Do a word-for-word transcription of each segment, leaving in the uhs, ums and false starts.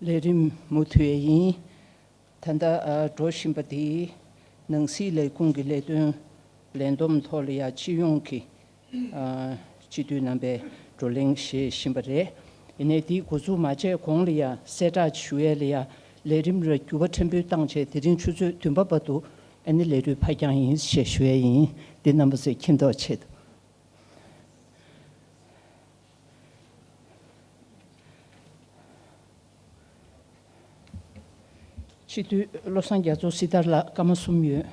ལས་རིམ་མུ་མཐུད་ཡིན། ད་ལྟ་ཨ་འགྲོ་བཞིན་པ་དེ་ནང་སྲིད་ལས་ཁུངས་ཀྱི་ལས་དོན་ལས་བསྡོམས་ཐོག་ལ་ཡ་སྤྱི་ཡོངས་ཀྱི་ཨ་སྤྱི་འཐུས་རྣམ་པས་བགྲོ་གླེང་བྱེད་བཞིན་པ་རེད། ཡིན་ནའི་དེའི་འགོ་འཛུགས་མ་བྱས་གོང་ལ་ཡ་གསལ་བསྒྲགས་ཞུ་ཡས་ལ་ཡ་ལས་རིམ་ར་འགྱུར་བ་ཕྲན་བུ་བཏང་བྱས་དེ་རིང་ཆུ་ཚོད་བདུན་པ་བར་དུ་ཨ་ནི་ལས་རིམ་ཕར་འགྱངས་ཡིན་ཞེས་ཞུ་ཡས་ཡིན། འདི་རྣམ་པ་ཚོས་མཁྱེན་རྟོགས་ཆེད་དུ། སྤྱི་འཐུས་བློ་བཟང་རྒྱ་མཚོ་སྲི་ཐར་ལགས། སྐར་མ་གསུམ་ཡོད།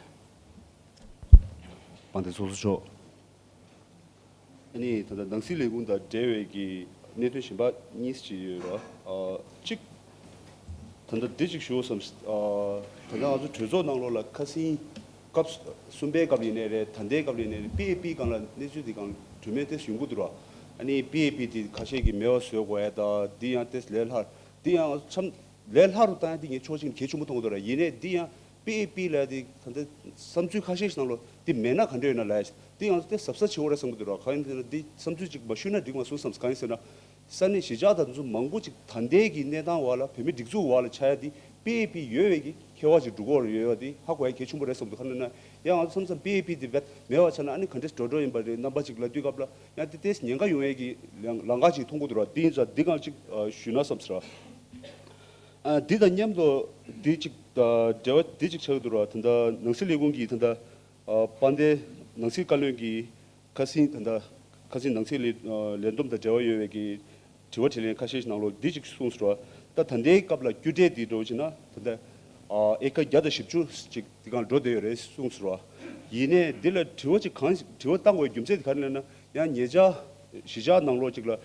དཔལ་ལྡན་ཚོགས་གཙོ་མཆོག་ཨ་ནི་ད་ལྟ་ནང་སྲིད་ལས་ཁུངས་དང་འབྲེལ་བའི་གི་གནད་དོན་གཞན་པ་གཉིས་ཅིག་ཡོད་ར། ཨ་གཅིག་ད་ལྟ་འདི་གཅིག་ཞུ་བསམ། ཨ་ད་ལྟ་ང་ཚོ་གྲོས་ཚོགས་ནང་ལོགས་ལ་ཁ་སང་སྐབས་གསུམ་པའི་སྐབས་ཡིན་ནའི་རེད། ད་ལྟའི་སྐབས་ཡིན་ནའི་རེད། པི་ཨེ་པི་སྒང་ལ་གནས་ཚུལ་འདི་སྒང་གྲོས་མོལ་ཏོག་ཙམ་ཡོང་གི་འདུག་ར། ཨ་ནི་པི་ཨེ་པི་དེ་ཁ་ཤས་ཀྱིས་མེད་པ་བཟོ་དགོས་ཡ་ད་འདི་ཡང་ཏོག་ཙམ་ལས་སླ། འདི་ཡང་ཆམ་ལས་སླ་རུ་བཏང་ཡ་འདི་ངས་ཕྱོགས་གཅིག་ནས་གལ་ཆེན་པོ་མཐོང་གི་འདུག་ར། ཡིན་ནའི་འདི་ཡང་པི་ཨེ་པི་ལབ་ཡ་འདི་ད་ལྟ་བསམ་ཚུལ་ཁ་ཤས་ཤིག་ནང་ལོགས་འདི་མེད་ན་ག་འདྲ་ཡོད་ན་ལབ་ཡ་ཞིག་འདི་ང་ཚོ་ཏོག་ཙམ་ཟབ་ས་ཆེ་བོ་རེད་བསམ་གི་འདུག་ར། གང་ཡིན་ཟེར་ན་འདི་བསམ་ཚུལ་གཅིག་མ་ཞུས་ན་འགྲིག་མ་སོང་བསམ། གང་ཡིན་ཟེར་ན། ས་གནས་གཞིས་ཆགས་དང་འདི་ཚོ་མང་པོ་ཅིག་ད་ལྟའི་གི་གནས་སྟངས་འོག་ལ་བོད་མི་སྒྲིག་འཛུགས་འོག་ལ་ཆགས་ཡ་དེ་པི་ཨེ་པི་ཡོད་པའི་གི་ཁྱད་པར་ཅིག་འགྲོ་གི་ཡོད་པ་དེ་ཧ་གོ་ཡ་གལ་ཆེན་པོ་རེད་བསམ་འདུག་ག་ནས་ན་ཡང་ང་ཚོ་མཚམས་མཚམས་པི་ཨེ་པི་དེ་བེད་མེད་པ་ཆགས་ན་ཨ་ནི་ག་འདྲས་འགྲོ་འགྲོ་ཡིན་པ་རེད། རྣམ་པ་ཅིག་ལབ་དུས་སྐབས་ལ་ཡང་དེ་ཏོག་ཙམ་ཉེན་ཁ་ཡོང་ཡས་ཀྱི་ལམ་ཁ་ཅིག་མཐོང་གི་འདུག་ར། དེ་ཡིན་ཙང་འདི་གང་ཅིག་ཞུས་ན་བསམ་ཟེར་ར། ཨ་འདི་དང་མཉམ་དུ་འདི་ཅིག་འབྲེལ་བ་འདི་ཅིག་ཆགས་ཀྱི་འདུག་ར། ད་ལྟ་ནང་སྲིད་ལས་ཁུངས་ཀྱིས་ད་ལྟ་དཔལ་ལྡན་ནང་སྲིད་བཀའ་བློན་གྱིས་ཁ་སང་ད་ལྟ་ཁ་སང་ནང་སྲིད་ལས་ལས་བསྡོམས་དང་འབྲེལ་བ་ཡོད་པའི་གི་དྲི་བ་དྲིས་ལན་ཁ་ཤས་ཤིག་ནང་ལོགས་འདི་ཅིག་གསུངས་སོང་བ། ད་ད་ལྟའི་སྐབས་ལ་རྒྱུ་འབྲས་འདི་འགྲོ་བ་ཅིག་ན་ད་ལྟ་ཨེ་ཀར་བརྒྱ་དང་བཞི་བཅུ་ཅིག་འདི་གང་འགྲོ་བསྡད་ཡོད་རེད་གསུངས་སོང་བ། ཡིན་ནའི་འདི་ལ་དྲི་བ་ཅིག་གང་དྲི་བ་བཏང་དགོས་རྒྱུ་མཚན་དེ་ག་རེ་ལབ་ན་ཡང་ཉེ་ཆར་གཞིས་ཆགས་ནང་ལོགས་ཅིག་ལ་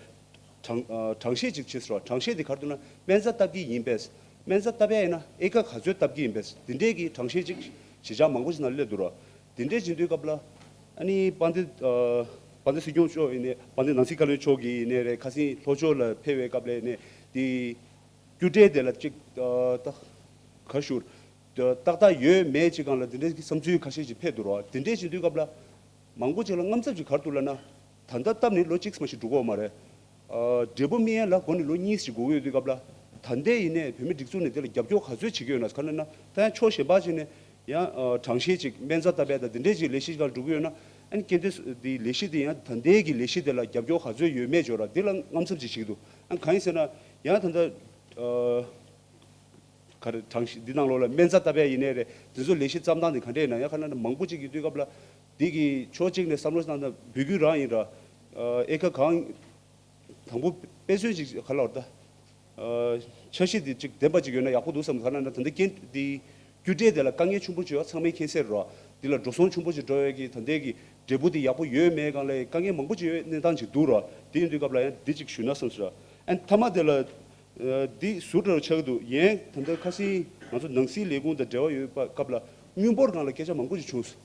གྲངས་ཨ་གྲངས་བཤེར་ཅིག་བྱས་སོང་། གྲངས་བཤེར་དེ་ག་རེ་འདུག་ན་སྨན་རྩྭ་བཏབ་ཀྱི་ཡིན་པས། སྨན་རྩྭ་བཏབ་ཡ་ཡིན་ན་ཨེ་ཀར་ག་ཚོད་བཏབ་ཀྱི་ཡིན་པས། དེ་འདྲས་ཀྱི་གྲངས་བཤེར་ཅིག་གཞིས་ཆགས་མང་པོ་ཞིག་ནང་སླེབས་འདུག་ར། དེ་འདྲས་བྱེད་དུས་སྐབས་ལ་ཨ་ནི་དཔལ་ལྡན་ཨ་དཔལ་ལྡན་སྲིད་སྐྱོང་མཆོག་ཡིན་ནའི་དཔལ་ལྡན་ནང་སྲིད་བཀའ་བློན་མཆོག་གིས་ཡིན་ནའི་རེད། ཁ་སང་ལྷོ་ཕྱོགས་ལ་ཕེབས་པའི་སྐབས་ལ་ཡིན་ནའི་དེ་རྒྱུ་འབྲས་དེ་ལ་ཅིག་ཨ་ད་ག་ཞུ་ཏག་ཏག་ཡོད་མེད་ཅིག་སྒང་ལ་དེ་འདྲས་ཀྱི་བསམ་ཚུལ་ཁ་ཤས་ཅིག་ཕེབས་འདུག་ར། དེ་འདྲས་བྱེད་དུས་སྐབས་ལ། མང་པོ་ཅིག་ལ་དངངས་འཚབ་ཅིག་ག་རེ་འདུག་ལབ་ན། ད་ལྟ་བཏབ་ནས་ལོ་གཅིག་ཙམ་ཞིག་འགྲོ་གི་ཡོད་མ་རེད། ཨ་འབྲས་བུ་སྨིན་ཡ་ལ་འགོར་ནས་ལོ་གཉིས་ཤིག་འགོར་གྱི་ཡོད་དུས་སྐབས་ལ། ད་ལྟའི་ཡིན་ནའི་བོད་མི་སྒྲིག་འཛུགས་ནས་དེ་ལ་རྒྱབ་སྐྱོར་ག་ཚོད་བྱེད་ཀྱི་ཡོད་ན་ག་ནས་ན་ད་ཡང་ཕྱོགས་གཞན་པ་ཅིག་ནས་ཡང་ཨ་གྲངས་བཤེར་ཅིག་སྨན་རྩྭ་བཏབ་པའི་ད་དེ་འདྲའི་ཅིག་ལས་གཞི་ཅིག་འགྲོ་གི་ཡོད་ན། ཨ་ནི་སྐྱེ་ལྡན་འདི་ལས་གཞི་དེ་ཡང་ད་ལྟའི་གི་ལས་གཞི་དེ་ལ་རྒྱབ་སྐྱོར་ག་ཚོད་ཡོད་མེད་ཅིག་ཡོད་ར། འདི་ལ་དངངས་འཚབ་ཅིག་བྱེད་ཀྱི་འདུག་ཨ་གང་ཡིན་ཟེར་ན་ཡང་ད་ལྟ་ཨ། ག་རེ་གྲངས་གཞི་འདི་ནང་ལོགས་ལ་སྨན་རྩྭ་བཏབ་ཡ་ཡིན་ནའི་རེད། དེ་ཚོ་ལས་གཞི་བརྩམས་སྟངས་དེ་ག་འདྲ་ཡིན་ན་ཡང་ག་ན་ན་མང་པོ་ཅིག་ཡིན་དུས་སྐབས་ལ་འདི་གི་ཕྱོགས་གཅིག་ནས་བསམ་བློ་བཏང་ན་འབོད་སྐུལ་རང་ཡིན་ར། ཨེ་ཀར་གང་དང་པོ་དཔེ་མཚོན་ཅིག་ག་ལ་བར་ད་འཆར་གཞི་འདི་ཅིག་ལྡན་པ་ཅིག་ཡོད་ན་ཡག་པོ་འདུག་བསམ། ག་ན་ན་ད་ལྟ་རྐྱེན་འདི་རྒྱུ་འབྲས་དེ་ལ་དཀའ་ངལ་ཆེན་པོ་ཅིག་ཡོད་ཚང་མས་མཁྱེན་གསལ་ར། འདི་ལ་འགྲོ་སོང་ཆེན་པོ་ཅིག་འགྲོ་ཡ་གི་ད་ལྟའི་གི་འབྲས་བུ་འདི་ཡག་པོ་ཡོད་མེད་སྒང་ལ་དཀའ་ངལ་མང་པོ་ཅིག་ཡོད་གནས་སྟངས་ཅིག་འདུག་ར། དེ་ཡིན་དུས་སྐབས་ལ་ཡང་འདི་ཅིག་ཞུས་ན་བསམ་སོང་ར། ཨན་མཐའ་མ་དེ་ལ། འདི་ཟུར་འདྲ་བོ་ཆགས་ཀྱི་འདུག་ཡན་ད་ལྟ་ཁ་སང་ང་ཚོ་ནང་སྲིད་ལས་ཁུངས་དང་འབྲེལ་བ་ཡོད་པ་སྐབས་ལ་དངུལ་འབོར་སྒང་ལ་སྐད་ཆ་མང་པོ་ཞིག་བྱུང་སོང་།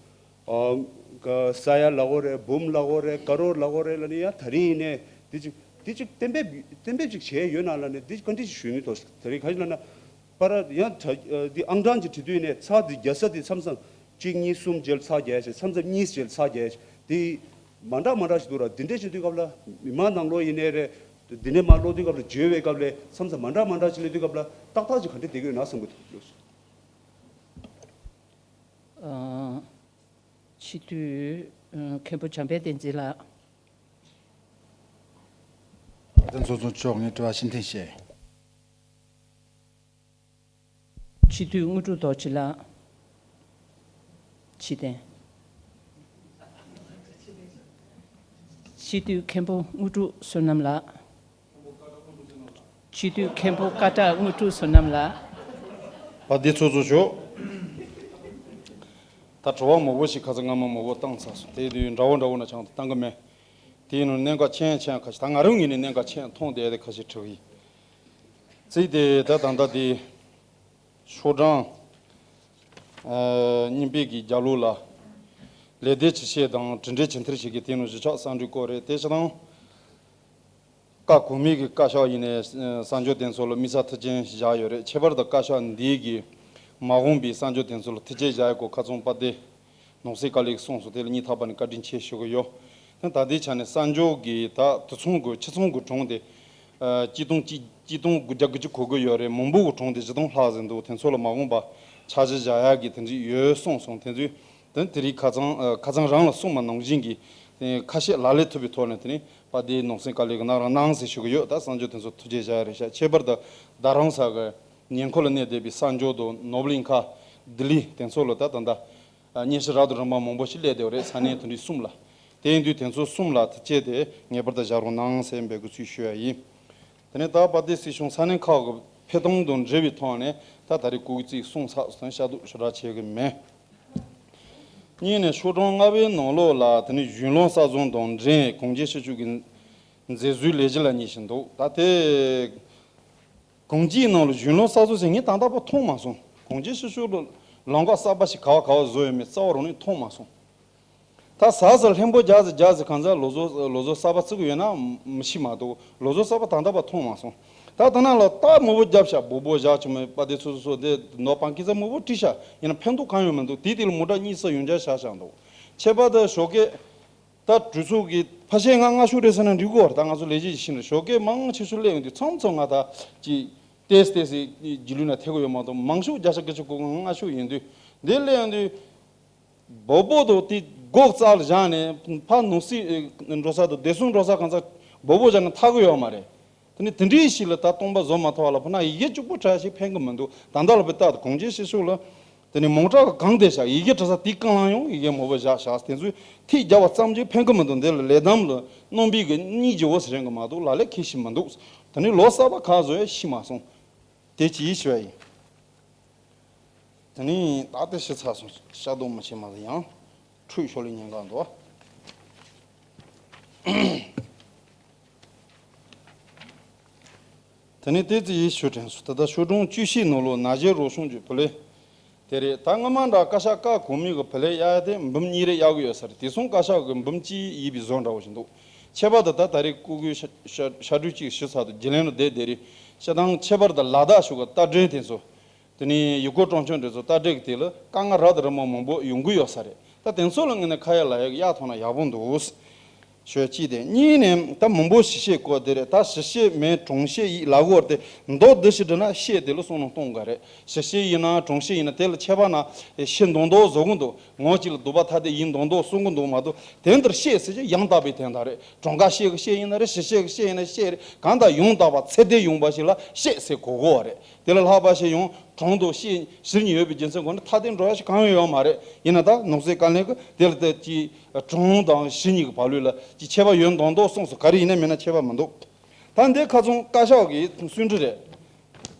ཨ་ས་ཡ་ལབ་དགོས་རེད། འབུམ་ལབ་དགོས་རེད། ཀ་རོར་ལབ་དགོས་རེད་ལབ་ནས་ཡང་ད་རིང་ཡིན་ནའི་འདི་ཅིག་འདི་ཅིག་གཏན་འབེབས་གཏན་འབེབས་ཅིག་བྱས་ཡོད་ན་ལབ་ནས་འདི་བཀའ་འདྲི་ཞིག་ཞུ་ནི་འདུག་ད་རིང་ག་ཞིག་ལབ་ན་པར་ཡང་ད་འདི་ཨང་གྲངས་ཅིག་བྲིས་དུས་ནས་ཚར་འདི་རྒྱག་ས་འདི་མཚམས་མཚམས་གཅིག་གཉིས་གསུམ་བརྒྱབ་ཚར་རྒྱག་ཡ་ཞིག་མཚམས་མཚམས་གཉིས་བརྒྱབ་ཚར་རྒྱག་ཡ་ཞིག་འདི། མ་འདྲ་མ་འདྲ་ཞིག་འདུག་ར། འདི་འདྲས་བྱེད་དུས་སྐབས་ལ་མི་མང་ནང་ལོགས་ཡིན་ནའི་རེད། འདི་ནས་མར་ཀློག་དུས་སྐབས་ལ་བརྗོད་པའི་སྐབས་ལ་མཚམས་མཚམས་མ་འདྲ་མ་འདྲ་ཞིག་སླེབས་དུས་སྐབས་ལ་ཏག་ཏག་ཅིག་ག་འདྲས་བསྡད་ཀྱི་ཡོད་ན་བསམ་གྱི་འདུག་ཨ། སྤྱི་འཐུས་ཨ་མཁན་པོ་བྱམས་པའི་བསྟན་འཛིན་ལགས། བསྟན་ཚོགས་གཙོ་མཆོག་ངས་དྲི་བ་ཕྱིར་འཐེན་བྱས། སྤྱི་འཐུས་དངོས་གྲུབ་རྡོ་རྗེ་ལགས། ཕྱིར་འཐེན། སྤྱི་འཐུས་མཁན་པོ་དངོས་གྲུབ་བསོད་ནམས་ལགས། སྤྱི་འཐུས་མཁན་པོ་སྐད་གྲགས་དངོས་གྲུབ་བསོད་ནམས་ལགས། བ་འདི་ཚོ་ཚོ་ཞོག་ད་དྲི་བ་མང་པོ་ཞིག་ཁ་སང་སྔ་མ་མང་པོ་བཏང་ཚར་སོང་། དེ་དུས་འདྲ་བོ་འདྲ་བོ་ན་ཆང་དུ་བཏང་གི་མེད། དེ་ཡིན་ནོ་གནད་འགག་ཆེན་ཆེན་ཁ་ཤས་ད་ང་རང་ངོས་ནས་གནད་འགག་ཆེན་མཐོང་བསྡད་དེ་ཁ་ཤས་དྲི་གི་ཡིན། ཚིག་དེ་ད་ད་ད་དེ། ཤོག་གྲངས་ཨ་གཉིས་པའི་གི་རྒྱབ་ལོགས་ལ་ལས་སྡེ་ཇི་བྱས་དང་གྲུབ་འབྲས་ཇི་ཐོན་བྱེད་ཀྱི་དེ་ནང་གཞིས་ཆགས་གསར་འགྲོའི་སྐོར་རེད། དེ་ཕྱིར་དང་བཀའ་གོང་མའི་གི་བཀའ་ཤག་ཡིན་ནའི་གསར་འགྱུར་དེ་ཚོ་ལ་དམིགས་བསལ་ཐུགས་རྗེ་བཞག་ཡོད་རེད། ཁྱད་པར་དུ་བཀའ་ཤག་འདིའི་གི་མ་འོངས་པའི་གསར་འགྱུར་དེ་ཚོ་ལ་ཐུགས་རྗེ་བཞག་ཡོད་སྐོར་ཁ་ཚོན་པ་དེ་ནང་སྲིད་བཀའ་བློན་གྱིས་གསུངས་སོང་། དེ་ལ་སྙིང་ཐག་པ་ནས་བཀའ་དྲིན་ཆེ་ཞུ་གི་ཡོད། ད་ལྟའི་ཆ་ནས་གསར་འགྱུར་གི་ད་དུད་ཚང་གི་ཆུ་ཚང་གི་གྲོང་དེ། ཨ་གཅིག་སྟོང་གཅིག་གཅིག་སྟོང་དགུ་བརྒྱ་དགུ་བཅུ་གོ་དགུ་ཡོད་རེད། མང་པོ་གི་གྲངས་དེ་བཞི་སྟོང་ལྷག་ཟིན་འདུག་དེ་ཚོ་ལ་མ་འོངས་པ་འཆར་གཞི་བཞག་ཡག་གི་དེ་འདྲ་ཡོད་གསུངས་སོང་། དེ་ཚོས་དེ་དེ་རིང་ཁ་སང་ཨ་ཁ་སང་རང་ལ་གསུངས་པ་ནང་བཞིན་གྱི་དེ་ཁ་ཤས་ལག་ལེན་ཐུབ་པའི་ཐོག་ནས་དེ་ནི་དཔལ་ལྡན་ནང་སེམས་དཀའ་ལས་ཀྱི་གནང་རོགས་གནང་ཟེར་ཞུ་གི་ཡོད། ད་གསར་འགྱུར་དེ་ཚོ་ཐུགས་རྗེ་བཞག་ཡ་རེད་ཤག་ཁྱད་པར་དུ་རྡ་རམ་ས་གི་ཉེ་འཁོར་ལ་གནས་བསྡད་པའི་གསར་འགྱུར་དང་ནོར་གླིང་ཁ་ལྡི་ལི་དེ་ཚོ་ལ་ད་ད་ལྟ་ཨ་སྙན་ཞུ་རབ་དང་རིམ་པ་མང་པོ་ཞིག་སླེབས་བསྡད་པ་རེད། ས་གནས་དེ་འདྲའི་གསུམ་ལ། དེ་ཡིན་དུས་དེ་ཚོ་གསུམ་ལ་དེ་བྱས་ཏེ་ངེས་པར་དུ་བཞག་རོགས་གནང་ཟེར་འབོད་སྐུལ་ཚུལ་ཞུ་ཡ་ཡིན། དེ་ནས་ད་དཔལ་ལྡན་སྲིད་གཞུང་ས་གནས་ཁག་གི་ཕེབས་སྟངས་དང་འབྲེལ་བའི་ཐོག་ནས་ད་ད་རེས་སྐུ་གི་ཚིག་གསུངས་ཚར་སོང་། ཤ་དུག་ཞུ་རག་བྱེད་གི་མེད། གཉིས་ནས་ཤོག་གྲངས་ལྔ་པའི་ནང་ལོགས་ལ་དེ་ནི་གཞུང་ལམ་གསར་བཟོ་དང་འབྲེལ་གངས་ཅན་ཞིབ་འཇུག་གི་མཛད་གཙོའི་ལས་གཞི་ལ་གཉེར་བཞིན་འདུག་ད་དེ་གངས་སྐྱིད་ནང་ལ་གཞུང་ལམ་གསར་བཟོ་ཟེར་ངས་ད་ལྟ་བར་མཐོང་མ་སོང་། གངས་ཅན་ཞིབ་འཇུག་ལ་ལམ་ཁ་གསར་པ་ཞིག་ག་བ་ག་བ་བཟོ་ཡོད་མེད་རྩ་བ་རང་ནས་མཐོང་མ་སོང་། ད་ཟ་ཟ་ལྷན་པོ་རྒྱག་ཟེར་རྒྱག་ཟེར་གང་ཟག་ལོ་ཟོ་ལོ་ཟོ་གསར་པ་བརྩི་གི་ཡོད་ན་མི་ཤེས་མ་གཏོགས་ལོ་ཟོ་གསར་པ་ད་ལྟ་བར་མཐོང་མ་སོང་། ད་ད་ན་ལ་རྟགས་མང་པོ་བརྒྱབ་ཤག་སྦོ་སྦོ་བཞག་བྱུང་མེད་པ་དེ་ཚོ་སོ་སོ་དེ་ནོར་པང་སྐྱིད་ས་མང་པོ་བྲིས་ཤག་ཡིན་ན་ཕན་ཐོགས་གང་ཡོད་མི་འདུག་དེ་དེ་ལ་མོ་ཊ་གཉིས་ས་ཡོང་རྒྱ་བཞག་བཞག་འདུག་ཁྱད་པར་དུ་ཞོགས་ཀས་ད་གྲོས་ཚོགས་ཀྱི་ཕ་ཤེད་ང་ལྔ་ཤོག་རེད་ཟེར་ན་འགྲིག་གོ་ད་ང་ཚོ་ལས་བྱེད་ཀྱི་ཤིང་རེད། ཞོགས་ཀས་མང་ཆེ་ཤོས་སླེབས་ཡོང་དུས་མཚམས་མཚམས་ང་ད་ཅིག་ཏེས་ཏེས་སི་རྒྱུས་ལུས་ན་ཐེ་གོ་ཡོད་མ་གཏོགས་མང་ཤོས་བརྒྱ་ཆ་བརྒྱད་ཅུ་གོ་ལྔ་ཤོག་ཡིན་དུས་འདི་སླེབས་ཡོང་དུས། སྦོ་སྦོ་དང་དེ་སྒོ་རྩ་ལ་བཞག་ནས་ཕར་ནང་སྲིད་འགྲོ་ས་དང་བདེ་སྲུང་འགྲོ་ས་གང་ཚ་སྦོ་སྦོ་བཞག་ན་ཐར་གི་ཡོད་མ་རེད། དེ་ནི་དེ་འདྲའི་ཞིག་ལ་ད་སྟོང་པ་བཟོ་མ་ཐུབ་པ་ལ་ཕུ་ན་ཡི་གེ་གཅིག་པོ་བྲིས་ཞིག་ཕན་གི་མི་འདུག་ད་ལྟ་ལ་བུ་ཏག་གངས་ཅན་ཞིབ་འཇུག་ལ་དེ་ནི་མོ་ཊ་གི་གང་དེ་བཞག་ཡི་གེ་བྲིས་ས་དེ་གང་ལ་ཡང་ཡི་གེ་མང་པོ་བཞག་བཞག་དེ་ཚོས་ཐིག་རྒྱབ་པ་ཙམ་གྱིས་ཕན་གི་མི་འདུག་འདི་ལ་ལས་དམ་ལ་རྣམ་པའི་གི་སྙིང་རྗེ་བོ་ཟེར་རན་གི་མ་གཏོགས་ལ་ལས་ཁེ་ཞིག་མི་འདུག་དེ་ནི་ལོ་གསར་པ་ག་བཟོ་ཡ་ཤི་མ་སོང་། དེ་ཅིའི་ཞུ་བ་ཡིན། དེ་ནི་ད་ལྟ་ཤི་ཚར་སོང་། ཤ་དོག་མི་ཆེ་མ་ཟིན་ཡང་ཁྲུས་ཤོར་ལེ་ཉེན་ཁ་འདུག་དེ་ནི་ཏེ་ཙི་ཡི་ཤུ་དྲན་སུ་ད་ལྟ་ཤོག་གྲངས་བཅུ་བཞི་ནང་ལོགས་ན་གཞོན་རོགས་སྐྱོང་གི་བུ་ལེ། དེ་རེད། ད་སྔ་མ་འདྲ་བཀའ་ཤག་བཀའ་གོང་མའི་གི་བུ་ལེ་གཡར་དེ་འབུམ་གཉིས་རེ་གཡར་གི་ཡོད་ས་རེད། དེ་སོང་བཀའ་ཤག་གི་འབུམ་གཅིག་ཡིན་པའི་བཟོ་འདྲ་བོ་ཞིག་འདུག་ཁྱད་པར་དུ་ད་ད་རེས་སྐུ་སྒེར་ཤ་ཤ་ཤ་སྦྲུལ་གཅིག་ཞུ་ཚར་དུ་རྒྱུན་ལས་ལ་བསྡད་བསྡད་རེད། ཤ་དང་ཁྱད་པར་དུ་ལ་དྭགས་ཤུག་གི་རྟ་མགྲིན་དེ་ཚོ། དེ་ནས་ཡུལ་སྐོར་སྤྲོ་འཆམ་འདི་ཚོ་རྟ་དྲེལ་གྱི་དེ་ལ་དཀའ་ངལ་རབ་དང་རིམ་པ་མང་པོ་ཡོང་གི་ཡོད་ས་རེད། ད་དེ་ཚོ་ལ་ངས་ནས་ཁ་ཡ་ལ་ཡ་གཡར་ཐོག་ན་ཡག་པོ་འདུག་ཞོད་ཅིག་དེ་གཉིས་ནས་ད་མང་པོ་ཞིབ་བཤེར་སྐོར་དེ་རེད། ད་ཞིབ་བཤེར་མེད་གྲངས་བཤེར་ཡིན་ལབ་གོ་དེ་མདོ་འདི་ཞིག་བྲིས་ན་བཤེར་དེ་ལ་བསམ་བློ་གཏོང་དགོས་རེད། ཞིབ་བཤེར་ཡིན་ན་གྲངས་བཤེར་ཡིན་ན་དེ་ལ་ཁྱད་པར་ན་ཤི་མདོག་མདོག་བཟོ་གི་འདུག་ངོ་གཅིག་ལ་སྡུག་པ་ཐ་དད་ཡིན་མདོག་མདོག་གསུང་གི་འདུག་མ་གཏོགས་དེ་འདིར་བཤེར་ཟེར་གྱི་ཡང་དག་པའི་དོན་དག་རེད། གྲངས་ཀ་བཤེར་གི་བཤེར་ཡིན་ན་རེད། ཞིབ་བཤེར་གི་བཤེར་ཡིན་ན་བཤེར་རེད། གང་ལྟར་ཡང་དག་པ་ཚད་ལྡན་ཡོང་བ་ཞིག་ལ་བཤེར་ཟེར་གོ་དགོས་པ་རེད། དེ་ལ་ལྷག་པ་ཞིག་ཡང་གྲངས་དང་བཤེར་གཞི་གཉིས་ཡོད་པའི་རྒྱུ་མཚན་སྒོ་ནས་ཐ་དད་འགྲོ་ཡ་ཞིག་གང་ཡང་ཡོད་མ་རེད། ཡིན་ན་ད་ནང་སྲིད་བཀའ་བློན་གྱིས་དེ་ལ་ལྟ་ཅི་གྲངས་དང་གཞི་གཉིས་ཀྱི་བར་ལུས་ལ་ཅི་ཁྱད་པར་ཡོད་མདོག་མདོག་གསུངས་སོང་། ག་རེ་ཡིན་ན་མིན་ན་ཁྱད་པར་མི་འདུག་ད་འདི་ཁ་སང་བཀའ་ཤག་གི་གསུང་འཕྲིན་རེད།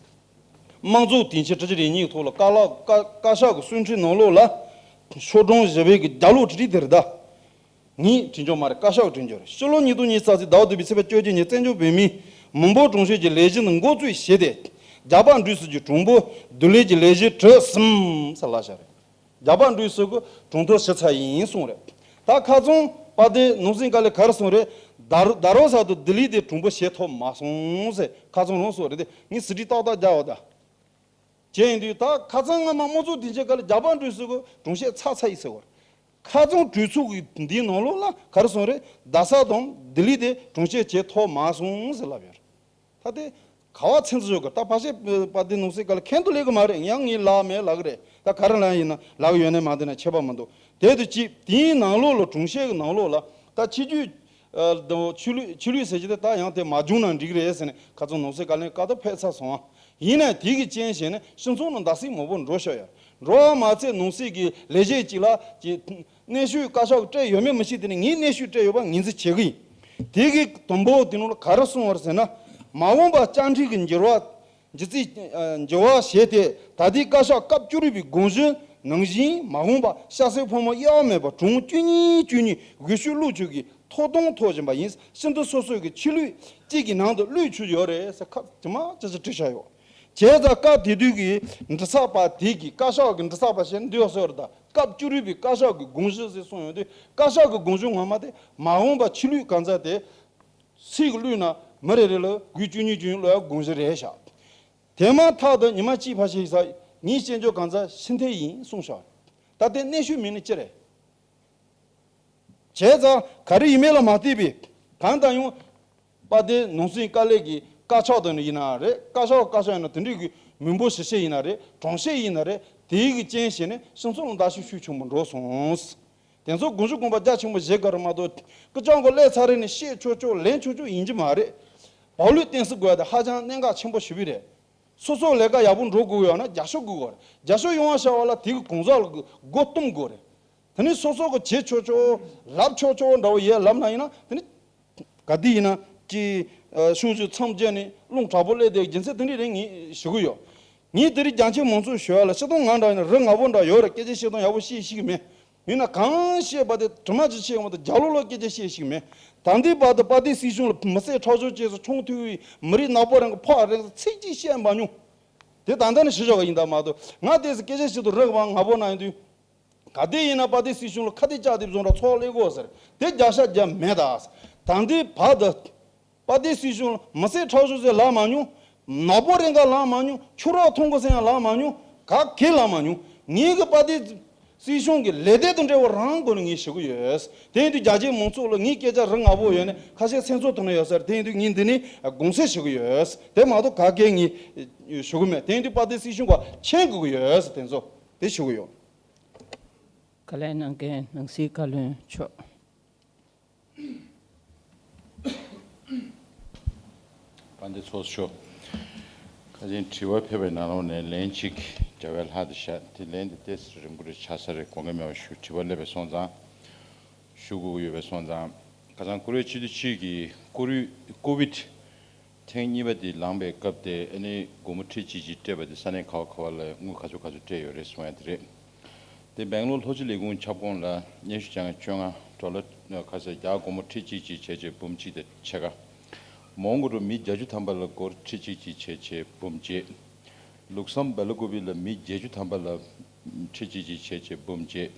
དམངས་གཙོ་དེང་ཕྱིན་ཁྲི་ཆ་རེ་གཉིས་ཐོག་ལ་བཀའ་ལག་བཀའ་བཀའ་ཤག་གི་གསུང་འཕྲིན་ནང་ལོགས་ལ་ཤོག་གྲངས་བཞི་པའི་གི་རྒྱབ་ལོགས་བྲིས་བྲིས་དེ་རེད་ད། ངས་བྲིས་འཇོག་མ་རེད། བཀའ་ཤག་བྲིས་འཇོག་རེད། ཕྱི་ལོ་ཉིས་སྟོང་ཉི་ཤུ་རྩ་གཅིག་ཟླ་བ་བདུན་པའི་ཚེས་པ་བཅོ་བརྒྱད་ཉིན་བཙན་བྱོལ་བོད་མིའི་མི་འབོར་གྲངས་བཤེར་གྱི་ལས་གཞི་ནང་འགོ་བཙུགས་བྱས་ཏེ། རྒྱ་བལ་འབྲུག་གསུམ་གྱི་གྲངས་འབོར་བསྡུ་ལེན་གྱི་ལས་གཞི་གྲུབ་ཟིན་ཟེར་ལབ་བཞག་རེད། རྒྱ་བལ་འབྲུག་གསུམ་གྱི་གྲངས་ཐོ་ཞིབ་ཚགས་ཡིན་གསུངས་རེད། ད་ཁ་སང་དཔལ་ལྡན་ནང་སྲིད་བཀའ་བློན་ག་རེ་གསུངས་རེད། ད་རུང་ད་རུང་ས་དུ་ལྡི་ལི་དེ་གྲངས་འབོར་བྱེད་ཐུབ་མ་སོང་ཟེར་ཁ་སང་རང་གསུངས་རེད་དེ་ངས་ཟིན་བྲིས་ཏག་ཏག་རྒྱག་བ་ད། བྱས་ཡིན་དུས་ད་ཁ་སང་སྔ་མ་དམངས་གཙོ་དེང་ཕྱིན་སྐབས་ལ་རྒྱ་བལ་འབྲུག་གསུམ་གྱི་གྲངས་བཤེར་ཚར་ཚར་ཡིན་ཟེར་བ། ཁ་སང་གྲོས་ཚོགས་ཀྱི་འདིའི་ནང་ལོགས་ལ་ག་རེ་གསུངས་རེད། རྡ་ས་དང་ལྡི་ལི་དེ་གྲངས་བཤེར་བྱེད་ཐུབ་མ་སོང་ཟེར་ལབ་ཡོད་རེད། ད་དེ་ག་བ་ཚིག་མཛོད་ཀྱི་ད་ཕལ་ཆེར་དཔལ་ལྡན་ནང་སྲིད་བཀའ་བློན་ཁྱེད་ཚོ་ལས་ཀྱི་མ་རེད། ཡང་ངས་ལབ་མེད་ལབ་ཀྱི་རེད། ད་ག་རེ་ལབ་ཡིན་ན་ལབ་ཀྱི་ཡོད་ནའི་མ་བསྡད་ན་ཁྱད་པར་མི་འདུག་དེ་དུ་ཅིག་དེའི་ནང་ལོགས་ལ་གྲངས་བཤེར་གྱི་ནང་ལོགས་ལ་ད་ཕྱི་རྒྱུད། ཨ་དང་ཆོས་ལུགས་ཆོས་ལུགས་ཟེར་གྱི་དེ་ད་ཡང་དེ་མ་བྱུང་ན་འགྲིག་རེད་ཟེར་ནས་ཁ་སང་ནང་སྲིད་བཀའ་བློན་བཀའ་ཐོག་ཕེབས་ཚར་སོང་ཨ། ཡིན་ནའི་དེ་གི་རྐྱེན་བྱས་ནས་སྤྱི་ཚོགས་ནང་འདར་སིག་མང་པོ་འགྲོ་ཤོག་ཡོད། འགྲོ་བ་མ་ཚད་ནང་སྲིད་ཀྱི་ལས་བྱེད་ཅིག་ལ་ཀྱི་གནས་ཤུལ་བཀའ་ཤག་སྤྲད་ཡོད་མེད་མི་ཤེས། དེ་ནས་ངས་གནས་ཤུལ་སྤྲད་ཡོད་པ་ངོས་འཛིན་བྱེད་གི་ཡིན། དེ་གི་དུམ་བུ་དེ་ནང་ལ་ག་རེ་གསུངས་པ་རེད་ཟེར་ན། མ་འོངས་པར་བཅའ་ཁྲིམས་ཀྱི་འགྱུར་བ་གྱི་རྩིས་ཨ་འགྱུར་བ་བྱས་ཏེ་ད་ལྟའི་བཀའ་ཤག་སྐབས་བཅུ་དྲུག་པའི་དགོངས་གཞི་ནང་བཞིན་མ་འོངས་པར་ཤ་ཟའི་ཕོ་མོ་དབྱེ་བ་མེད་པར་གྲངས་བཅུ་གཉིས་བཅུ་གཉིས་འོས་ཤོག་བླུག་ཆོག་གི་ཐོབ་ཐང་ཐོབ་བཞིན་པ་ཡིན། ཤིན་ཏུ་སོ་སོ་གི་ཆོས་ལུགས་གཅིག་གི་ནང་དུ་བླུག་ཆོག་ཡོད་རེད་ཟེར་ཁ་ཇི་མ་ཇི་བཞིན་བྲིས་བཞག་ཡོད། བྱས་ཙང་སྐབས་དེ་དུས་ཀྱི་འབྲི་ཚགས་པ་དེ་གིས་བཀའ་ཤག་གི་འབྲི་ཚགས་པ་ཞེས་འདི་ཡོད་སོ་རེད་ད། སྐབས་བཅུ་དྲུག་པའི་བཀའ་ཤག་གི་དགོངས་གཞི་ཟེར་གསུངས་ཡོང་དུས་བཀའ་ཤག་གི་དགོངས་གཞི་ངོ་མ་དེ་མ་འོངས་པ་ཆོས་ལུགས་གང་ཚ་དེ་ཚིག་གི་བླུགས་ན་མི་རེ་རེ་ལ་འོས་བཅུ་གཉིས་བཅུ་གཉིས་བླུག་ཡག་དགོངས་གཞི་རེད་ཤག་དེ་མ་ཐག་ཏུ་ཉི་མ་གཅིག་ཕལ་ཆེར་ཡིན་ས་ངས་སྐྱོན་བརྗོད་གང་ཚ་ཕྱི་འཐེན་ཡིན་གསུངས་ཤག་ད་དེ་གནས་ཤུལ་མིན་ནི་ཅི་རེད། བྱས་ཙང་ག་རེ་ཡིན་མིན་ལ་མ་ལྟོས་པའི་གང་ལྟར་ཡང་དཔལ་ལྡན་ནང་སྲིད་བཀའ་བློན་གྱིས་ དཀར་ཆག་དང་ཡིན་ན་རེད། དཀར་ཆག་དཀར་ཆག་ཡིན་ན་དེ་འདྲའི་གི་མུན་པོ་ཞི་བྱེད་ཡིན་ན་རེད། གྲོང་བྱེད་ཡིན་ན་རེད། དེའི་གི་རྐྱེན་བྱས་ནས་སྤྱི་ཚོགས་ལ་མདའ་ཤུགས་ཤུགས་ཆེན་པོ་འགྲོ་སོང་། དེ་ཚོ་དགོངས་ཞུ་དགོངས་པ་རྒྱ་ཆེན་པོ་བཞེས་དགོས་རེད་མ་གཏོགས། སྐུ་ཅག་གི་སླེབས་ཚར་རེ་ནས་བཤད་ཆོག་ཆོག་ལན་ཆོག་ཆོག་ཡིན་གྱི་མ་རེད། བག་ལུས་བརྟན་གསུམ་དགོས་ཡ་དེ་ཧ་ཅང་གནད་འགག་ཆེན་པོ་ཞེ་པོ་རེད། སོ་སོ་ལས་ཀ་ཡག་པོ་འགྲོ་དགོས་ཡོད་ན་རྒྱབ་སྐྱོར་དགོས་ཀྱི་རེད། རྒྱབ་སྐྱོར་ཡོང་བ་བྱ་བ་ལ་དེ་གི་གང་ཟག་ལ་མགོ་བཏུམ་དགོས་རེད། དེ་ནས་སོ་སོ་གི་བྱེད་ཆོག་ཆོག་ལབ་ཆོག་ཆོག་འདྲ་བོ་ཡས་ལབ་ན་ཡིན་ན། དེ་ནས་ག་དུས་ཡིན་ན་ཅི་ཤུགས་ཆུ་མཚམས་བཅད་ནས་རླུང་དྲག་པོ་སླེབས་དེ་རྒྱུ་མཚན་དེ་འདྲས་རེད་ངས་ཞུ་གི་ཡོད། ངས་དེ་རིང་རྒྱང་ཆེན་མང་ཚོགས་ཞུ་བ་ལ་སྤྱིར་བཏང་ང་འདྲ་ཡིན་ན་རི་ང་པོ་འདྲ་ཡོད་རེད། སྐད་ཆ་བཤད་སྟངས་ཡག་པོ་བཤད་ཤེས་ཀྱི་མེད། ཡིན་ན་གང་བཤད་པ་དེ་དྲི་མ་ཅིག་བཤད་ཡོང་བ་དང་རྒྱ་ལོ་ལོ་སྐད་ཆ་བཤད་ཤེས་ཀྱི་མེད། ད་ལྟའི་བར་དུ་དཔལ་ལྡན་སྲིད་གཞུང་ལ་མི་སེར་ཁྲག་སྦྱོར་བཅས་སུ་ཆུང་ཐུང་བའི་མི་རིགས་ནག་པོ་རང་གི་ཕོགས་རེག་ཚིག་གཅིག་བཤད་མ་མྱོང་། དེ་ད་ལྟ་ནས་ཞུ་ཆོག་གི་ཡིན་ད་མ་གཏོགས། ང་དེ་ཚོ་སྐད་ཆ་བཤད་དུས་རི་བ་ང་པོ་ན་ཡིན་དུས། ག་དེ་ཡིན་ན་དཔལ་ལྡན་སྲིད་གཞུང་ལ་ཁ་གཏད་བཅག་དེ་བཟུང་ར་ཚོགས་ལས་དགོས་ཟེར་དེ་རྒྱབ་ཤ་རྒྱབ་མེད་ད། ད་ལྟའི་བར་དུ་དཔལ་ལྡན་སྲིད་གཞུང་ལ་མི་སེར་ཁྲག་སྦྱོར་ཟེར་ལབ་མ་མྱོང་། ནག་པོ་རེ་འགའ་ལབ་མ་མྱོང་། ཆུ་རགས་འཐུང་དགོས་ཟེར་ཡང་ལབ་མ་མྱོང་། ག་གེ་ལབ་མ་མྱོང་། ངེད་ཀྱི་དཔལ་ལྡན་སྲིད་གཞུང་གི་ལས་དོན་དང་འབྲེལ་བ་རང་སྒོ་ནས་ངས་ཞུ་གི་ཡོད། དེ་ཡིན་དུས་རྒྱ་ཆེའི་མང་ཚོགས་ལ་ངའི་སྐད་ཆ་རི་ང་པོ་ཡོད་ནས་ཁ་ཤས་སེམས་ཚོར་ཐོག་ནས་ཡོད་ས་རེད། དེ་ཡིན་དུས་ངས་འདི་ནས་དགོངས་སེལ་ཞུ་གི་ཡོད། དེ་མ་གཏོགས་ག་གེ་ངས་ཞུ་གི་མེད། དེ་ཡིན་དུས་དཔལ་ལྡན་སྲིད་གཞུང་ག་མཁྱེན་དགོས་ཀྱི་ཡོད། དེ་ཚོ་དེ་ཞུ་གི་ཡོད། བཀའ་ལན་གནང་མཁན་ནང་སྲིད་བཀའ་བློན་མཆོག་དཔལ་ལྡན་ཚོགས་གཙོ། ཁ་སང་དྲི་བ་ཕེབས་པའི་ནང་ལོགས་ནས་ལན་གཅིག་རྒྱབ་པའི་ལྷག་དེ་བཞག་དེ་ལན་དེ་ཏོག་ཙམ་རིང་པོ་རེ་ཆགས་ས་རེད། དགོངས་འགལ་མེད་པ་ཞུ། དྲི་བ་སླེབས་པ་སོང་ཙང་ཞུ་དགོས་ཀྱི་ཡོད་པ་སོང་ཙང་། ཁ་སང་ཀོ་རི་ཡ་སྤྱི་འཐུས་གཅིག་གིས་ཀོ་རི་ཀོ་བིད་ཐེངས་གཉིས་པ་དེ་ལངས་པའི་སྐབས་དེ་ཨ་ནི་སྒོར་མོ་ཁྲི་གཅིག་གཅིག་སྤྲད་པ་དེ་ས་གནས་ག་བ་ག་བ་ལ་དངུལ་ག་ཚོད་ག་ཚོད་སྤྲད་ཡོད་རེད་གསུང་ཡ་དེ་རེད། དེ་སྦེང་ལོར་ལྷོ་སྤྱི་ལས་ཁུངས་ཁྱབ་ཁོངས་ལ་སྙན་ཞུ་བྱ་ངན་བཅོ་ལྔ་ཌོ་ལར་ཁ་ཤས་རྒྱ་སྒོར་མོ་ཁྲི་གཅིག་གཅིག་བྱས་རྗེས་འབུམ་གཅིག་དང་ཕྱེད་ཀ། མོན་གྷོ་རུ་མི་བརྒྱད་ཅུ་ཐམ་པ་ལ་སྒོར་ཁྲི་གཅིག་གཅིག་བྱས་རྗེས་འབུམ་གཅིག། ལུགས་བསམ་སྦེ་ལ་ཀུ་པི་ལ་མི་བརྒྱད་ཅུ་ཐམ་པ་ལ་ཁྲི་གཅིག་གཅིག་བྱས་རྗེས་འབུམ་གཅིག།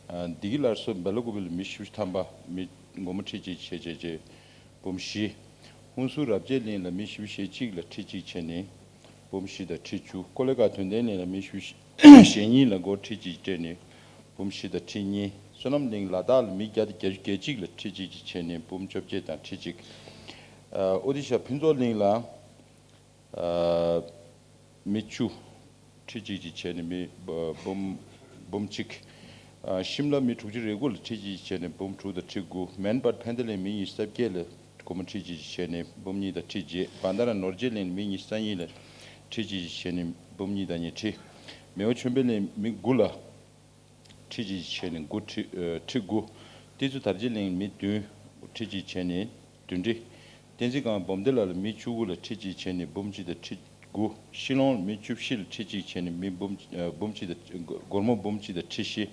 ཨ་བདེ་སྐྱིད་སླར་གསོ་སྦེ་ལ་ཀུ་པི་ལ་མི་བཞི་བཅུ་ཐམ་པ་མི་སྒོར་མོ་ཁྲི་གཅིག་བྱས་རྗེས་འབུམ་བཞི། ཧུན་སུར་རབ་རྒྱས་གླིང་ལ་མི་བཞི་བཅུ་ཞེ་གཅིག་ལ་ཁྲི་གཅིག་བྱས་ནས་འབུམ་བཞི་དང་ཁྲི་བཅུ། ཀོ་ལི་གྷལ་དོན་ལྡན་གླིང་ལ་མི་བཞི་བཅུ་ཞེ་གཉིས་ལ་སྒོར་ཁྲི་གཅིག་སྤྲད་ནས་འབུམ་བཞི་དང་ཁྲི་གཉིས། བསོད་ནམས་གླིང་ལ་དྭགས་ལ་མི་བརྒྱ་དང་བརྒྱད་ཅུ་གྱ་གཅིག་ལ་ཁྲི་གཅིག་བྱས་ནས་འབུམ་བཅོ་བརྒྱད་དང་ཁྲི་གཅིག། ཨོ་ཏི་ཤ་ཕུན་ཚོགས་གླིང་ལ་མི་བཅུ། ཁྲི་གཅིག་གཅིག་བྱས་ནས་མི་འབུམ་འབུམ་གཅིག། ཤིམ་ལ་མི་དྲུག་ཅུ་རེ་དགུ་ལ་ཁྲི་གཅིག་བྱས་ནས་འབུམ་དྲུག་དང་ཁྲི་དགུ། མན་སྦར་ཕན་བདེ་གླིང་མི་ཉི་ཤུ་རྩ་བརྒྱད་ལ་སྒོར་མོ་ཁྲི་གཅིག་གཅིག་བྱས་ནས་འབུམ་གཉིས་དང་ཁྲི་བརྒྱད། བན་དྷ་ར་ནོར་རྗེ་གླིང་མི་ཉི་ཤུ་རྩ་གཉིས་ལ་ཁྲི་གཅིག་གཅིག་བྱས་ནས་འབུམ་གཉིས་དང་ཉེར་ཁྲི། མེའོ་ཆོས་འཕེལ་གླིང་མི་དགུ་ལ་ཁྲི་གཅིག་བྱས་ནས་དགུ་ཁྲི་ཨ་ཁྲི་དགུ། བསྟན་འཛིན་དར་རྒྱས་གླིང་མི་བདུན། ཁྲི་གཅིག་བྱས་ནས་བདུན་ཁྲི། བསྟན་འཛིན་སྒང་སྦོམ་སྡེ་ལ་ལ་མི་བཅུ་དགུ་ལ་ཁྲི་གཅིག་བྱས་ནས་འབུམ་གཅིག་དང་ཁྲི་དགུ། ཤི་ལོང་ལ་མི་བཅུ་བཞི་ལ་ཁྲི་གཅིག་བྱས་ནས་མི་འབུམ་ཨ་འབུམ་གཅིག་དང་སྒོར་མོ་འབུམ་གཅིག་དང་ཁྲི་བཞི།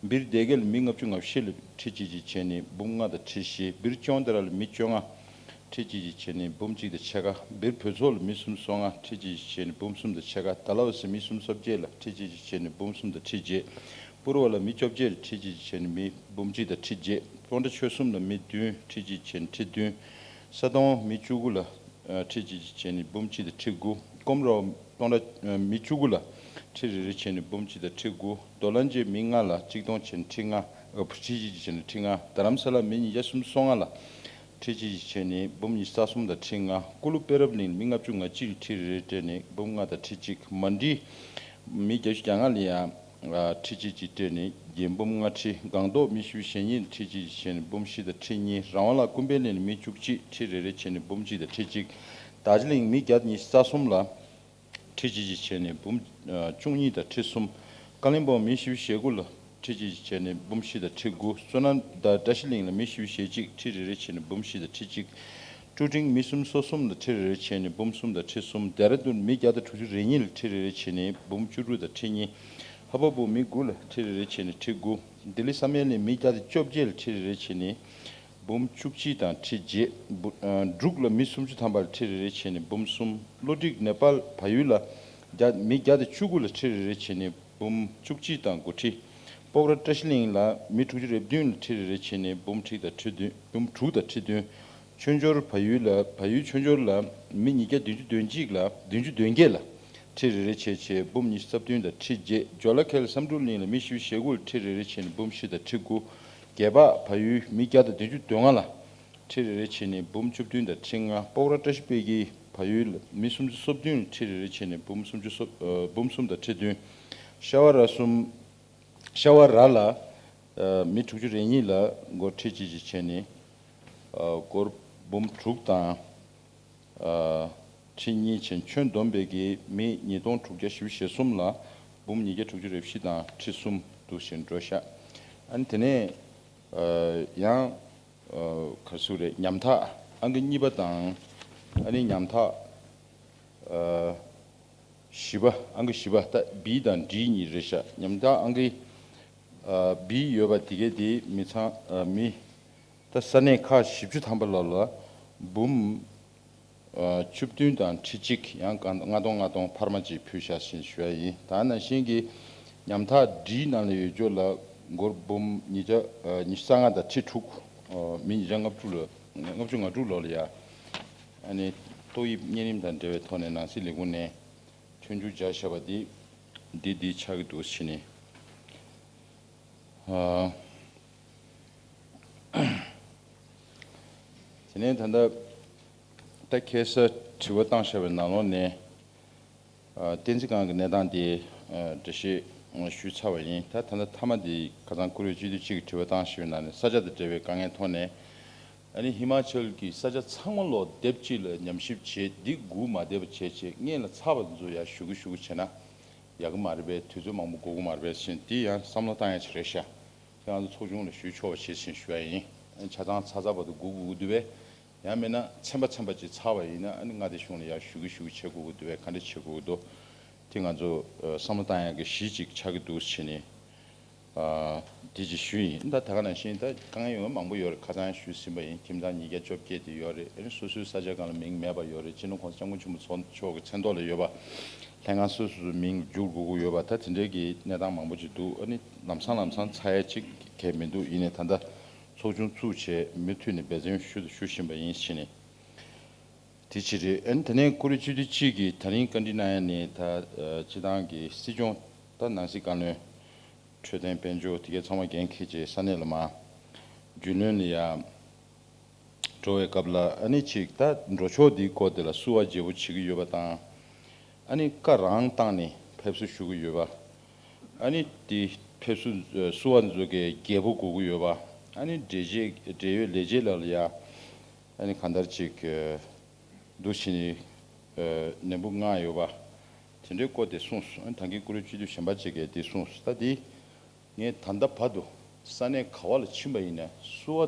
སྦིར་སྡེ་དགེ་ལ་མི་ལྔ་བཅུ་ང་བཞི་ལ་ཁྲི་གཅིག་གཅིག་བྱས་ནས་འབུམ་ལྔ་དང་ཁྲི་བཞི། སྦིར་ཅོང་ཏེ་ར་ལ་མི་བཅོ་ལྔ་ཁྲི་གཅིག་གཅིག་བྱས་ནས་འབུམ་གཅིག་དང་ཕྱེད་ཀ། སྦིར་བོད་མཚོ་ལ་མི་སུམ་ཅུ་སོ་ལྔ་ཁྲི་གཅིག་གཅིག་བྱས་ནས་འབུམ་གསུམ་དང་ཕྱེད་ཀ། ཌལ་ཧོ་སི་མི་སུམ་ཅུ་སོ་བརྒྱད་ལ་ཁྲི་གཅིག་གཅིག་བྱས་ནས་འབུམ་གསུམ་དང་ཁྲི་བརྒྱད། པུ་རུ་ཝ་ལ་མི་བཅོ་བརྒྱད་ལ་ཁྲི་གཅིག་གཅིག་བྱས་ནས་མི་འབུམ་གཅིག་དང་ཁྲི་བརྒྱད། སྟོང་ཕྲག་ཆོལ་གསུམ་ལ་མི་བདུན་ཁྲི་གཅིག་བྱས་ནས་ཁྲི་བདུན། ས་དོང་མི་བཅུ་དགུ་ལ་ཁྲི་གཅིག་གཅིག་བྱས་ནས་འབུམ་གཅིག་དང་ཁྲི་དགུ། ཀོམ་རོ་སྟོང་ཕྲག་མི་བཅུ་དགུ་ལ་ཁྲི་རེ་རེ་བྱས་ནས་འབུམ་གཅིག་དང་ཁྲི་དགུ། རྡོ་ལ་འཇེ་མི་ལྔ་ལ་གཅིག་སྟོང་བྱས་ནས་ཁྲི་ལྔ། ཨ་ཁྲི་གཅིག་གཅིག་བྱས་ནས་ཁྲི་ལྔ། རྡ་རམ་ས་ལ་མི་ཉིས་བརྒྱ་སུམ་ཅུ་སོ་ལྔ་ལ་ཁྲི་གཅིག་གཅིག་བྱས་ནས་འབུམ་ཉི་ཤུ་རྩ་གསུམ་དང་ཁྲི་ལྔ། ཀུ་ལུ་པེ་རབ་གླིང་མི་ལྔ་བཅུ་ང་གཅིག་ལ་ཁྲི་རེ་རེ་སྤྲད་ནས་འབུམ་ལྔ་དང་ཁྲི་གཅིག། མན་ཌི་མི་བརྒྱད་ཅུ་གྱ་ལྔ་ལ་ཡང་ཁྲི་གཅིག་གཅིག་སྤྲད་ནས་རྒྱན་འབུམ་ལྔ་ཁྲི། སྒང་ཏོག་མི་བཞི་བཅུ་ཞེ་གཉིས་ལ་ཁྲི་གཅིག་གཅིག་བྱས་ནས་འབུམ་བཞི་དང་ཁྲི་གཉིས། རང་དབང་ལ་ཀུན་ཕན་གླིང་ལ་མི་བཅུ་གཅིག་ཁྲི་རེ་རེ་བྱས་ནས་འབུམ་གཅིག་དང་ཁྲི་གཅིག། རྡོ་རྗེ་གླིང་མི་བརྒྱ་དང་ཉི་ཤུ་རྩ་གསུམ་ལ་ཁྲི་གཅིག་གཅིག་བྱས་ནས་འབུམ་བཅུ་གཉིས་དང་ཁྲི་གསུམ། ཀ་ལིམ་པོང་མི་བཞི་བཅུ་ཞེ་དགུ་ལ་ཁྲི་གཅིག་གཅིག་བྱས་ནས་འབུམ་བཞི་དང་ཁྲི་དགུ། བསོད་ནམས་དང་བཀྲ་ཤིས་གླིང་ལ་མི་བཞི་བཅུ་ཞེ་གཅིག་ཁྲི་རེ་རེ་བྱས་ནས་འབུམ་བཞི་དང་ཁྲི་གཅིག། ཀྲུ་ཀྲིང་མི་སུམ་ཅུ་སོ་གསུམ་ལ་ཁྲི་རེ་རེ་བྱས་ནས་འབུམ་གསུམ་དང་ཁྲི་གསུམ། ལྡེ་ར་ལྡུན་མི་བརྒྱ་དང་དྲུག་ཅུ་རེ་གཉིས་ལ་ཁྲི་རེ་རེ་བྱས་ནས་འབུམ་བཅུ་དྲུག་དང་ཁྲི་གཉིས། ལྷ་བ་པུ་མི་དགུ་ལ་ཁྲི་རེ་རེ་བྱས་ནས་ཁྲི་དགུ། ལྡི་ལི་བསམ་ཡས་གླིང་མི་བརྒྱ་དང་བཅོ་བརྒྱད་ལ་ཁྲི་རེ་རེ་བྱས་ནས་འབུམ་བཅུ་གཅིག་དང་ཁྲི་བརྒྱད། འབྲུག་ལ་མི་སུམ་ཅུ་ཐམ་པ་ལ་ཁྲི་རེ་རེ་བྱས་ནས་འབུམ་གསུམ། བློ་གྲོས་ནེ་པཱལ་བལ་ཡུལ་ལ་བརྒྱ་མི་བརྒྱ་དང་བཅུ་དགུ་ལ་ཁྲི་རེ་རེ་བྱས་ནས་འབུམ་བཅུ་གཅིག་དང་དགུ་ཁྲི། སྤོག་ར་བཀྲ་ཤིས་གླིང་ལ་མི་དྲུག་ཅུ་རེ་བདུན་ལ་ཁྲི་རེ་རེ་བྱས་ནས་འབུམ་ཁྲི་དང་ཁྲི་བདུན། འབུམ་དྲུག་དང་ཁྲི་བདུན། ཆོས་འབྱོར་བལ་ཡུལ་ལ་བལ་ཡུལ་ཆོས་འབྱོར་ལ་མི་ཉིས་བརྒྱ་བདུན་ཅུ་དོན་གཅིག་ལ་བདུན་ཅུ་དོན་བརྒྱད་ལ་ཁྲི་རེ་རེ་བྱས་བྱས་འབུམ་ཉི་ཤུ་རྩ་བདུན་དང་ཁྲི་བརྒྱད། ཇོ་ལ་ཁེལ་བསམ་འགྲུབ་གླིང་ལ་མི་བཞི་བཅུ་ཞེ་དགུ་ལ་ཁྲི་རེ་རེ་བྱས་ནས་འབུམ་བཞི་དང་ཁྲི་དགུ། རྒྱལ་འཕགས་བལ་ཡུལ་མི་བརྒྱ་དང་བདུན་ཅུ་དོན་ལྔ་ལ་ཁྲི་རེ་རེ་བྱས་ནས་འབུམ་བཅུ་བདུན་དང་ཁྲི་ལྔ། སྤོག་ར་བཀྲ་ཤིས་དཔལ་གྱི་ བལ་ཡུལ་ལ་མི་སུམ་ཅུ་སོ་བདུན་ཁྲི་རེ་རེ་བྱས་ནས་འབུམ་སུམ་ཅུ་སོ་ཨ་འབུམ་གསུམ་དང་ཁྲི་བདུན། ཤ་བ་ར་གསུམ། ཤ་བ་ར་ལ་ཨ་མི་དྲུག་ཅུ་རེ་གཉིས་ལ་སྒོར་ཁྲི་གཅིག་གཅིག་བྱས་ནས་ཨ་སྒོར་འབུམ་དྲུག་དང་ཨ་ཁྲི་གཉིས་བྱས། ཁྱོན་བསྡོམས་པའི་གི་མི་ཉིས་སྟོང་དྲུག་བརྒྱ་བཞི་བཅུ་ཞེ་གསུམ་ལ་འབུམ་ཉིས་བརྒྱ་དྲུག་ཅུ་རེ་བཞི་དང་ཁྲི་གསུམ་འདུག་བཞིན་འགྲོ་ཤག་ཨ་ནི་དེ་ནས་ཨ་ཡང་ཨ་ག་རེ་ཟེར་དགོས་རེད། ཉམ་ཐག་ཨང་ཀི་གཉིས་པ་དང་ཨ་ནི་ཉམ་ཐག་ཨ་བཞི་པ། ཨང་ཀི་བཞི་པ་ད་བི་དང་ཌི་གཉིས་རེད་ཤག་ཉམ་ཐག་ཨང་ཀི་ཨ་བི་ཡོད་པ་དེ་གའི་དེ་མི་ཚང་ཨ་མི་ད་ས་གནས་ཁག་བཞི་བཅུ་ཐམ་པ་ལ་ལ་འབུམ་ཨ་བཅུ་བདུན་དང་ཁྲི་གཅིག་ཡང་ལྔ་སྟོང་ལྔ་སྟོང་འཕར་མ་གཅིག་ཕུལ་བཞག་ཞེས་ཞུ་ཡ་ཡིན། ད་ནང་བཞིན་གྱི་ཉམ་ཐག་ཌི་ནང་ལ་ཡོད་ཅོག་ལ་སྒོར་འབུམ་ཉིས་བརྒྱ་ཨ་ཉི་ཤུ་རྩ་ལྔ་དང་ཁྲི་དྲུག་ཨ་མི་ཉིས་བརྒྱ་ལྔ་བཅུ་ལ་ལྔ་བཅུ་ང་དྲུག་ལོ་ལ་ཡ་ཨ་ནི་ཏོག་དབྱིབས་གཉན་རིམས་དང་འབྲེལ་བའི་ཐོག་ནས་ནང་སྲིད་ལས་ཁུངས་ནས་ཐོན་རྒྱུ་བྱ་བཞག་པ་འདི་འདི་འདི་ཆགས་ཀྱི་འདུག་ཕྱིན་ནས། ཨ། དེ་ནས་ད་ལྟ་ད་ཁ་སང་དྲི་བ་བཏང་བཞག་པའི་ནང་ལོགས་ནས་ཨ་བསྟན་འཛིན་སྒང་གི་གནས་སྟངས་དེ་ཨ་འགྲེལ་བཤད་ཞུས་ཚར་བ་ཡིན། ད་ད་ལྟ་མཐའ་མ་དེ་ཁ་སང་བཀུར་འོས་སྤྱི་འཐུས་གཅིག་གིས་དྲི་བ་བཏང་བཞག་པའི་ནང་ནས་ས་ཆ་དང་འབྲེལ་བའི་དཀའ་ངལ་ཐོག་ནས་ཨ་ནི་ཧི་མ་ཅལ་གྱི་ས་ཆ་ཚང་མ་ལོག་སྡེབ་གཅིག་ལ་ཉམས་ཞིབ་བྱས། འདི་སྒུག་མ་བསྡད་པ་བྱས་བྱས་སྔོན་ལ་ཚར་བ་ཚོ་ཡར་ཞུ་གི་ཞུ་གི་བྱས་ན། ཡག་གི་མ་རེད་པས། དུས་ཚོད་མང་པོ་འགོར་གི་མ་རེད་པས་ཟེར་འདི་ཡང་བསམ་བློ་བཏང་ཡ་ཅིག་རེད་ཤག་དེ་ང་ཚོ་ཚོགས་ཆུང་ལ་ཞུ་ཆོག་པ་བྱེད་ཟེར་ཞུ་ཡ་ཡིན། ཆ་ཚང་ཚར་ཚར་བར་དུ་སྒུག་དགོས་ཀྱི་འདུག་པས། ཡང་མིན་ན་ཚན་པ་ཚན་པ་ཅིག་ཚར་བ་ཡིན་ན་ཨ་ནི་མངའ་སྡེ་གཞུང་ལ་ཡར་ཞུ་གི་ཞུ་གི་བྱེད་དགོས་ཀྱི་འདུག་པས། ག་འདྲ་བྱེད་དགོས་ཀྱི་འདུག་དེ་ང་ཚོ་བསམ་བློ་བཏང་ཡ་གི་གཞི་ཅིག་ཆགས་ཀྱི་འདུག་ཟེར་ནས། ཨ། དེ་ཅིག་ཞུས་ཡིན། ད་ད་ག་ནང་བཞིན་ད་དཀའ་ངལ་ཡོང་བ་མང་པོ་ཡོད་རེད། ཁ་སང་ཞུས་ཟིན་པ་ཡིན། ཁྱིམ་ཚང་ཉིས་བརྒྱ་བཅོ་བརྒྱད་དེ་ཡོད་རེད། ཨ་ནི་སོ་སོའི་ས་ཆ་སྒང་ལ་མིང་མེད་པ་ཡོད་རེད། སྤྱི་ནོར་༸གོང་ས་༸སྐྱབས་མགོན་ཆེན་པོ་མཆོག་གི་མཚན་ཐོག་ལ་ཡོད་པ། ལྷན་ཁང་སོ་སོ་སོའི་མིང་བསྒྱུར་དགོས་ཀྱི་ཡོད་པ། ད་དེ་འདྲའི་གི་གནས་སྟངས་མང་པོ་ཅིག་འདུག་ཨ་ནི་ལམ་སང་ལམ་སང་ཚར་ཡ་ཅིག་གས་མི་འདུག་ཡིན་ནའི་ད་ལྟ་ཚོགས་ཆུང་བཙུགས་བྱས་མུ་མཐུད་ནས་འབད་བརྩོན་ཞུ་དང་ཞུ་བཞིན་པ་ཡིན་ཟེར་ནས། དེ་ཅི་རེད། ཨ་ནི་དེ་ནས་བཀུར་འོས་སྤྱི་འཐུས་གཅིག་གིས་ད་རིང་བཀའ་འདྲི་གནང་ཡ་ནི་ད་ཨ་སྤྱི་བཏང་གི་སྲིད་སྐྱོང་ད་ནང་སྲིད་བཀའ་བློན། འཕྲོད་བསྟེན་དཔལ་འབྱོར་དེ་གའི་ཚང་མ་འགན་འཁྱེར་བྱས་ས་གནས་ལ་མར་རྒྱུས་ལོན་ལ་ཡ་འགྲོ་བའི་སྐབས་ལ་ཨ་ནི་ཅིག་ད་འགྲོ་ཕྱོགས་འདིའི་སྐོར་དེ་ལ་བསུ་བ་བརྗེ་པོ་བྱེད་ཀྱི་ཡོད་པ་དང་། ཨ་ནི་བཀའ་རང་བཏང་ནས་ཕེབས་བསུ་ཞུ་གི་ཡོད་པ། ཨ་ནི་དེ་ཕེབས་བསུ་ཨ་བསུ་བ་འཛུགས་ཀྱི་རྒྱལ་པོ་དགོས་ཀྱི་ཡོད་པ། ཨ་ནི་འབྲེལ་བྱེད་འབྲེལ་ཡོད་ལས་བྱེད་ལ་ལ་ཡ་ཨ་ནི་གང་ལྟར་ཅིག་འདུ་བྱེད་ནས་ནན་པོ་མངགས་ཡོད་པ། དེ་འདྲའི་སྐོར་དེ་གསུངས་སོང་། ཨ་ནི་ད་གིན་བཀུར་འོས་སྤྱི་འཐུས་གཞན་པ་ཅིག་གིས་དེ་གསུངས་སོང་། ད་དེ་ངས་ད་ལྟ་བར་དུ་ས་གནས་ག་བ་ལ་ཕྱིན་པ་ཡིན་ན་བསུ་བ་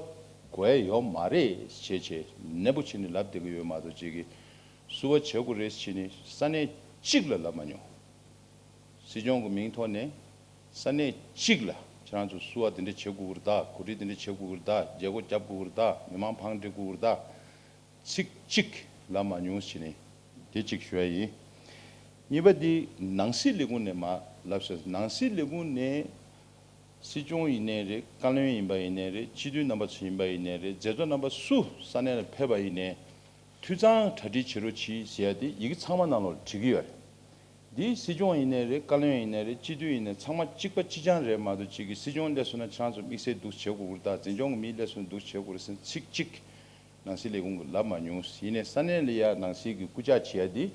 དགོས་ཡ་ཡོད་མ་རེད་ཅེས་བྱས་ནན་པོ་བྱས་ནས་ལབ་བསྡད་ཀྱི་ཡོད་མ་གཏོགས་ཅིག་གིས་བསུ་བ་བྱེད་དགོས་རེད་ཟེར་ནས་ས་གནས་གཅིག་ལ་ལབ་མ་མྱོང་། སྲིད་སྐྱོང་གི་མིང་ཐོག་ནས་ས་གནས་གཅིག་ལ་ཁྱེད་རང་ཚོ་བསུ་བ་དེ་འདྲ་བྱེད་དགོས་ཀྱི་རེད་ད། གོ་སྒྲིག་དེ་འདྲ་བྱེད་དགོས་ཀྱི་རེད་ད། མཛད་སྒོ་རྒྱབ་དགོས་ཀྱི་རེད་ད། མི་མང་བང་སྒྲིག་དགོས་ཀྱི་རེད་ད། ཚིག་གཅིག་ལབ་མ་མྱོང་ཟེར་ནས་དེ་གཅིག་ཞུ་ཡ་ཡིན། གཉིས་པ་འདི་ནང་སྲིད་ལས་ཁུངས་ནས་མར་ལབ་ཟེར། ནང་སྲིད་ལས་ཁུངས་ནས་སྲིད་སྐྱོང་ཡིན་ནའི་རེད། བཀའ་བློན་ཡིན་པ་ཡིན་ནའི་རེད། སྤྱི་འཐུས་རྣམ་པ་ཚོ་ཡིན་པ་ཡིན་ནའི་རེད། མཛད་གཙོ་རྣམ་པ་སུ་ས་གནས་ལ་ཕེབས་པ་ཡིན་ནའི་འཐུས་ཚང་གྲ་སྒྲིག་བྱེད་རོགས་གྱིས་ཟེར་ཡ་དེ་ཡི་གེ་ཚང་མ་ནང་ལོགས་བྲིས་ཀྱི་ཡོད་རེད། འདི་སྲིད་སྐྱོང་ཡིན་ནའི་རེད། བཀའ་བློན་ཡིན་ནའི་རེད། སྤྱི་འཐུས་ཡིན་ནའི་ཚང་མ་གཅིག་པ་གཅིག་རྐྱང་རེད་མ་གཏོགས་གཅིག་གིས་སྲིད་སྐྱོང་སླེབས་སོང་ན་ཁྱེད་རང་ཚོ་དམིགས་བསལ་འདུག་བྱེད་དགོས་ཀྱི་རེད་ད། འཛིན་སྐྱོང་གི་མི་སླེབས་སོང་ན་འདུག་བྱེད་དགོས་རེད་ཟེར་ཚིག་གཅིག་ནང་སྲིད་ལས་ཁུངས་ཀྱིས་ལབ་མ་མྱོང་། ཡིན་ནའི་ས་གནས་ལ་ཡ་ནང་སྲིད་ཀྱི་སྐུ་ཕྱག་བྱེད་ཡ་འདི་བྱེད་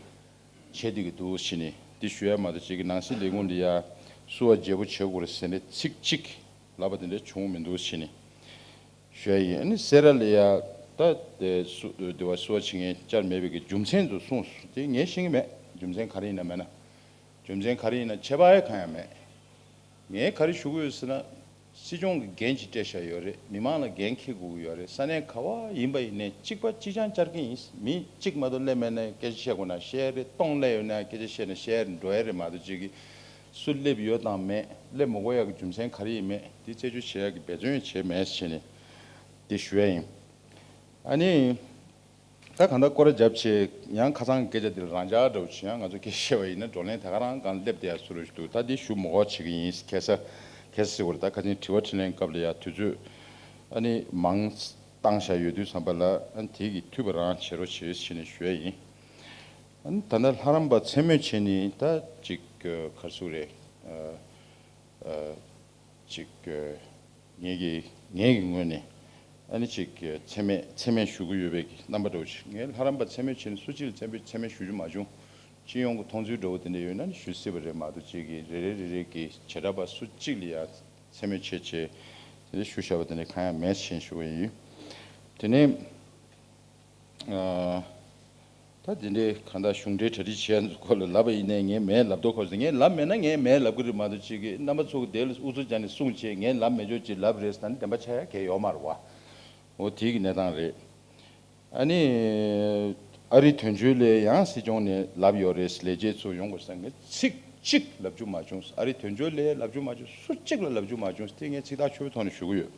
བསྡད་ཀྱི་འདུག་ཟེར་ནས་འདི་ཞུ་ཡ་མ་གཏོགས་གཅིག་གིས་ནང་སྲིད་ལས་ཁུངས་ལ་ཡ་བསུ་བ་བརྗེ་པོ་བྱེད་དགོས་རེད་ཟེར་ནས་ཚིག་གཅིག་ལབ་པ་དེ་འདྲ་བྱུང་མི་འདུག་ཟེར་ནས། ཞུ་ཡ་ཡིན། ཨ་ནི་སེ་ར་ལ་ཡ་ད་དེ་སུ་དེ་བ་བསུ་བ་བྱེད་མཁན་བཅར་མེད་པའི་གི་རྒྱུ་མཚན་ཚོ་གསུངས་སོང་། དེ་ངས་ཤེས་ཀྱི་མེད། རྒྱུ་མཚན་ག་རེ་ཡིན་ན་མེད་ན། རྒྱུ་མཚན་ག་རེ་ཡིན་ན་ཁྱད་པར་ཡ་གང་ཡང་མེད། ངས་ག་རེ་ཞུ་གི་ཡོད་ཟེར་ན། སྲིད་སྐྱོང་གི་འགན་ཅིག་སྤྲད་བཞག་ཡོད་རེད། མི་མང་ལ་འགན་འཁྱེར་དགོས་ཀྱི་ཡོད་རེད། ས་གནས་ག་བ་ཡིན་པ་ཡིན་ནའི་གཅིག་པ་གཅིག་རྐྱང་བཅར་གྱི་ཡིན། མི་གཅིག་མ་གཏོགས་སླེབས་མེད་ན་སྐད་ཆ་བཤད་དགོས་ན་བཤད་རེད། སྟོང་སླེབས་ཡོད་ན་སྐད་ཆ་བཤད་ན་བཤད་རེད། འགྲོ་ཡ་རེད་མ་གཏོགས་གཅིག་གིས་སུ་སླེབས་ཡོད་དང་མེད། སླེབས་མི་དགོས་ཡག་གི་རྒྱུ་མཚན་ག་རེ་ཡིན་མེད་དེ་རྩད་གཅོད་བྱེད་ཡག་གི་འབད་བརྩོན་བྱས་མེད་ཟེར་ནས་དེ་ཞུ་ཡ་ཡིན། ཨ་ནི། ད་གང་ལྟར་སྐོར་ར་བརྒྱབ་བྱས་ཡང་ཁ་སང་གི་སྐད་ཆ་དེ་ལ་རང་འཇགས་འདྲ་བོ་བྱས། ཡང་ང་ཚོ་སྐད་ཆ་བཤད་པ་ཡིན་ན་བགྲོ་གླེང་ད་ག་རང་སྒང་སླེབས་བསྡད་ཡ་བཟོ་འདྲ་ཞིག་འདུག་ད་འདི་ཞུ་མི་དགོས་བྱེད་ཀྱི་ཡིན། ཁ་སང་ཁ་སང་ཟེར་བ་རེད། ད་ཁ་སང་དྲི་བ་དྲིས་ལན་སྐབས་ལ་ཡ་དུས་ཚོད་ཨ་ནི་མང་བཏང་བཞག་ཡོད་དུས་ཙམ་པ་ལ་ཨ་ནི་དེ་གི་འཐུས་པ་རང་བྱེད་རོགས་བྱེད་ཟེར་ནས་ཞུ་ཡ་ཡིན། ཨ་ནི་ད་ལྟ་ལྷ་རམས་པ་མཚན་སྨོས་བྱས་ནས་ད་ཅིག་ག་རེ་ཟེར་དགོས་རེད། ཨ་ཨ་ཅིག་ངེད་ཀྱི་ངེད་ཀྱི་ངོས་ནས་ ཨ་ནི་ཅིག་མཚན་སྨད་མཚན་སྨད་ཞུ་གི་ཡོད་པའི་རྣམ་པ་འདྲ་བོ་ཞིག་ངས་ལྷ་རམས་པ་མཚན་སྨད་བྱས་ནས་སུ་གཅིག་ལ་མཚན་སྨད་མཚན་སྨད་ཞུ་རྒྱུ་མ་བྱུང་། སྤྱི་ཡོངས་ཀྱི་མཐོང་ཚུལ་འདྲ་བོ་དེ་འདྲ་ཡོད་ན་ནི་ཞུ་སྲིད་པ་རེད་མ་གཏོགས། ཅིག་གིས་རེ་རེ་རེ་རེ་གི་བྱེ་བྲག་པ་སུ་གཅིག་ལ་ཡ་མཚན་སྨད་བྱས་བྱས་དེ་འདྲ་ཞུ་བཞག་པ་དེ་འདྲ་གང་ཡང་མེད་ཅེས་ཞུ་བ་ཡིན། དེ་ནས། ཨ། ད་དེ་འདྲའི་གང་ལྟར་གཞུང་འབྲེལ་གྲ་སྒྲིག་བྱས་ཚོ་སྐོར་ལ་ལབ་པ་ཡིན་ནའི་ངས་མེད་ལབ་མདོག་ཁ་པོ་བཟོས། ངས་ལབ་མེད་ན་ངས་མེད་ལབ་གི་རེད་མ་གཏོགས། ཅིག་གིས་རྣམ་པ་ཚོ་གི་དེ་ལ་ཨུ་ཚུགས་རྒྱག་ནས་གསུངས་བྱས་ངས་ལབ་མེད་ཆོག་ཅིག་ལབ་རེད་ཟེར་ན་ནི་བདེན་པ་ཆགས་ཡ་གང་ཡང་ཡོད་མ་རེད་བ། འོ་དེ་གི་གནས་སྟངས་རེད། ཨ་ནི། ཨ་རིའི་དོན་གཅོད་ལ་ཡང་སྲིད་སྐྱོང་ནས་ལབ་ཡོད་རེད། ལས་བྱེད་ཚོ་ཡོང་དགོས་ཟེར། ངས་ཚིག་གཅིག་ལབ་རྒྱུ་མ་བྱུང་། ཨ་རིའི་དོན་གཅོད་ལ་ལབ་རྒྱུ་མ་བྱུང་། སུ་གཅིག་ལ་ལབ་རྒྱུ་མ་བྱུང་། དེ་ངས་ཚིག་ཐག་ཆོད་པོའི་ཐོག་ནས་ཞུ་གི་ཡོད།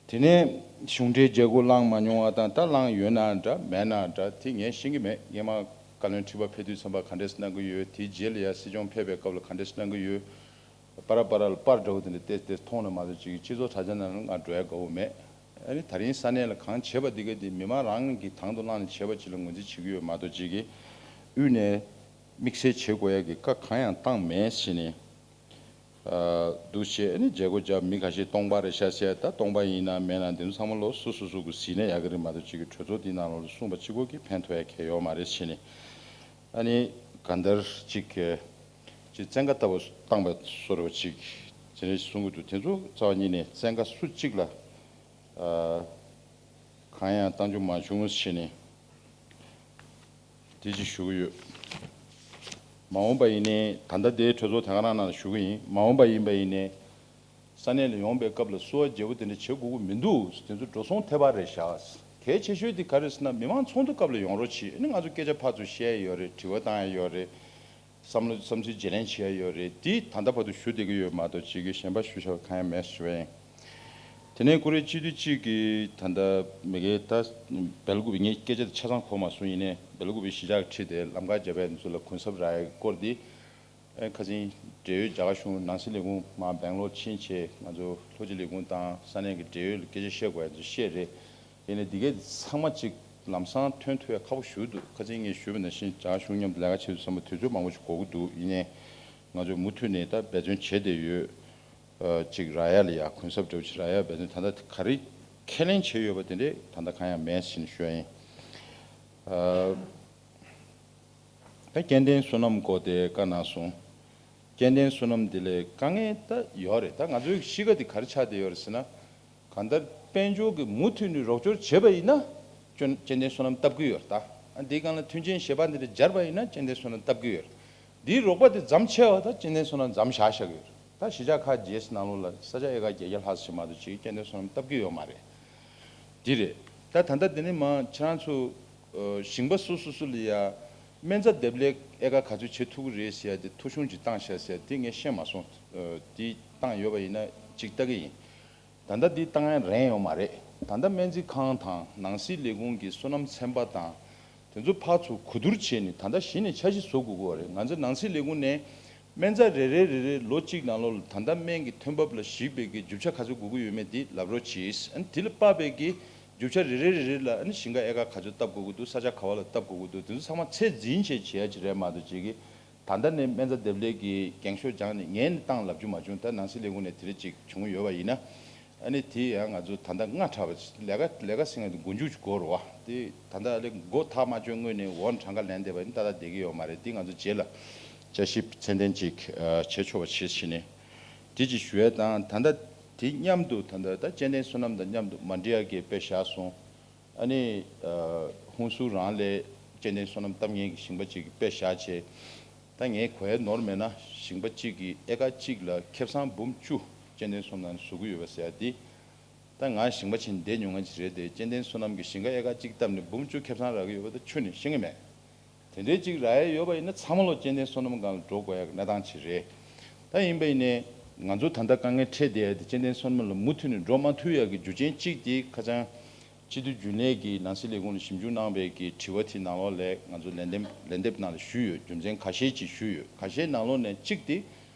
དེ་ནས་གཞུང་འབྲེལ་བྱེད་སྒོ་བླངས་མ་མྱོང་བ་དང་། ད་བླངས་ཡོད་ན་འདྲ་མེད་ན་འདྲ་དེ་ངས་ཤེས་ཀྱི་མེད། སྔོན་མ་བཀའ་བློན་ཁྲི་པ་ཕེབས་དུས་ཙམ་པ་ག་འདྲས་གནང་གི་ཡོད། དེའི་རྗེས་ལ་ཡ་སྲིད་སྐྱོང་ཕེབས་པའི་སྐབས་ལ་ག་འདྲས་གནང་གི་ཡོད། པར་པར་ལ་པར་འདྲ་བོ་དེ་འདྲ་བལྟས་བལྟས་མཐོང་ལ་མ་གཏོགས་ཅིག་སྤྱི་ཚོགས་དྲ་རྒྱ་ནང་ལ་ང་འགྲོ་ཡ་དགའ་བོ་མེད། ཨ་ནི་ད་རིང་ས་གནས་ལ་གང་བྱས་པ་འདི་ག་དེ་མི་མང་རང་གིས་དང་དུ་བླངས་ནས་བྱས་པ་ཅིག་ལ་ངོས་འཛིན་བྱེད་ཀྱི་ཡོད་མ་གཏོགས། ཅིག་གིས་དབུས་ནས་དམིགས་བསལ་བྱེད་དགོས་ཡ་གི་བཀའ་གང་ཡང་བཏང་མེད་ཟེར་ནས། ཨ། འདུག་བྱས་ཨ་ནི་མཇལ་སྒོ་བརྒྱབ། མི་ཁ་ཤས་སྟོང་པ་རེད་ཤག་ཟེར། ད་སྟོང་པ་ཡིན་ན་མེད་ན་འདི་ཚོ་ཚང་མ་ལོ་སོ་སོ་སོ་གི་གཟིགས་ན་ཡག་གི་རེད་མ་གཏོགས། ཅིག་གི་གྲོས་ཚོགས་འདི་ནང་ལོགས་ལ་གསུངས་པ་གཅིག་པོ་གིས་ཕན་ཐོགས་ཡ་གང་ཡོད་མ་རེད་ཟེར་ནས། ཨ་ནི་གང་ལྟར་ཅིག་གི་ཅིག་བཙན་བཀའ་ལྟ་བུ་བཏང་པ་བཟོ་འདྲ་བོ་ཅིག་དེ་འདྲ་གསུང་གི་འདུག་དེ་ཚོ་རྩ་བ་ཉིད་ནས་བཙན་བཀའ་སུ་གཅིག་ལ་ཨ། གང་ཡང་བཏང་རྒྱུ་མ་བྱུང་ཟེར་ནས་དེ་ཅིག་ཞུ་གི་ཡོད། མ་འོངས་པ་ཡིན་ནའི་ད་ལྟ་དེའི་གྲོས་ཚོགས་དེ་ག་རང་ནང་ལ་ཞུ་གི་ཡིན། མ་འོངས་པ་ཡིན་པ་ཡིན་ནའི་ས་གནས་ལ་ཡོང་པའི་སྐབས་ལ་བསུ་བ་བརྗེ་པོ་དེ་འདྲ་བྱེད་དགོས་ཀྱི་མི་འདུག་དེ་ཚོ་འགྲོ་སོང་ཐེབས་པ་རེད་ཤག་གལ་ཆེ་ཤོས་དེ་ག་རེ་ཟེར་ན་མི་མང་ཚོགས་འདུ་སྐབས་ལ་ཡོང་རོགས་བྱེད། ཨ་ནི་ང་ཚོ་སྐད་ཆ་ཕར་ཚུར་བཤད་ཡ་ཡོད་རེད། དྲི་བ་བཏང་ཡ་ཡོད་རེད། བསམ་བློ་བསམ་ཚུལ་བརྗེ་ལེན་བྱེད་ཡ་ཡོད་རེད། དེ་ད་ལྟ་བར་དུ་ཞུ་བསྡད་ཀྱི་ཡོད་མ་གཏོགས་ཅིག་གི་གཞན་པ་ཞུ་བྱ་བ་གང་ཡང་མེད་ཞུ་བ་ཡིན། དེ་ནས་ཀུ་རེ་སྤྱི་འཐུས་གཅིག་གིས་ད་ལྟ་མི་སྒེར་ད་སྦེལ་ཀོབ་ངས་སྐད་ཆ་དེ་ཆ་ཚང་གོ་མ་སོང་། ཡིན་ནའི་སྦེལ་ཀོབ་གཞིས་ཆགས་ཁྲིད་དེ་ལམ་ཁ་རྒྱབ་པའི་ཚོ་ལ་གུན་གསབ་རག་ཡའི་སྐོར་འདི། ཨེ་ཁ་སང་འབྲེལ་ཡོད་རྒྱ་གར་གཞུང་ནང་སྲིད་ལས་ཁུངས་མར་སྦེང་ལོར་ཕྱིན་བྱས་ང་ཚོ་ལྷོ་སྤྱི་ལས་ཁུངས་དང་ས་གནས་ཀྱི་འབྲེལ་ཡོད་ལ་སྐད་ཆ་བཤད་དགོས་ཡ་ཚོ་བཤད་རེད། ཡིན་ནའི་འདི་གའི་ཚང་མ་ཅིག་ལམ་སང་ཐོན་ཐུབ་ཡ་ཁག་པོ་ཞེ་པོ་འདུག་ཁ་སང་ངས་ཞུས་པ་ནང་བཞིན་རྒྱ་གར་གཞུང་མཉམ་དུ་ལས་ཀ་བྱེད་དུས་ཙམ་པ་དུས་ཚོད་མང་པོ་ཞིག་འགོར་གྱི་འདུག་ཡིན་ནའི་ང་ཚོས་མུ་མཐུད་ནས་ད་འབད་བརྩོན་བྱས་བསྡད་ཡོད། ཨ། ཅིག་རག་ཡ་ལ་ཡ་གུན་གསབ་འདྲ་བོ་ཅིག་རག་ཡ་འབད་བརྩོན། ད་ལྟ་ག་རེ་ཁས་ལེན་བྱས་ཡོད་པ་དེ་འདྲས་ད་ལྟ་གང་ཡང་མེད་ཟེར་ནས་ཞུ་ཡ་ཡིན། ཨ། ད་སྐྱེ་ལྡན་བསོད་ནམས་སྐོར་དེ་བཀའ་གནང་སོང་། སྐྱེ་ལྡན་བསོད་ནམས་འདི་ལས་དཀའ་ངལ་ད་ཡོད་རེད། ད་ང་ཚོའི་གཤིས་ཀ་འདི་ག་རེ་ཆགས་བསྡད་ཡོད་རེད་ཟེར་ན། གང་ལྟར་དཔལ་འབྱོར་གྱི་མུ་མཐུད་ནས་རོགས་སྐྱོར་བྱས་པ་ཡིན་ན། སྐྱོན་སྐྱེ་ལྡན་བསོད་ནམས་བཏབ་ཀྱི་ཡོད་རེད། ད་ཨ་འདིའི་སྒང་ལ་མཐུན་རྐྱེན་གཞན་པ་འདི་འདྲ་སྦྱར་བ་ཡིན་ན་སྐྱེ་ལྡན་བསོད་ནམས་བཏབ་ཀྱི་ཡོད་རེད། འདིའི་རོགས་པ་དེ་མཚམས་ཆད་པ་ད་སྐྱེ་ལྡན་བསོད་ནམས་མཚམས་བཞག་བཞག་གི་ཡོད་རེད། ད་གཞིས་ཆགས་ཁག་བརྒྱད་ཙམ་ནང་ལོགས་ལ་ས་ཆ་ཨེ་ཀར་བརྒྱད་བརྒྱ་ལྷག་ཙམ་ཞིག་མ་གཏོགས་ཅིག་སྐྱེ་ལྡན་བསོད་ནམས་བཏབ་ཀྱི་ཡོད་མ་རེད། འདི་རེད། ད་ད་ལྟ་འདི་ནས་མར་ཁྱེད་རང་ཚོ་ཨ་ཞིང་པ་སོ་སོ་སོ་ལ་ཡ་སྨན་རྩྭ་འདེབས་ལས་ཨེ་ཀར་ག་ཚོད་བྱེད་ཐུབ་ཀྱི་རེད་ཟེར་ཡ་དེ་ཐོ་གཞུང་ཅིག་བཏང་ཤག་ཟེར་ཡ་དེ་ངས་ཤེས་མ་སོང་། ཨ་དེ་བཏང་ཡོད་པ་ཡིན་ན་ཅིག་ལྟ་གི་ཡིན། ད་ལྟ་འདི་བཏང་ཡ་རན་ཡོད་མ་རེད། ད་ལྟ་སྨན་རྩིས་ཁང་དང་ནང་སྲིད་ལས་ཁུངས་ཀྱི་སོ་ནམ་ཚན་པ་དང་དེ་ཚོ་ཕར་ཚུར་གོ་བསྡུར་བྱས་ནས་ད་ལྟ་གཞི་ནས་འཆར་གཞི་བཟོ་དགོས་ཀྱི་ཡོད་རེད། ང་ཚོ་ནང་སྲིད་ལས་ཁུངས་ནས་སྨན་རྩྭ་རེ་རེ་རེ་རེ་ལོ་གཅིག་ནང་ལོགས་ལ་ད་ལྟ་སྨན་གྱི་ཐོན་འབབ་ལ་གཞིགས་པའི་གི་རྒྱུ་ཆ་ག་ཚོད་དགོས་ཀྱི་ཡོད་མེད་དེ་ལབ་རོགས་གྱིས། ཨ་ནི་དེ་ལ་དཔག་པའི་གི་རྒྱུ་ཆ་རེ་རེ་རེ་རེ་ལ་ཨ་ནི་ཞིང་ཁ་ཨེ་ཀར་ག་ཚོད་བཏབ་དགོས་ཀྱི་འདུག་ས་ཆ་ག་བ་ལ་བཏབ་དགོས་ཀྱི་འདུག་དེ་ཚོ་ཚང་མ་ཚད་འཛིན་བྱས་བྱེད་ཡ་ཅིག་རེད་མ་གཏོགས་ཅིག་གི་ད་ལྟ་ནས་སྨན་རྩྭ་འདེབས་ལས་ཀྱི་འགེངས་ཤོག་སྦྱངས་ནས་ངས་ནི་བཏང་ལབ་རྒྱུ་མ་བྱུང་། ད་ནང་སྲིད་ལས་ཁུངས་ནས་དེ་རིགས་ཅིག་བྱུང་ཡོད་པ་ཡིན་ན། ཨ་ནི་དེ་ཡང་ང་ཚོ་ད་ལྟ་སྔ་དྲགས་པ་ལས་ཀ་ལས་ཀ་ཟེར་མཁན་དེ་མགོ་མཇུག་ཅིག་འགོར་བ་དེ་ད་ལྟ་ཨ་ལས་མགོ་ཐག་མ་ཆོད་སྔོན་ནས་འོག་ནས་གྲངས་ཀ་ལེན་བསྡད་པ་ཡིན་ད་ལྟ་བསྡད་ཀྱི་ཡོད་མ་རེད། དེ་ང་ཚོ་རྗེས་ལ་བསྐྱར་ཞིབ་ཚད་ལྡན་ཅིག་བྱེད་ཆོག་པ་བྱེད་ཕྱིན་ནས་དེ་ཅིག་ཞུ་ཡ་དང་། ད་ལྟ་དེ་མཉམ་དུ་ད་ལྟ་ད་སྐྱེ་ལྡན་བསོད་ནམས་དང་མཉམ་དུ་མ་འགྲིག་ཡ་གི་དཔེ་བཞག་སོང་། ཨ་ནི་ཨ་ཧུན་སུར་རང་ལ་སྐྱེ་ལྡན་བསོད་ནམས་བཏབ་མཁན་གྱི་ཞིང་པ་གཅིག་གིས་དཔེ་བཞག་བྱས། ད་ངས་གོ་ཡ་ནོར་མེད་ན་ཞིང་པ་གཅིག་གིས་ཨེ་ཀར་གཅིག་ལ་ཁེ་བཟང་འབུམ་བཅུ་སྐྱེ་ལྡན་བསོད་ནམས་བཟོ་གི་ཡོད་པ་ཟེར་ཡ་དེ། ད་ང་ཞིང་པ་ཆེན་བསྡད་མྱོང་མཁན་ཅིག་རེད་དེ། སྐྱེ་ལྡན་བསོད་ནམས་ཀྱི་ཞིང་ཁ་ཨེ་ཀར་གཅིག་བཏབ་ནས་འབུམ་བཅུ་ཁེ་བཟང་རག་གི་ཡོད་པ་ད་ཁྱོན་ནས་ཤེས་ཀྱི་མེད། དེ་འདྲའི་ཅིག་རག་ཡ་ཡོད་པ་ཡིན་ན་ཚང་མ་ལོ་སྐྱེ་ལྡན་བསོད་ནམས་སྒང་ལ་འགྲོ་དགོས་ཡ་གི་གནས་སྟངས་ཅིག་རེད། ད་ཡིན་པ་ཡིན་ནའི་ང་ཚོ་ད་ལྟ་དཀའ་ངལ་འཕྲད་བསྡད་ཡ་དེ་སྐྱེ་ལྡན་བསོད་ནམས་ལ་མུ་མཐུད་ནས་འགྲོ་མ་ཐུབ་ཡ་གི་རྒྱུ་རྐྱེན་གཅིག་དེ་ཁ་སང་སྤྱི་འཐུས་རྒྱུན་ལས་ཀྱིས་ནང་སྲིད་ལས་ཁུངས་ལ་ཞིབ་འཇུག་གནང་བའི་གི་དྲི་བ་དེ་ནང་ལོགས་ལ་ང་ཚོ་ལན་འདེབས་ལན་འདེབས་ནང་ལ་ཞུས་ཡོད། རྒྱུ་མཚན་ཁ་ཤས་ཅིག་ཞུས་ཡོད། ཁ་ཤས་ནང་ལོགས་ནས་གཅིག་དེ་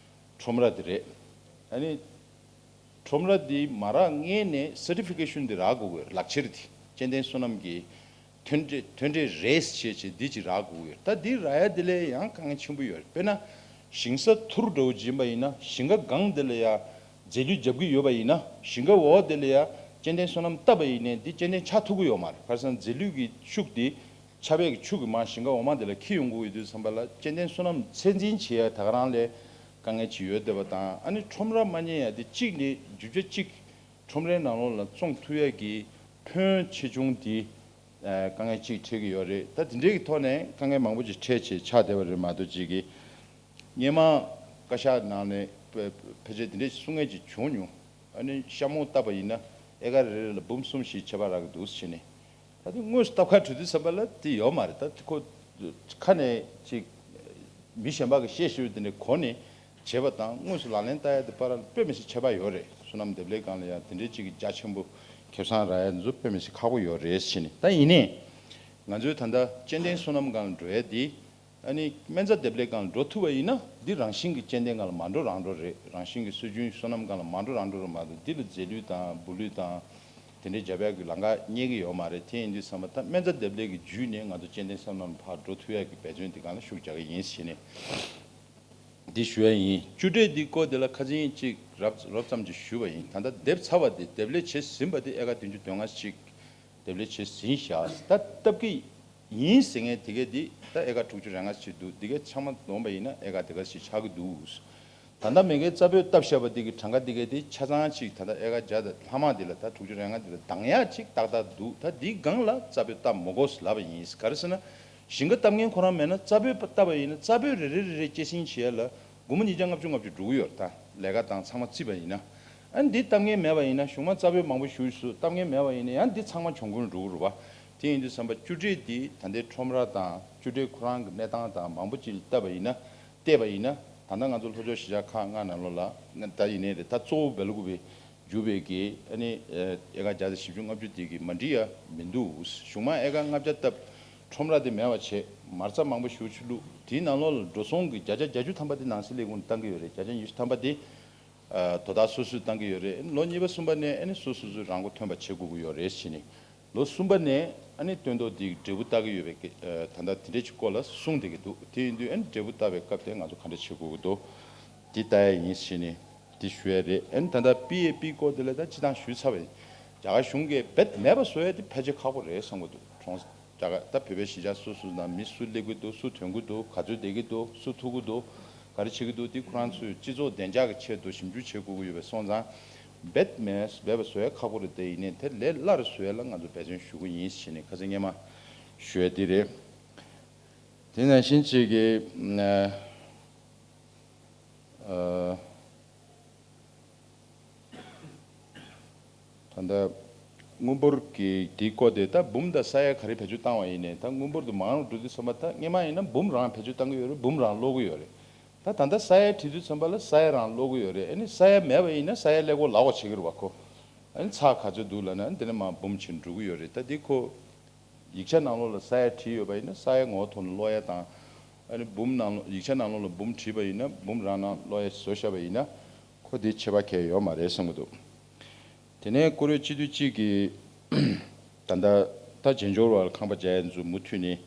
ཁྲོམ་ར་དེ་རེད། ཨ་ནི་ཁྲོམ་ར་འདི་མ་རག་སྔོན་ནས་སར་ཊི་ཕི་ཀེ་ཤན་འདི་རག་དགོས་ཀྱི་ཡོད་རེད། ལག་ཁྱེར་འདི་སྐྱེ་ལྡན་བསོད་ནམས་ཀྱི་ཐོན་འབྲས་ཐོན་འབྲས་རེད་ཅེས་བྱས་འདི་ཅིག་རག་དགོས་ཀྱི་ཡོད་རེད། ད་འདི་རག་ཡ་འདི་ལས་ཡང་དཀའ་ངལ་ཆེན་པོ་ཡོད་རེད། དཔེར་ན་ཞིང་ས་ཐུར་འདྲ་བོ་ཅིག་ཡིན་པ་ཡིན་ན་ཞིང་ཁ་སྒང་འདི་ལ་ཡ་རྫས་ལུད་རྒྱབ་ཀྱི་ཡོད་པ་ཡིན་ན་ཞིང་ཁ་འོག་འདི་ལ་ཡ་ སྤྱན་ལྡན་བསོད་ནམས་བཏབ་པ་ཡིན་ནའི་འདི་སྤྱན་ལྡན་ཆགས་ཐུབ་ཀྱི་ཡོད་མ་རེད། ག་རེ་ཟེར་ན་རྫས་ལུད་ཀྱི་ཤུགས་འདི་ཆགས་པའི་ཤུགས་ཀྱིས་མར་ཞིང་ཁ་འོ་མ་འདི་ལ་འཁྱེར་ཡོང་གི་ཡོད་དུས་ཙམ་པ་ལ་སྤྱན་ལྡན་བསོད་ནམས་ཚད་འཛིན་བྱེད་ཡ་ད་ག་རང་ལས་དཀའ་ངལ་ཅིག་ཡོད་བསྡད་པ་དང་། ཨ་ནི་ཁྲོམ་ར་མ་རྙེད་ཡ་འདི་གཅིག་ནི་རྒྱུ་ཆ་གཅིག་ཁྲོམ་རའི་ནང་ལོགས་ལ་བཙོང་ཐུབ་ཡ་གི་ཕོན་ཆེ་ཆུང་འདི་ཨ་དཀའ་ངལ་ཅིག་འཕྲད་ཀྱི་ཡོད་རེད། ད་དེ་འདྲའི་གི་ཐོག་ནས་དཀའ་ངལ་མང་པོ་ཅིག་འཕྲད་བྱས་ཆགས་བསྡད་པ་རེད་མ་གཏོགས་ཅིག་གི་སྔོན་མ་བཀའ་ཤག་ནང་ནས་ཕལ་ཕལ་ཆེར་དེ་འདྲས་གསུང་མཁན་ཅིག་བྱུང་མྱོང་། ཨ་ནི་ཤ་མོང་བཏབ་པ་ཡིན་ན་ཨེ་ཀར་རེ་རེ་ལ་འབུམ་གསུམ་བཞི་ཆད་པ་རག་གི་འདུག་ཟེར་ནས། ད་དེ་དངོས་སུ་སྟབས་ཁ་གྲོལ་དུས་ཙམ་པ་ལ་དེ་ཡོད་མ་རེད། ད་དེ་ཁོ་ཁ་ནས་ཅིག་མི་གཞན་པ་གི་བཤད་ཤེས་དེ་འདྲས་གོ་ནས་བྱས་པ་དང་དངོས་སུ་ལག་ལེན་བསྟར་ཡ་དེ་བར་ལ་དཔེ་མི་སྲིད་ཁྱད་པར་ཡོད་རེད། བསོད་ནམས་འདེབས་ལས་སྒང་ལ་ཡང་དེ་འདྲས་ཅིག་གི་རྒྱ་ཆེན་པོ་ཁེ་བཟང་རག་ཡ་འདི་ཚོ་དཔེ་མི་སྲིད་ཁག་པོ་ཡོད་རེད་ཟེར་ནས། ད་ཡིན་ནའི་ང་ཚོའི་ད་ལྟ་སྤྱན་ལྡན་བསོད་ནམས་སྒང་ལ་འགྲོ་ཡ་དེ། ཨ་ནི་སྨན་རྩྭ་འདེབས་ལས་སྒང་ལ་འགྲོ་ཐུབ་པ་ཡིན་ན་འདི་རང་བཞིན་གྱི་སྤྱན་ལྡན་སྒང་ལ་མ་འགྲོ་རང་འགྲོ་རེད། རང་བཞིན་གྱི་སྲོལ་རྒྱུན་བསོད་ནམས་སྒང་ལ་མ་འགྲོ་རང་འགྲོ་རེད་མ་གཏོགས། འདི་ལ་རྫས་ལུད་དང་འབུ་ལུད་དང་དེ་འདྲའི་རྒྱབ་ཡག་གི་ལམ་ཁ་རྙེད་ཀྱི་ཡོད་མ་རེད། དེ་ཡིན་དུས་ཙམ་པ་ད་སྨན་རྩྭ་འདེབས་ལས་ཀྱི་བརྒྱུད་ནས་ང་ཚོ་སྤྱན་ལྡན་བསོད་ནམས་ཕར་འགྲོ་ཐུབ་ཡག་གི་འབད་བརྩོན་འདི་སྒང་ལ་ཤུགས་རྒྱག་གི་ཡིན་ཟེར་ནས་འདི་ཞུ་ཡ་ཡིན། བཅུ་ཁྲིད་འདི་སྐོར་དེ་ལ་ཁ་སང་ཅིག་རོབ་རོབ་ཙམ་ཅིག་ཞུས་པ་ཡིན། ད་ལྟ་འདེབས་ཚར་བ་དེ་འདེབས་ལས་བྱེད་ཟིན་པ་དེ་ཨེ་ཀར་བདུན་ཅུ་དོན་ལྔ་ཅིག་འདེབས་ལས་བྱེད་ཟིན་བཞག་ད་བཏབ་ཀྱི་ཡིན་ཟེར་མཁན་དེ་གས་དེ་ད་ཨེ་ཀར་དྲུག་ཅུ་རེ་ལྔ་ཞིག་འདུག་འདི་གས་ཚང་མ་བསྡོམས་པ་ཡིན་ན་ཨེ་ཀར་དེ་ག་ཞིག་ཆགས་ཀྱི་འདུག་ད་ལྟ་མ་གི་རྩ་སྤོས་བཏབ་བཞག་པ་འདི་གི་གྲངས་ཀ་འདི་གས་དེ་ཆ་ཚང་ཅིག་ད་ལྟ་ཨེ་ཀར་བརྒྱ་དང་ལྷག་མ་འདི་ལ་ད་དྲུག་ཅུ་རེ་ལྔ་འདི་ལ་འདང་ཡག་ཅིག་ཏག་ཏག་འདུག་ད་འདི་སྒང་ལ་རྩ་སྤོས་བཏབ་མི་དགོས་ལབ་པ་ཡིན། ག་རེ་ཟེར་ན་ཞིང་ཁ་བཏབ་མཁན་ཁོ་རང་མེད་ན་རྩ་སྤོས་བཏབ་པ་ཡིན་ན་རྩ་སྤོས་རེ་རེ་རེ་རེ་སྐྱེད་སྲིང་བྱེད་ཡ་ལ་སྒོར་མོ་ཉིས་བརྒྱ་ལྔ་བཅུ་ལྔ་བཅུ་འགྲོ་གི་ཡོད་རེད། ད་ལས་ཀ་དང་ཚང་མ་བརྩིས་པ་ཡིན་ན། ཨ་ནི་འདི་བཏབ་མཁན་མེད་པ་ཡིན་ན། གཞུང་མ་རྩ་སྤོས་མང་པོ་ཞུ་ཞུ་བཏབ་མཁན་མེད་པ་ཡིན་ན་ཡང་འདི་ཚང་མ་གྱོང་གུན་འགྲོ་གི་རེད་པ། དེ་ཡིན་དུས་ཙམ་པ་བཅུ་ཁྲིད་འདི་ད་ལྟའི་ཁྲོམ་ར་དང་བཅུ་ཁྲིད་ཁོ་རང་གི་གནས་སྟངས་དང་མང་པོ་ཅིག་བལྟས་པ་ཡིན་ན། བལྟས་པ་ཡིན་ན་ད་ལྟ་ང་ཚོ་ལྷོ་ཕྱོགས་གཞིས་ཆགས་ཁག་ལྔ་ནང་ལོགས་ལ་ད་ཡིན་ནའི་རེད། ད་གཙོ་བོ་སྦེལ་ཀོབ་བརྒྱུད་པའི་གི་ཨ་ནི་ཨེ་ཀར་བརྒྱ་དང་བཞི་བཅུ་ལྔ་བཅུ་དེ་གི་མ་འགྲིག་ཡ་མི་འདུག་གཞུང་མ་ཨེ་ཀར་ལྔ་བརྒྱ་བཏབ། ཁྲོམ་ར་དེ་མེད་པ་བྱས། མ་རྩ་མང་པོ་ཞེ་པོ་ཅིག་བླུགས། དེའི་ནང་ལོགས་ལ་འགྲོ་སོང་གི་བརྒྱ་ཆ་བརྒྱད་ཅུ་ཐམ་པ་དེ་ནང་སྲིད་ལས་ཁུངས་ལ་བཏང་གི་ཡོད་རེད། བརྒྱ་ཆ་ཉི་ཤུ་ཐམ་པ་དེ་ཨ་དོ་བདག་སོ་སོས་བཏང་གི་ཡོད་རེད། ལོ་གཉིས་པ་གསུམ་པ་ནས་ཨ་ནི་སོ་སོ་སོས་རང་མགོ་ཐོན་པ་བྱེད་དགོས་ཀྱི་ཡོད་རེད་ཟེར་ནས། ལོ་གསུམ་པ་ནས་ཨ་ནི་སྟོན་ཐོག་དེའི་འབྲས་བུ་བལྟ་གི་ཡོད་པའི་ཨ་ད་ལྟ་དེ་འདྲས་ཀྱི་སྐོར་ལ་གསུངས་བསྡད་ཀྱི་འདུག་དེ་ཡིན་དུས་ཨ་ནི་འབྲས་བུ་བལྟ་བའི་སྐབས་དེ་ང་ཚོ་ག་འདྲ་བྱེད་དགོས་ཀྱི་འདུག་དེ་ལྟ་ཡ་ཡིན་ཟེར་ནས་དེ་ཞུ་ཡ་རེད། ཨ་ནི་ད་ལྟ་པི་ཨེ་པི་སྐོར་དེ་ལ་ད་སྤྱི་བཏང་ཞུས་ཚར་བ་ཡིན། རྒྱ་གར་གཞུང་གིས་རྦད་མེད་པ་བཟོ་ཡ་དེ་ཕལ་ཆེར་ཁག་པོ་རེད་བསམ་གྱི་འདུག་གྲོང་རྒྱ་གར་ད་བོད་པའི་གཞིས་ཆགས་སོ་སོ་ནང་མི་སུ་སླེབས་ཀྱི་འདུག་སུ་ཐོན་གྱི་འདུག་ག་ཚོད་བསྡད་ཀྱི་འདུག་སུ་ཐུག་གི་འདུག་ག་རེ་བྱེད་ཀྱི་འདུག་དེ་ཁོ་རང་ཚོའི་སྤྱི་ཚོགས་བདེ་འཇགས་ཀྱི་ཆེད་དུ་ཞིབ་འཇུག་བྱེད་དགོས་ཀྱི་ཡོད་པས་སོང་ཙང་། རྦད་མེད་མེད་པ་བཟོ་ཡ་ཁག་པོ་རེད། དེ་ཡིན་ནའི་དེ་ལས་སླ་རུ་བཟོ་ཡ་ལ་ང་ཚོ་འབད་བརྩོན་ཞུ་གི་ཡིན་ཟེར་ནས་ཁ་སང་སྔོན་མ་ཞུ་ཡ་དེ་རེད། དེ་ནང་བཞིན་གཅིག་གི་ཨ། ཨ། ད་ལྟ་དངུལ་འབོར་གྱི་དེའི་སྐོར་དེ་ད་འབུམ་དང་ས་ཡ་ག་རེ་བེད་སྤྱོད་བཏང་བ་ཡིན་ནའི་ད་དངུལ་འབོར་དུ་མང་རུ་འགྲོ་དུས་ཙམ་པ་ད་སྔོན་མ་ཡིན་ན་འབུམ་རང་བེད་སྤྱོད་བཏང་གི་ཡོད་རེད། འབུམ་རང་སློག་གི་ཡོད་རེད། ད་ད་ལྟ་ས་ཡ་བྲིས་དུས་ཙམ་པ་ལ་ས་ཡ་རང་སློག་གི་ཡོད་རེད། ཨ་ནི་ས་ཡ་མེད་པ་ཡིན་ན་ས་ཡ་ཀླད་ཀོར་ལག་འོག་བྱེད་ཀྱི་རེད་བ་ཁོ། ཨ་ནི་ཚེག་ག་ཚོད་འདུག་ལབ་ན་ཨ་ནི་དེ་ནས་མར་འབུམ་བྱས་འགྲོ་གི་ཡོད་རེད། ད་འདི་ཁོ་ཡིག་ཆ་ནང་ལོགས་ལ་ས་ཡ་བྲིས་ཡོད་པ་ཡིན་ན་ས་ཡ་ངོ་བོ་ཐོག་ནས་ཀློག་ཡ་དང་། ཨ་ནི་འབུམ་ནང་ལོགས་ཡིག་ཆ་ནང་ལོགས་ལ་འབུམ་བྲིས་པ་ཡིན་ན་འབུམ་རང་ནང་ཀློག་ཡ་བཟོ་བཞག་པ་ཡིན་ན་ཁོ་དེ་ཁྱད་པར་གང་ཡང་ཡོད་མ་རེད་བསམ་གྱི་འདུག་དེ་ནས་བཀུར་འོས་སྤྱི་འཐུས་གཅིག་གིས་ད་ལྟ་ད་བྱེས་འབྱོར་བ་ལ་ཁང་པ་རྒྱག་ཡ་ཚོ་མུ་མཐུད་ནས་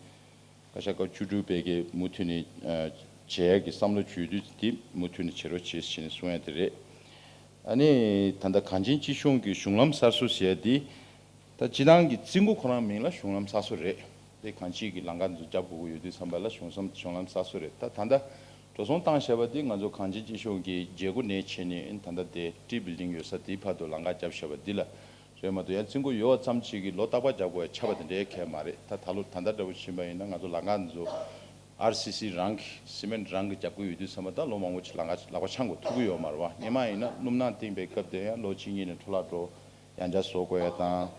བཀའ་ཤག་སྐབས་བཅུ་དྲུག་པའི་གི་མུ་མཐུད་ནས་ཨ་བྱེད་ཡ་གི་བསམ་བློ་བཅོས་བསྡུས་དེ་མུ་མཐུད་ནས་བྱེད་རོགས་བྱེད་ཟེར་ནས་གསུང་ཡ་དེ་རེད། ཨ་ནི་ད་ལྟ་གངས་ཅན་སྐྱིད་གཤོངས་ཀྱི་གཞུང་ལམ་གསར་བཟོ་ཟེར་ཡ་དེ། ད་སྤྱི་བཏང་གི་རྩིས་འགོ་ཁོ་རང་མིང་ལ་གཞུང་ལམ་གསར་བཟོ་རེད། དེ་གང་ཅིའི་གི་ལམ་ཁ་འདི་ཚོ་རྒྱབ་དགོས་ཀྱི་ཡོད་དུས་ཙམ་པ་ལ་གཞུང་ལམ་གཞུང་ལམ་གསར་བཟོ་རེད། ད་ད་ལྟ་འགྲོ་སོང་བཏང་བཞག་པ་འདི་ང་ཚོ་གངས་ཅན་སྐྱིད་གཤོངས་ཀྱི་བརྒྱད་དགུ་ནས་བྱས་ནས་ད་ལྟ་དེ་ཊི་བིལ་ཌིང་ཡོད་ས་དེའི་བར་དུ་ལམ་ཁ་རྒྱབ་བཞག་པ་འདི་ལ་རེད་མ་གཏོགས་ཡང་རྩིས་འགོ་ཡོད་པ་ཙམ་ཅིག་གིས་ལོ་རྟག་པར་རྒྱབ་དགོས་ཡ་ཆགས་པ་དེ་འདྲའི་གང་ཡང་མ་རེད། ད་ད་ལོ་ད་ལྟ་འདྲ་པོ་ཕྱིན་པ་ཡིན་ན་ང་ཚོ་ལམ་ཁ་འདི་ཚོ་ཨར་སི་སི་རང་གི་སི་མེན་ཊི་རང་གི་རྒྱབ་ཀྱི་ཡོད་དུས་ཙམ་པ་ད་ལོ་མང་པོ་ཅིག་ལམ་ཁ་ལག་པ་འཆང་དགོས་ཐུག་གི་ཡོད་མ་རེད་བ། སྔོན་མ་ཡིན་ན་སྣུམ་ནག་བཏིང་པའི་སྐབས་དེ་ཡང་ལོ་གཅིག་གཉིས་ནས་འཕྲོ་བརླག་འགྲོ། ཡང་བསྐྱར་བཟོ་དགོས་ཡ་དང་།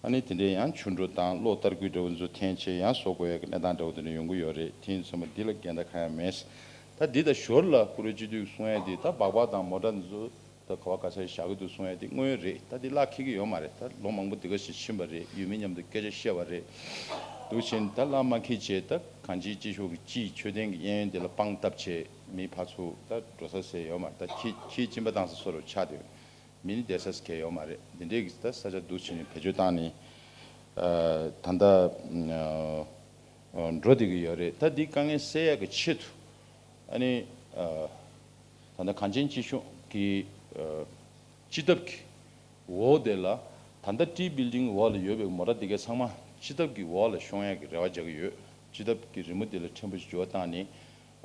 ཨ་ནི་དེ་འདྲའི་ཡང་ཆུ་འགྲོ་དང་གློག་ཏར་སྐུད་འདྲ་བོ་ཚོ་འཐེན་བྱས་ཡང་བཟོ་དགོས་ཡ་གི་གནས་སྟངས་འདྲ་བོ་དེ་འདྲ་ཡོང་གི་ཡོད་རེད། དེ་ཡིན་དུས་ཙམ་པ་འདི་ལ་འགལ་ཟླ་གང་ཡང་མེད། ད་འདི་དང་ཞོར་ལ་བཀུར་འོས་སྤྱི་འཐུས་གསུང་ཡ་དེ་ད་སྦག་སྦག་དང་མོ་ཊ་འདི་ཚོ་ད་ག་བ་ག་ས་བཞག་གི་འདུག་གསུང་ཡ་དེ་དངོས་ཡོད་རེད། ད་འདི་གླགས་འཁེལ་གི་ཡོད་མ་རེད། ད་ལོ་མང་པོ་འདི་ག་ཞིག་ཕྱིན་པ་རེད། ཡུལ་མི་མཉམ་དུ་སྐད་ཆ་བཤད་པ་རེད། འདུག་བྱས་ནས་ད་གླགས་མ་འཁེལ་བྱས་ད་གང་ཅིའི་སྤྱི་ཤོག་གི་སྤྱིའི་ཆོས་ལྡན་གྱི་གཡས་གཡོན་དེ་ལ་དཔང་བཏབ་བྱས་མི་ཕར་ཚུར་ད་འགྲོ་ས་ཟེར་ཡོད་མ་རེད། ད་ཁྱི་ཁྱིའི་གཅིན་པ་བཏང་ས་བཟོ་འདྲ་ཆགས་བསྡད་ཡོད། མི་ནི་བསྡད་ས་གང་ཡང་ཡོད་མ་རེད། འདི་འདྲའི་གི་ད་ས་ཆ་འདུག་བྱས་ནས་བེད་སྤྱོད་བཏང་ནས་ཨ་ད་ལྟ་ཨ་འགྲོ་བསྡད་ཀྱི་ཡོད་རེད། ད་འདི་དཀའ་ངལ་སེལ་ཡག་གི་ཆེད་དུ་ཨ་ནི་ཨ་ད་ལྟ་གངས་ཅན་སྐྱིད་གཤོངས་ཀྱི་ཨ་སྤྱི་ཐབ་ཀྱི་འོག་དེ་ལ་ ད་ལྟ་ཊི་བིལ་ཌིང་འོག་ལ་ཡོད་པའི་མོ་ཊ་འདི་གའི་ཚང་མ་སྤྱི་ཐབ་ཀྱི་འོག་ལ་ཤོང་ཡག་གི་རེ་བ་རྒྱག་གི་ཡོད། སྤྱི་ཐབ་ཀྱི་རི་མོ་འདི་ལ་ཕྲན་བུ་ཞིག་འགྱུར་བ་བཏང་ནས།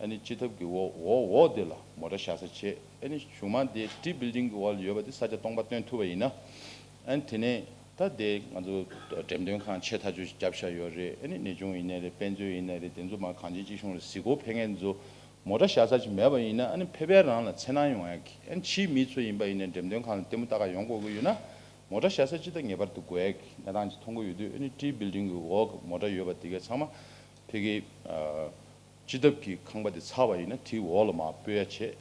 ཨ་ནི་སྤྱི་ཐབ་ཀྱི་འོག་འོག་འོག་དེ་ལ་མོ་ཊ་བཞག་ས་བྱས། ཨ་ནི་གཞུག་མ་དེ་ཊི་བིལ་ཌིང་གི་འོག་ལ་ཡོད་པ་དེ་ས་ཆ་སྟོང་པ་སྟོན་ཐུབ་པ་ཡིན་ན། ཨ་ནི་དེ་ནས་ད་དེ་ང་ཚོ་འགྲེམས་སྟོན་ཁང་ཆེ་ཐག་ཆོད་ཞིག་བརྒྱབ་བཞག་ཡོད་རེད། ཨ་ནི་གནས་ཆུང་ཡིན་ནའི་རེད། དཔེ་མཛོད་ཡིན་ནའི་རེད། དེ་ཚོ་མར་གངས་ཅན་སྐྱིད་གཤོངས་ལ་གཟིགས་སྐོར་ཕེབས་མཁན་ཚོ་མོ་ཊ་བཞག་ས་ཅིག་མེད་པ་ཡིན་ན། ཨ་ནི་ཕེབས་པའི་རང་ལ་འཚེར་སྣང་ཡོང་ཡག་གི། ཨ་ནི་ཕྱིའི་མི་ཚོ་ཡིན་པ་ཡིན་ནའི་འགྲེམས་སྟོན་ཁང་ལ་ལྟད་མོ་ལྟ་ག་ཡོང་དགོས་ཀྱི་ཡོད་ན། མོ་ཊ་བཞག་ས་ཅིག་ད་ངེས་པར་དུ་དགོས་ཡག་གི་གནས་སྟངས་ཅིག་མཐོང་གི་ཡོད་དུས། ཨ་ནི་ཊི་བིལ་ཌིང་གི་འོག་གི་མོ་ཊ་ཡོད་པ་དེ་གའི་ཚང་མ་ཕ་གི་ཨ་སྤྱི་ཐབ་ཀྱི་ཁང་པ་དེ་ཚར་བ་ཡིན་ན་དེའི་འོག་ལ་མར་སྤོས་ཡ་བྱས།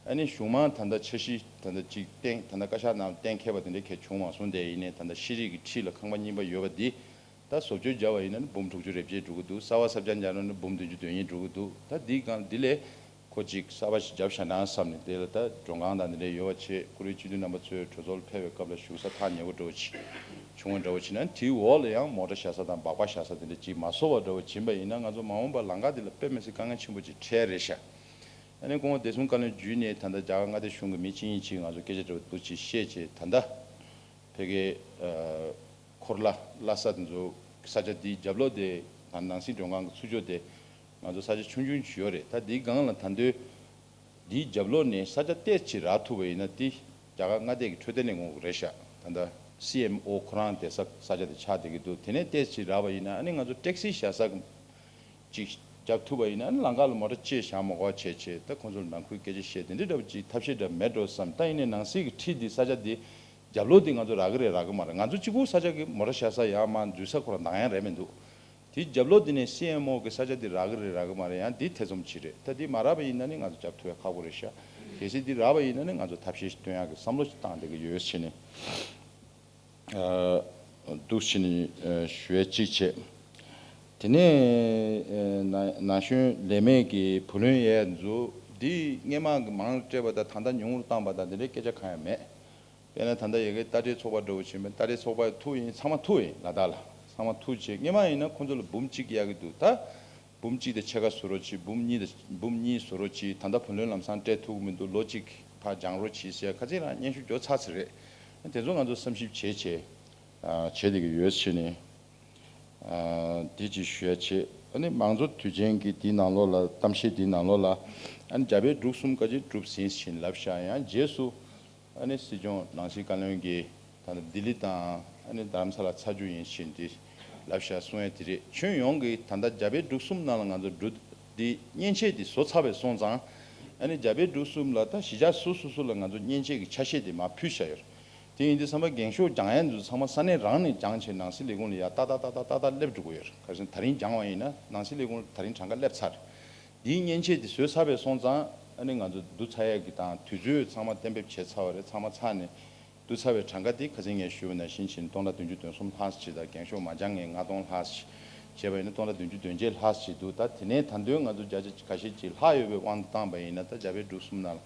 ཨ་ནི་གཞུག་མ་ད་ལྟ་འཆར་གཞི་ད་ལྟ་ཅིག་གཏན། ད་ལྟ་བཀའ་ཤག་ནང་གཏན་འཁེལ་བ་དེ་འདྲ་གལ་བྱུང་མ་སོང་། དེ་ཡིན་ནའི་ད་ལྟ་ཤེས་རིག་གི་འཁྲིས་ལ་ཁང་པ་རྙིང་པ་ཡོད་པ་འདི་ད་བཟོ་བཅོས་བརྒྱབ་པ་ཡིན་ན་ནི་འབུམ་དྲུག་ཅུ་རེ་བརྒྱད་འགྲོ་གི་འདུག། གསར་པ་གསར་རྐྱང་རྒྱག་ན་ནི་འབུམ་བདུན་ཅུ་དོན་གཉིས་འགྲོ་གི་འདུག། ད་འདི་སྒང་འདི་ལས་ཁོ་ཅིག་གསར་པ་ཞིག་བརྒྱབ་བཞག་ན་བསམ་ནས། དེ་ལ་ད་མགྲོན་ཁང་དང་འདི་འདྲ་ཡོད་པ་བྱས། བཀུར་འོས་སྤྱི་འཐུས་རྣམ་པ་ཚོས་གྲོས་ཚོགས་ལ་ཕེབས་པའི་སྐབས་ལ་བཞུགས་ས་ཐག་ཉེ་པོ་འདྲ་བོ་ཅིག་བྱུང་བ་འདྲ་བོ་བྱས་ན། དེའི་འོག་ལ་ཡང་མོ་ཊ་བཞག་ས་དང་སྦག་སྦག་བཞག་ས་དེ་འདྲ་ཅིག་མ་བཟོ་བ་འདྲ་བོ་བྱིན་པ་ཡིན་ན། ང་ཚོ་མ་འོངས་པར་ལམ་ཁ་འདི་ལ་དཔེ་མི་སྲིད་དཀའ་ངལ་ཆེན་པོ་ཅིག་འཕྲད་རེད་ཤག། ཨ་ནི་སྐུ་ངོ་བདེ་སྲུང་བཀའ་བློན་བརྒྱུད་ནས་ད་ལྟ་རྒྱ་གར་མངའ་སྡེ་གཞུང་གི་མི་གཅིག་གཉིས་ཅིག་ང་ཚོ་སྐད་ཆ་འདྲ་བོ་འདུག་ཅིག་བཤད་བྱས། ད་ལྟ་ཕ་གི་ཨ་འཁོར་ལ་གླ་ས་དེ་ཚོ། ས་ཆ་འདིའི་རྒྱབ་ལོགས་དེ་ད་ནང་སྲིད་མགྲོན་ཁང་གི་ཚུར་ཕྱོགས་དེ་ང་ཚོ་ས་ཆ་ཆུང་ཆུང་ཅིག་ཡོད་རེད། ད་འདིའི་སྒང་ལ་ད་དུང་འདིའི་རྒྱབ་ལོགས་ནས་ས་ཆ་ཏོག་ཙམ་རག་ཐུབ་པ་ཡིན་ན། དེ་རྒྱ་གར་མངའ་སྡེ་གི་འཕྲོད་བསྟེན་ལས་ཁུངས་རེད་ཤག། ད་ལྟ་སི་ཨེམ་ཨོ་ཁོ་རང་བསྡད་ས་ས་ཆ་དེ་ཆགས་བསྡད་ཀྱི་འདུག། དེ་ནས་ཏོག་ཙམ་རག་པ་ཡིན་ན། ཨ་ནི་ང་ཚོ་ཊེག་སི་བཞག་ས་གི་ཅིག་རྒྱབ་ཐུབ་པ་ཡིན་ན། ཨ་ནི་ལམ་ཁ་ལ་མོ་ཊ་བཅད་བཞག་མ་དགོས་པ་བྱས་བྱས། ད་ཁོང་ཚོ་ལ་ནང་ཁུལ་སྐད་ཆ་བཤད། དེ་འདྲ་འདྲ་བོ་ཅིག་ཐབས་ཤེས་འདྲ་མེད་འགྲོ་བསམ། ད་ཡིན་ནའི་ནང་སྲིད་ཀྱི་འཁྲིས་འདི། ས་ཆ་འདི་རྒྱབ་ལོགས་འདི་ང་ཚོ་རག་གི་རེད་རག་གི་མ་རེད། ང་ཚོ་གཅིག་པུ་ས་ཆ་གི་མོ་ཊ་བཞག་ས་ཡག་མ་འཛུལ་ས་ཁོ་རང་འདང་ཡང་རེད་མི་འདུག། དེའི་རྒྱབ་ལོགས་འདི་ནས་སི་ཨེམ་ཨོ་གི་ས་ཆ་འདི་རག་གི་རེད་རག་གི་མ་རེད། ཡང་འདི་ཐེ་ཚོམ་ཅིག་རེད། ད་འདི་མ་རག་པ་ཡིན་ན་ནི་ང་ཚོ་རྒྱབ་ཐུབ་ཡ་ཁག་པོ་རེད་ཤག། གལ་སྲིད་འདི་རག་པ་ཡིན་ན་ནི་ང་ཚོ་ཐབས་ཤེས་ཤིག་སྟོན་ཡག་གི་བསམ་བློ་ཞིག་བཏང་བསྡད་ཀྱི་ཡོད་ཟེར་ནས། ཨ། འདུག་ཕྱིན་ནས་ཨ་ཞུ་ཡ་གཅིག་བྱས། དེ་ནས་ཨ་ན་ན་གཞོན་ལས་མེད་ཀྱི་བུ་ལོན་ཡས་འཛུགས་འདི་སྔས་མ་གི་མང་སྤྲད་པ་དང་ད་ལྟ་ཉུང་རུ་བཏང་པ་དང་དེ་འདྲའི་སྐད་ཆ་གང་ཡང་མེད། དཔེར་ན་ད་ལྟ་ཡ་གིའི་ལྟ་བྲལ་ཚོགས་པ་འདྲ་བོ་བྱས་པ། ལྟ་བྲལ་ཚོགས་པ་ཐུག་ཡིན། ཚང་མ་ཐུག་ཡིན། ལ་དྭགས་ལ་ཚང་མ་ཐུག་བྱས། སྔས་མ་ཡིན་ན་ཁོང་ཚོ་ལ་འབུམ་གཅིག་གཡར་གྱི་འདུག། ད་འབུམ་གཅིག་དང་ཕྱེད་ཀ་བཟོ་རོགས་གྱིས། འབུམ་གཉིས་དང་། འབུམ་གཉིས་བཟོ་རོགས་གྱིས། ད་ལྟ་བུ་ལོན་ལམ་སང་སྤྲད་ཐུབ་ཀྱི་མི་འདུག། ལོ་གཅིག་ཕར་འགྱངས་རོགས་གྱིས་ཟེར། ཁ་ཚིག་རང་སྙན་ཞུ་འབྱོར་ཚར་ཚར་རེད། དེ་ཚོ་ང་ཚོ་བསམ་ཞིབ་བྱས་བྱས་ཨ་བྱེད་བསྡད་ཀྱི་ཡོད་ཟེར་ནས། ཨ་དེ་ཅིག་ཞུ་ཡ་བྱས། ཨ་ནི་མང་གཙོ་དུས་ཆེན་གྱི་དེའི་ནང་ལོགས་ལ། གཏམ་བཤད་དེའི་ནང་ལོགས་ལ། ཨ་ནི་རྒྱ་བལ་འབྲུག་གསུམ་ཀ་ཅིག་གྲུབ་ཟིན་ཟིན་ལབ་བཞག། ཡང་རྗེས་སུ་ཨ་ནི་སྲིད་སྐྱོང་ནང་སྲིད་བཀའ་བློན་གྱིས་ད་ལྟ་ལྡི་ལི་དང་ཨ་ནི་རྡ་རམ་ས་ལ་ཚར་རྒྱུ་ཡིན་ཟེར་འདི་ལབ་བཞག་གསུང་ཡ་དེ་རེད། ཁྱོན་ཡོངས་ཀྱི་ད་ལྟ་རྒྱ་བལ་འབྲུག་གསུམ་ནང་ལ་ང་ཚོ་འབྲུ་འདི་མཉེན་ཆས་འདི་བཟོ་ཚར་བའི་སོང་ཙང་། ཨ་ནི་རྒྱ་བལ་འབྲུག་གསུམ་ལ་ད་གཞིས་ཆགས་སོ་སོ་སོ་ལ་ང་ཚོ་མཉེན་ཆས་ཀྱི་ཆ་ཤས་འདི་མར་ཕུལ་བཞག་ཡོད་རེད། དེ་ཡིན་དུས་ཙམ་པ་འགེངས་ཤོག་རྒྱག་ཡ་འདི་ཚོ་ཚང་མ་ས་གནས་རང་ནས་སྦྱངས་བྱས་ནང་སྲིད་ལས་ཁུངས་ལ་ཡར་ཏག་ཏག་ཏག་ཏག་ཏག་ཏག་སླེབས་འགྲོ་གི་ཡོད་རེད། ག་རེ་ཟེར་ན་ད་རིང་སྦྱངས་པ་ཡིན་ན་ནང་སྲིད་ལས་ཁུངས་ལ་ད་རིང་གྲངས་ཀ་སླེབས་ཚར་རེད། འདིའི་མཉེན་ཆས་འདི་བཟོས་ཚར་བའི་སོང་ཙང་། ཨ་ནི་ང་ཚོ་བསྡུ་ཚར་ཡ་གི་དང་དུས་ཚོད་ཚང་མ་གཏན་འབེབས་བྱས་ཚར་བ་རེད། ཚང་མ་ཚར་ནས་བསྡུ་ཚར་བའི་གྲངས་ཀ་འདི་ཁ་སང་ངས་ཞུས་པ་ནང་བཞིན་བྱས་ནས་སྟོང་ཕྲག་བདུན་ཅུ་དོན་གསུམ་ལྷག་ཙམ་ཅིག་དང་། འགེངས་ཤོག་མ་རྒྱག་མཁན་ལྔ་སྟོང་ལྷག་ཙམ་ཅིག་བྱས་པ་ཡིན་ན་སྟོང་ཕྲག་བདུན་ཅུ་དོན་བརྒྱད་ལྷག་ཙམ་ཅིག་འདུག། ད་དེ་ནས་ད་དུང་ང་ཚོ་བརྒྱ་ཆ་ཁ་ཤས་ཅིག་ལྷག་ཡོད་པའི་དབང་དུ་བཏང་པ་ཡིན་ན། ད་རྒྱ་བལ་འབྲུག་གསུམ་ནང་ལ་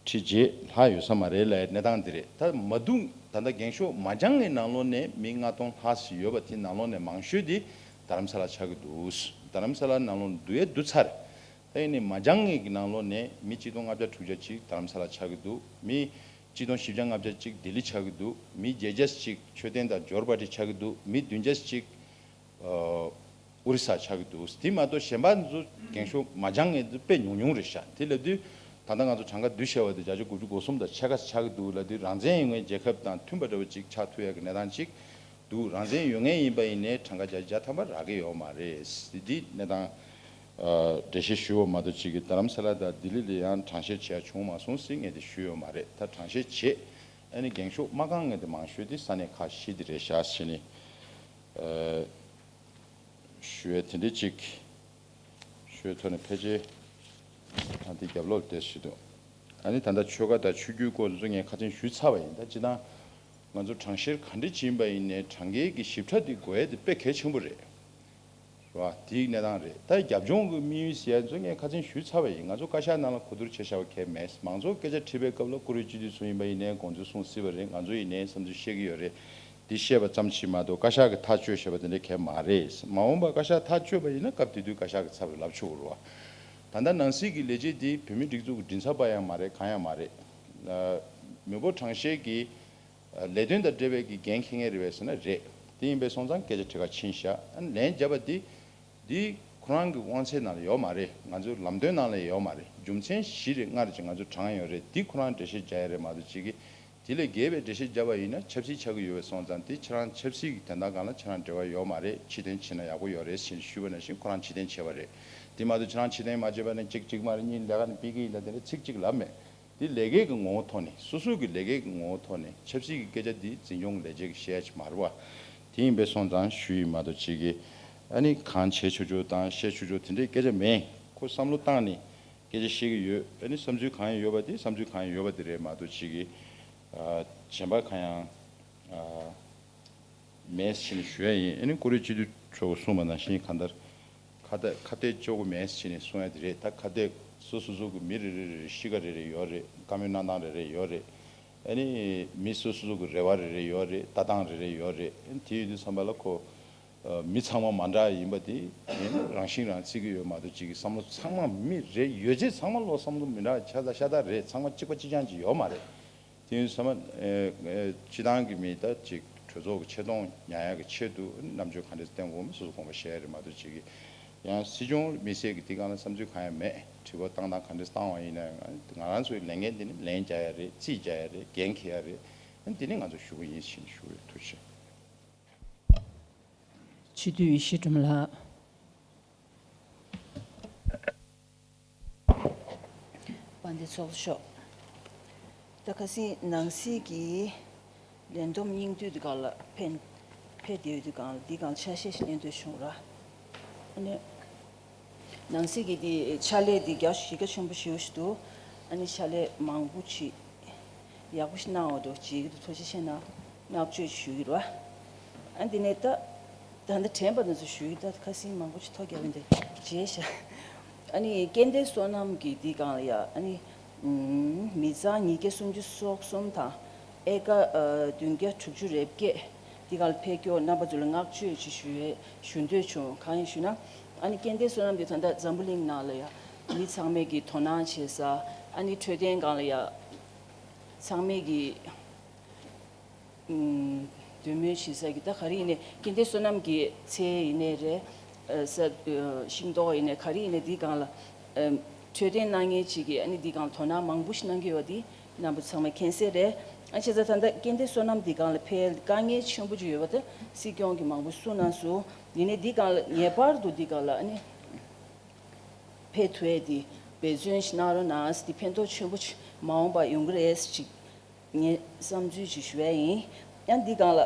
ཁྲི་བརྒྱད་ལྷག་ཡོད་ས་མ་རེད་ལབ་ཡ་གནས་སྟངས་འདི་རེད། ད་མ་འདུག། ད་ལྟ་འགེངས་ཤོག་མ་རྒྱག་མཁན་ནང་ལོགས་ནས་མི་ལྔ་སྟོང་ལྷག་ཙམ་ཡོད་པ་དེ་ནང་ལོགས་ནས་མང་ཤོས་དེ་རྡ་རམ་ས་ལ་ཆགས་ཀྱི་འདུག། རྡ་རམ་ས་ལ་ནང་ལོགས་བསྡུ་ཡས་བསྡུ་ཚར། ད་ཡིན་ནའི་མ་རྒྱག་མཁན་གྱི་ནང་ལོགས་ནས་མི་གཅིག་སྟོང་ལྔ་བརྒྱ་དྲུག་བརྒྱ་ཅིག་རྡ་རམ་ས་ལ་ཆགས་ཀྱི་འདུག། མི་གཅིག་སྟོང་བཞི་བརྒྱ་ལྔ་བརྒྱ་ཅིག་ལྡི་ལི་ཆགས་ཀྱི་འདུག། མི་བརྒྱད་བརྒྱ་ཅིག་མཆོད་རྟེན་དང་འབྱོར་པ་ཊི་ཆགས་ཀྱི་འདུག། མི་བདུན་བརྒྱ་ཅིག་ཨོ་རི་ས་ཆགས་ཀྱི་འདུག། དེ་མ་གཏོགས་གཞན་པ་ཚོ་འགེངས་ཤོག་མ་རྒྱག་མཁན་ཚོ་དཔེ་ཉུང་ཉུང་རེད་ཤག། དེ་ལབ་དུས་ད་ལྟ་ང་ཚོ་གྲངས་ཀ་བསྡུས་བཞག་པ་དེ་བརྒྱ་ཆ་དགུ་བཅུ་གོ་གསུམ་དང་ཕྱེད་ཀ་ཆགས་ཀྱི་འདུག་ལབ་དུས། རང་བཙན་ཡོད་མཁན་རྒྱལ་ཁབ་དང་མཐུན་པ་འདྲ་བོ་ཅིག་ཆགས་ཐུབ་ཡག་གི་གནས་སྟངས་ཅིག་འདུག། རང་བཙན་ཡོད་མཁན་ཡིན་པ་ཡིན་ནའི་གྲངས་ཀ་བརྒྱ་ཆ་བརྒྱ་ཐམ་པ་རག་གི་ཡོད་མ་རེད། འདི་གནས་སྟངས་ཨ་འགྲེལ་བཤད་ཞུས་པ་མ་གཏོགས་ཅིག་གི་རྡ་རམ་ས་ལ་དང་ལྡི་ལི་ལ་ཡང་གྲངས་བཤེར་བྱས་ཡ་བྱུང་མ་སོང་ཟེར་ངས་དེ་ཞུས་ཡོད་མ་རེད། ད་གྲངས་བཤེར་བྱས། ཨ་ནི་འགེངས་ཤོག་མ་བཀང་མཁན་དེ་མང་ཤོས་དེ་ས་གནས་ཁག་བཞི་དེ་རེད་ཤག་ཟེར་ནས་ཨ་ཞུ་ཡས་དེ་འདྲ་ཅིག་ཞུ་ཡས་ཐོག་ནས། ཕལ་ཆེར་ཨ་འདི་རྒྱབ་ལོགས་བསྡད་ཞིག་འདུག། ཨ་ནི་ད་ལྟ་ཆོལ་ཁ་དང་ཆོས་བརྒྱུད་སྐོར་དེ་ཚོ་ངས་ཁ་སང་ཞུས་ཚར་བ་ཡིན། ད་སྤྱིར་བཏང་ང་ཚོ་གྲངས་བཤེར་ག་འདྲ་ཅིག་ཡིན་པ་ཡིན་ནའི་གྲངས་ཀའི་གི་ཞིབ་ཕྲ་དེ་དགོས་ཡས་དེ་དཔེ་གལ་ཆེན་པོ་རེད། རེད་བ། དེའི་གནས་སྟངས་རེད། ད་རྒྱབ་ལྗོངས་ཀྱི་དམིགས་ཡུལ་ཟེར་ཡ་ཚོ་ངས་ཁ་སང་ཞུས་ཚར་བ་ཡིན། ང་ཚོ་བཀའ་ཤག་ནང་ལ་གོ་བསྡུར་བྱས་བཞག་པ་གང་ཡང་མེད། མང་ཚོགས་སྐད་ཆ་དྲིས་པའི་སྐབས་ལ་བཀུར་འོས་སྤྱི་འཐུས་ཚོ་ཡིན་པ་ཡིན་ནའི་དགོངས་ཚུལ་གསུང་སྲིད་པ་རེད། ང་ཚོ་ཡིན་ནའི་བསམ་ཚུལ་བཤད་ཀྱི་ཡོད་རེད། འདི་བཤད་པ་ཙམ་ཞིག་མ་གཏོགས་བཀའ་ཤག་གིས་ཐག་གཅོད་བྱས་པ་དེ་འདྲ་གང་ཡང་མ་རེད། མ་འོངས་པར་བཀའ་ཤག་ཐག་གཅོད་པ་ཡིན་ན་སྐབས་དེ་དུས་བཀའ་ཤག་གི་ཚབ་ལ་ལབ་ཆོག་གི་རེད་བ། ད་ལྟ་ནང་སྲིད་ཀྱི་ལས་བྱེད་འདི་བོད་མིའི་སྒྲིག་འཛུགས་ཀྱི་མགྲིན་ཚབ་པ་ཡང་མ་རེད། གང་ཡང་མ་རེད། ཨ་མི་འབོར་གྲངས་བཤེར་གྱི་ ལས་དོན་དང་འབྲེལ་བའི་གི་འགན་འཁྱེར་མཁན་རེད་པས་ཟེར་ན་རེད། དེ་ཡིན་པས་སོང་ཙང་སྐད་ཆ་དྲི་ག་ཕྱིན་བཞག་ཨ་ནི་ལན་བརྒྱབ་པ་འདི། འདི་ཁོ་རང་གི་དབང་ཚད་ནང་ལ་ཡོད་མ་རེད། ང་ཚོའི་ལམ་སྟོན་ནང་ལ་ཡོད་མ་རེད། རྒྱུ་མཚན་བཞི་རེ་ལྔ་རེ་ཅིག་ང་ཚོས་དྲངས་ཡོད་རེད། འདི་ཁོ་རང་འགྲེལ་བཤད་རྒྱག་ཡ་རེད་མ་གཏོགས་ཅིག་གིས། དེ་ལས་བརྒལ་བའི་འགྲེལ་བཤད་བརྒྱབ་པ་ཡིན་ན་ཆབ་སྲིད་ཆགས་ཀྱི་ཡོད་པས་སོང་ཙང་དེ་ཁྱེད་རང་ཆབ་སྲིད་ཀྱི་དོན་དག་སྒང་ལ་ཁྱེད་རང་འབྲེལ་བ་ཡོད་མ་རེད། ཕྱིར་འཐེན་བྱེད་ན་ཡག་པོ་ཡོད་རེད་ཞེས་ཞུས་པ་ནང་བཞིན་ཁོ་རང་ཕྱིར་འཐེན་བྱས་པ་རེད། དེ་མ་གཏོགས་ཁྱེད་རང་ཕྱིར་འཐེན་མ་བྱས་པ་ནས་གཅིག་གཅིག་མ་རེད་གཉིས་ལས་ཀ་ནས་ཕུད་ཀྱི་ཡིན་ད་དེ་འདྲ་ཚིག་གཅིག་ལབ་མེད། དེ་ལས་ཀའི་གི་ངོ་བོ་ཐོག་ནས་སོ་སོའི་གི་ལས་ཀའི་གི་ངོ་བོ་ཐོག་ནས་ཆབ་སྲིད་ཀྱི་སྐད་ཆ་འདི་འཛིན་སྐྱོང་ལས་བྱེད་ཀྱི་བཤད་ཡ་ཅིག་མ་རེད་བ། དེ་ཡིན་པས་སོང་ཙང་ཞུ་ཡི་མ་གཏོགས་ཅིག་གིས་ཨ་ནི་གང་བྱེད་ཆོག་ཆོག་དང་བཤད་ཆོག་ཆོག་དེ་འདྲའི་སྐད་ཆ་མེད། ཁོ་བསམ་བློ་བཏང་ནས་སྐད་ཆ་བཤད་ཀྱི་ཡོད། ཨ་ནི་བསམ་ཚུལ་གང་ཡང་ཡོད་པ་དེ་བསམ་ཚུལ་གང་ཡང་ཡོད་པ་དེ་རེད་མ་གཏོགས་ཅིག་གིས་ཨ་གཞན་པ་གང་ཡང་ཨ་མེད་ཟེར་ནས་ཞུ་ཡ་ཡིན། ཨ་ནི་ཀུ་རེ་སྤྱི་འཐུས་མཆོག་གིས་གསུངས་པ་ནང་བཞིན་གང་ལྟར། ཁ་གཏད་ཁ་གཏད་གཅོག་གི་མེད་ཟེར་ནས་གསུང་ཡ་དེ་རེད། ད་ཁ་གཏད་སོ་སོ་སོ་གི་མི་རེ་རེ་རེ་གཤིས་ཀ་རེ་རེ་ཡོད་རེད། བཀའ་མོལ་གནང་སྟངས་རེ་རེ་ཡོད་རེད། ཨ་ནི་མི་སོ་སོ་སོ་གི་རེ་བ་རེ་རེ་ཡོད་རེད། ལྟ་སྟངས་རེ་རེ་ཡོད་རེད། ཨ་ནི་དེ་ཡོད་དུས་ཙམ་པ་ལ་ཁོ་ཨ་མི་ཚང་མ་མ་འདྲ་ཡིན་པ་དེ་དེ་ནི་རང་བཞིན་རང་བརྩི་གི་ཡོད་མ་གཏོགས་ཅིག་གི་བསམ་བློ་ཚང་མ་མི་རེ་ཡོད་ཚད་ཚང་མ་ལོ་བསམ་བློ་མི་འདྲ་ཤ་སྟག་ཤ་སྟག་རེད། ཚང་མ་གཅིག་པ་གཅིག་རྐྱང་ཅིག་ཡོད་མ་རེད། དེ་ཡིན་ཙང་ཨེ་ཨེ་སྤྱི་བཏང་གི་མི་ད་ཅིག་གྲོས་ཚོགས་ཀྱི་ཆེ་མཐོང་ཉར་ཡག་གི་ཆེད་དུ་རྣམ་དཔྱོད་ག་འདྲས་བསྟན་དགོས་མིན་སོ་སོ་དགོངས་པ་བཞེས་ཡ་རེད་མ་གཏོགས་ཅིག་གི། ཡང་སྲིད་སྐྱོང་མི་སེར་གྱི་དེ་སྒང་ལ་བསམ་ཚུལ་གང་ཡང་མེད། དྲི་བ་བཏང་སྟངས་ག་འདྲས་བཏང་བ་ཡིན་ན་ཡང་ང་རང་ཚོའི་ལས་འགན་དེ་ནི་ལན་རྒྱག་ཡ་རེད། རྩིས་རྒྱག་ཡ་རེད། འགན་འཁྱེར་ཡ་རེད། ཨ་ནི་དེ་ནི་ང་ཚོ་ཞུ་གི་ཡིན་ཞེས་ཞུ་བའི་ཐུགས་རྗེ་ཆེ། སྤྱི་འཐུས་ཡེ་ཤེས་སྒྲོལ་མ་ལགས། དཔལ་ལྡན་ཚོགས་གཙོ་མཆོག་ད་ཁ་སང་ནང་སྲིད་ཀྱི་ལས་བསྡོམས་སྙིང་བསྡུས་འདི་ག་ལ་ཕན་ཕེབས་བསྡད་ཡོད་དུས་གང་ལ་འདི་གང་ཆ་ཤས་ཤིག་ལེན་འདོད་བྱུང་ར། ཨ་ནི་ནང་སྲིད་ཀྱི་འདི་ཕྱག་ལས་འདི་རྒྱ་གཞི་རྒྱ་ཆེན་པོ་ཞེ་པོ་ཞིག་འདུག་ཨ་ནི་ཕྱག་ལས་མང་པོ་ཅིག་ཡག་པོ་ཞིག་གནང་བ་འདུག་བྱེད་ཀྱི་འདུག་ཐུགས་རྗེ་ཆེ་གནང་། བསྔགས་བརྗོད་ཞུ་གི་རེད་བ། ཨ་འདི་ནས་ད་ད་ལྟ་དྲན་པ་དེ་ཚོ་ཞུ་གི་ད་ཁ་སང་མང་པོ་ཞིག་ཐོ་རྒྱབ་ཡིན་དེ་བརྗེད་ཤག་ཨ་ནི་སྐལ་ལྡན་བསོད་ནམས་ཀྱི་འདི་སྒང་ལ་ཡ་ཨ་ནི་ཨུམ་མི་ཚང་ཉིས་བརྒྱ་སུམ་ཅུ་སོ་གསུམ་དང་ཨེ་ཀ་ཨ་བདུན་བརྒྱ་དྲུག་ཅུ་རེ་བརྒྱད་འདི་སྒང་ལ་ཕེབས་སྐྱོར་རྣམ་པ་ཚོ་ལ་བསྔགས་བརྗོད་ཅིག་ཞུ་ཡས་ཞུ་འདོད་བྱུང་། གང་ཡིན་ཞུ་ན་ཨ་ནི་སྐལ་ལྡན་བསོད་ནམས་འདི་ད་ལྟ་འཛམ་བུ་གླིང་ནང་ལ་ཡ་མི་ཚང་མས་ཀྱི་དོ་སྣང་བྱེད་ས་ཨ་ནི་འཕྲོད་བསྟེན་སྒང་ལ་ཡ་ཚང་མས་ཀྱི་ཨུམ་འདོད་མོས་བྱེད་ས་གི་ད་ག་རེ་ཡིན་ནའི་སྐལ་ལྡན་བསོད་ནམས་ཀྱི་ཚལ་ཡིན་ནའི་རེད། ཨ་ས་ཨ་ཤིང་ཏོག་ཡིན་ནའི་ག་རེ་ཡིན་ནའི་འདི་སྒང་ལ་ཨ་འཕྲོད་བསྟེན་གནང་མཁན་ཅིག་གིས་ཨ་ནི་འདི་སྒང་ལ་དོ་སྣང་མང་པོ་ཞིག་གནང་གི་ཡོད་འདི་རྣམ་པ་ཚང་མས་མཁྱེན་གསལ་རེད། ཨ་བྱས་ཙང་ད་ལྟ་སྐལ་ལྡན་བསོད་ནམས་འདི་སྒང་ལ་ཕེབས་དཀའ་ངལ་ཆེན་པོ་ཅིག་ཡོད་པ་དེ་སྲིད་སྐྱོང་གིས་མང་པོ་གསུངས་གནང་སོང་། ཡིན་ནའི་འདི་སྒང་ལ་ངེས་པར་དུ་འདི་སྒང་ལ་ཨ་ནི་ཕེབས་ཐུབ་ཡས་འདི་འབད་བརྩོན་ཞིག་གནང་རོགས་གནང་། འདི་ཕན་ཐོགས་ཆེན་པོ་ཅིག་མ་འོངས་པར་ཡོང་གི་རེད་ཅིག་ངས་བསམ་ཚུལ་ཅིག་ཞུ་ཡ་ཡིན། ཡང་འདི་སྒང་ལ་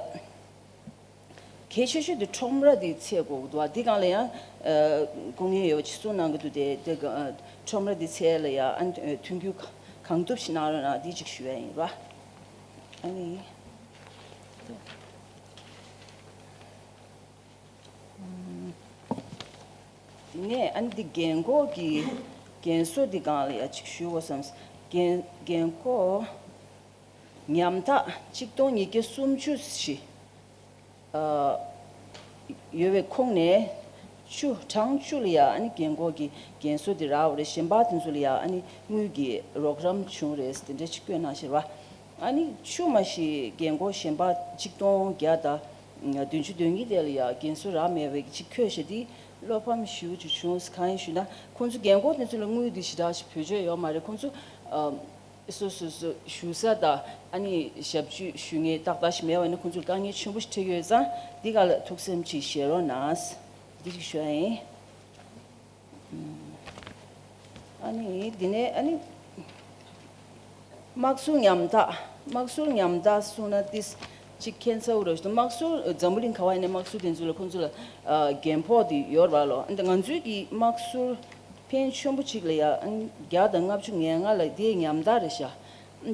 གལ་ཆེ་ཤོས་དེ་ཁྲོམ་ར་འདི་འཚོལ་དགོས་ཀྱི་འདུག་འདི་སྒང་ལ་ཡང་ཨ་སྐུ་ངལ་ཡོད་པ་ཅིག་གསུངས་གནང་གི་འདུག་དེ་དེ་སྒང་ཨ་ཁྲོམ་ར་འདི་འཚོལ་ལ་ཡང་ཨ་མཐུན་འགྱུར་གང་ཐུབ་ཞིག་གནང་རོགས་གནང་འདི་ཅིག་ཞུ་ཡ་ཡིན་ར། ཨ་ནི། དེ་ནས་ཨ་ནི་འདི་རྒན་འཁོགས་ཀྱི་རྒན་གསོ་འདི་སྒང་ལ་ཡ་ཅིག་ཞུ་དགོས་བསམས། རྒན་རྒན་འཁོགས་ཉམ་ཐག་གཅིག་སྟོང་ཉིས་བརྒྱ་སུམ་ཅུ་ཞིག་ཨ་ཡོད་པའི་ཁོངས་ནས་བཅུ་གྲངས་བཅུ་ལ་ཡ་ཨ་ནི་རྒན་འཁོགས་ཀྱི་རྒན་གསོ་འདི་རག་པ་རེད། གཞན་པ་དེ་ཚོ་ལ་ཡ་ཨ་ནི་དངུལ་གྱི་རོགས་རམ་བྱུང་རེད་དེ་འདྲ་ཅིག་བཀོད་གནང་ཤེར་བ། ཨ་ནི་ཆུ་མ་ཞིག་རྒན་འཁོགས་གཞན་པ་གཅིག་སྟོང་བརྒྱ་དང་བདུན་ཅུ་དོན་གཉིས་དེ་ལ་ཡ་རྒན་གསོ་རག་མེད་པའི་ཅིག་འཁྱོལ་ཤེས་དེ་བློ་ཕམ་ཞེ་པོ་ཅིག་བྱུང་། གང་ཡིན་ཞུས་ན་ཁོང་ཚོ་རྒན་འཁོགས་དེ་ཚོ་ལ་དངུལ་དེ་ཞེ་དྲག་ཞིག་བེད་སྤྱོད་ཡོད་མ་རེད། ཁོང་ཚོ་ཨ་སོ་སོ་སོ་བཞུགས་ས་དང་ཨ་ནི་ཞབས་ཕྱི་ཞུ་མཁན་ཏག་ཏག་ཞིག་མེད་པ་ནི་ཁོང་ཚོར་དཀའ་ངལ་ཆེན་པོ་ཞིག་འཕྲད་ཀྱི་ཡོད་ཙང་འདི་ག་ལ་ཐུགས་སེམས་ཅིག་བཞེས་རོགས་གནང་། འདི་ཅིག་ཞུ་ཡ་ཡིན། ཨ་ནི་འདི་ནས་ཨ་ནི་དམག་ཟུར་ཉམ་ཐག་དམག་ཟུར་ཉམ་ཐག་གསུངས་ན་ཏིས་གཅིག་ཁྱད་མཚར་པོ་རེད་ཤག་དམག་ཟུར་འཛམ་བུ་གླིང་ག་བ་ཡིན་ནའི་དམག་ཟུར་དེ་ཚོ་ལ་ཁོང་ཚོ་ལ་ཨ་རྒན་ཕོགས་དེ་ཡོད་རེད་བ་ལོ། ཨ་ནི་ང་ཚོའི་གི་དམག་ཟུར་ཕན་ཆེན་པོ་གཅིག་ལ་ཡ་ཨ་ནི་བརྒྱ་དང་ལྔ་བཅུ་ང་ལྔ་ལ་དེ་ཉམ་ཐག་རེད་ཤག་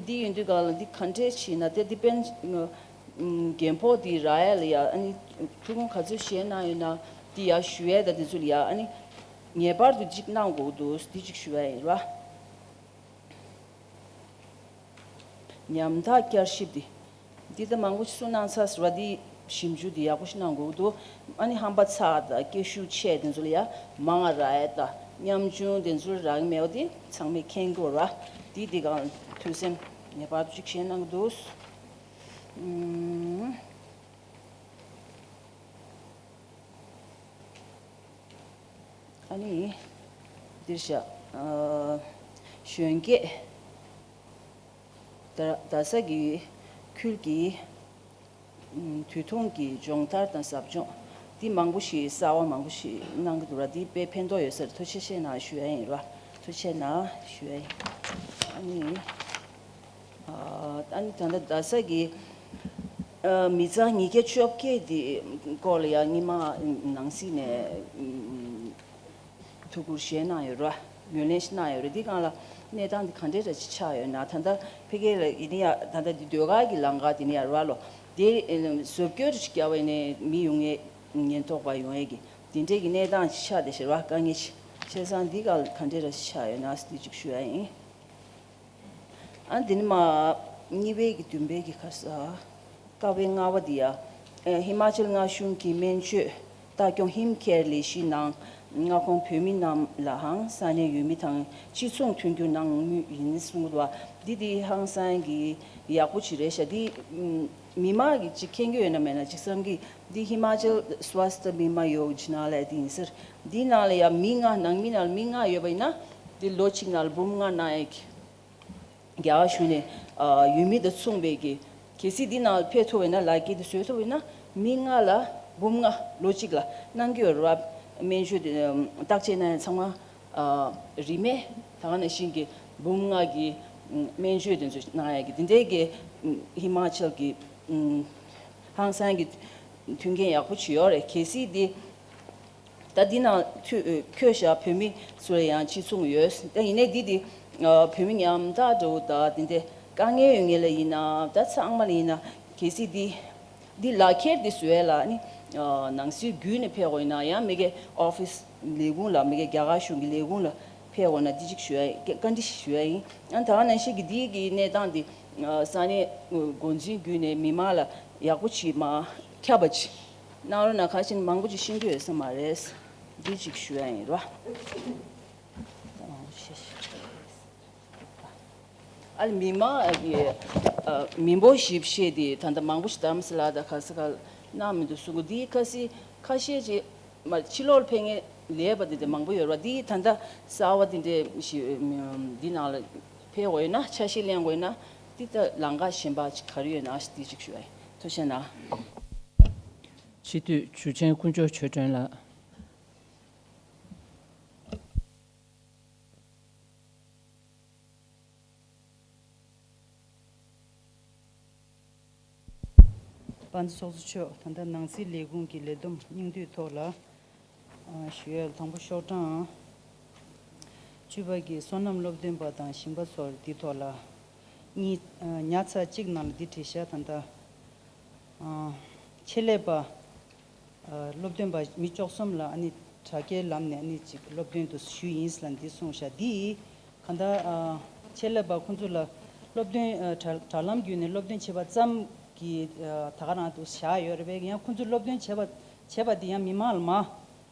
འདི་ཡིན་དུས་ག་ལ་འདི་ག་འདྲས་བྱས་ན་དེ་འདི་དཔེ་རྒན་ཕོགས་འདི་རག་ཡ་ལ་ཡ་ཨ་ནི་ཐུགས་དགོངས་ག་ཚོད་བཞེས་གནང་ཡོད་ན་འདི་ཡ་ཞུ་ཡ་ད་དེ་ཚོ་ལ་ཡ་ཨ་ནི་ངེས་པར་དུ་གཅིག་གནང་དགོས་འདུག་འདི་གཅིག་ཞུ་ཡ་ཡིན་ར། ཉམ་ཐག་བསྐྱར་ཞིབ་འདི། འདི་ད་མང་པོ་ཞིག་གསུངས་གནང་ཚར་ཟེར་བ་འདི་ཞིབ་འཇུག་འདི་ཡག་པོ་ཞིག་གནང་དགོས་འདུག་ཨ་ནི་ཧམ་པ་ཚ་དང་སྐད་ཤུགས་ཆེ་དེ་ཚོ་ལ་ཡ་མང་ང་རག་ཡ་ད་ཉམ་ཆུང་དེ་ཚོ་ལ་རག་གི་མེད་པ་འདི་ཚང་མས་མཁྱེན་དགོས་ར། འདི་འདི་གང་ཐོས་སེམས་ངེས་པར་དུ་ཅིག་བཞེས་གནང་གི་འདུག་ཨུམ། ཨ་ནི། འདིར་བཞག་ཨ། གཞོན་སྐྱེས། རྡ་རྡ་ས་གི་ཁུལ་གྱི་ཨུམ། དུས་ཐུང་གི་སྦྱོང་བརྡར་དང་ཟབ་སྦྱོང་འདི་མང་པོ་ཞིག་གསར་བ་མང་པོ་ཞིག་གནང་གི་འདུག་ར། འདི་དཔེ་ཕན་ཐོགས་ཡོད་ས་རེད། ཐུགས་རྗེ་ཆེ་གནང་ཞུ་ཡ་ཡིན་ར། ཐུགས་རྗེ་གནང་ཞུ་ཡ་ཡིན། ཨ་ནི། ཨ་ནི་ད་ལྟ་རྡ་ས་གི་ཨ། མི་ཚང་ཉིས་བརྒྱ་བཅོ་བརྒྱད་དེ་སྐོར་ལ་ཡང་སྔོན་མ་ནང་སྲིད་ནས་ཨུམ། ཐུགས་ཁུར་བཞེས་གནང་ཡོད་ར། ངོས་ལེན་ཞིག་གནང་ཡོད་རེད། འདི་སྒང་ལ་གནས་སྟངས་འདི་ག་འདྲས་ར་ཅིག་ཆགས་ཡོད་ན། ད་ལྟ་ཕ་གི་ལ་ཡིན་ན་ཡང་ད་ལྟ་འདི་ཟློས་གར་གྱི་ལམ་ཁ་དེ་ནས་ཡར་ར་ལོ། དེ་བཟོ་བཀོད་ཅིག་བརྒྱབ་པ་ཡིན་ནའི་མི་ཡོང་ཡས་ཉེན་རྟོག་པ་ཡོང་ཡས་ཀྱི་དེ་འདྲས་ཀྱི་གནས་སྟངས་ཅིག་ཆགས་བསྡད་ཤག་ར། དཀའ་ངལ་ཅིག་བྱས་ཙང་འདི་སྒང་ལ་ག་འདྲས་ར་ཅིག་ཆགས་ཡོད་ན་འདི་ཅིག་ཞུ་ཡ་ཡིན། ཨ། འདི་ནི་མ། གཉིས་པའི་གི་བདུན་པའི་གི་ཁ་ས། ཀ་བའི་ལྔ་པ་འདི་ཡ། ཨ། ཧི་མ་ཅལ་མངའ་གཞུང་གི་སྨན་བཅོས་ལྟ་སྐྱོང་ཧིམ་ཁེར་ལས་གཞིའི་ནང་མངའ་ཁོངས་བོད་མི་རྣམས་ལའང་ས་གནས་ཡུལ་མི་དང་གཅིག་མཚུངས་མཐུན་འགྱུར་གནང་མུས་ཡིན་གསུངས་འདུག་བ། འདི་འདི་ཧང་སང་གི་ཡག་པོ་ཅིག་རེད་ཤག་འདི་མི་མང་གི་ཅིག་མཁྱེན་གྱི་ཡོད་ན་མེད་ན་ཅིག་བསམ་གི། འདི་ཧི་མ་ཅལ་སྭ་སྟ་བི་མ་ཡོ་ཇི་ན་ལབ་ཡ་འདི་ཡིན་ཟེར། འདི་ནང་ལ་ཡ་མི་ལྔ། ནང་མི་ནང་ལ་མི་ལྔ་ཡོད་པ་ཡིན་ན་འདི་ལོ་གཅིག་ནང་ལ་འབུམ་ལྔ་གནང་ཡ་གི། རྒྱ་གར་གཞུང་ནས་ཨ། ཡུལ་མི་དང་མཚུངས་པའི་གི། གལ་སྲིད་འདི་ནང་ཕེབས་ཐུབ་པ་ཡིན་ན། ལག་འཁྱེར་འདི་བཟོ་ཐུབ་པ་ཡིན་ན་མི་ལྔ་ལ་འབུམ་ལྔ་ལོ་གཅིག་ལ་གནང་གི་ཡོད་རེད་བ། སྨན་བཅོས་དེ་བརྟག་དཔྱད་གནང་ཡ་ཚང་མ་ཨ། རིན་མེད། ད་ག་ནང་བཞིན་གྱི་འབུམ་ལྔ་གི་སྨན་བཅོས་དེ་ཚོ་གནང་ཡ་གི་དེ་འདྲའི་གི་ཧི་མ་ཅལ་གི་ཧང་སང་གི་མཐུན་རྐྱེན་ཡག་པོ་ཅིག་ཡོད་རེད། གལ་སྲིད་འདི། ད་འདི་ནང་ཚུད་འཁོད་བཞག་བོད་མི་ཚོ་ལ་ཡང་གཅིག་མཚུངས་ཡོད། ད་ཡིན་ནའི་འདི་འདི་ཨ། བོད་མི་ཉམ་ཐག་འདྲ་བོ་དང་དེ་འདྲ་དཀའ་ངལ་ཡོད་མཁན་ལ་ཡིན་ན། ད་ཚང་མ་ལ་ཡིན་ན། གལ་སྲིད་འདི་འདི་ལག་འཁྱེར་འདི་བཟོ་ཡ་ལ་ནི་ཨ། ནང་སྲིད་བརྒྱུད་ནས་ཕེབས་དགོས་ཡིན་ན། ཡང་མི་སྒེར་ཨོ་ཕིས་ལས་ཁུངས་ལ། མི་སྒེར་རྒྱ་གར་གཞུང་གི་ལས་ཁུངས་ལ་ཕེབས་དགོས་ན་འདི་གཅིག་ཞུ་ཡ་ཡིན། བཀའ་འདྲི་ཞུ་ཡ་ཡིན། ཡང་ད་ག་ནང་བཞིན་གྱི་འདི་གི་གནས་སྟངས་འདི་ཨ། ས་གནས་འགོ་འཛིན་བརྒྱུད་ནས་མི་མང་ལ་ཡག་པོ་ཅིག་མར་ཁྱབ་པ་ཅིག་གནང་རོགས་གནང་། ཁ་ཤས་མང་པོ་ཅིག་ཤེས་ཀྱི་ཡོད་ས་མ་རེད། འདི་གཅིག་ཞུ་ཡ་ཡིན་རོ། ཨ་ལ་མི་མང་གི་ཨ། མི་འབོར་ཞིབ་བཤད་དེ་ད་ལྟ་མང་པོ་ཞིག་རྡ་རམ་ས་ལ་དང་ག་ས་ག་གནང་མི་འདུག་གསུང་གི། འདི་ཁ་སི་ཁ་ཤས་ཅིག་མ་ཕྱི་ལོགས་ལ་ཕེབས་མཁན་ལས་པ་དེ་འདྲ་མང་པོ་ཡོད་རེད་བ། འདི་ད་ལྟ་གསར་བ་དེ་འདྲ་ཞིག་འདི་ནང་ལ་ཕེབས་དགོས་ཡོད་ན། ཆ་ཤས་ལེན་དགོས་ཡོད་ན། འདི་ལྟ་ལམ་ཁ་གཞན་པ་ཅིག་ག་རེ་ཡོད་ན་འདི་ཅིག་ཞུ་བ་ཡིན། ཐུགས་རྗེ་གནང་། སྤྱི་འཐུས་འཇུ་ཆེན་དཀོན་མཆོག་ཆོས་སྒྲོན་ལགས། དཔལ་འཛོམས་ཚོགས་གཙོ་མཆོག་ད་ལྟ་ནང་སྲིད་ལས་ཁུངས་ཀྱི་ལས་བསྡོམས་སྙིང་བསྡུས་ཐོག་ལ་ཞུ་ཡ། དང་པོ་ཤོག་གྲངས་བཅུ་པ་གི་སོ་ནམ་སློབ་སྟོན་པ་དང་ཞིང་པ་ཚོར་འདི་ཐོག་ལ་གཉིས། ཉ་ཚ་གཅིག་ནང་ལ་འདི་བྲིས་ཤག་ད་ལྟ་ཆེད་ལས་པ། སློབ་སྟོན་པ་མི་བཅུ་གསུམ་ལ་ཨ་ནི་དྲ་རྒྱའི་ལམ་ནས་ཨ་ནི་ཅིག་སློབ་སྟོན་དུ་ཞུས་ཡིན་ལབ་འདི་གསུངས་ཤག་འདི་གང་ལྟར་ཆེད་ལས་པ་ཁོང་ཚོ་ལ་སློབ་སྟོན་དྲ་དྲ་ལམ་བརྒྱུད་ནས་སློབ་སྟོན་བྱས་པ་ཙམ་གྱིས་ད་ག་རང་དུ་བཞག་ཡོད་རེད་པས། ཡང་ཁོང་ཚོས་སློབ་སྟོན་བྱས་པ་བྱས་པ་འདི་ཡང་མི་མང་ལ་མ་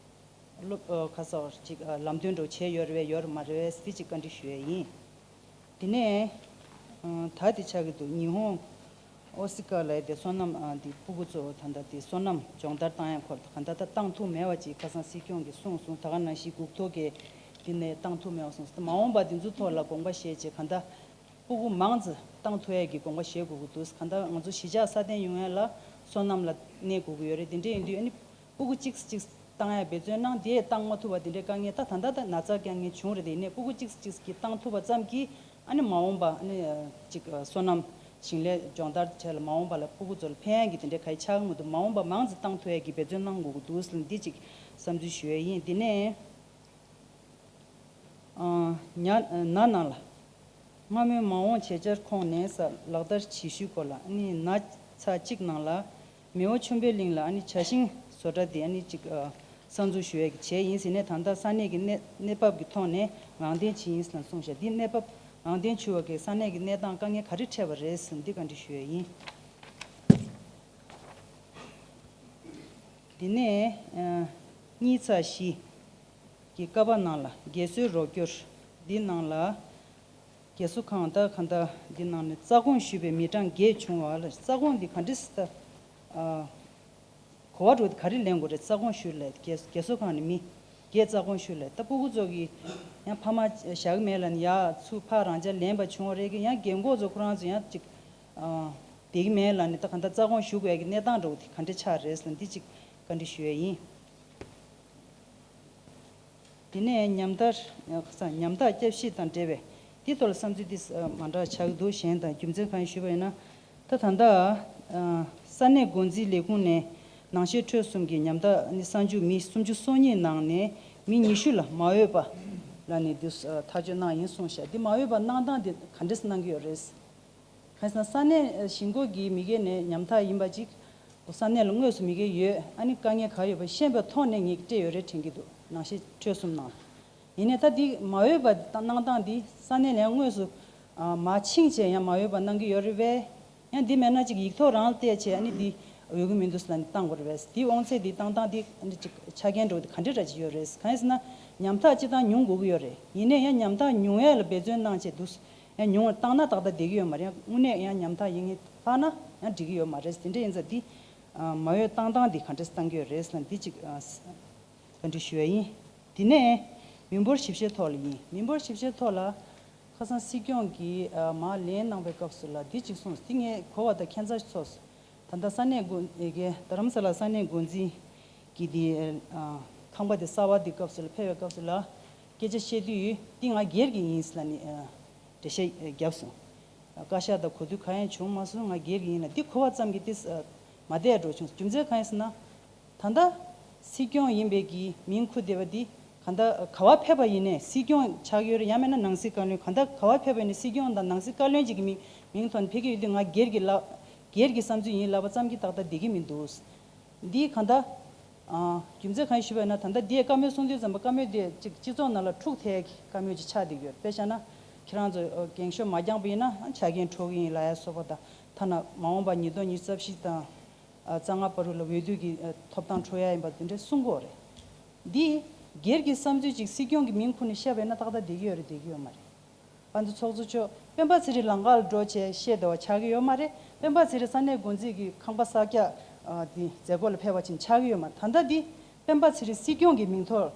སློབ་ཁ་སོགས་ཅིག་ལམ་སྟོན་འདྲ་བྱས་ཡོད་རེད་པས་ཡོད་རེད་མ་རེད་པས་འདི་ཅིག་བཀའ་འདྲི་ཞུ་ཡས་ཡིན། དེ་ནས་ད་དེ་ཆགས་ཀྱི་འདུག་ཉི་ཧོང་ཨོ་སི་ཀ་ལ་དེ་སོ་ནམ་དེ་སྤུ་གུ་ཚོ་ད་ལྟ་དེ་སོ་ནམ་སྦྱོང་བརྡར་བཏང་ཡ་སྐོར་དུ་ག་ད་ལྟ་བཏང་ཐུབ་མེད་པ་ཅིག་ཁ་སང་སྲིད་སྐྱོང་གིས་གསུངས་སོང་། ད་ག་ནང་བཞིན་སྒུག་ཐོ་གི་དེ་ནས་བཏང་ཐུབ་མེད་པ་སོང་། མ་འོངས་པ་དེ་ཚོ་ཐོག་ལ་དགོངས་པ་བཞེས་བྱས་ག་ད་སྤུ་གུ་མང་ཙམ་བཏང་ཐུབ་ཡ་གི་དགོངས་པ་བཞེས་དགོས་ཀྱི་འདུག་ག་ད་ང་ཚོ་གཞིས་ཆགས་སྲ་བརྟན་ཡོང་ཡ་ལ་སོ་ནམ་ལ་གནས་དགོས་ཀྱི་ཡོད་རེད། དེ་འདྲ་ཡིན་དུས་ཨ་ནི། སྤུ་གུ་གཅིག་གཅིག་བཏང་ཡ་འབད་བརྩོན་གནང་། དེ་བཏང་མ་ཐུབ་པ་དེ་འདྲའི་དཀའ་ངལ་ད་ད་ལྟ་ད་ན་ཚ་དཀའ་ངལ་བྱུང་རེད། དེ་ནས་སྤུ་གུ་གཅིག་གཅིག་གིས་བཏང་ཐུབ་པ་ཙམ་གྱིས་ཨ་ནི་མ་འོངས་པ་ཨ་ནི་ཅིག་སོ་ནམ་ཞིང་ལས་སྦྱོང་བརྡར་བྱས་ལ་མ་འོངས་པ་ལ་སྤུ་གུ་ཚོ་ལ་ཕན་ཡ་གི་དེ་འདྲའི་ག་ཡི་ཆགས་ཀྱི་མི་འདུག་མ་འོངས་པ་མང་ཙམ་བཏང་ཐུབ་ཡ་གི་འབད་བརྩོན་གནང་དགོས་ཀྱི་འདུག་ཟེར་ནས་འདི་ཅིག་བསམ་ཚུལ་ཞུ་ཡ་ཡིན། དེ་ནས། ཉ་ན་ནང་ལ། སྔ་མོའི་མ་འོངས་བྱེད་འཆར་ཁོངས་ནས་ས་ལག་བསྟར་བྱེད་ཤུལ་སྐོར་ལ་ནི་ན་ཚ་གཅིག་ནང་ལ་མེའོ་ཆོས་འཕེལ་གླིང་ལ་ཨ་ནི་བྱ་ཤིང་བཟོ་གྲྭ་དེ་ཨ་ནི་གཅིག་གསར་འཛུགས་ཞུ་ཡས་ཀྱི་བྱས་ཡིན་ཟེར་ནས་ད་ལྟ་ས་གནས་ཀྱི་གནས་གནས་བབ་ཀྱི་ཐོག་ནས་ངང་བསྟན་བྱས་ཡིན་ཟེར་ལ་གསུངས་ཤག་འདི་གནས་བབ་ངང་བསྟན་བྱུང་བ་གི་ས་གནས་ཀྱི་གནས་སྟངས་དཀའ་ངལ་ག་རེ་འཕྲད་པ་རེད་ཟེར་འདི་བཀའ་འདྲི་ཞུ་ཡས་ཡིན། འདི་ནས་གཉིས་ཚ་བཞི་གི་ཀ་པ་ནང་ལ་རྒས་གསོའི་རོགས་སྐྱོར་འདི་ནང་ལ། རྒས་གསོ་ཁང་ད་གང་ལྟར་འདི་ནང་ནས་རྩ་དགོངས་ཞུས་པའི་མི་གྲངས་བརྒྱད་བྱུང་བ་ལ། རྩ་དགོངས་འདི་ག་འདྲས་ད་ཨ་གོ་བ་འགྲོ་ག་རེ་ལེན་དགོས་རེད། རྩ་དགོངས་ཞུས་ལ་རྒས་རྒས་གསོ་ཁང་ནས་མི་བརྒྱད་རྩ་དགོངས་ཞུས་ལ། ད་སྤུ་གུ་ཚོ་གིས་ཡང་ཕ་མ་བཞག་གི་མེད་ལབ་ནས་ཡར་ཚུར་ཕར་རང་འཇགས་ལེན་པ་བྱུང་བ་རེད་གི། ཡང་རྒན་གོག་ཚོ་ཁོ་རང་ཚོ་ཡང་ཅིག་ཨ་བསྡད་ཀྱི་མེད་ལབ་ནས་ད་གང་ལྟར་རྩ་དགོངས་ཞུ་དགོས་ཀྱི་གནས་སྟངས་འདྲ་བོ་དེ་ག་འདྲས་ཆགས་རེད་ཟེར་ན་འདི་ཅིག་བཀའ་འདྲི་ཞུ་ཡས་ཡིན། དེ་ནས་ཉམ་ཐག་ཉམ་ཐག་བསྐྱར་ཞིབ་དང་འབྲེལ་བའི་འདི་ཐོག་ལ་བསམ་ཚུལ་འདི་མ་འདྲ་ཆགས་ཀྱི་འདུག་གཞན་དང་རྒྱུ་མཚན་གང་ཡིན་ཞུས་པ་ཡིན་ན། ད་ད་ལྟ་ས་གནས་འགོ་འཛིན་ལས་ཁུངས་ནས་ནང་ཆེན་ཁྲོད་གསུམ་གྱི་ཉམ་ཐག་ནི་གསར་འཇུག་མི་སུམ་ཅུ་སོ་གཉིས་ནང་ནས་མི་ཉི་ཤུ་ལ་མ་འོས་པ་ལ་ནི་འདི་ཐག་གཅོད་གནང་ཡིན་གསུངས་ཤག་འདི་མ་འོས་པ་གནང་སྟངས་འདི་ག་འདྲས་གནང་གི་ཡོད་རེད། གང་ཡིན་ཟེར་ན་ས་གནས་གཞིས་འགོ་གི་མི་སྒེར་ནས་ཉམ་ཐག་ཡིན་པ་ཅིག་ས་གནས་ལ་དངོས་སུ་མི་སྒེར་ཡོད། ཨ་ནི་དཀའ་ངལ་ག་ཡོད་པ་ཤེས་པའི་ཐོག་ནས་ངས་སྤྲད་ཡོད་རེད་དྲན་གྱི་འདུག་ནང་ཆེན་ཁྲོད་གསུམ་ནང་། ཡིན་ནའི་ད་འདི་མ་འོས་པ་གནང་སྟངས་འདི་ས་གནས་ལ་དངོས་སུ་མ་ཕྱིན་བྱས་ཡང་མ་འོས་པ་གནང་གི་ཡོད་རེད་པས། ཡང་འདི་མེད་ན་ཅིག་ཡིག་ཐོག་རང་བལྟས་བྱས་ཨ་ནི་འདི་འོས་ཀྱི་མི་འདུག་ཟེར་ནས་བཏང་དགོས་རེད་པས། འདི་དབང་ཚད་འདི་བཏང་སྟངས་འདི་ཨ་ནི་ཅིག་ཆ་རྐྱེན་འདྲ་བོ་འདི་ག་འདྲ་འདྲ་ཅིག་ཡོད་རེད། གང་ཡིན་ཟེར་ན་ཉམ་ཐག་སྤྱིར་བཏང་ཉུང་དགོས་ཀྱི་ཡོད་རེད། ཡིན་ནའི་ཡང་ཉམ་ཐག་ཉུང་ཡས་ལ་འབད་བརྩོན་གནང་བྱས་འདུག་ཡང་ཉུང་བ་བཏང་ན་ཏག་ཏག་བསྡད་ཀྱི་ཡོད་མ་རེད། ཡང་དངོས་གནས་ཡང་ཉམ་ཐག་ཡིན་ལྷག་ན་ཡང་འགྲིག་གི་ཡོད་མ་རེད། དེ་འདྲ་ཡིན་ཙང་འདི་ཨ་མ་འོས་བཏང་སྟངས་འདི་ག་འདྲས་བཏང་གི་ཡོད་རེད་ཟེར་ན་འདི་ཅིག་ཨ་བཀའ་འདྲི་ཞུ་ཡ་ཡིན། དེ་ནས་མི་འབོར་ཞིབ་བཤེར་ཐོག་ལ་ཡིན། མི་འབོར་ཞིབ་བཤེར་ཐོག་ལ་ཁ་སང་སྲིད་སྐྱོང་གིས་ཨ་མར་ལན་གནང་བའི་སྐབས་སུ་ལ་འདི་ཅིག་གསུངས། འདི་ངས་གོ་བ་དང་ཁྱད་མཚར་ཚོར། ད་ལྟ་ས་གནས་འགོ་ཨེ་གའི་རྡ་རམ་ས་ལ་ས་གནས་འགོ་འཛིན་གྱི་དེ་ཨ་ཁང་པ་དེ་གསར་པ་དེ་སྐབས་སུ་ལ་ཕེབས་པའི་སྐབས་སུ་ལ་སྐད་ཆ་བཤད་དུས་འདི་ང་སྒེར་གྱི་ཡིན་ཟེར་ལབ་ནས་ཨ་འགྲེལ་བཤད་བརྒྱབ་སོང་། བཀའ་ཤག་དང་གོ་ཐོས་གང་ཡང་བྱུང་མ་སོང་། ང་སྒེར་གྱི་ཡིན་ལ་འདི་གོ་བ་ཙམ་གྱིས་དེ་མ་བསྡད་འགྲོ་བྱུང་། རྒྱུ་མཚན་གང་ཡིན་ཟེར་ན། ད་ལྟ་སྲིད་སྐྱོང་ཡིན་པའི་གི་མིང་ཁུར་བསྡད་པ་འདི་ག་ད་ག་བ་ཕེབས་པ་ཡིན་ནའི་སྲིད་སྐྱོང་ཆགས་ཡོད་རེད། ཡང་མིན་ན་ནང་སྲིད་བཀའ་བློན་ག་ད་ག་བ་ཕེབས་པ་ཡིན་ནའི་སྲིད་སྐྱོང་དང་ནང་སྲིད་བཀའ་བློན་གཅིག་གི་མིང་མིང་ཐོག་ནས་ཕེབས་ཀྱི་ཡོད་དུས་ང་སྒེར་གྱི་ལབ་སྒེར་གྱི་བསམ་ཚུལ་ཡིན་ལབ་པ་ཙམ་གྱིས་ཏག་ཏག་བསྡད་ཀྱི་མི་འདུག་འདི་གང་ལྟར། ཨ། རྒྱུ་མཚན་གང་ཞུས་པ་ཡིན་ན་ད་ལྟ་འདི་བཀའ་མོལ་གསུང་དུས་ཙམ་པ་བཀའ་མོལ་འདི་གཅིག་སྤྱི་ཚོགས་ནང་ལ་འཁྲུག་ཐེབས་ཀྱི་བཀའ་མོལ་ཅིག་ཆགས་བསྡད་ཡོད། དཔེ་བཞག་ན་ཁྱེད་རང་ཚོ་འགེངས་ཤོག་མ་བརྒྱངས་པ་ཡིན་ན་ཆ་རྐྱེན་འཕྲོག་གི་ཡིན་ལབ་ཡ་སོགས་པ་དང་། ཐ་ན་མ་འོངས་པ་ཉིས་སྟོང་ཉི་ཤུ་རྩ་བཞི་དང་། ཨ། རྩ་ལྔ་བར་དུ་ལ་འོས་བསྡུ་གི་ཨ་ཐོབ་ཐང་འཕྲོག་ཡ་ཡིན་པ་དེ་འདྲའི་གསུང་གི་ཡོད་རེད། འདི་སྒེར་གྱི་བསམ་ཚུལ་ཅིག་སྲིད་སྐྱོང་གི་མིང་ཁུར་ནས་བཤད་པ་ཡིན་ན་ཏག་ཏག་བསྡད་ཀྱི་ཡོད་རེད། བསྡད་ཀྱི་ཡོད་མ་རེད། དཔལ་འབྱོར་ཚོགས་གཙོ་མཆོག་སྤེན་པ་ཚེ་རིང་ལམ་ཁ་ལ་འགྲོ་བྱས་བཤད་བསྡད་པ་ཆགས་ཀྱི་ཡོད་མ་རེད། སྤེན་པ་ཚེ་རིང་ས་གནས་འགོ་འཛིན་གྱི་ཁང་པ་གསར་རྒྱག་ཨ་དེ་མཛད་སྒོ་ལ་ཕེབས་པ་ཅིག་ཆགས་ཀྱི་ཡོད་མ་རེད། ད་ལྟ་འདི་སྤེན་པ་ཚེ་རིང་སྲིད་སྐྱོང་གི་མིང་ཐོག་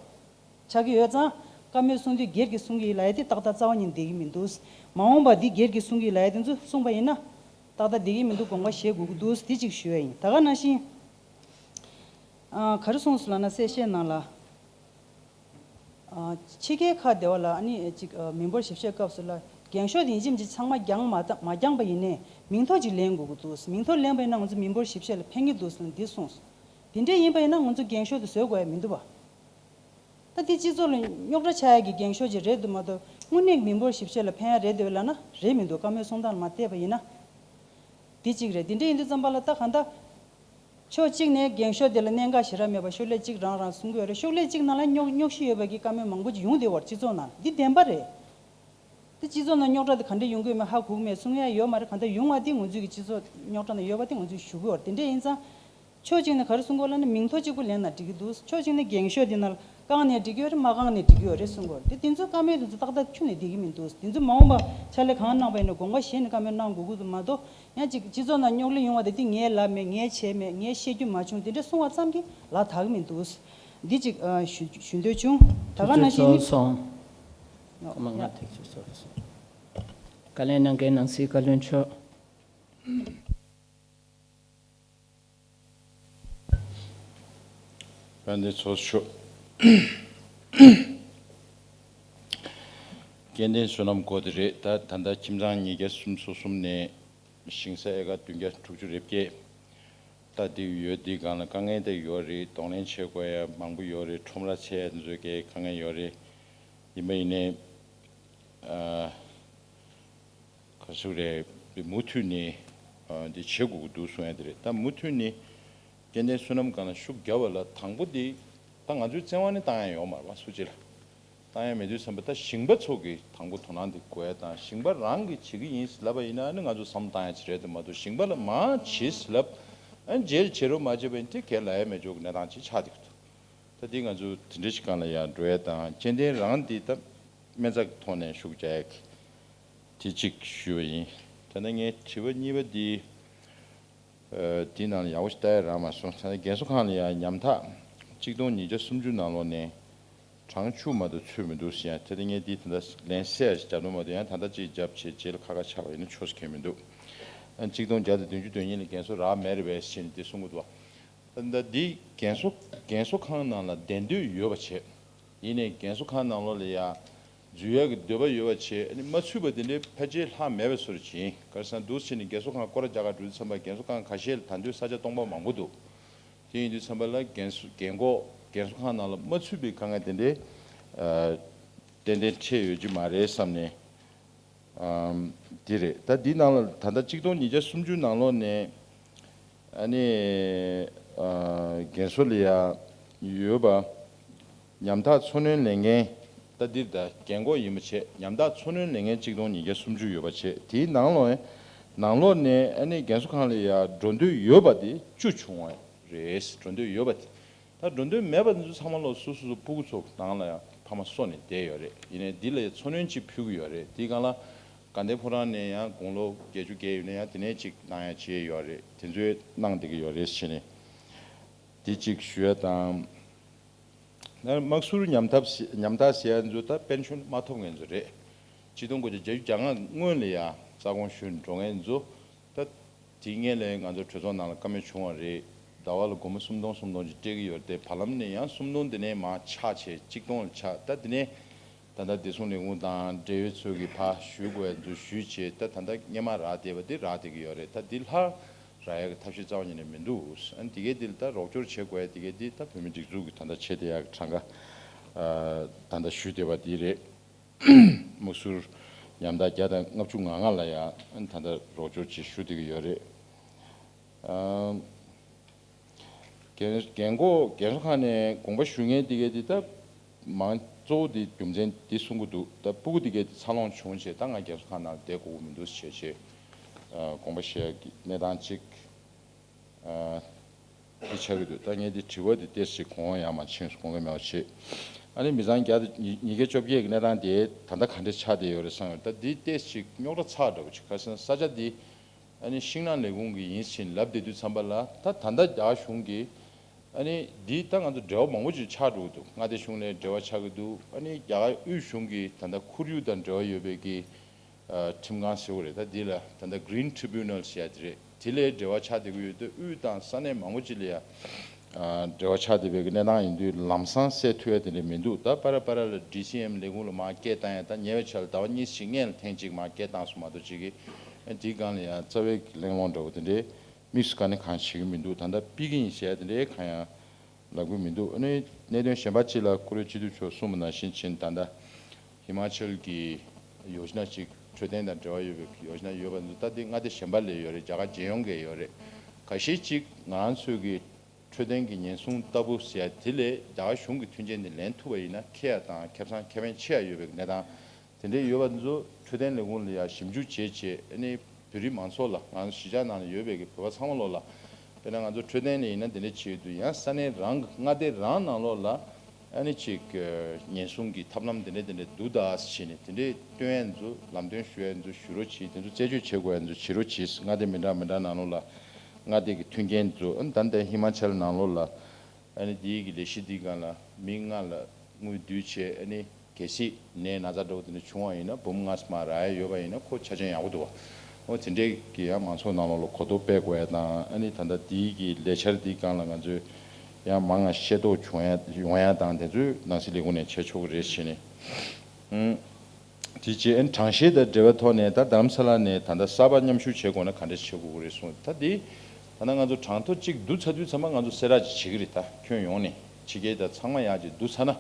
ཆགས་ཀྱི་ཡོད་ཙང་། བཀའ་མོལ་གསུང་དུས་སྒེར་གྱི་གསུང་གི་ལབ་ཡ་དེ་ཏག་ཏག་རྩ་བ་ཉིད་བསྡད་ཀྱི་མི་འདུག་མ་འོངས་པ་འདི་སྒེར་གྱི་གསུང་གི་ལབ་ཡ་དེ་ཚོ་གསུངས་པ་ཡིན་ན་ཏག་ཏག་བསྡད་ཀྱི་མི་འདུག་དགོངས་པ་བཞེས་དགོས་ཀྱི་འདུག་དེ་གཅིག་ཞུ་ཡ་ཡིན། ད་ག་ནང་བཞིན། ཨ། ག་རེ་གསུངས་སོང་ལབ་ན་གསལ་བཤད་ནང་ལ། ཨ། ཕྱི་རྒྱལ་ཁག་དེ་བ་ལ་ཨ་ནི་ཅིག་ཨ། མི་འབོར་ཞིབ་བཤེར་སྐབས་སུ་ལ་འགེངས་ཤོག་དེ་ཡིན་གཅིག་མིན་གཅིག་ཚང་མ་བརྒྱངས་མ་བཏང་མ་བརྒྱངས་པ་ཡིན་ནའི་མིང་ཐོ་ཅིག་ལེན་དགོས་ཀྱི་འདུག་མིང་ཐོ་ལེན་པ་ཡིན་ན་ང་ཚོ་མི་འབོར་ཞིབ་བཤེར་ལ་ཕན་གྱི་འདུག་ཟེར་ནས་འདི་གསུངས་སོང་། དེ་འདྲས་ཡིན་པ་ཡིན་ན་ང་ཚོ་འགེངས་ཤོག་དེ་བཟོ་དགོས་ཡ་མི་འདུག་བ། ད་འདི་སྤྱི་ཚོགས་ལ་རྙོག་དྲ་ཆགས་ཡ་གི་འགེངས་ཤོག་ཅིག་རེད་འདུག་མ་གཏོགས་དངོས་གནས་མི་འབོར་ཞིབ་བཤེར་ལ་ཕན་ཡ་རེད་འདུག་ལབ་ན་རེད་མི་འདུག་བཀའ་མོལ་གསུང་སྟངས་ལ་མ་བལྟས་པ་ཡིན་ན། འདི་གཅིག་རེད། འདི་འདྲ་ཡིན་དུས་ཙམ་པ་ལ་ད་གང་ལྟར། ཕྱོགས་གཅིག་ནས་འགེངས་ཤོག་དེ་ལ་གནད་འགག་ཞེ་དྲག་མེད་པ་ཤོག་ལྷེ་གཅིག་རང་རང་གསུང་གི་ཡོད་རེད། ཤོག་ལྷེ་གཅིག་ནང་ལ་རྙོག་རྙོག་གཞི་ཡོད་པ་གི་བཀའ་མོལ་མང་པོ་ཅིག་ཡོང་བསྡད་ཡོད་རེད་སྤྱི་ཚོགས་ནང་། འདི་བདེན་པ་རེད། དེ་སྤྱི་ཚོགས་ནང་རྙོག་དྲ་དེ་ག་འདྲ་ཡོང་གི་ཡོད་མེད་ཧ་གོ་གི་མེད་གསུང་ཡ་ཡོད་མ་རེད། གང་ལྟར་ཡོང་བ་དེ་ང་ཚོའི་གི་སྤྱི་ཚོགས་རྙོག་དྲ་ནང་ཡོད་པ་དེ་ང་ཚོས་ཞུ་གི་ཡོད་རེད། དེ་འདྲ་ཡིན་ཙང་། ཕྱོགས་གཅིག་ནས་ག་རེ་གསུང་གི་ཡོད་ལབ་ན་མིང་ཐོ་གཅིག་པུ་ལེན་ན་འགྲིག་གི་འདུག་ཕྱོགས་གཅིག་ནས་འགེངས་ཤོག་འདི་ནང་ལ་བཀང་ནས་འགྲིག་གི་ཡོད་རེད། མ་བཀང་ནས་འགྲིག་གི་ཡོད་རེད་གསུང་གི་ཡོད་རེད། དེ་དེ་ཚོ་བཀའ་མོལ་དེ་ཚོ་ཏག་ཏག་ཁྱོན་ནས་བསྡད་ཀྱི་མི་འདུག་དེ་ཚོ་མ་འོངས་པ་ཕྱག་ལས་གང་གནང་པ་ཡིན་ན་དགོངས་པ་བཞེས་ནས་བཀའ་མོལ་གནང་དགོས་ཀྱི་འདུག་མ་གཏོགས། ཡང་ཅིག་སྤྱི་ཚོགས་ནང་རྙོག་གླེང་ཡོང་བ་དེ་དེ་ངས་ལབ་མེད། ངས་བྱས་མེད། ངས་བཤད་རྒྱུ་མ་བྱུང་། དེ་འདྲ་གསུང་བ་ཙམ་གྱིས་ལག་ཐག་གི་མི་འདུག་འདི་ཅིག་ཨ་ཞུ་ཞུ་འདོད་བྱུང་། ད་ག་ནང་བཞིན་ནི། ཐུགས་རྗེ་ཆེ་སོང་། ཨ་མ་ང་ཡ། ཐུགས་རྗེ་ཆེ་སོང་། བཀའ་ལན་གནང་མཁན་ནང་སྲིད་བཀའ་བློན་མཆོག་དཔལ་ལྡན་ཚོགས་གཙོ་མཆོག་སྐྱེ་ལྡན་བསོད་ནམས་སྐོར་དེ་རེད། ད་ད་ལྟ་ཁྱིམ་ཚང་ཉིས་བརྒྱ་སུམ་ཅུ་སོ་གསུམ་ནས་ཞིང་ས་ཨེ་ཀར་བདུན་བརྒྱ་དྲུག་ཅུ་རེ་བརྒྱད། ད་དེ་ཡོད། དེའི་སྒང་ལ་དཀའ་ངལ་དེ་ཡོད་རེད། གདོང་ལེན་བྱེད་དགོས་ཡ་མང་པོ་ཡོད་རེད། ཁྲོམ་ར་ཆེ་ཡ་དེ་ཚོའི་གི་དཀའ་ངལ་ཡོད་རེད། ཡིན་པ་ཡིན་ནའི། ཨ། ག་ཚོད་རེད། མུ་མཐུད་ནས་ཨ་འདི་བྱེད་དགོས་ཀྱི་འདུག་གསུང་ཡ་དེ་རེད། ད་མུ་མཐུད་ནས་སྐྱེ་ལྡན་བསོད་ནམས་སྒང་ལ་ཤུགས་རྒྱབ་པ་ལ་དང་པོ་འདི་ད་ང་ཚོའི་བཙན་དབང་ནི་བཏང་ཡ་ཡོད་མ་རེད་པ། སུ་གཅིག་ལ་བཏང་ཡ་མེད་དུས་ཙམ་པ་ད་ཞིང་པ་ཚོ་གི་དང་པོ་དོ་སྣང་འདི་དགོས་ཡ་དང་། ཞིང་པ་རང་གིས་བྱེད་ཀྱི་ཡིན་ལབ་པ་ཡིན་ན་ནི་ང་ཚོ་བསམ་བློ་བཏང་ཡ་ཅིག་རེད་འདུག་མ་གཏོགས། ཞིང་པ་ལ་མར་བྱེད་ལབ་ཨ་རྗེས་ལ་བྱེད་རོགས་མ་བྱེད་པ་ཡིན་དེ་གས་ལབ་ཡ་མེད་ཅོག་གི་གནས་སྟངས་ཅིག་ཆགས་བསྡད་ཀྱི་འདུག་ད་འདི་ང་ཚོ་དེ་འདྲ་ཞིག་སྒང་ལ་ཡར་འགྲོ་ཡ་དང་། སྐྱེ་ལྡན་རང་འདི་ད་སྨན་རྩྭ་གི་ཐོག་ནས་ཤུགས་རྒྱག་ཡ་གི་ དེ་གཅིག་ཞུས་པ་ཡིན། ད་ནི་ངའི་དྲི་བ་གཉིས་པ་འདི། ཨ། དེའི་ནང་ལ་ཡག་པོ་ཞིག་ལྟ་ཡ་རག་མ་སོང་། ད་ནི་རྒན་གསོ་ཁང་ལ་ཡང་ཉམ་ཐག་གཅིག་སྟོང་ཉིས་བརྒྱ་སུམ་ཅུ་ནང་ལོགས་ནས་གྲངས་བཅུ་མ་གཏོགས་ཚུད་མི་འདུག་ཟེར། ཡང་དེ་ལྟ་ངས་འདི་ད་ལྟ་ལན་གསལ་ཞིག་རྒྱབ་ནོ་མ་གཏོགས། ཡང་ད་ལྟ་གཅིག་རྒྱབ་བྱས་རྗེས་ལ་ཁ་ཁ་ཆགས་པ་ཡིན་ན་ཆོས་སུ་ཁེལ་མི་འདུག་ཨ། གཅིག་སྟོང་བརྒྱ་དང་བདུན་ཅུ་དོན་གཉིས་ལ་རྒན་གསོ་རག་མེད་རེད་པས་ཟེར་ནས་དེ་གསུང་གི་འདུག་བ། ད་ལྟ་འདི་རྒན་གསོ་རྒན་གསོ་ཁང་ནང་ལ་བསྡད་འདོད་ཡོད་པ་བྱས། ཡིན་ནའི་རྒན་གསོ་ཁང་ནང་ལོགས་ལ་ཡ་འཛུལ་ཡག་གི་འདོད་པ་ཡོད་པ་བྱས། ཨ་ནི་མ་ཚུད་པ་དེ་འདྲའི་ཕལ་ཆེར་ལྷག་མེད་པའི་བཟོ་འདྲ་ཅིག་ཡིན། ག་རེ་ཟེར་ན་འདུག་སེ་བྱས་ནས་རྒན་གསོ་ཁང་སྐོར་ར་རྒྱག་ག་འགྲོ་དུས་ཙམ་པ་རྒན་གསོ་ཁང་ཁ་ཤས་ལ་ད་དུང་ས་ཆ་སྟོང་པ་མང་པོ་འདུག་དེ་ཡིན་དུས་ཙམ་པ་ལ་རྒན་གསོ་རྒན་འཁོགས་རྒན་གསོ་ཁང་ནང་ལ་མ་ཚུད་པའི་དཀའ་ངལ་དེ་འདྲའི་ཨ་ཏན་ཏན་འཕྲད་ཡོད་ཀྱི་མ་རེད་བསམ་ནས། ཨམ། འདི་རེད། ད་འདི་ནང་ལ་ད་ལྟ་གཅིག་སྟོང་ཉིས་བརྒྱ་སུམ་ཅུ་ནང་ལོགས་ནས་ཨ་ནི་ཨ་རྒན་གསོ་ལ་ཡ་ཡོད་པ་ཉམ་ཐག་འཚོ་སྣོན་ལེན་མཁན། ད་འདིར་ད་རྒན་འཁོགས་ཡིན་པ་བྱས་ཉམ་ཐག་འཚོ་སྣོན་ལེན་མཁན་གཅིག་སྟོང་ཉིས་བརྒྱ་སུམ་ཅུ་ཡོད་པ་བྱས། དེའི་ནང་ལོགས་ནང་ལོགས་ནས་ཨ་ནི་རྒན་གསོ་ཁང་ལ་ཡ་འགྲོ་འདོད་ཡོད་པ་དེ་བཅུ་བྱུང་བ་རེད། འགྲོ་འདོད་ཡོད་པ་དེ། ད་འགྲོ་འདོད་མེད་པ་འདི་ཚོ་ཚང་མ་ལོག་སོ་སོ་སོ་སྤུ་གུ་ཚོ་ནང་ལ་ཡང་ཕ་མ་གསོ་ནས་བསྡད་ཡོད་རེད། ཡིན་ནའི་འདི་ལ་ཡང་འཚོ་སྣོན་ཅིག་ཕུལ་གྱི་ཡོད་རེད། དེའི་སྒང་ལ་དགའ་ལྡན་ཕོ་བྲང་ནས་ཡང་དགུང་ལོ་བརྒྱད་ཅུ་བརྒལ་ཡོད་ན་ཡང་དེ་ནས་ཅིག་གནང་ཡ་བྱས་ཡོད་རེད། དེ་ཚོས་གནང་བསྡད་ཀྱི་ཡོད་རེད་ཟེར་ནས་འདི་གཅིག་ཞུ་ཡ་དང་། ད་དམག་ཟུར་ཉམ་ཐག་ཟེ་ཉམ་ཐག་ཟེར་ཡ་ཚོ་ད་པེན་ཤོན་མ་ཐོབ་མཁན་ཚོ་རེད། ཆིག་སྟོང་དགུ་བརྒྱ་བརྒྱད་ཅུ་གྱ་ལྔ་སྔོན་ལ་ཡང་རྩ་དགོངས་ཞུས་འགྲོ་མཁན་ཚོ། ད་དེའི་སྔོན་ལ་ང་ཚོ་གྲོས་ཚོགས་ནང་ལ་བཀའ་མོལ་བྱུང་བ་རེད། ཟླ་བ་ལ་སྒོར་མོ་སུམ་སྟོང་སུམ་སྟོང་ཅིག་སྤྲད་ཀྱི་ཡོད་རེད་དེ། བར་ལམ་ནས་ཡང་སུམ་སྟོང་དེ་ནས་མར་ཆག་བྱས་གཅིག་སྟོང་ལ་ཆག་ད་དེ་ནས་ད་ལྟ་བདེ་སྲུང་ལས་ཁུངས་དང་འབྲེལ་ཡོད་ཚོས་ཀྱིས་ཕར་ཞུ་དགོས་ཡ་ཚོ་ཞུས་བྱས། ད་ད་ལྟ་སྔོན་མ་རག་བསྡད་པ་དེ་རག་བསྡད་ཀྱི་ཡོད་རེད། ད་འདི་སླར་རག་ཡ་གི་ཐབས་ཤེས་རྩ་བ་ཉིད་ནས་མི་འདུག་ཨ་ནི་དེ་གའི་འདི་ལ་ད་རོགས་སྐྱོར་བྱེད་དགོས་ཡ་དེ་གའི་འདི་ད་བོད་མི་སྒྲིག་འཛུགས་ཀྱིས་ད་ལྟ་བྱེད་བསྡད་ཡ་གི་གྲངས་ཀ་ཨ་ད་ལྟ་ཞུས་བསྡད་པ་འདི་རེད། དམག་ཟུར་ཉམ་ཐག་བརྒྱ་དང་ལྔ་བཅུ་ང་ལྔ་ལ་ཡང་ད་ལྟ་རོགས་སྐྱོར་ཅིག་ཞུ་བསྡད་ཀྱི་ཡོད་རེད། ཨམ། རྒན་རྒན་འཁོགས་རྒན་གསོ་ཁང་ནས་དགོངས་པ་ཞུ་མཁན་དེ་གའི་དེ་ད་མང་གཙོ་བོ་དེ་རྒྱུ་མཚན་དེ་གསུང་གི་འདུག་ད་སྤུ་གུ་དེ་གའི་དེ་འཚར་ལོངས་བྱུང་བྱས་ད་ང་རྒན་གསོ་ཁང་ནང་བསྡད་དགོས་ཀྱི་མི་འདུག་ཞེས་བྱས་ཨ་དགོངས་པ་བཞེས་ཀྱི་གནས་སྟངས་གཅིག་ཨ། དེ་ཆགས་ཀྱི་འདུག་ད་ངས་འདི་དྲི་བ་འདི་ཏོག་ཙམ་གོང་འོག་ཡང་མ་ཕྱིན་སོང་། གོང་གི་མེད་པ་བྱེད། ཨ་ནི་མི་ཚང་བརྒྱ་དང་ཉིས་ཉིས་བརྒྱ་བཅོ་བརྒྱད་ཀྱི་གནས་སྟངས་དེ་ད་ལྟ་ག་འདྲ་ཆགས་བསྡད་ཡོད་རེད་བསམ་ཡོད། ད་འདི་ཏོག་ཙམ་རྙོག་དྲ་ཚ་འདྲ་པོ་ཅིག་ག་རེ་ཟེར་ན་ས་ཆ་འདི་ཨ་ནི་ཤིང་ནགས་ལས་ཁུངས་ཀྱི་ཡིན་ཕྱིན་ལབ་བསྡད་དུས་ཙམ་པ་ལ་ད་ད་ལྟ་རྒྱ་གཞུང་གིས་ཨ་ནི་འདི་ད་ང་ཚོ་འབྲེལ་བ་མང་པོ་ཅིག་ཆགས་འགྲོ་གི་འདུག་མངའ་སྡེ་གཞུང་ནས་འབྲེལ་བ་ཆགས་ཀྱི་འདུག་ཨ་ནི་རྒྱ་གར་དབུས་གཞུང་གིས་ད་ལྟ་ཁོར་ཡུག་དང་འབྲེལ་བ་ཡོད་པའི་གི་ཁྲིམས་ཁང་ཟེར་བ་རེད། ད་འདི་ལ་ད་ལྟ་Green Tribunal ཟེར་ཡ་དེ་རེད། དེ་ལས་འབྲེལ་བ་ཆགས་བསྡད་ཀྱི་ཡོད་དུས་དབུས་དང་ས་གནས་མང་པོ་ཅིག་ལ་ཡ་འབྲེལ་བ་ཆགས་བསྡད་པའི་གི་གནས་སྟངས་ཡིན་དུས་ལམ་སང་སེལ་ཐུབ་ཡ་དེ་འདྲ་མི་འདུག་ད་པ་ར་པ་ར་ལ་ཌི་སི་ཨེམ་ལས་ཁུངས་ལ་མར་སྐད་བཏང་ཡ། ད་ཉེ་བའི་ཆར་ཟླ་བ་གཉིས་ཤིག་སྔོན་ལ་ཐེངས་གཅིག་མར་སྐད་བཏང་སོང་མ་གཏོགས་ཅིག་གི་དེའི་སྒང་ལ་ཡ་རྩ་བའི་གི་གླེང་སློང་འདྲ་བོ་དེ་འདྲའི་དམིགས་སུ་ག་ནས་གང་བྱེད་ཀྱི་མི་འདུག་ད་ལྟ་ཕུད་ཀྱི་ཡིན་ཟེར་ཡ་དེ་འདྲའི་གང་ཡང་ལབ་གི་མི་འདུག་ཨ་ནི་གནད་དོན་གཞན་པ་གཅིག་ལ་བཀུར་འོས་སྤྱི་འཐུས་མཆོག་གསུངས་པ་ནང་བཞིན་བྱས་ད་ལྟ་ཧི་མ་ཅལ་གྱི་ཡོ་ཇི་ན་གཅིག་འཕྲོད་བསྟེན་དང་འབྲེལ་བ་ཡོད་པའི་ཡོ་ཇི་ན་ཡོད་པ་འདུག་ད་འདི་མངའ་སྡེ་གཞན་པ་ལ་ཡོད་རེད། རྒྱ་གར་རྒྱལ་ཡོངས་ཀྱི་ཡོད་རེད། ཁ་ཤས་གཅིག་ང་རང་ཚོའི་གི་འཕྲོད་བསྟེན་གྱི་ཉེན་སྲུང་ལྟ་བུ་ཟེར་ཡ་དེ་ལས་རྒྱ་གར་གཞུང་གི་མཐུན་རྐྱེན་དེ་ལེན་ཐུབ་པ་ཡིན་ན་ཁེ་ཡ་དང་ཁེ་བཟང་ཁེ་ཕན་ཆེ་ཡ་ཡོད་པའི་གནས་སྟངས་དེ་འདྲའི་ཡོད་པ་ཚོ་འཕྲོད་བསྟེན་ལས་ཁུངས་ལ་ཡ་ཞིབ་འཇུག་བྱས་བྱས་ཨ་ནི་བོད་རིགས་མང་ཚོགས་ལ་ང་ཚོ་གཞིས་ཆགས་ནང་ལ་ཡོད་པའི་གི་བོད་པ་ཚང་མ་ལོག་ལ་དཔེར་ན་ང་ཚོ་འཕྲོད་བསྟེན་ལ་ཡིན་ན་དེ་འདྲ་བྱེད་དུས་ཡང་ས་གནས་རང་གི་མངའ་སྡེ་རང་ནང་ལོགས་ལ་ཨ་ནི་ཅིག་ཉེན་སྲུང་གི་ཐབས་ལམ་དེ་འདྲ་དེ་འདྲ་འདུག་ད་ཟེར་ནས་དེ་འདྲའི་སྟོན་ཡ་ཚོ་ལམ་སྟོན་ཞུ་ཡ་ཚོ་ཞུ་རོགས་གྱིས། དེ་ཚོ་རྩད་གཅོད་བྱེད་དགོས་ཡ་ཚོ་བྱེད་རོགས་གྱིས། མངའ་སྡེ་མི་འདྲ་མི་འདྲ་ནང་ལོགས་ལ་མངའ་སྡེ་གི་མཐུན་རྐྱེན་ཚོ་ཨ་ནི་ད་ལྟ་ཧི་མ་ཅལ་ནང་ལོགས་ལ། ཨ་ནི་འདིའི་གི་ལས་གཞི་འདིའི་སྒང་ལ་མི་ལྔ་ལ་དངུལ་བསྡུས་བྱས། ཨ་ནི་གལ་སྲིད་ནད་ན་ཚ་འདྲ་བོ་དེ་འདྲ་བྱུང་བ་ཡིན་ན་འབུམ་ལྔ་ཙམ་རག་ཡ་ཡོད་པ་ཡིན་ན་ཁོ་ཆ་རྐྱེན་ཡག་པོ་འདུག་བ། འོ་དེ་འདྲའི་གི་ཡང་མང་ཚོགས་ནང་ལོགས་ལ་གོ་རྟོགས་སྤེལ་དགོས་ཡ་དང་། ཨ་ནི་ད་ལྟ་འདིའི་གི་ལས་འཆར་འདིའི་སྒང་ལ་ང་ཚོས་ཡང་མང་ང་ཤེས་རྟོགས་བྱུང་ཡ་ཡོང་ཡ་དང་དེ་ཚོའི་ནང་སྲིད་ལས་ཁུངས་ནས་བྱེད་ཆོག་གི་རེད་ཟེར་ནས། ཨང་། དེ་རྗེས་ཨ་ནི་གྲངས་བཤེར་དང་འབྲེལ་བའི་ཐོག་ནས་ད་རྡ་རམ་ས་ལ་ནས་ད་ལྟ་གསར་པ་མཉམ་ཞུགས་བྱེད་དགོས་ན་ག་འདྲ་བྱེད་དགོས་ཀྱི་རེད་གསུངས། ད་འདི་ད་ལྟ་ང་ཚོ་གྲངས་ཐོ་གཅིག་བསྡུ་ཚར་དུས་ཚང་མ་ང་ཚོ་གསལ་བསྒྲགས་ཅིག་བྱེད་ཀྱི་རེད། ད་ཁྱོན་ཡོངས་ནས་ཕྱི་རྒྱལ་དང་ཚང་མ་ཡག་ཅིག་བསྡུ་ཚར་ན།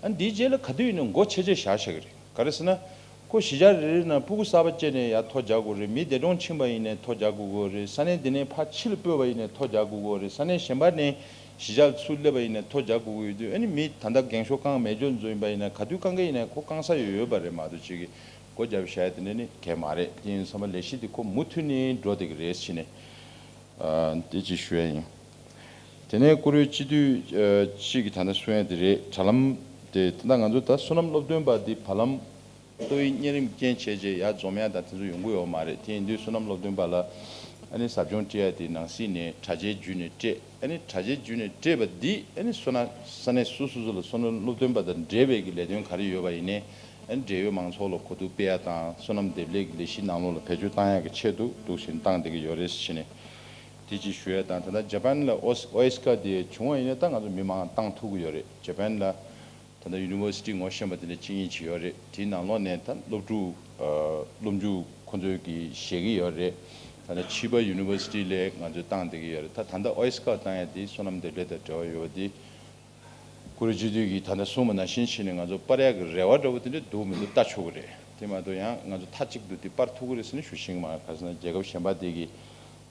ཨ་ནི་འདིའི་རྗེས་ལ་ག་དུས་ཡིན་ན་མགོ་ཆེ་ཆེ་བཞག་བཞག་གི་རེད། ག་རེ་ཟེར་ན། ཁོ་གཞིས་ཆགས་རེ་རེ་ནང་ཕྲུ་གུ་གསར་པ་སྐྱེས་ནས་ཡར་ཐོ་རྒྱག་དགོས་རེད། མི་འདས་གྲོངས་ཕྱིན་པ་ཡིན་ནའི་ཐོ་རྒྱག་དགོས་ཀྱི་རེད། ས་གནས་འདི་ནས་ཕར་ཕྱི་ལ་སྤོས་པ་ཡིན་ནའི་ཐོ་རྒྱག་དགོས་ཀྱི་རེད། ས་གནས་གཞན་པ་ནས་གཞིས་ཆགས་ཚུར་སླེབས་པ་ཡིན་ནའི་ཐོ་རྒྱག་དགོས་ཀྱི་ཡོད་དུས། ཨ་ནི་མི་ད་ལྟ་རྒན་གཞོན་རྐང་མེད་ཅོ་ཚོ་ཡིན་པ་ཡིན་ན་ག་དུས་རྐང་གི་ཡིན་ནའི་ཁོ་རྐང་ས་ཡོད་ཡོད་པ་རེད་མ་གཏོགས་ཅིག་གི་སྒོ་བརྒྱབ་བཞག་ཡ་དེ་འདྲ་ནི་གང་ཡང་མ་རེད། དེ་ཡིན་ཙང་ལས་གཞི་འདི་ཁོ་མུ་མཐུད་ནས་འགྲོ་བསྡད་ཀྱི་རེད་ཟེར་ནས། ཨ། དེ་ཅིག་ཞུ་ཡ་ཡིན། དེ་ནས་བཀུར་འོས་སྤྱི་འཐུས་ཨ་གཅིག་གིས་ད་ལྟ་གསུང་ཡ་དེ་རེད། དྲ་ལམ་དེ་ད་ལྟ་ང་ཚོ་ད་བསོད་ནམས་སློབ་སྟོན་པ་འདི་བར་ལམ་ ཏོག་དབྱིབས་གཉན་རིམས་རྐྱེན་བྱས་རྗེས་ཡར་འཛོམས་ཡ་དང་དེ་ཚོ་ཡོང་གི་ཡོད་མ་རེད། དེ་ཡིན་དུས་སོ་ནམ་སློབ་སྟོན་པ་ལ་ཨ་ནི་ཟབ་སྦྱོང་སྤྲད་ཡ་དེ་ནང་སྲིད་ནས་དྲ་རྒྱའི་བརྒྱུད་ནས་སྤྲད། ཨ་ནི་དྲ་རྒྱའི་བརྒྱུད་ནས་སྤྲད་པ་འདི་ཨ་ནི་སོ་ན་ས་གནས་སོ་སོ་སོ་ལ་སོ་ནམ་སློབ་སྟོན་པ་དང་འབྲེལ་བའི་གི་ལས་དོན་ག་རེ་ཡོད་པ་ཡིན་ནའི་ཨ་ནི་འབྲེལ་ཡོད་མང་ཚོགས་ལ་གོ་བསྡུར་སྤེལ་ཡ་དང་སོ་ནམ་འདེབས་ལས་ཀྱི་ལས་གཞི་ནང་ལོགས་ལ་བེད་སྤྱོད་བཏང་ཡ་གི་ཆེད་དུ་འདུག་བཞིན་བཏང་བསྡད་ཀྱི་ཡོད་རེད་ཟེར་ནས་དེ་གཅིག་ཞུ་ཡ་དང་། ད་ལྟ་ཇ་པན་ལ་ཨོ་ཨོ་ཨེ་སི་ཀ་དེ་བྱུང་བ་ཡིན་ན་ད་ང་ཚོ་མི་མང་བཏང་ཐུབ་ཀྱི་ཡོད་རེད། ཇ་པན་ལ་ད་ལྟ་ཡུ་ནི་ཝར་སི་ཊི་ངོ་ཤེས་པ་དེ་འདྲ་གཅིག་གཉིས་ཅིག་ཡོད་རེད། དེའི་ནང་ལོགས་ནས་ད་སློབ་ཕྲུག་ཨ་སློབ་འཇུག་ཁོ་ཚོའི་གི་བཞེས་ཀྱི་ཡོད་རེད། ད་ལྟ་ཕྱི་པ་ཡུ་ནི་ཝར་སི་ཊི་ལ་ང་ཚོས་བཏང་བསྡད་ཀྱི་ཡོད་རེད། ད་ད་ལྟ་ཨོ་ཨེ་སི་ཀ་བཏང་ཡ་དེ་སོ་ནམ་འདེབས་ལས་དང་འབྲེལ་བ་ཡོད་པ་དེ། ཀུ་རེ་སྤྱི་འཐུས་ཀྱིས་ད་ལྟ་གསུངས་པ་ནང་བཞིན་བྱས་ནས་ང་ཚོ་སྤར་ཡག་གི་རེ་བ་འདྲ་བོ་དེ་འདྲ་འདུག་མི་འདུག་ལྟ་ཆོག་གི་རེད། དེ་མ་གཏོགས་ཡང་ང་ཚོ་མཐའ་གཅིག་ཏུ་དེ་སྤར་ཐུབ་ཀྱི་རེད་ཟེར་ནས་ཞུ་ཤེས་ཀྱི་མ་རེད། ག་རེ་ཟེར་ན་རྒྱལ་ཁབ་གཞན་པ་དེ་གི་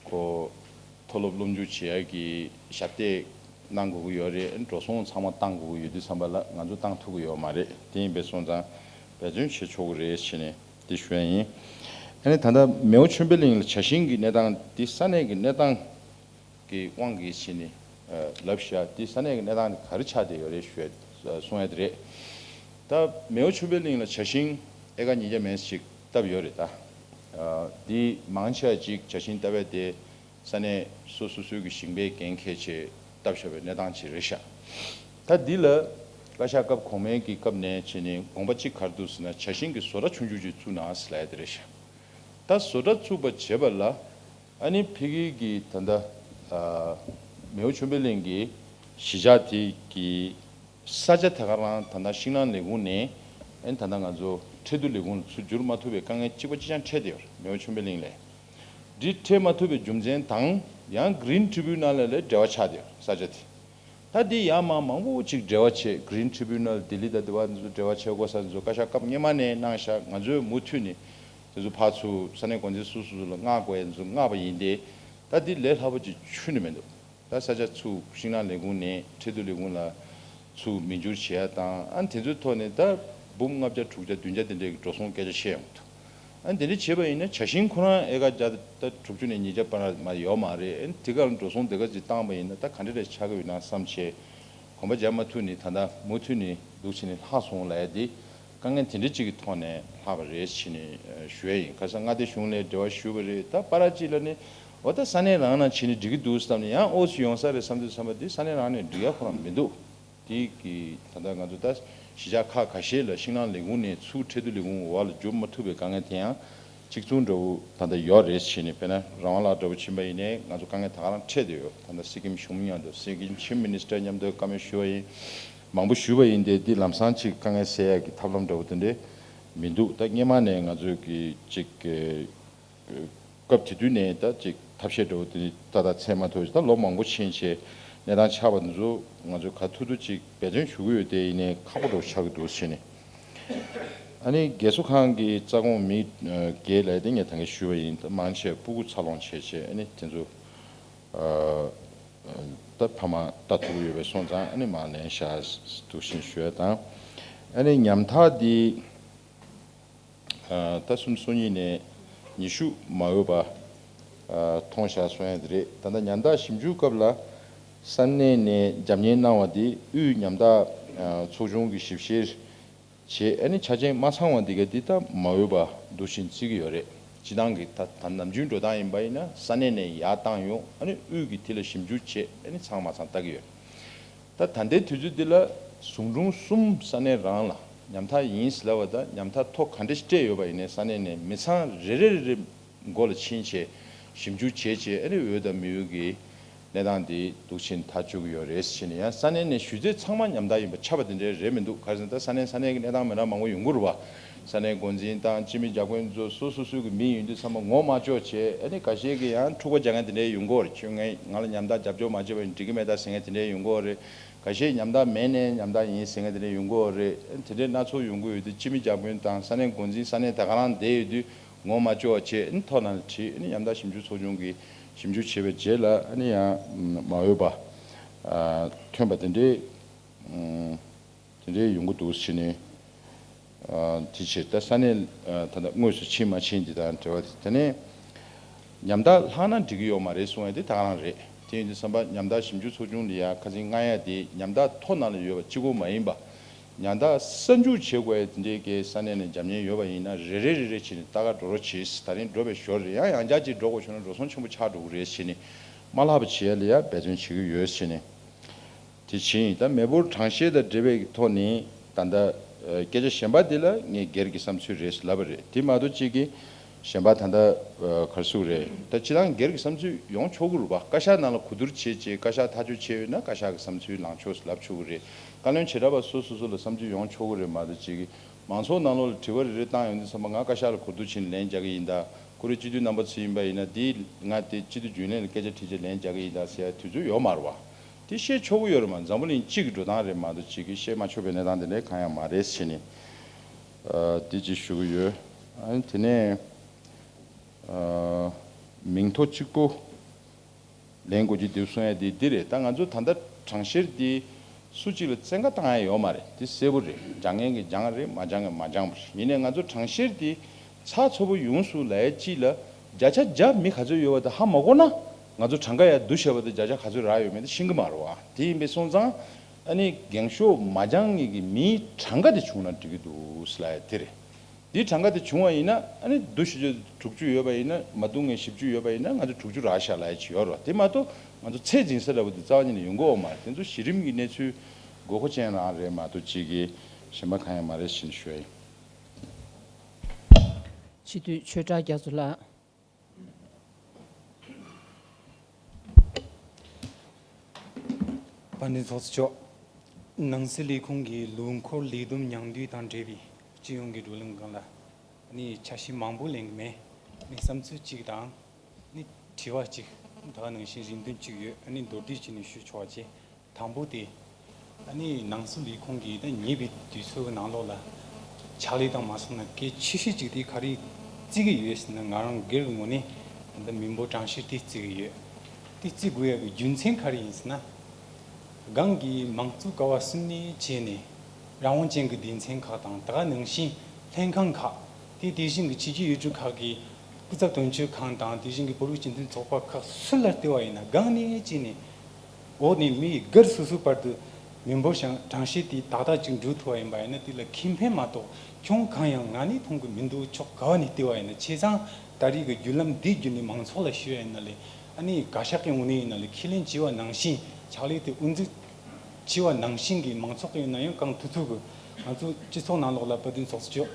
ཁོ་མཐོ་སློབ་སློབ་འཇུག་བྱེད་ཡག་གི་ཞབས་སྟེགས་གནང་དགོས་ཀྱི་ཡོད་རེད། འགྲོ་སོང་ཚང་མ་བཏང་དགོས་ཀྱི་ཡོད་དུས་ཙམ་པ་ལ་ང་ཚོ་བཏང་ཐུབ་ཀྱི་ཡོད་མ་རེད། དེ་ཡིན་པས་སོང་ཙང་འབད་བརྩོན་བྱེད་ཆོག་གི་རེད་ཟེར་ནས་དེ་ཞུ་ཡ་ཡིན། ཨ་ནི་ད་ལྟ་མེའོ་ཆོས་འཕེལ་གླིང་ལ་ཇ་ཤིང་གི་གནས་སྟངས་དེ་ས་གནས་ཀྱི་གནས་སྟངས་ཀྱི་དབང་གིས་བྱས་ནས་ལབ་བཞག་དེ་ས་གནས་ཀྱི་གནས་སྟངས་དེ་ག་རེ་ཆགས་བསྡད་ཡོད་རེད་ཞུ་ཡ་གསུང་ཡ་དེ་རེད། ད་མེའོ་ཆོས་འཕེལ་གླིང་ལ་ཇ་ཤིང་ཨེ་ཀར་ཉིས་བརྒྱ་མན་ཞིག་བཏབ་ཡོད་རེད། ད་འདི་མང་ཆེ་བ་ཅིག་ཇ་ཤིང་བཏབ་ཡ་དེ་ས་གནས་སོ་སོ་སོའི་གི་ཞིང་པའི་འགན་འཁྱེར་བྱས་བཏབ་བཞག་པའི་གནས་སྟངས་ཅིག་རེད་ཤག་ད་འདི་ལ་བཀའ་ཤག་སྐབས་གོང་མའི་གི་སྐབས་ནས་བྱས་ནས་དགོངས་པ་གཅིག་ག་རེ་འདུག་ཟེར་ན་ཇ་ཤིང་གི་བཟོ་གྲྭ་ཆུང་ཆུང་ཅིག་བཙུགས་ན་ཟེར་ལབ་ཡ་དེ་རེད་ཤག་ད་བཟོ་གྲྭ་བཙུགས་པ་བྱས་པ་ལ་ཨ་ནི་ཕ་གི་གི་ད་ལྟ་ཨ་མེའོ་ཆོས་འཕེལ་གླིང་གི་གཞིས་ཆགས་དེ་གི་ས་ཆ་དེ་ག་རང་ད་ལྟ་ཤིང་ནགས་ལས་ཁུངས་ནས་ཨ་ནི་ད་ལྟ་ང་ཚོ་ཁྲལ་བསྡུ་ལས་ཁུངས་ལ་ཚུར་བསྒྱུར་མ་ཐུབ་པའི་དཀའ་ངལ་གཅིག་པ་གཅིག་རྐྱང་འཕྲད་དེ་ཡོད་རེད། མེའོ་ཆོས་འཕེལ་གླིང་ལ་འདི་འཕྲད་མ་ཐུབ་པའི་རྒྱུ་མཚན་དང་ཡང་Green Tribunal ལ་ལས་འབྲེལ་བ་ཆགས་དེ་ཡོད་རེད། ས་ཆ་དེ། ད་འདི་ཡང་མ་མང་པོ་ཅིག་འབྲེལ་བ་བྱས། Green Tribunal ལྡི་ལི་དང་དེ་བ་འདི་ཚོ་འབྲེལ་བ་བྱས་དགོས་ས་འདི་ཚོ་བཀའ་ཤག་སྐབས་སྔོན་མ་ནས་གནང་ཤག་ང་ཚོས་མུ་མཐུད་ནས་དེ་ཚོ་ཕར་ཚུར་ས་གནས་འགོ་འཛིན་སོ་སོ་སོ་ལ་མངགས་དགོས་ཡ་འདི་ཚོ་མངགས་པ་ཡིན་ཏེ། ད་འདི་ལས་སླ་པོ་ཅིག་ཁྱོན་ནས་མི་འདུག་ད་ས་ཆ་ཚུར་ཤིང་ནགས་ལས་ཁུངས་ནས་ཁྲལ་བསྡུ་ལས་ཁུངས་ལ་ཚུར་མི་འགྱུར་བྱེད་ཡ་དང་། ཨ་དེ་ཚོའི་ཐོག་ནས་ད་འབུམ་ལྔ་བརྒྱ་དྲུག་བརྒྱ་བདུན་བརྒྱ་དེ་འདྲའི་འགྲོ་སོང་སྐད་ཆ་བཤད་ཡོང་གི་འདུག་ཨ་དེ་འདྲ་བྱས་པ་ཡིན་ན་ཇ་ཤིང་ཁོ་རང་ཨེ་ཀར་བརྒྱ་དང་དྲུག་ཅུ་ནས་ཉིས་བརྒྱ་བར་མ་ཡོད་མ་རེད། ཨ་དེ་གར་འགྲོ་སོང་དེ་ག་ཅིག་བཏང་པ་ཡིན་ན་ད་ག་འདྲ་རེ་ཆགས་ཀྱི་ཡོད་ན་བསམ་བྱས། གོམ་པ་རྒྱག་མ་ཐུབ་ནས་ད་ལྟ་མུ་མཐུད་ནས་འདུག་བྱས་ནས་ལྷག་སོང་ལབ་ཡ་དེ་དཀའ་ངལ་དེ་འདྲ་ཅིག་གི་ཐོག་ནས་ལྷག་པ་རེད་བྱས་ནས་ཞུ་ཡ་ཡིན། ཁ་སང་མངའ་སྡེ་གཞུང་ལ་འབྲེལ་བ་ཞུས་པ་རེད། ད་པ་ར་ཅིག་ལ་ནི་འོ་ད་ས་གནས་རང་ནང་བྱས་ནས་འགྲིག་གི་འདུག་བསམ་ནས་ཡང་ཨོ་ཙི་ཡོང་ས་རེད་བསམ་དུས་བསམ་པ་དེ་ས་གནས་རང་ནས་འགྲིག་ཡ་ཁོ་རང་མི་འདུག་དེ་གི་ད་ལྟ་ང་ཚོ་ད་གཞིས་ཆགས་ཁག་ཁ་ཤས་ལ་ཤིང་ནགས་ལས་ཁུངས་ནས་ཚུར་ཁྲལ་བསྡུ་ལས་ཁུངས་འོག་ལ་འཇུག་མ་ཐུབ་པའི་དཀའ་ངལ་དེ་ཡང་གཅིག་མཚུངས་འདྲ་བོ་ད་ལྟ་ཡོད་རེད་བྱས་ནས། དཔེར་ན་རང་དབང་ལགས་འདྲ་བོ་ཕྱིན་པ་ཡིན་ནའི་ང་ཚོ་དཀའ་ངལ་ད་ག་རང་འཕྲད་བསྡད་ཡོད། ད་ལྟ་སི་ཀིམ་གཞུང་མཉམ་དུ་སི་ཀིམ་ཆིབ་མི་ནི་སི་ཊར་མཉམ་དུ་བཀའ་མོལ་ཞུས་པ་ཡིན། མང་པོ་ཞུས་པ་ཡིན་ཏེ་འདི་ལམ་སང་ཅིག་དཀའ་ངལ་སེལ་ཡག་གི་ཐབས་ལམ་འདྲ་བོ་དེ་འདྲས་མི་འདུག་ད་སྔོན་མ་ནས་ང་ཚོས་ཀྱི་ཅིག་སྐབས་དེ་དུས་ནས་ད་ཅིག་ཐབས་ཤེས་འདྲ་བོ་དེ་ཏག་ཏག་འཚོལ་མ་ཐུབ། ད་ལོ་མང་པོ་ཕྱིན་བྱས་གནས་སྟངས་ཆགས་པ་འདི་ཚོ་ང་ཚོས་ག་ཐུབ་ཐུབ་ཅིག་འབད་བརྩོན་ཞུ་གི་ཡོད་དེ། ཡིན་ནའི་ཁག་པོ་འདྲ་བོ་ཆགས་ཀྱི་འདུག་བྱས་ནས། ཨ་ནི་རྒས་གསོ་ཁང་གི་རྩ་དགོངས་མི་བརྒྱད་ལ་དེ་ངས་ད་གིན་ཞུས་པ་ཡིན། ད་མང་ཆེ་བ་སྤུ་གུ་འཚར་ལོངས་བྱས་བྱས་ཨ་ནི་དེ་ཚོ་ད་ཕ་མ་ལྟ་ཐུབ་ཀྱི་ཡོད་པའི་སོང་ཙང་ཨ་ནི་མར་ལེན་བཞག་འདུག་བཞིན་ཞུ་ཡ་དང་། ཨ་ནི་ཉམ་ཐག་འདི། ད་གསུམ་སོ་གཉིས་ནས་ཉི་ཤུ་མ་འོས་པ་མཐོང་བཞག་གསུང་ཡ་དེ་རེད། ད་ལྟ་ཉམ་ཐག་ཞིབ་འཇུག་སྐབས་ལ་ས་གནས་ནས་རྒྱབ་གཉེར་གནང་བ་འདི་དབུས་ཉམ་ཐག་ཚོགས་ཆུང་གིས་ཞིབ་བཤེར་བྱས། ཨ་ནི་ཆ་རྐྱེན་མ་ཚང་བ་འདི་ག་འདི་ད་མ་འོས་པ་འདུག་བཞིན་བརྩི་གི་ཡོད་རེད། སྤྱི་བཏང་གི་ད་ད་ནམ་རྒྱུན་འགྲོ་སྟངས་ཡིན་པ་ཡིན་ན་ས་གནས་ནས་ཡར་བཏང་ཡོང་། ཨ་ནི་དབུས་ཀྱིས་དེ་ལ་ཞིབ་འཇུག་བྱས། ཨ་ནི་ཚང་མ་ཚང་ལྟ་གི་ཡོད། ད་ད་ལྟའི་དུས་ཚོད་འདི་ལ་ཟུང་དྲུང་གསུམ་ས་གནས་རང་ལ་ཉམ་ཐག་ཡིན་ཟེར་ལབ་པ་དང་ཉམ་ཐག་ཐོ་ག་འདྲ་ཞིག་སྤྲད་ཡོད་པ་ཡིན་ནའི་ས་གནས་ནས་མི་ཚང་རེ་རེ་རེ་རེ་མགོ་ལ་ཕྱིན་བྱས་ཞིབ་འཇུག་བྱས་བྱས། ཨ་ནི་འོས་དང་མི་འོས་ཀྱི་གནས་སྟངས་འདི་འདུག་བྱས་ནས་ཐག་གཅོད་ཀྱི་ཡོད་རེད་ཟེར་ནས། ཡང་ས་གནས་ནས་ཞུ་ཚད་ཚང་མ་ཉམ་ཐག་ཡིན་པ་ཆགས་པ་དེ་འདྲའི་རེད་མི་འདུག་ག་རེ་ཟེར་ན་ད་ས་གནས་ས་གནས་ཀྱི་གནས་སྟངས་མི་འདྲ་མང་པོ་ཡོང་གི་རེད་བ། ས་གནས་འགོ་འཛིན་དང་སྤྱི་མི་བརྒྱ་དཔོན་ཚོ་སོ་སོ་སོའི་གི་མི་ཡིན་དུས་ཚང་མ་ངོ་མ་ལྕོགས་བྱས། ཨ་ནི་ཁ་ཤས་ཀྱིས་ཡང་འཁྲུག་པ་རྒྱག་མཁན་དེ་འདྲའི་ཡོང་གི་ཡོད་རེད། ཁྱོད་ང་ང་ལ་ཉམ་ཐག་རྒྱབ་སྐྱོར་མ་བྱས་པ་ཡིན་འགྲིག་གི་མེད་ད་ཟེར་མཁན་དེ་འདྲའི་ཡོང་གི་ཡོད་རེད། ཁ་ཤས་ཉམ་ཐག་མེད་ནའི་ཉམ་ཐག་ཡིན་ཟེར་མཁན་དེ་འདྲའི་ཡོང་གི་ཡོད་རེད། དེ་འདྲའི་སྣ་ཚོགས་ཡོང་གི་ཡོད་དུས་སྤྱི་མི་བརྒྱ་དཔོན་དང་ས་གནས་འགོ་འཛིན་ས་གནས་ད་ག་རང་བསྡད་ཡོད་དུས་ངོ་མ་ལྕོགས་བྱས། ཨ་ནི་ཐོ་ནང་ལ་བྲིས། ཨ་ནི་ཉམ་ཐག་ཞིབ་འཇུག་ཚོགས་ཆུང་གིས་ཞིབ་འཇུག་བྱས་པའི་རྗེས་ལ་ཨ་ནི་ཡང་མ་འོས་པ་ཐོན་པ་དེ་འདྲའི། དེ་འདྲའི་ཡོང་གི་འདུག་ཟེར་ནས། དེ་ཕྱིར་ད་ས་གནས་ད་ལྟ་དངོས་སུ་ཕྱིན་མ་ཕྱིན་དེ་དང་འབྲེལ་བ་དེ། དེ་ནས་ཉམ་ཐག་ལྷག་ན་འགྲིག་གི་ཡོད་མ་རེད་གསུང་ཡ་དེ་ད་ག་རང་རེད། དེ་ཡིན་དུས་ཙམ་པ་ཉམ་ཐག་ཞིབ་འཇུག་ཚོགས་ཆུང་ལ་ཡ་ཁ་སང་མངགས་ཡ་དེ་ཉམ་ཐག་ཐོ་ནང་ལ་ཡོད་པ་གཅིག་པོ་མ་ཡིན་པ། ཉམ་ཐག་གསར་འཇུག་བྱེད་དགོས་ཡ་དེ་འདྲའི་གི་ས་གནས་ནས་འཇམ་མཉེན་ཡོད་པ་ཡིན་ན་རེ་རེ་རེ་རེ་བྱས་ནས་ལྟ་ག་འགྲོ་རོགས་བྱེད། ད་རིང་འགྲོ་བའི་ཞོར་རེད། ཡང་ཡང་བསྐྱར་ཅིག་འགྲོ་དགོས་བྱུང་ན་འགྲོ་སོང་ཆེན་པོ་ཆགས་འགྲོ་གི་རེད་བྱས་ནས་མ་ལྷག་པ་བྱེད་ཡ་ལ་ཡ་འབད་བརྩོན་བྱེད་ཀྱི་ཡོད་བྱས་ནས། དེ་བྱས་ཡིན། ད་མི་འབོར་གྲངས་བཤེར་དང་འབྲེལ་བའི་ཐོག་ནས་ད་ལྟ་ཨ་སྐད་ཆ་གཞན་པ་འདི་ལ་ངས་སྒེར་གྱི་བསམ་ཚུལ་རེད་ལབ་པ་རེད། དེ་མ་གཏོགས་གཅིག་གིས་གཞན་པ་ད་ལྟ་ཨ་ག་རེ་ཟེར་དགོས་རེད། ད་སྤྱིར་བཏང་སྒེར་གྱི་བསམ་ཚུལ་ཡོང་ཆོག་གི་རེད་པ། བཀའ་ཤག་ནང་ལ་གོ་བསྡུར་བྱས་བྱས་བཀའ་ཤག་ཐག་གཅོད་བྱས་ཡོད་ན་བཀའ་ཤག་གི་བསམ་ཚུལ་ལངས་ཆོག་ལབ་ཆོག་གི་རེད། བཀའ་བློན་བྱེ་བྲག་པ་སོ་སོ་སོ་ལ་བསམ་ཚུལ་ཡོང་ཆོག་གི་རེད། མ་གཏོགས་གཅིག་གིས་མང་ཚོགས་ནང་ལོགས་ལ་དྲི་བ་རེ་རེ་བཏང་ཡོང་དུས་ཙམ་པ་ང་བཀའ་ཤག་ལ་གོ་བསྡུར་བྱས་ནས་ལན་རྒྱག་གི་ཡིན། ད་ཁོ་རེ་སྤྱི་འཐུས་རྣམ་པ་ཚོ་ཡིན་པ་ཡིན་ན་དེ་ང་དེ་སྤྱི་འཐུས་རྒྱུན་ལས་ལ་སྐད་ཆ་དྲིས་བྱས་ལན་རྒྱག་གི་ཡིན་ད་ཟེར་ཡ་དུས་ཚོད་ཡོད་མ་རེད་པ། དེ་བཤད་ཆོག་གི་ཡོད་རེད་མ། འཛམ་བུ་གླིང་སྤྱི་གི་འགྲོ་སྟངས་རེད་མ་གཏོགས་གཅིག་གིས་བཤད་མ་ཆོག་པའི་གནས་སྟངས་དེ་འདྲ་གང་ཡང་མ་རེད་ཟེར་ནས་ཨ་དེ་ཅིག་ཞུ་གི་ཡོད། ཨ་ནི་དེ་ནས་ཨ་མིང་ཐོ་གཅིག་པོ་ལེན་དགོས་ཀྱི་འདུག་གསུང་ཡ་དེ་འདི་རེད། ད་ང་ཚོ་ད་ལྟ་གྲངས་བཤེར་འདི་སུ་གཅིག་ལ་བཙན་བཀའ་བཏང་ཡ་ཡོད་མ་རེད། འདི་གསལ་པོ་རེད། སྦྱང་མཁན་གྱིས་སྦྱངས་རེད། མ་སྦྱངས་མཁན་མ་སྦྱངས་པ་རེད། ཡིན་ནའི་ང་ཚོ་གྲངས་བཤེར་འདི་ཚགས་ཚུད་པོ་ཡོང་སོང་ལབ་ཡ་གཅིག་ལ་བརྒྱ་ཆ་བརྒྱ་མི་ག་ཚོད་ཡོད་པ་དེ་ཧ་མ་གོ་ན་ང་ཚོ་གྲངས་ཀ་ཡར་བསྡུ་བྱས་པ་དེ་བརྒྱ་ཆ་ག་ཚོད་རག་ཡོད་མེད་དེ་ཤེས་ཀྱི་མ་རེད་པ། དེ་ཡིན་པས་སོང་ཙང་ཨ་ནི་འགེངས་ཤོག་མ་སྦྱང་མཁན་གྱི་མིའི་གྲངས་ཀ་དེ་བྱུང་ན་འགྲིག་གི་འདུག་ཟེར་ལབ་ཡ་དེ་རེད། འདིའི་གྲངས་ཀ་དེ་བྱུང་བ་ཡིན་ན་ཨ་ནི་བསྡུ་བཞི་བཅུ་དྲུག་ཅུ་ཡོད་པ་ཡིན་ན་མ་བསྡུ་མཁན་བཞི་བཅུ་ཡོད་པ་ཡིན་ན་ང་ཚོ་དྲུག་ཅུ་རག་ཤག་ལབ་ཡ་ཅིག་ཡོད་རེད་པ། དེ་མ་གཏོགས་ང་ཚོ་ཚད་འཛིན་ས་འདྲ་པོ་དེ་རྩ་བ་ཉིད་ནས་ཡོང་གི་ཡོད་མ་རེད། དེ་ཚོ་གཞི་རིམ་གྱི་གནས་ཚུལ་དགོས་མཁོ་ཅན་རང་རེད་མ་གཏོགས་གཅིག་གིས་གཞན་པ་གང་ཡང་མ་རེད་ཞེས་ཞུ་ཡ་ཡིན། སྤྱི་འཐུས་ཆོས་གྲགས་རྒྱ་མཚོ་ལགས། དཔལ་ལྡན་ཚོགས་གཙོ་མཆོག་ནང་སྲིད་ལས་ཁུངས་ཀྱི་ལོ་འཁོར་ལས་བསྡོམས་ཉིང་བསྡུས་དང་འབྲེལ་བའི་སྤྱི་ཡོངས་ཀྱི་བགྲོ་གླེང་སྒང་ལ་ནི་ཆ་ཤས་མང་པོ་ལེན་གྱི་མེད། ནི་བསམ་ཚུལ་གཅིག་དང་ནི་དྲི་བ་གཅིག་ད་ག་ནང་བཞིན་རེ་འདུན་གཅིག་ཡོད། ནི་མདོར་བསྡུས་བྱས་ནས་ཞུ་ཆོག་པ་བྱས། དང་པོ་དེ། ཨ་ནི་ནང་སྲིད་ལས་ཁུངས་ཀྱིས་ད་ཉེ་བའི་དུས་ཚོད་ཀྱི་ནང་ལོགས་ལ་ཕྱག་ལས་དང་མ་སོང་ན་གལ་ཆེ་ཤོས་གཅིག་དེ་ག་རེ་བརྩི་གི་ཡོད་ཟེར་ན། ང་རང་སྒེར་གྱི་ངོས་ནས་ད་ལྟ་མི་འབོར་གྲངས་བཤེར་དེ་བརྩི་གི་ཡོད། དེ་བརྩི་དགོས་ཡག་གི་རྒྱུ་མཚན་ག་རེ་ཡིན་ཟེར་ན། སྒང་གི་མང་གཙོ་ཀ་བ་གསུམ་ནས་བྱས་ནས་རང་དབང་ཅན་གྱི་སྡེ་ཚན་ཁག་དང་ད་ག་ནང་བཞིན་ལྷན་ཁང་ཁག་དེ་དེ་བཞིན་གྱི་ཕྱི་རྒྱལ་ཡུལ་གྲུ་ཁག་གི་སྐུ་ཚབ་དོན་གཅོད་ཁང་དང་དེ་བཞིན་གྱི་བོད་རིགས་སྤྱི་མཐུན་ཚོགས་པ་ཁག་སུ་ལ་བལྟས་པ་ཡིན་ན་སྒང་ནས་བྱས་ནས། འོག་ནས་མི་སྒེར་སོ་སོའི་བར་དུ་མི་འབོར་ཞང་གྲངས་བཤེར་དེ་ཏག་ཏག་ཅིག་འགྲོ་ཐུབ་པ་ཡིན་པ་ཡིན་ན་དེ་ལ་ཁེ་ཕན་མ་གཏོགས་གྱོང་གང་ཡང་ང་ནས་མཐོང་གི་མི་འདུག་ཕྱོགས་ག་བ་ནས་བལྟས་པ་ཡིན་ན། བྱས་ཙང་ད་རེས་ཀྱི་བརྒྱུད་ལམ་འདི་བརྒྱུད་ནས་མང་ཚོགས་ལ་ཞུ་ཡ་ཡིན་ན་ལས་ཨ་ནི་བཀའ་ཤག་གི་ངོས་ནས་ཡིན་ན་ལས་ཁས་ལེན་བྱས་པ་ནང་བཞིན་ཕྱག་ལས་དེ་དབུ་འཛུགས་བྱས་པ་ནང་བཞིན་གྱི་མང་ཚོགས་ཀྱི་ཡིན་ན་ཡང་གང་ཐུབ་ཐུབ་ཀྱི་ང་ཚོ་སྤྱི་ཚོགས་ནང་ལོགས་ལ་དཔལ་ལྡན་ཚོགས་གཙོ་མཆོག་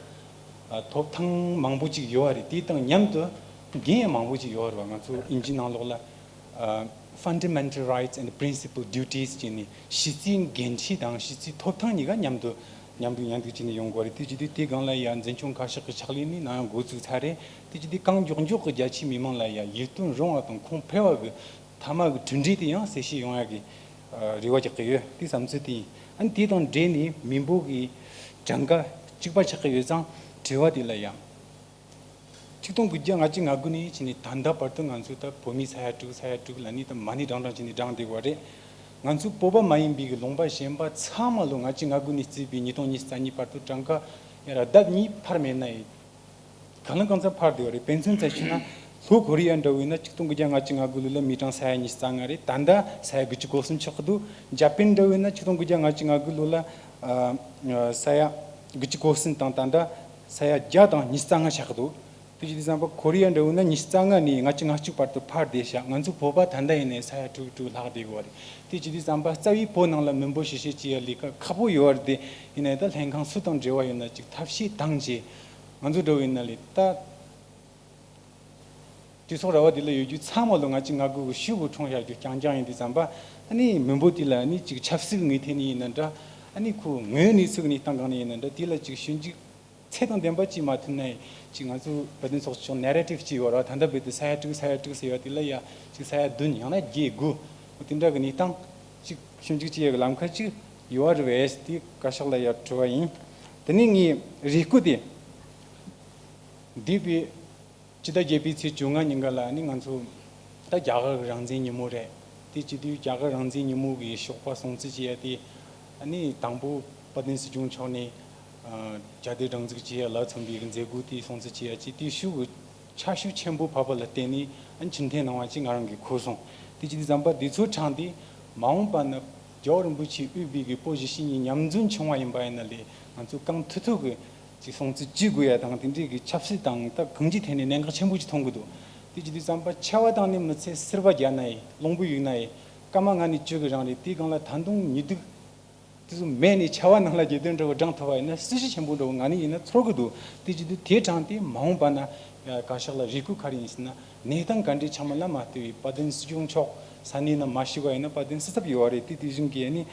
ཐོབ་ཐང་མང་པོ་ཅིག་ཡོད་པ་རེད། དེ་དང་མཉམ་དུ་འགན་ཡང་མང་པོ་ཅིག་ཡོད་པ་རེད་པ། ང་ཚོ་དབྱིན་ཇིའི་ནང་ལོགས་ལ། ཨ། Fundamental Rights and Principal Duties ཅེས་ནི་གཞི་རྩའི་འགན་འཁྲི་དང་གཞི་རྩའི་ཐོབ་ཐང་གཉིས་ཀ་མཉམ་དུ་མཉམ་དུ་མཉམ་དུ་བྱས་ནས་ཡོང་དགོས་རེད། དེ་བྱས་དུས་དེའི་སྒང་ལ་ཡ་འཛིན་སྐྱོང་བཀའ་ཤག་གི་ཕྱག་ལས་ནི་ནམ་ཡང་འགོ་བཙུགས་ཚར་རེད། དེ་བྱས་དུས་གང་མགྱོགས་མགྱོགས་ཀྱི་རྒྱ་ཆེའི་མི་མང་ལ་ཡ་ཡིད་རྟོན་རུང་བ་དང་ཁོང་ཕེབས་པ་གི་མཐའ་མ་གི་གྲུབ་འབྲས་དེ་ཡང་གསལ་བཤད་ཡོང་ཡ་གི་རེ་བ་རྒྱག་གི་ཡོད། དེ་བསམ་ཚུལ་དེ་ཡིན། ཨ་ནི་དེ་དང་འབྲེལ་ནས་མི་འབོར་གི་གྲངས་ཀ་གཅིག་པ་ཆགས་ཀྱི་ཡོད་ཙང་དྲི་བ་དེ་ལ་ཡ། ཆིག་སྟོང་དགུ་བརྒྱ་ལྔ་བཅུ་ང་དགུ་ནས་བྱས་ནས་ད་ལྟ་བར་དུ་ང་ཚོས་ད་བོད་མི་ས་ཡ་དྲུག་ས་ཡ་དྲུག་ལབ་ནས་ད་མ་ཎི་བགྲང་བགྲང་བྱས་ནས་བགྲངས་བསྡད་ཡོད་རེད། ང་ཚོ་བོད་པ་མ་ཡིན་པའི་གི་ལུང་པ་གཞན་པ་ཚང་མ་ལོ་ལྔ་བཅུ་ང་དགུ་ནས་བརྩིས་པའི་ཉིས་སྟོང་ཉི་ཤུ་རྩ་གཉིས་བར་དུ་གྲངས་ཀ་ཡར་ལྡབ་གཉིས་འཕར་མེད་ན་ཡི་གང་ལ་གང་འཚམ་འཕར་བསྡད་ཡོད་རེད། དཔེ་མཚོན་བཙལ་ཞུས་ན་ལྷོ་ཀོ་རི་ཡ་འདྲ་བོ་ཡིན་ན་ཆིག་སྟོང་དགུ་བརྒྱ་ལྔ་བཅུ་ང་དགུ་ལོ་ལ་མི་གྲངས་ས་ཡ་ཉི་ཤུ་རྩ་ལྔ་རེད། ད་ལྟ་ས་ཡ་དགུ་བཅུ་གོ་གསུམ་ཆགས་ཀྱི་འདུག་འཇར་པན་འདྲ་བོ་ཡིན་ན་ཆིག་སྟོང་དགུ་བརྒྱ་ལྔ་བཅུ་ང་དགུ་ལོ་ལ་ཨ་ཨ་ས་ཡ་དགུ་བཅུ་གོ་གསུམ་དང་ད་ལྟ་ས་ཡ་བརྒྱ་དང་ཉི་ཤུ་རྩ་ལྔ་ཆགས་ཀྱི་འདུག་དེ་བྱས་དུས་ཙམ་པ་ཁོ་རི་ཡ་འདྲ་བོ་ན་ཉི་ཤུ་རྩ་ལྔ་ནས་ལྔ་བཅུ་ང་གཅིག་བར་དུ་འཕར་བསྡད་ཤག་ང་ཚོ་བོད་པ་ད་ལྟ་ཡིན་ནའི་ས་ཡ་དྲུག་དྲུག་ལྷག་བསྡད་ཡོད་རེད། དེ་བྱས་དུས་ཙམ་པ་རྩ་བའི་བོད་ནང་ལ་མི་འབོར་ཞིབ་བཤེར་བྱེད་ཡ་ལས་ཀ་ཁག་པོ་ཡོད་རེད། དེ་ཡིན་ནའི་ད་ལྷན་ཁང་སུ་དང་འབྲེལ་བ་ཡོད་ན་ཅིག་ཐབས་ཤེས་དང་བྱས། ང་ཚོ་འདྲ་བོ་ཡིན་ན་ལས་ད་གྲོས་ཚོགས་ར་བ་འདི་ལ་ཡོད་རྒྱུ་ཚང་མ་ལོ་ལྔ་བཅུ་ང་དགུ་གི་ཤུགས་ཀྱིས་འཁྲུངས་བཞག་རྒྱུ་རྐྱང་རྐྱང་ཡིན་དུས་ཙམ་པ། ཨ་ནི་མི་འབོར་དེ་ལ་ཨ་ནི་ཅིག་ཆབ་སྲིད་ངོས་ཐད་ནས་ཡིན་ན་འདྲ། ཨ་ནི་ཁོ་དངོས་ཡོད་གནས་ཚུལ་གྱི་གནས་སྟངས་སྒང་ནས་ཡིན་ན་འདྲ། དེ་ལ་ཅིག་ཞིབ་འཇུག་ཚད་དང་ལྡན་པ་ཅིག་མ་ཐུབ་ན་ཡང་ཅིག་ང་ཚོ་བོད་དོན་ཚོགས་ཆུང་ནེ་རེ་ཊིབ་ཅིག་ཡོད་ར། ད་ལྟ་བོད་དུ་ས་ཡ་དྲུག་ས་ཡ་དྲུག་ཟེར་བ་དེ་ལ་ཡ་ཅིག་ས་ཡ་བདུན་ཡང་ན་བརྒྱད་དགུ་འོ་དེ་འདྲ་གི་གནས་སྟངས་ཅིག་ཞིབ་འཇུག་བྱེད་ཡ་གི་ལམ་ཁ་ཅིག་ཡོད་རེད་པས། དེ་བཀའ་ཤག་ལ་ཡ་དྲི་བ་ཡིན། དེ་ནས་ངའི་རེ་སྐུལ་དེ། འདས་པའི་ཕྱི་ཟླ་བརྒྱད་པའི་ཚེས་བཅོ་ལྔ་ཉིན་ཀ་ལ་ནི་ང་ཚོ་ད་རྒྱ་གར་གྱི་རང་བཙན་ཉིན་མོ་རེད། དེ་བྱེད་དུས་རྒྱ་གར་རང་བཙན་ཉིན་མོ་གི་ཞོགས་པ་སྲུང་བརྩི་བྱེད་ཡ་དེ་ནི་དང་པོ་དཔལ་ལྡན་སྲིད་སྐྱོང་མཆོག་ནས་རྒྱལ་དོན་སྒྲེང་འཛུགས་བྱེད་ཡ་ལ་མཚོན་པའི་མཛད་སྒོ་དེ་སྲུང་བརྩི་བྱེད་ཡ་ཅིག་དེ་ཤུགས་ཀྱི་ཆ་ཤུགས་ཆེན་པོ་བབས་པ་ལ་བརྟེན་ནས་ཨ་ནི་ཕྱིར་འཐེན་གནང་བ་ཅིག་ང་རང་གིས་གོ་སོང་། དེ་བྱེད་དུས་ཙམ་པ་དེ་ཚོ་དྲངས་ཏེ་མ་འོངས་པ་ན་ རྒྱལ་བ་རིན་པོ་ཆེས་དབུས་པའི་གི་བོད་གཞིས་བྱེས་གཉིས་མཉམ་འཛོམས་བྱུང་བ་ཡིན་པ་ཡིན་ན་ལས་ང་ཚོ་གང་ཐུབ་ཐུབ་ཀྱི་ཅིག་སྲུང་བརྩི་བྱེད་དགོས་ཡ་དང་དེ་འདྲའི་གི་ཆབ་སྲིད་དང་ད་གང་ཅིའི་ཐད་ནས་གནད་འགག་ཆེན་པོ་ཅིག་མཐོང་གི་འདུག་དེ་བྱེད་དུས་ཙམ་པ་ཆར་པ་དང་ནི་མི་ཚེ་སེར་པ་བརྒྱབ་ན་ཡི་རླུང་བུ་གཡུག་ན་ཡི་སྐར་མ་ལྔ་ནས་བཅུ་གི་རིང་རེད། དེའི་སྒང་ལ་ད་དུང་ཉི་གདུགས་དེ་ཚོ་མེད་ནས་ཆར་པ་ནང་ལ་རྒྱལ་དོན་འདྲ་བོ་བགྲང་ཐུབ་པ་ཡིན་ན་སྲིད་ཇུས་ཆེན་པོ་འདྲ་བོ་ང་ནི་ཡིན་ན་ཚོར་གི་འདུག་དེ་བྱེད་དུས་དེ་དྲངས་ཏེ་མ་འོངས་པ་ན་ཡ་བཀའ་ཤག་ལ་རེ་སྐུལ་ག་རེ་ཡིན་ཟེར་ན། གནས་སྟངས་ག་འདྲའི་ཆགས་མིན་ལ་མ་ལྟོས་པའི་བཀའ་བསྡུ་སྲིད་སྐྱོང་མཆོག་ས་གནས་ན་མ་ཞུགས་པ་ཡིན་ན་བཀའ་བསྡུ་སྲིད་ཚབ་ཡོད་པ་རེད། དེ་དེ་བཞིན་གྱི་ནི་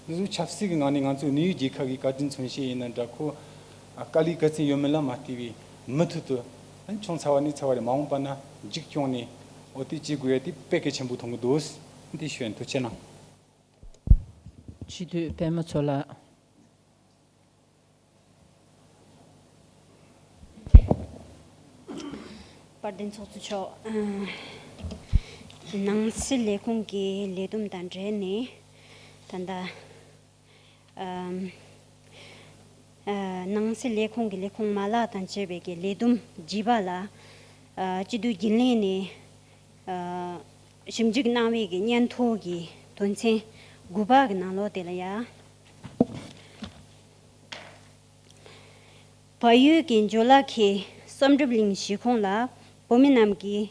འདི་ཚོ་ཆབ་སྲིད་ཀྱི་ངང་ནས་ང་ཚོ་གནས་ཡུལ་རྒྱལ་ཁབ་ཀྱི་བཀའ་བསྡུ་མཚོན་བྱེད་ཡིན་ན་འདྲ། ཁོ་དཀའ་ལས་ག་ཚད་ཡོད་མིན་ལ་མ་ལྟོས་པའི་མུ་མཐུད་དུ་ཨ་ནི་ཆུང་ཚ་བ་ནས་ཚ་བ་རེད། མ་འོངས་པ་ན་འཇིགས་སྐྱོང་ནས་འོ་དེ་བྱེད་དགོས་ཡ་དེ་དཔེ་གལ་ཆེན་པོ་མཐོང་གི་འདུག་འདི་ཞུ་ཡ་ཡིན། ཐུགས་རྗེ་གནང་། སྤྱི་འཐུས་པད་མ་མཚོ་ལགས། དཔལ་ལྡན་ཚོགས་གཙོ་མཆོག་ཨ། ནང་སྲིད་ལས་ཁུངས་ཀྱི་ལས་བསྡོམས་དང་འབྲེལ་ནས་ད་ལྟ་ཨ། ཨ། ནང་སྲིད་ལས་ཁུངས་ཀྱི་ལས་ཁུངས་མ་ལག་དང་བཅས་པའི་གི་ལས་བསྡོམས་བགྱིས་པ་ལ་ཨ། སྤྱི་འཐུས་རྒྱུན་ལས་ནས་ཨ། ཞིབ་འཇུག་གནང་བའི་གི་སྙན་ཐོ་གི་དོན་ཚན་དགུ་པ་གི་ནང་ལོགས་དེ་ལ་ཡ། བལ་ཡུལ་གྱི་ཇོ་ལ་ཁའི་བསམ་གྲུབ་གླིང་གཞིས་ཁོངས་ལ་བོད་མི་རྣམས་ཀྱིས་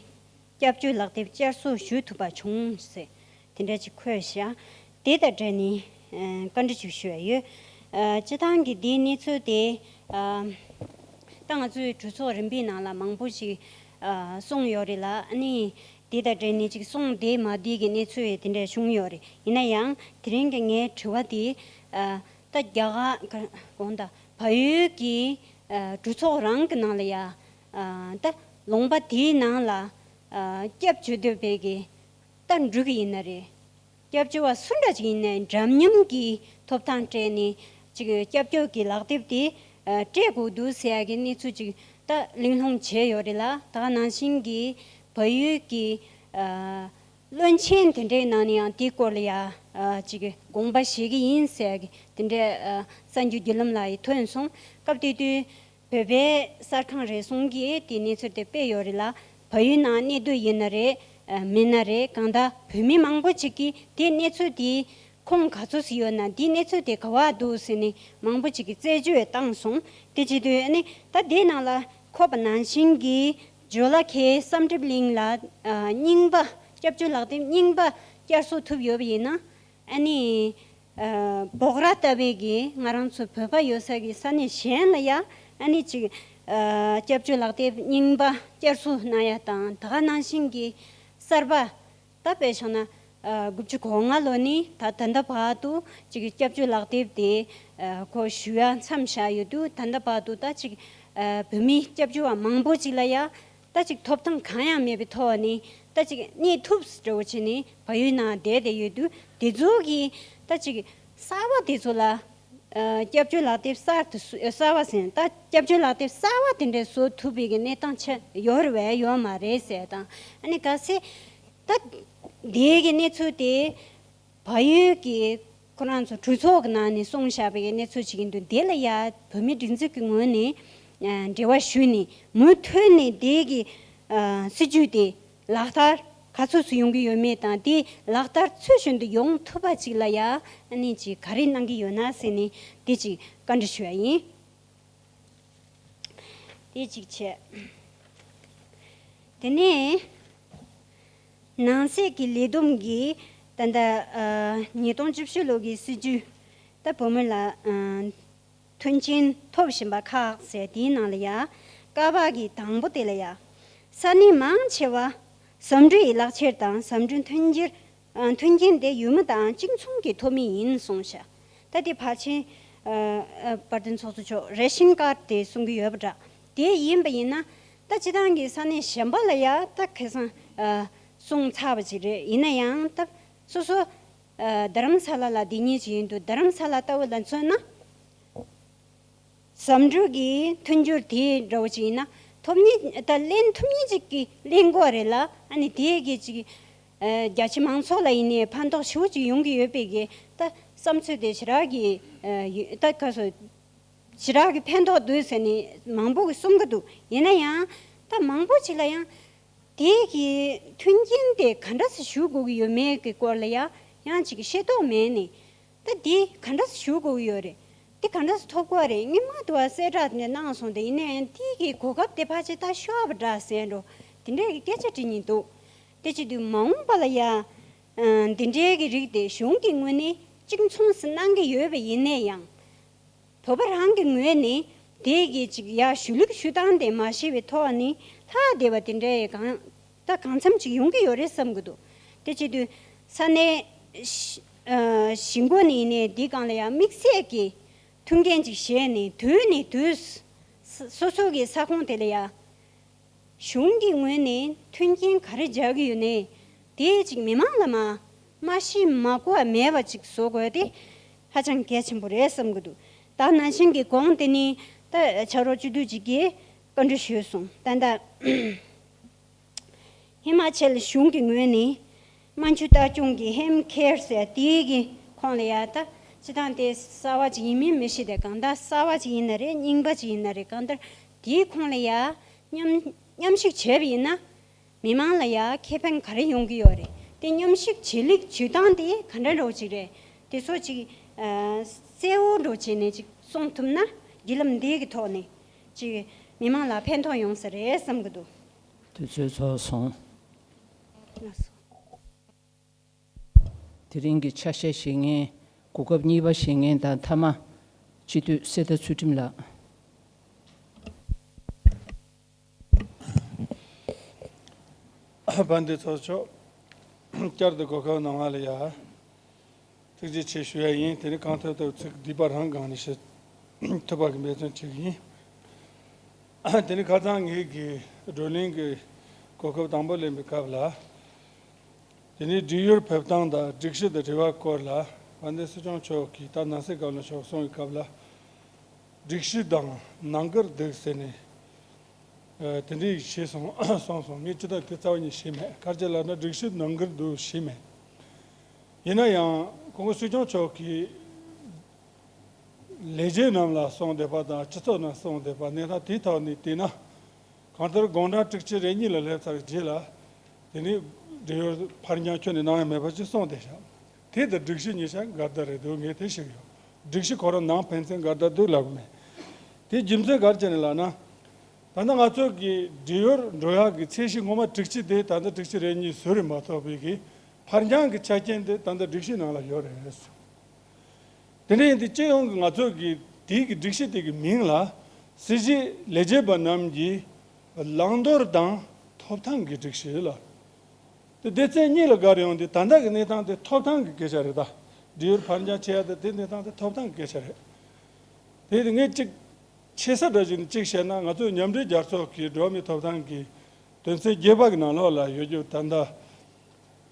སྐྱབས་བཅོལ་ལག་དེབ་བསྐྱར་གསོ་ཞུ་ཐུབ་པ་བྱུང་ཟེར་དེ་འདྲ་ཅིག་འཁོད་བཞག་དེ་དང་འབྲེལ་ནས་ཨ། བཀའ་འདྲི་ཅིག་ཞུ་ཡ་ཡོད། ཨ། སྤྱི་བཏང་གི་འདིའི་གནས་ཚུལ་དེ་ཨ། ད་ང་ཚོའི་གྲོས་ཚོགས་རིམ་པའི་ནང་ལ་མང་པོ་ཞིག་ཨ། གསུངས་ཡོད་རེད་ལ། ཨ་ནི་དེ་དང་འབྲེལ་ནས་ཅིག་གསུངས་བསྡད་མ་བསྡད་ཀྱི་གནས་ཚུལ་དེ་འདྲ་བྱུང་ཡོད་རེད། ཡིན་ན་ཡང་དེ་རིང་གི་ངའི་དྲི་བ་དེ་ཨ། ད་རྒྱ་གར་ག་དགོངས་དག་བལ་ཡུལ་གྱི་ཨ། གྲོས་ཚོགས་རང་གི་ནང་ལ་ཡ་ཨ། ད་ལུང་པ་དེའི་ནང་ལ་ཨ། སྐྱབས་བཅོལ་འདོད་པའི་གི་ད་འགྲོ་གི་ཡིན་ན་རེད། སྐྱབས་བཅོལ་བ་སུ་འདྲ་ཅིག་ཡིན་ནའི་འདྲ་མཉམ་གྱི་ཐོབ་ཐང་སྤྲད་ནས་ཅིག་སྐྱབས་བཅོལ་གྱི་ལག་དེབ་དེ་ཨ། སྤྲད་དགོས་འདུག་ཟེར་ཡ་གི་གནས་ཚུལ་ཅིག་ད་གླེང་སློང་བྱས་ཡོད་རེད་ལ། ད་ག་ནང་བཞིན་གྱི་བལ་ཡུལ་གྱི་ཨ། བློན་ཆེན་དེ་འདྲའི་ནང་ནས་ཡང་དེའི་སྐོར་ལ་ཡ་ཨ། ཅིག་དགོངས་པ་བཞེས་ཀྱི་ཡིན་ཟེར་གི་དེ་འདྲའི་ཨ། གསར་འགྱུར་བརྒྱུད་ལམ་ལ་ཡི་ཐོན་སོང་། སྐབས་དེ་དུས་བོད་པའི་གསར་ཁང་རེ་ཟུང་གིས་དེའི་གནས་ཚུལ་དེ་སྤེལ་ཡོད་རེད་ལ། བལ་ཡུལ་ནང་གནས་སྡོད་ཡིན་ན་རེད་ཨ། མིན་ན་རེད། གང་ལྟར་བོད་མི་མང་པོ་ཅིག་གིས་དེའི་གནས་ཚུལ་དེ་ཁུངས་ག་ཚོད་ཅིག་ཡོད་ན། དེའི་གནས་ཚུལ་དེ་ག་པར་འདུག་ཟེར་ནས་མང་པོ་ཅིག་གིས་རྩད་གཅོད་བཏང་སོང་། དེ་བྱེད་དུས་ཨ་ནི་ད་དེའི་ནང་ལ་འཁོད་པ་ནང་བཞིན་གྱི་ཇོ་ལ་ཁའི་བསམ་གྲུབ་གླིང་ལ་ཨ། རྙིང་པ་སྐྱབས་བཅོལ་ལག་དེབ་རྙིང་པ་བསྐྱར་གསོ་ཐུབ་ཡོད་པ་ཡིན་ན། ཨ་ནི་ཨ། སྦོག་ར་ལྟ་བུའི་གི་ང་རང་ཚོ་བོད་པ་ཡོད་ས་གི་ས་གནས་གཞན་ལ་ཡ་ཨ་ནི་ཅིག་ཨ། སྐྱབས་བཅོལ་ལག་དེབ་རྙིང་པ་བསྐྱར་གསོ་གནང་ཡ་དང་། ད་ག་ནང་བཞིན་གྱི་གསར་པ་ད་དཔེ་བཞག་ན་ཨ། དགུ་བཅུ་གོ་ལྔ་ལོ་ནས་ད་ད་ལྟ་བར་དུ་ཅིག་སྐྱབས་བཅོལ་ལག་དེབ་དེ་ཨ། ཁོ་ཞུ་ཡ་མཚམས་བཞག་ཡོད་དུས། ད་ལྟ་བར་དུ་ད་ཅིག་ཨ། བོད་མི་སྐྱབས་བཅོལ་བ་མང་པོ་ཅིག་ལ་ཡ་ད་ཅིག་ཐོབ་ཐང་གང་ཡང་མེད་པའི་ཐོག་ནས་ད་ཅིག་གནས་ཐུབ་འདྲ་བོ་བྱས་ནས་བལ་ཡུལ་ནང་བསྡད་བསྡད་ཡོད་དུས། དེ་ཚོ་གིས་ད་ཅིག་གསར་པ་དེ་ཚོ་ལ་ཨ། སྐྱབས་བཅོལ་ལག་དེབ་གསར་དུ་བཟོ། གསར་པ་ཟེར་ན་ད་སྐྱབས་བཅོལ་ལག་དེབ་གསར་པ་དེ་འདྲ་བཟོ་ཐུབ་པའི་གི་གནས་སྟངས་ཆགས་ཡོད་རེད་པས་ཡོད་མ་རེད་ཟེར་དང་། ཨ་ནི་གལ་སྲིད་ད་དེའི་གི་གནས་ཚུལ་དེ་བལ་ཡུལ་གྱི་ཁོ་རང་ཚོ་གྲོས་ཚོགས་ཀྱི་ནང་ནས་གསུངས་བཞག་པའི་གནས་ཚུལ་ཞིག་ཡིན་དུས། དེ་ལ་ཡ་བོད་མིའི་སྒྲིག་འཛུགས་ཀྱི་ངོས་ནས་ཨ། འབྲེལ་བ་ཞུས་ནས་མུ་མཐུད་ནས་དེ་གི་ཨ། སྲིད་ཇུས་དེ་ལག་བསྟར་ག་ཚོད་ཙམ་ཡོང་གི་ཡོད་མེད་དང་། དེ་ལག་བསྟར་ཚུལ་བཞིན་དུ་ཡོང་ཐུབ་པ་ཅིག་ལ་ཡ་ཨ་ནི་ཅིག་ག་རེ་གནང་གི་ཡོད་ན་ཟེར་ནས་དེ་ཅིག་བཀའ་འདྲི་ཞུ་ཡ་ཡིན། དེ་གཅིག་བྱས། དེ་ནས་ནང་སྲིད་ཀྱི་ལས་བསྡོམས་ཀྱིས་ད་ལྟ་ཨ། ཉིས་སྟོང་བཅུ་བཞི་ལོ་གི་སྲིད་ཇུས་ད་བོད་མི་ལ་ཨ། མཐུན་རྐྱེན་ཐོབ་བཞིན་པ་ཁག་ཟེར། དེའི་ནང་ལ་ཡ་ཀ་བ་གི་དང་པོ་དེ་ལ་ཡ། ས་གནས་མང་ཆེ་བ་ཟམ་འབྲུ་ཡི་ལག་ཁྱེར་དང་ཟམ་འབྲུ་མཐུན་འགྱུར། ཨ། མཐུན་རྐྱེན་དེ་ཡུལ་མི་དང་གཅིག་མཚུངས་ཀྱིས་ཐོབ་མུས་ཡིན་གསུངས་ཤག་ད་དེ་ཕལ་ཆེར་ཨ། ཨ། དཔལ་ལྡན་ཚོགས་གཙོ་མཆོག་རེ་ཤན་ཀར་དེ་གསུང་གི་ཡོད་པ་འདྲ། དེ་ཡིན་པ་ཡིན་ན་ད་སྤྱིར་བཏང་གི་ས་གནས་གཞན་པ་ལ་ཡ་ད་ཁ་སང་ཨ། གསུངས་ཚར་བ་ཅིག་རེད། ཡིན་ན་ཡང་ད་སོ་སོ་ཨ། རྡ་རམ་ས་ལ་ལ་དེ་ཉིད་ཅིག་ཡིན་དུས། རྡ་རམ་ས་ལ་ལྟ་བུ་ལ་མཚོན་ན། ཟམ་འབྲུ་གི་མཐུན་འགྱུར་དེ་འདྲ་བོ་ཅིག་ཡིན་ན་ཐོབ་ཉིད་ད་ལེན་ཐུབ་ཉིད་ཅིག་གི་ལེན་དགོས་རེད་ལ། ཨ་ནི་དེ་གི་ཅིག་ཨ། རྒྱ་ཆེ་མང་ཚོགས་ལ་ཡིན་ནའི་ཕན་ཐོགས་ཞེ་པོ་ཅིག་ཡོང་གི་ཡོད་པའི་གི་ད་བསམ་ཚུལ་དེ་ཞེ་དྲག་གི་ཨ། ཡོད། ད་ག་སོ་ཞེ་དྲག་གི་ཕན་ཐོགས་འདུག་ཟེར་ནས་མང་པོ་གིས་གསུང་གི་འདུག་ཡིན་ན་ཡང་ད་མང་པོ་ཅིག་ལ་ཡང་དེ་གི་མཐུན་རྐྱེན་དེ་ག་འདྲ་སེ་ཞུ་དགོས་ཀྱི་ཡོད་མེད་ཀྱི་སྐོར་ལ་ཡ་ཡང་ཅིག་ཤེས་རྟོགས་མེད་ནས། ད་འདི་ག་འདྲ་ཞུ་དགོས་ཀྱི་ཡོད་རེད། འདི་ག་འདྲ་ཐོབ་དགོས་རེད། སྔོན་མ་དུ་བ་གསལ་བསྒྲགས་དེ་གནང་སོང་། དེ་ཡིན་ནའི་འདི་གི་གོ་སྐབས་དེ་ཕལ་ཆེར་ད་ཤོར་བ་འདྲ་ཟེར་འགྲོ། དེ་འདྲའི་གི་སྐད་ཆ་དྲི་སྙིང་འདུག་དེ་བྱེད་དུས་མ་འོངས་པ་ལ་ཡ། ཨ། འདི་འདྲའི་གི་རིགས་དེ་གཞུང་གི་ངོས་ནས་གཅིག་མཚུངས་སུ་གནང་གི་ཡོད་པ་ཡིན་ན་ཡང་། བོད་པ་རང་གི་ངོས་ནས་དེ་གི་ཅིག་ཡ་ཞུ་ལུགས་ཞུ་སྟངས་དེ་མ་ཤེས་པའི་ཐོག་ནས་ལྷག་བསྡད་པ་དེ་འདྲའི་གང་ད་གང་འཚམ་ཅིག་ཡོང་གི་ཡོད་རེད་བསམ་གི་འདུག་དེ་བྱེད་དུས་ས་གནས་ཞི་ཨ་ཞི་འགོ་ནས་ནས་འདི་སྒང་ལ་ཡ་དམིགས་བསལ་གྱི་མཐུན་རྐྱེན་ཅིག་བཞེས་ནས་དུས་ནས་དུས་སོ་སོ་གི་ས་ཁོངས་དེ་ལ་ཡ། གཞུང་གི་ངོས་ནས་མཐུན་རྐྱེན་ག་རེ་སྦྱར་གྱི་ཡོད་ནའི། དེ་ཅིག་མི་མང་ལ་མ་མ་ཤེས་མ་གོ་བ་མེད་པ་ཅིག་བཟོ་དགོས་དེ་ཧ་ཅང་གལ་ཆེན་པོ་རེད་བསམ་གྱི་འདུག་ད་ནང་བཞིན་གྱི་གོང་དེ་ནི་ད་ཕྱག་རོགས་བཅུ་བདུན་ཅིག་གིས་བཀའ་འདྲི་ཞུས་སོང་། ད་ལྟ་ཧི་མ་ཅལ་གཞུང་གི་ངོས་ནས། སྨན་བཅོས་ལྟ་སྐྱོང་གི་ཧེམ་ཁེར་ཟེར་དེའི་གི་ཁོངས་ལ་ཡ་ད་སྤྱི་བཏང་དེ་གསར་བ་ཅིག་ཡིན་མིན་མི་ཤེས་ཏེ། གང་ལྟར་གསར་བ་ཅིག་ཡིན་ན་རེད། རྙིང་པ་ཅིག་ཡིན་ན་རེད། གང་ལྟར་དེའི་ཁོངས་ལ་ཡ་མཉམ་མཉམ་ཞུགས་བྱས་པ་ཡིན་ན། མི་མང་ལ་ཡ་ཁེ་ཕན་ག་རེ་ཡོང་གི་ཡོད་རེད། དེ་མཉམ་ཞུགས་བྱེད་ལུགས་བྱེད་སྟངས་དེ་ག་འདྲ་འདྲ་བོ་ཅིག་རེད། དེ་ཚོ་ཅིག་ཨ་གསལ་བོ་འདྲ་བོ་བྱས་ནས་ཅིག་གསུངས་ཐུབ་ན། བརྒྱུད་ལམ་འདི་གི་ཐོག་ནས་ཅིག་མི་མང་ལ་ཕན་ཐོགས་ཡོང་ས་རེད་བསམ་གི་འདུག་དུས་ཚོད་ཚོགས་སོང་། ལགས་སོ། དེ་རིང་གི་ཆ་ཤས་བཞེས་མཁན། གོ་སྐབས་གཉིས་པ་བཞེས་མཁན་དང་མཐའ་མ། སྤྱི་འཐུས་གསེར་རྟ་ཚུལ་ཁྲིམས་ལགས། དཔལ་ལྡན་ཚོགས་གཙོ་མཆོག་བསྐྱར་དུ་གོ་སྐབས་གནང་བ་ལ་ཡ། ཐུགས་རྗེ་ཆེ་ཞུ་ཡ་ཡིན། དེ་ནི་གང་ཐུབ་ཐུབ་ཚིག་བསྡུས་པ་རང་སྒང་ནས་བཤད་ཐུབ་པ་གི་འབད་བརྩོན་བྱེད་ཀྱི་ཡིན། དེ་ནི་ཁ་སང་ངེད་ཀྱི་བགྲོ་གླེང་གི་གོ་སྐབས་དང་པོ་ལེན་པའི་སྐབས་ལ། དེ་ནི་འབྲེལ་ཡོད་ཕེབས་སྟངས་དང་སྒྲིག་གཞི་དང་འབྲེལ་བ་སྐོར་ལ་དཔལ་ལྡན་སྲིད་སྐྱོང་མཆོག་གིས་ད་ནང་སྲིད་བཀའ་བློན་མཆོག་གསུང་བའི་སྐབས་ལ། སྒྲིག་གཞི་དང་ནང་འགལ་འདུག་ཟེར་ནས། ཨ། དེ་འདྲའི་ཞིག་གསུངས་སོང་། ངས་ཅི་ལྟར་དེ་རྩ་བ་ཉིད་ཤེས་མེད། ག་རེ་བྱས་ལབ་ན་སྒྲིག་གཞི་ནང་འགལ་འདུག་ཤེས་མེད། ཡིན་ན་ཡང་སྐུ་ངོ་སྲིད་སྐྱོང་མཆོག་གིས་ལས་བྱེད་རྣམས་ལ་གསུངས་བསྡད་པ་དང་སྤྱི་ཚོགས་ནང་གསུངས་བསྡད་པ་གནས་སྟངས་དེའི་ཐོག་ནས་བལྟས་ན། གང་ལྟར་དགོང་གྲངས་དྲུག་ཅུ་རེ་གཉིས་ལ་སླེབས་ཚར་རྗེས་ལ། དེ་ནས་འབྲེལ་ཡོད་ཕར་འགྱངས་ཁྱོན་ནས་གནང་ཡ་མེད་པ་ཅིག་གསུངས་བསྡད་ཤག་དེ་དང་སྒྲིག་གཞི་གཉིས་ཆ་འགལ་ཟླ་རེད་འདུག་ངས་དེ་ཤེས་ཀྱི་ཡོད། སྒྲིག་གཞི་ཁོ་རང་ནང་ཕན་ཚུན་འགལ་ཟླ་འདུག་ལབ་གི་མེད། དེ་རྒྱུ་མཚན་ག་རེ་བྱས་ནས་ལབ་ན། ད་ལྟ་ང་ཚོ་གི་འབྲེལ་ཡོད་འགྲོ་ཡག་གི་ཚད་གཞི་སྔོན་མ་དྲུག་ཅུ་དེ་ད་ལྟ་དྲུག་ཅུ་རེ་གཉིས་ཟུར་རེ་མ་ཐོབ་པའི་གི་ཕར་འགྱངས་གི་ཆ་རྐྱེན་དེ་ད་ལྟ་སྒྲིག་གཞི་ནང་ལ་ཡོད་རེད། དེ་འདྲ་ཡིན་དུས་སྤྱི་ཡོངས་ཀྱི་ང་ཚོ་གི་དེའི་གི་སྒྲིག་གཞི་དེ་གི་མིང་ལ་སྲིད་ཞུའི་ལས་བྱེད་པ་རྣམས་ཀྱི་བླང་དོར་དང་ཐོབ་ཐང་གི་སྒྲིག་གཞི་ལ། དེ་སྡེ་ཚན་གཉིས་ལ་བགར་ཡོང་དུས་ད་ལྟ་གི་གནས་སྟངས་དེ་ཐོབ་ཐང་གི་སྐད་ཆ་རེད། ད་འབྲེལ་ཡོད་ཕར་འགྱངས་བྱེད་ཡ་དེ་དེ་གནས་སྟངས་དེ་ཐོབ་ཐང་གི་སྐད་ཆ་རེད། དེ་ཡིན་དུས་ངས་གཅིག་ཆེ་ས་འདྲ་ཞིག་ནས་གཅིག་བཤད་ན། ང་ཚོའི་མཉམ་འབྲེལ་རྒྱལ་ཚོགས་ཀྱི་འགྲོ་བ་མིའི་ཐོབ་ཐང་གི་དོན་ཚན་བརྒྱད་པ་གི་ནང་ལོགས་ལ་ཡོད་རྒྱུ་ད་ལྟ།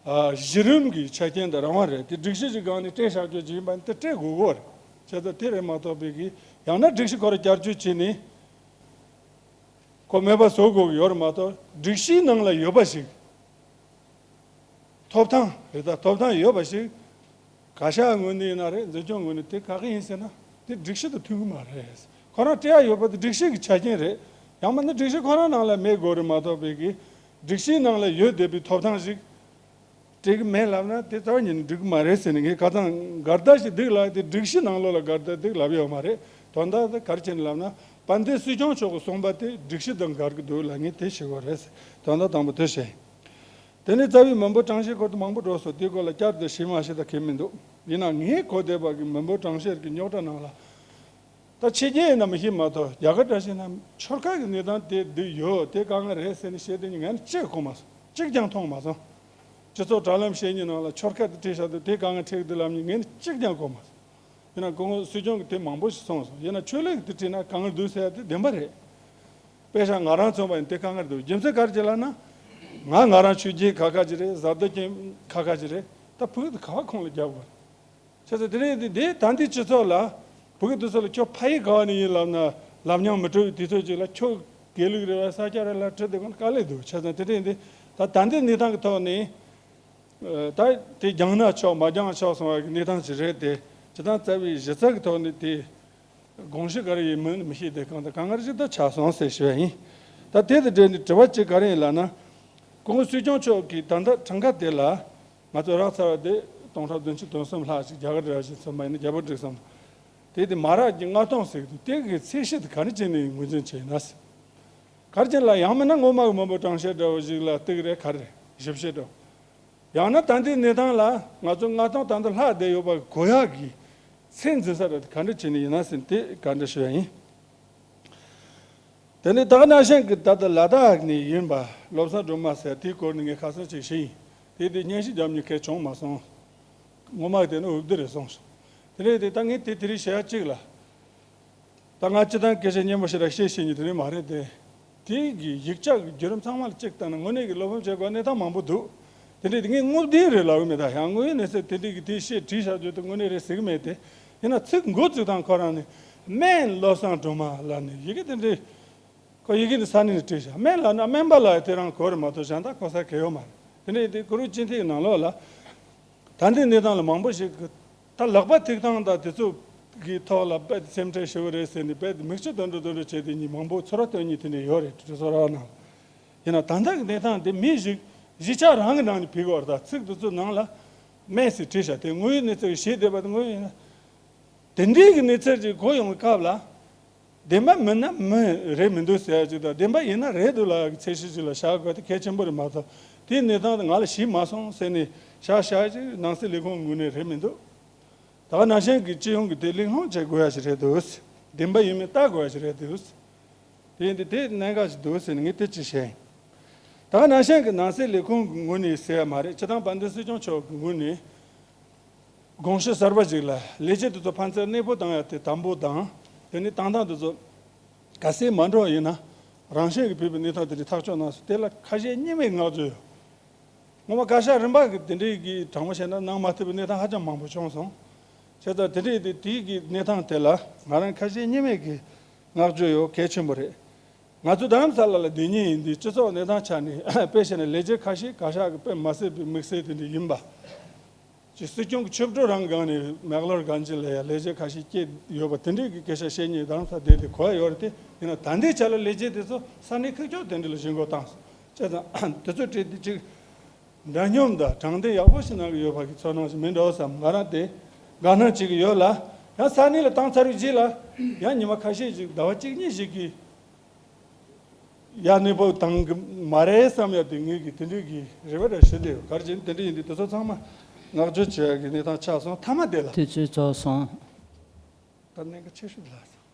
ཨ། གཞི་རིམ་གྱི་ཆ་རྐྱེན་དང་རང་དབང་རེད། དེ་སྒྲིག་གཞི་གཅིག་སྒང་ནས་སྤྲད་བཞག་རྒྱུ་ཅིག་ཡིན་པ་ནི་དེ་སྤྲད་དགོས་ཀྱི་ཡོད་རེད། བྱས་ཙང་དེ་རེད་མ་གཏོགས་པའི་གི་ཡང་ན་སྒྲིག་གཞི་ཁོ་རང་བསྐྱར་བཅོས་བྱས་ནས་ཁོ་མེད་པ་བཟོ་དགོས་ཀྱི་ཡོད་རེད་མ་གཏོགས། སྒྲིག་གཞིའི་ནང་ལ་ཡོད་པ་ཞིག་ཐོབ་ཐང་རེད། ད་ཐོབ་ཐང་ཡོད་པ་ཞིག་བཀའ་ཤག་ངོས་ནས་ཡིན་ན་རེད། འཛིན་སྐྱོང་ངོས་ནས་དེ་ག་གེ་ཡིན་ཟེར་ན་དེ་སྒྲིག་གཞི་དང་མཐུན་གྱི་མ་རེད། ཁོ་རང་སྤྲད་ཡ་ཡོད་པ་དེ་སྒྲིག་གཞི་གི་ཆ་རྐྱེན་རེད། ཡང་མིན་ན་སྒྲིག་གཞི་ཁོ་རང་ནང་ལ་མེད་དགོས་རེད་མ་གཏོགས་པའི་གི་སྒྲིག་གཞིའི་ནང་ལ་ཡོད་བསྡད་པའི་ཐོབ་ཐང་ཞིག་སྤྲད་གི་མེད་ལབ་ན་དེ་རྩ་བ་ཉིད་ནས་འགྲིག་གི་མ་རེད་ཟེར་ནས། ངས་ཁ་སང་འགལ་ཟླ་ཞིག་འདུག་ལབ་དེ་སྒྲིག་གཞི་ནང་ལོགས་ལ་འགལ་ཟླ་འདུག་ལབ་ཡོད་མ་རེད། དོན་དག་དེ་ག་རེ་བྱས་ནས་ལབ་ན། དཔལ་ལྡན་སྲིད་སྐྱོང་མཆོག་གིས་གསུངས་པ་དེ་སྒྲིག་གཞི་དང་འགལ་གི་འདུག་ལབ། ངས་དེ་ཞུ་དགོས་རེད་ཟེར། དོན་དག་དང་པོ་དེ་བཤད། དེ་ནས་རྩ་བའི་མི་འབོར་གྲངས་བཤེར་སྐོར་དུ་མང་པོ་འགྲོ་སོང་། དེའི་སྐོར་ལ་བསྐྱར་དུ་ཞུས་མ་ཞུས་ད་གལ་མི་འདུག་ཡིན་ན་ངས་གོ་བསྡད་པ་གི་མི་འབོར་གྲངས་བཤེར་གི་རྙོག་དྲ་ནང་ལ། ད་ཕྱི་རྒྱལ་ཡིན་ན་མི་ཤེས་མ་གཏོགས། རྒྱ་གར་འདྲ་ཞིག་ན་ཆོལ་ཁ་གི་གནས་སྟངས་དེ་འདི་ཡོད། དེ་དཀའ་ངལ་རེད་ཟེར་ནས་བཤད་དེ་ངས་གཅིག་གོ་མ་སོང་། གཅིག་ཀྱང་མཐོང་མ་སོང་། སྤྱི་ཚོགས་དྲ་ལམ་བཤད་མཁན་ནང་ལ་ཆོལ་ཁ་དེ་བྲིས་བཞག་འདུག་དེ་དཀའ་ངལ་འཕྲད་ཀྱི་འདུག་ལབ་མཁན་ངས་གཅིག་ཀྱང་གོ་མ་སོང་། ཡིན་ན་སྐུ་ངོ་སྲིད་སྐྱོང་གིས་དེ་མང་པོ་ཞིག་གསུངས་སོང་། ཡིན་ན་ཆོས་ལུགས་དེ་བྲིས་ན་དཀའ་ངལ་འདུག་ཟེར་ཡ་དེ་བདེན་པ་རེད། དཔེ་བཞག་ང་རང་མཚོན་པ་ཡིན་དེ་དཀའ་ངལ་འདུག་རྒྱུ་མཚན་ག་རེ་བྱས་ལབ་ན། ང་ང་རང་ཆོས་བརྒྱུད་ཁ་ཁ་ཅིག་རེད། བཟའ་ཟླ་ཀྱང་ཁ་ཁ་ཅིག་རེད། ད་ཕྲུ་གུ་དེ་ག་བ་ཁོང་ལ་རྒྱབ་དགོས་རེད། བྱས་ཙང་དེ་རིང་འདི་འདི་ད་འདི་སྤྱི་ཚོགས་ལ་ཕྲུ་གུ་དེ་ཚོ་ལ་ཁྱོད་ཕ་ཡུལ་ག་བ་ནས་ཡིན་ལབ་ན་ལབ་མྱོང་མི་འགྲོ་བའི་དུས་ཚོད་ཅིག་ལ། ཁྱོད་དགེ་ལུགས་རེད་བ་ས་སྐྱ་རེད་ལབ་དྲིས་བསྡད་དགོས་ན་དཀའ་ལས་འདུག་བྱས་ཙང་དེ་རིང་འདི་ད་ད་འདི་གནས་སྟངས་ཀྱི་ཐོག་ནས། ཨ། ད་དེ་འགྱངས་ན་ཆོག་མ་འགྱངས་ཆོག་གསུང་བ་གི་གནས་སྟངས་ཅིག་རེད་དེ། སྤྱིར་བཏང་རྩ་བའི་གཞི་རྩ་གི་ཐོག་ནས་དེ་དགོངས་གཞི་ག་རེ་ཡིན་མིན་མི་ཤེས་དེ། གང་ལྟར་གང་ལྟར་ཅིག་ད་ཆགས་སོང་ཟེར་ཞུ་བ་ཡིན། ད་དེ་དང་འབྲེལ་ནས་དྲི་བ་གཅིག་ག་རེ་ཡིན་ལབ་ན། སྐུ་ངོ་སྲིད་སྐྱོང་མཆོག་གིས་ད་ལྟ་གྲངས་ཀ་དེ་ལ་ང་ཚོ་རག་ཚར་བ་དེ་ སྟོང་ཕྲག་བདུན་ཅུ་དོན་གསུམ་ལྷག་ཅིག་རྒྱ་གར་འདྲ་ཞིག་ཚོད་མ་ཡིན་ན་རྒྱལ་པོ་བསྒྲིགས་སམ། དེ་དེ་མ་རག་གི་མངའ་སྟོང་ཟེར་གི་འདུག་དེ་གི་ཚད་གཞི་དེ་ག་རེ་བྱས་ནས་ངོས་འཛིན་བྱས་ཡིན་ན་ཟེར། ག་རེ་བྱས་ལ་ཡང་མིན་ན་སྔོན་མ་གི་མང་པོ་གྲངས་བཤེར་འདྲ་བོ་ཞིག་ལ་གཏུག་རེད་ག་རེ་ཞིབ་བཤེར་འདྲ་བོ། ཡང་ན་ད་ལྟའི་གནས་སྟངས་ལ་ང་ཚོ་མངའ་སྟོང་ད་ལྟ་ལྷག་བསྡད་ཡོད་པ་གོ་ཡག་གི་ཚད་འཛིན་ས་རེད་ག་འདྲ་བྱས་ནས་ཡིན་ན་ཟེར་དེ་ག་འདྲ་ཞུ་ཡ་ཡིན། དེ་ནས་ད་ག་ནང་བཞིན་གྱི་ད་ལྟ་ལ་དྭགས་ནས་ཡིན་པ་བློ་བཟང་སྒྲོལ་མ་ཟེར་དེའི་སྐོར་ནས་ངས་ཁ་སང་ཅིག་ཞུས་ཡིན། དེ་དེ་སྙན་ཞུ་རྒྱབ་མྱོང་གལ་བྱུང་མ་སོང་། ངོ་མ་དེ་ནི་འུབ་བསྡུ་རེད་སོང་། དེ་ནས་དེ་ད་ངས་དེ་དེ་རིང་བཤད་ཡ་གཅིག་ལ། ད་ང་སྤྱི་བཏང་སྐད་ཆ་སྙན་པོ་ཞིག་ལ་བཤད་ཤེས་ཉིན་དེ་རིང་མ་རེད་དེ། དེ་གི་ཡིག་ཆ་གི་བརྒྱུད་རིམ་ཚང་མ་ལ་གཅིག་བལྟས་ན་དངོས་གནས་ཀྱི་བློ་ཕམ་བྱེད་དགོས་གནས་སྟངས་མང་པོ་འདུག་དེ་འདྲས་དེ་ངས་དངོས་བདེན་རེད་ལབ་གི་མེད་ད་ཡང་དངོས་ཡོད་གནས་ཚུལ་དེ་འདྲས་ཀྱི་དེ་བཤད་བྲིས་བཞག་རྒྱུ་དེ་དངོས་གནས་རེད་ཟེར་གི་མེད་དེ། ཡིན་ན་ཚིག་འགོ་བཙུགས་སྟངས་ཁོ་རང་ནས་སྨན་བློ་བཟང་སྒྲོལ་མ་ལབ་ནས་ཡི་གེ་དེ་འདྲས། ཁོ་ཡི་གེ་འདི་ས་གནས་ནས་བྲིས་བཞག་སྨན་ལབ་ན་སྨན་པ་ལ་དེ་རང་གོ་རེད་མ་གཏོགས་གཞན་དག་གོ་ས་གལ་ཡོད་མ་རེད། དེ་ནས་དེ་གུ་རུ་སྤྱི་འཐུས་ནང་ལོགས་ལ། ད་ལྟའི་གནས་སྟངས་ལ་མང་པོ་ཞིག་གི་ད་ལག་པ་ཐིག་ཐང་དང་དེ་ཚོ་གི་ཐོག་ལ་དཔེ་སེམས་ཁྲལ་ཞུ་གི་རེད་ཟེར་ནས་དཔེ་མིག་ཆུ་དོན་འགྲོ་དོན་འགྲོ་བྱས་ཏེ་ཉིན་མང་པོ་ཚོར་བ་སྟོན་ཉིན་དེ་འདྲ་ཡོད་རེད་གྲོས་ཚོགས་རང་ནང་། ཡིན་ན་ད་ལྟ་གི་གནས་སྟངས་དེ་མི་ཞིག་གཞིས་ཆགས་རང་གི་ནང་ནས་ཕུལ་གི་བར་ད་ཚིག་དེ་ཚོ་ནང་ལ་སྨན་ཟེར་བྲིས་བཞག་དེ་དངོས་ཡོད་གནས་ཚུལ་ཞིག་བཤད་བསྡད་པ་དེ་དངོས་ཡོད་ཡིན་ན། དེ་འདྲའི་གི་གནས་ཚུལ་ཅིག་གོ་ཡོང་བའི་སྐབས་ལ། བདེན་པ་མིན་ན་མི་རེད་མི་འདུག་ཟེར་ཡ་ཅིག་དང་བདེན་པ་ཡིན་ན་རེད་འདུག་ལབ་ཡ་གི་ཚད་གཞི་ཅིག་ལ་བཞག་དགོས་དེ་གལ་ཆེན་པོ་རེད་མ་གཏོགས་དེའི་གནས་སྟངས་དེ་ང་ལ་ཞིག་མ་སོང་ཟེར་ནས་བཞག་བཞག་ཅིག་ནང་སྲིད་ལས་ཁུངས་ངོས་ནས་རེད་མི་འདུག་ད་ག་ནང་བཞིན་གྱི་སྤྱི་ཡོངས་ཀྱི་དེ་གླེང་སློང་བྱེད་དགོས་ཡ་ཞིག་རེད་འདུག་བདེན་པ་ཡིན་མིན་ལྟ་དགོས་ཡ་ཞིག་རེད་འདུག་དེ་ཡིན་དུས་དེ་གནད་འགག་ཞིག་འདུག་ཟེར་ནས་ངས་དེ་ཅིག་བཤད་ཡིན། ད་ག་ནང་བཞིན་གྱི་ནང་སྲིད་ལས་ཁུངས་ཀྱི་ངོས་ནས་ཟེར་ཡ་མ་རེད་སྤྱི་བཏང་དཔལ་ལྡན་སྲིད་སྐྱོང་མཆོག་གི་ངོས་ནས། དགོངས་གཞི་གསར་པ་ཞིག་ལ་ལས་བྱེད་དེ་ཚོ་ཕན་ཚུན་གནས་སྤོ་བཏང་ཡ་དེ་དམ་པོ་དང་། དེ་ནས་བཏང་སྟངས་དེ་ཚོ་ག་སེ་མ་འགྲོ་བ་ཡིན་ན་རང་བཞིན་གྱིས་བུད་པའི་གནས་སྟངས་དེ་འདྲའི་ཐག་གཅོད་གནང་སོང་དེ་ལ་ཁ་ཞེ་གཉིས་མེད་བསྔགས་བརྗོད་ཡོད། ངོ་མ་བཀའ་ཤག་རིམ་པ་གི་དེ་འདྲའི་གི་དྲང་མོ་བཤད་ན་གནང་མ་ཐུབ་པའི་གནས་སྟངས་ཧ་ཅང་མང་པོ་བྱུང་སོང་། བྱས་ཙང་དེ་འདྲའི་དེ་དེའི་གི་གནས་སྟངས་དེ་ལ་ང་རང་ཁ་ཞེ་གཉིས་མེད་གི་བསྔགས་བརྗོད་ཡོད་གལ་ཆེན་པོ་རེད། ང་ཚོ་རྡ་རམ་ས་ལ་ལ་སྡོད་མཁན་ཡིན་དུས་སྤྱི་ཚོགས་གནས་སྟངས་ཆ་ནས་དཔེ་བཤད་ན་ལས་བྱེད་ཁ་ཤས་བཀའ་ཤག་གི་དཔེ་མ་སྲིད་པའི་དམིགས་བསལ་དེ་འདྲ་ཡིན་པ། ཅིག་སྲིད་སྐྱོང་གི་ཆིབས་འགྲོ་རང་སྒང་ནས་མེག་ལོར་གང་ཅི་ལ་ཡང་ལས་བྱེད་ཁ་ཤས་སྐྱེས་ཡོད་པ་དེ་འདྲའི་གི་སྐད་ཆ་བཤད་མཁན་རྡ་རམ་ས་བསྡད་དེ་གོ་ཡ་ཡོད་རེད་དེ་ཡིན་ན་ད་ལྟའི་ཆ་ལ་ལས་བྱེད་དེ་ཚོ་ས་གནས་ཁག་ཆོག་དེ་འདྲ་ལ་ཞུགས་འགོ་བཏང་སོང་བྱས་ཙང་དེ་ཚོ་བྲིས་ཏེ་ཅིག་འདྲ་མཉམ་དང་དྲང་བདེན་ཡག་པོ་ཞིག་གནང་གི་ཡོད་པ་གི་ཚོར་སྣང་ཞིག་མིན་འགྲོ་བསམ་ང་རང་དེ་དགའ་སྣང་བྱེད་ཀྱི་ཡོད་ལ་ཡང་ས་གནས་ལ་བཏང་ཚར་བའི་རྗེས་ལ་ཡང་ཉི་མ་ཁ་ཤས་ཤིག་ཟླ་བ་གཅིག་གཉིས་ཤིག་གི་ཡ་གནས་སྤོ་བཏང་གི་མ་རེད་བསམ་ཡ་དེ་ངེད་ཀྱི་དེ་འདྲའི་གི་རེ་བ་འདྲ་ཞིག་སླེབས་ཡོད་ག་རེ་བྱས་ན་དེ་འདྲ་ཡིན་དུས་དེ་ཚོ་ཚང་མ་བསྔགས་བརྗོད་བྱེད་ཡ་གི་གནས་སྟངས་ཆགས་སོང་མཐའ་མ་དེ་ལ། དུས་ཚོད་རྫོགས་སོང་། ད་གནད་འགག་ཆེ་ཤོས་དེ་ལ་སོང་།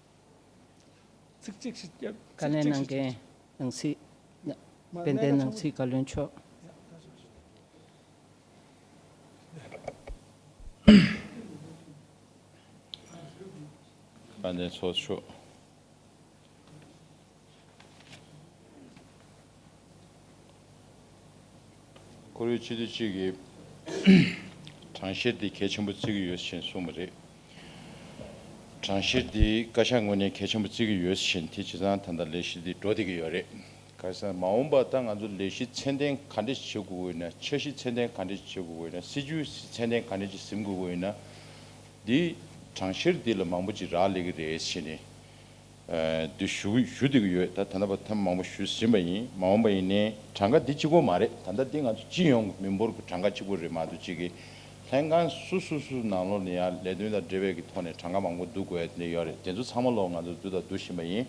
ཚིག་གཅིག་ཞིག་བརྒྱབ། བཀའ་ཚིག་ལན་གཅིག་གནང་ཞིག་མཁན་ནང་སྲིད་མ་དཔལ་ལྡན་གནད་འགག་ནང་ཆེན་པོ་སྲིད་བཀའ་བློན་མཆོག་དཔལ་ལྡན་ཚོགས་གཙོ་མཆོག་ཁོ་རའི་སྤྱི་འཐུས་གཅིག་གིས་གྲངས་བཤེར་འདི་གལ་ཆེན་པོ་བརྩི་གི་ཡོད་ཅེས་གསུངས་པ་རེད། གྲངས་བཤེར་འདི་བཀའ་ཤག་ངོས་ནས་གལ་ཆེན་པོ་བརྩི་གི་ཡོད་ཅེས་དེ་བྱས་ཙང་ད་ལྟ་ལས་གཞི་འདི་འགྲོ་བསྡད་ཀྱི་ཡོད་རེད། ག་རེ་ཟེར་ན་མ་འོངས་པ་ད་ང་ཚོ་ལས་གཞི་ཚད་ལྡན་ག་འདྲ་ཞིག་བྱེད་དགོས་ཡོད་ན་འཆར་གཞི་ཚད་ལྡན་ག་འདྲ་ཞིག་བྱེད་དགོས་ཡོད་ན་སྲིད་ཇུས་ཚད་ལྡན་ག་འདྲ་ཞིག་འཛིན་དགོས་ཡོད་ན། འདི་གྲངས་བཤེར་འདི་ལ་མང་པོ་ཅིག་རག་ལས་ཀྱི་རེད་ཟེར་ནས་འདི་ཞུ་ཞུ་བསྡད་ཀྱི་ཡོད། ད་ད་ལྟ་བར་ཐེངས་མང་པོ་ཞུས་ཟིན་པ་ཡིན། མ་འོངས་པ་ཡིན་ནའི་གྲངས་ཀ་འདི་གཅིག་པོ་མ་རེད། ད་ལྟ་འདི་ང་ཚོ་སྤྱི་ཡོངས་ཀྱི་མི་འབོར་གྱི་གྲངས་ཀ་གཅིག་པོ་རེད་མ་གཏོགས་གཅིག་གི་ལྷན་ཁང་སུ་སུ་སུ་ནང་ལོགས་ནས་ཡང་ལས་དོན་དང་འབྲེལ་བའི་གི་ཐོག་ནས་གྲངས་ཀ་མང་པོ་བསྡུ་དགོས་ཡ་འདི་ཡོད་རེད། དེ་ཚོ་ཚང་མ་ལོག་ང་ཚོ་བསྡུ་དང་བསྡུ་བཞིན་པ་ཡིན།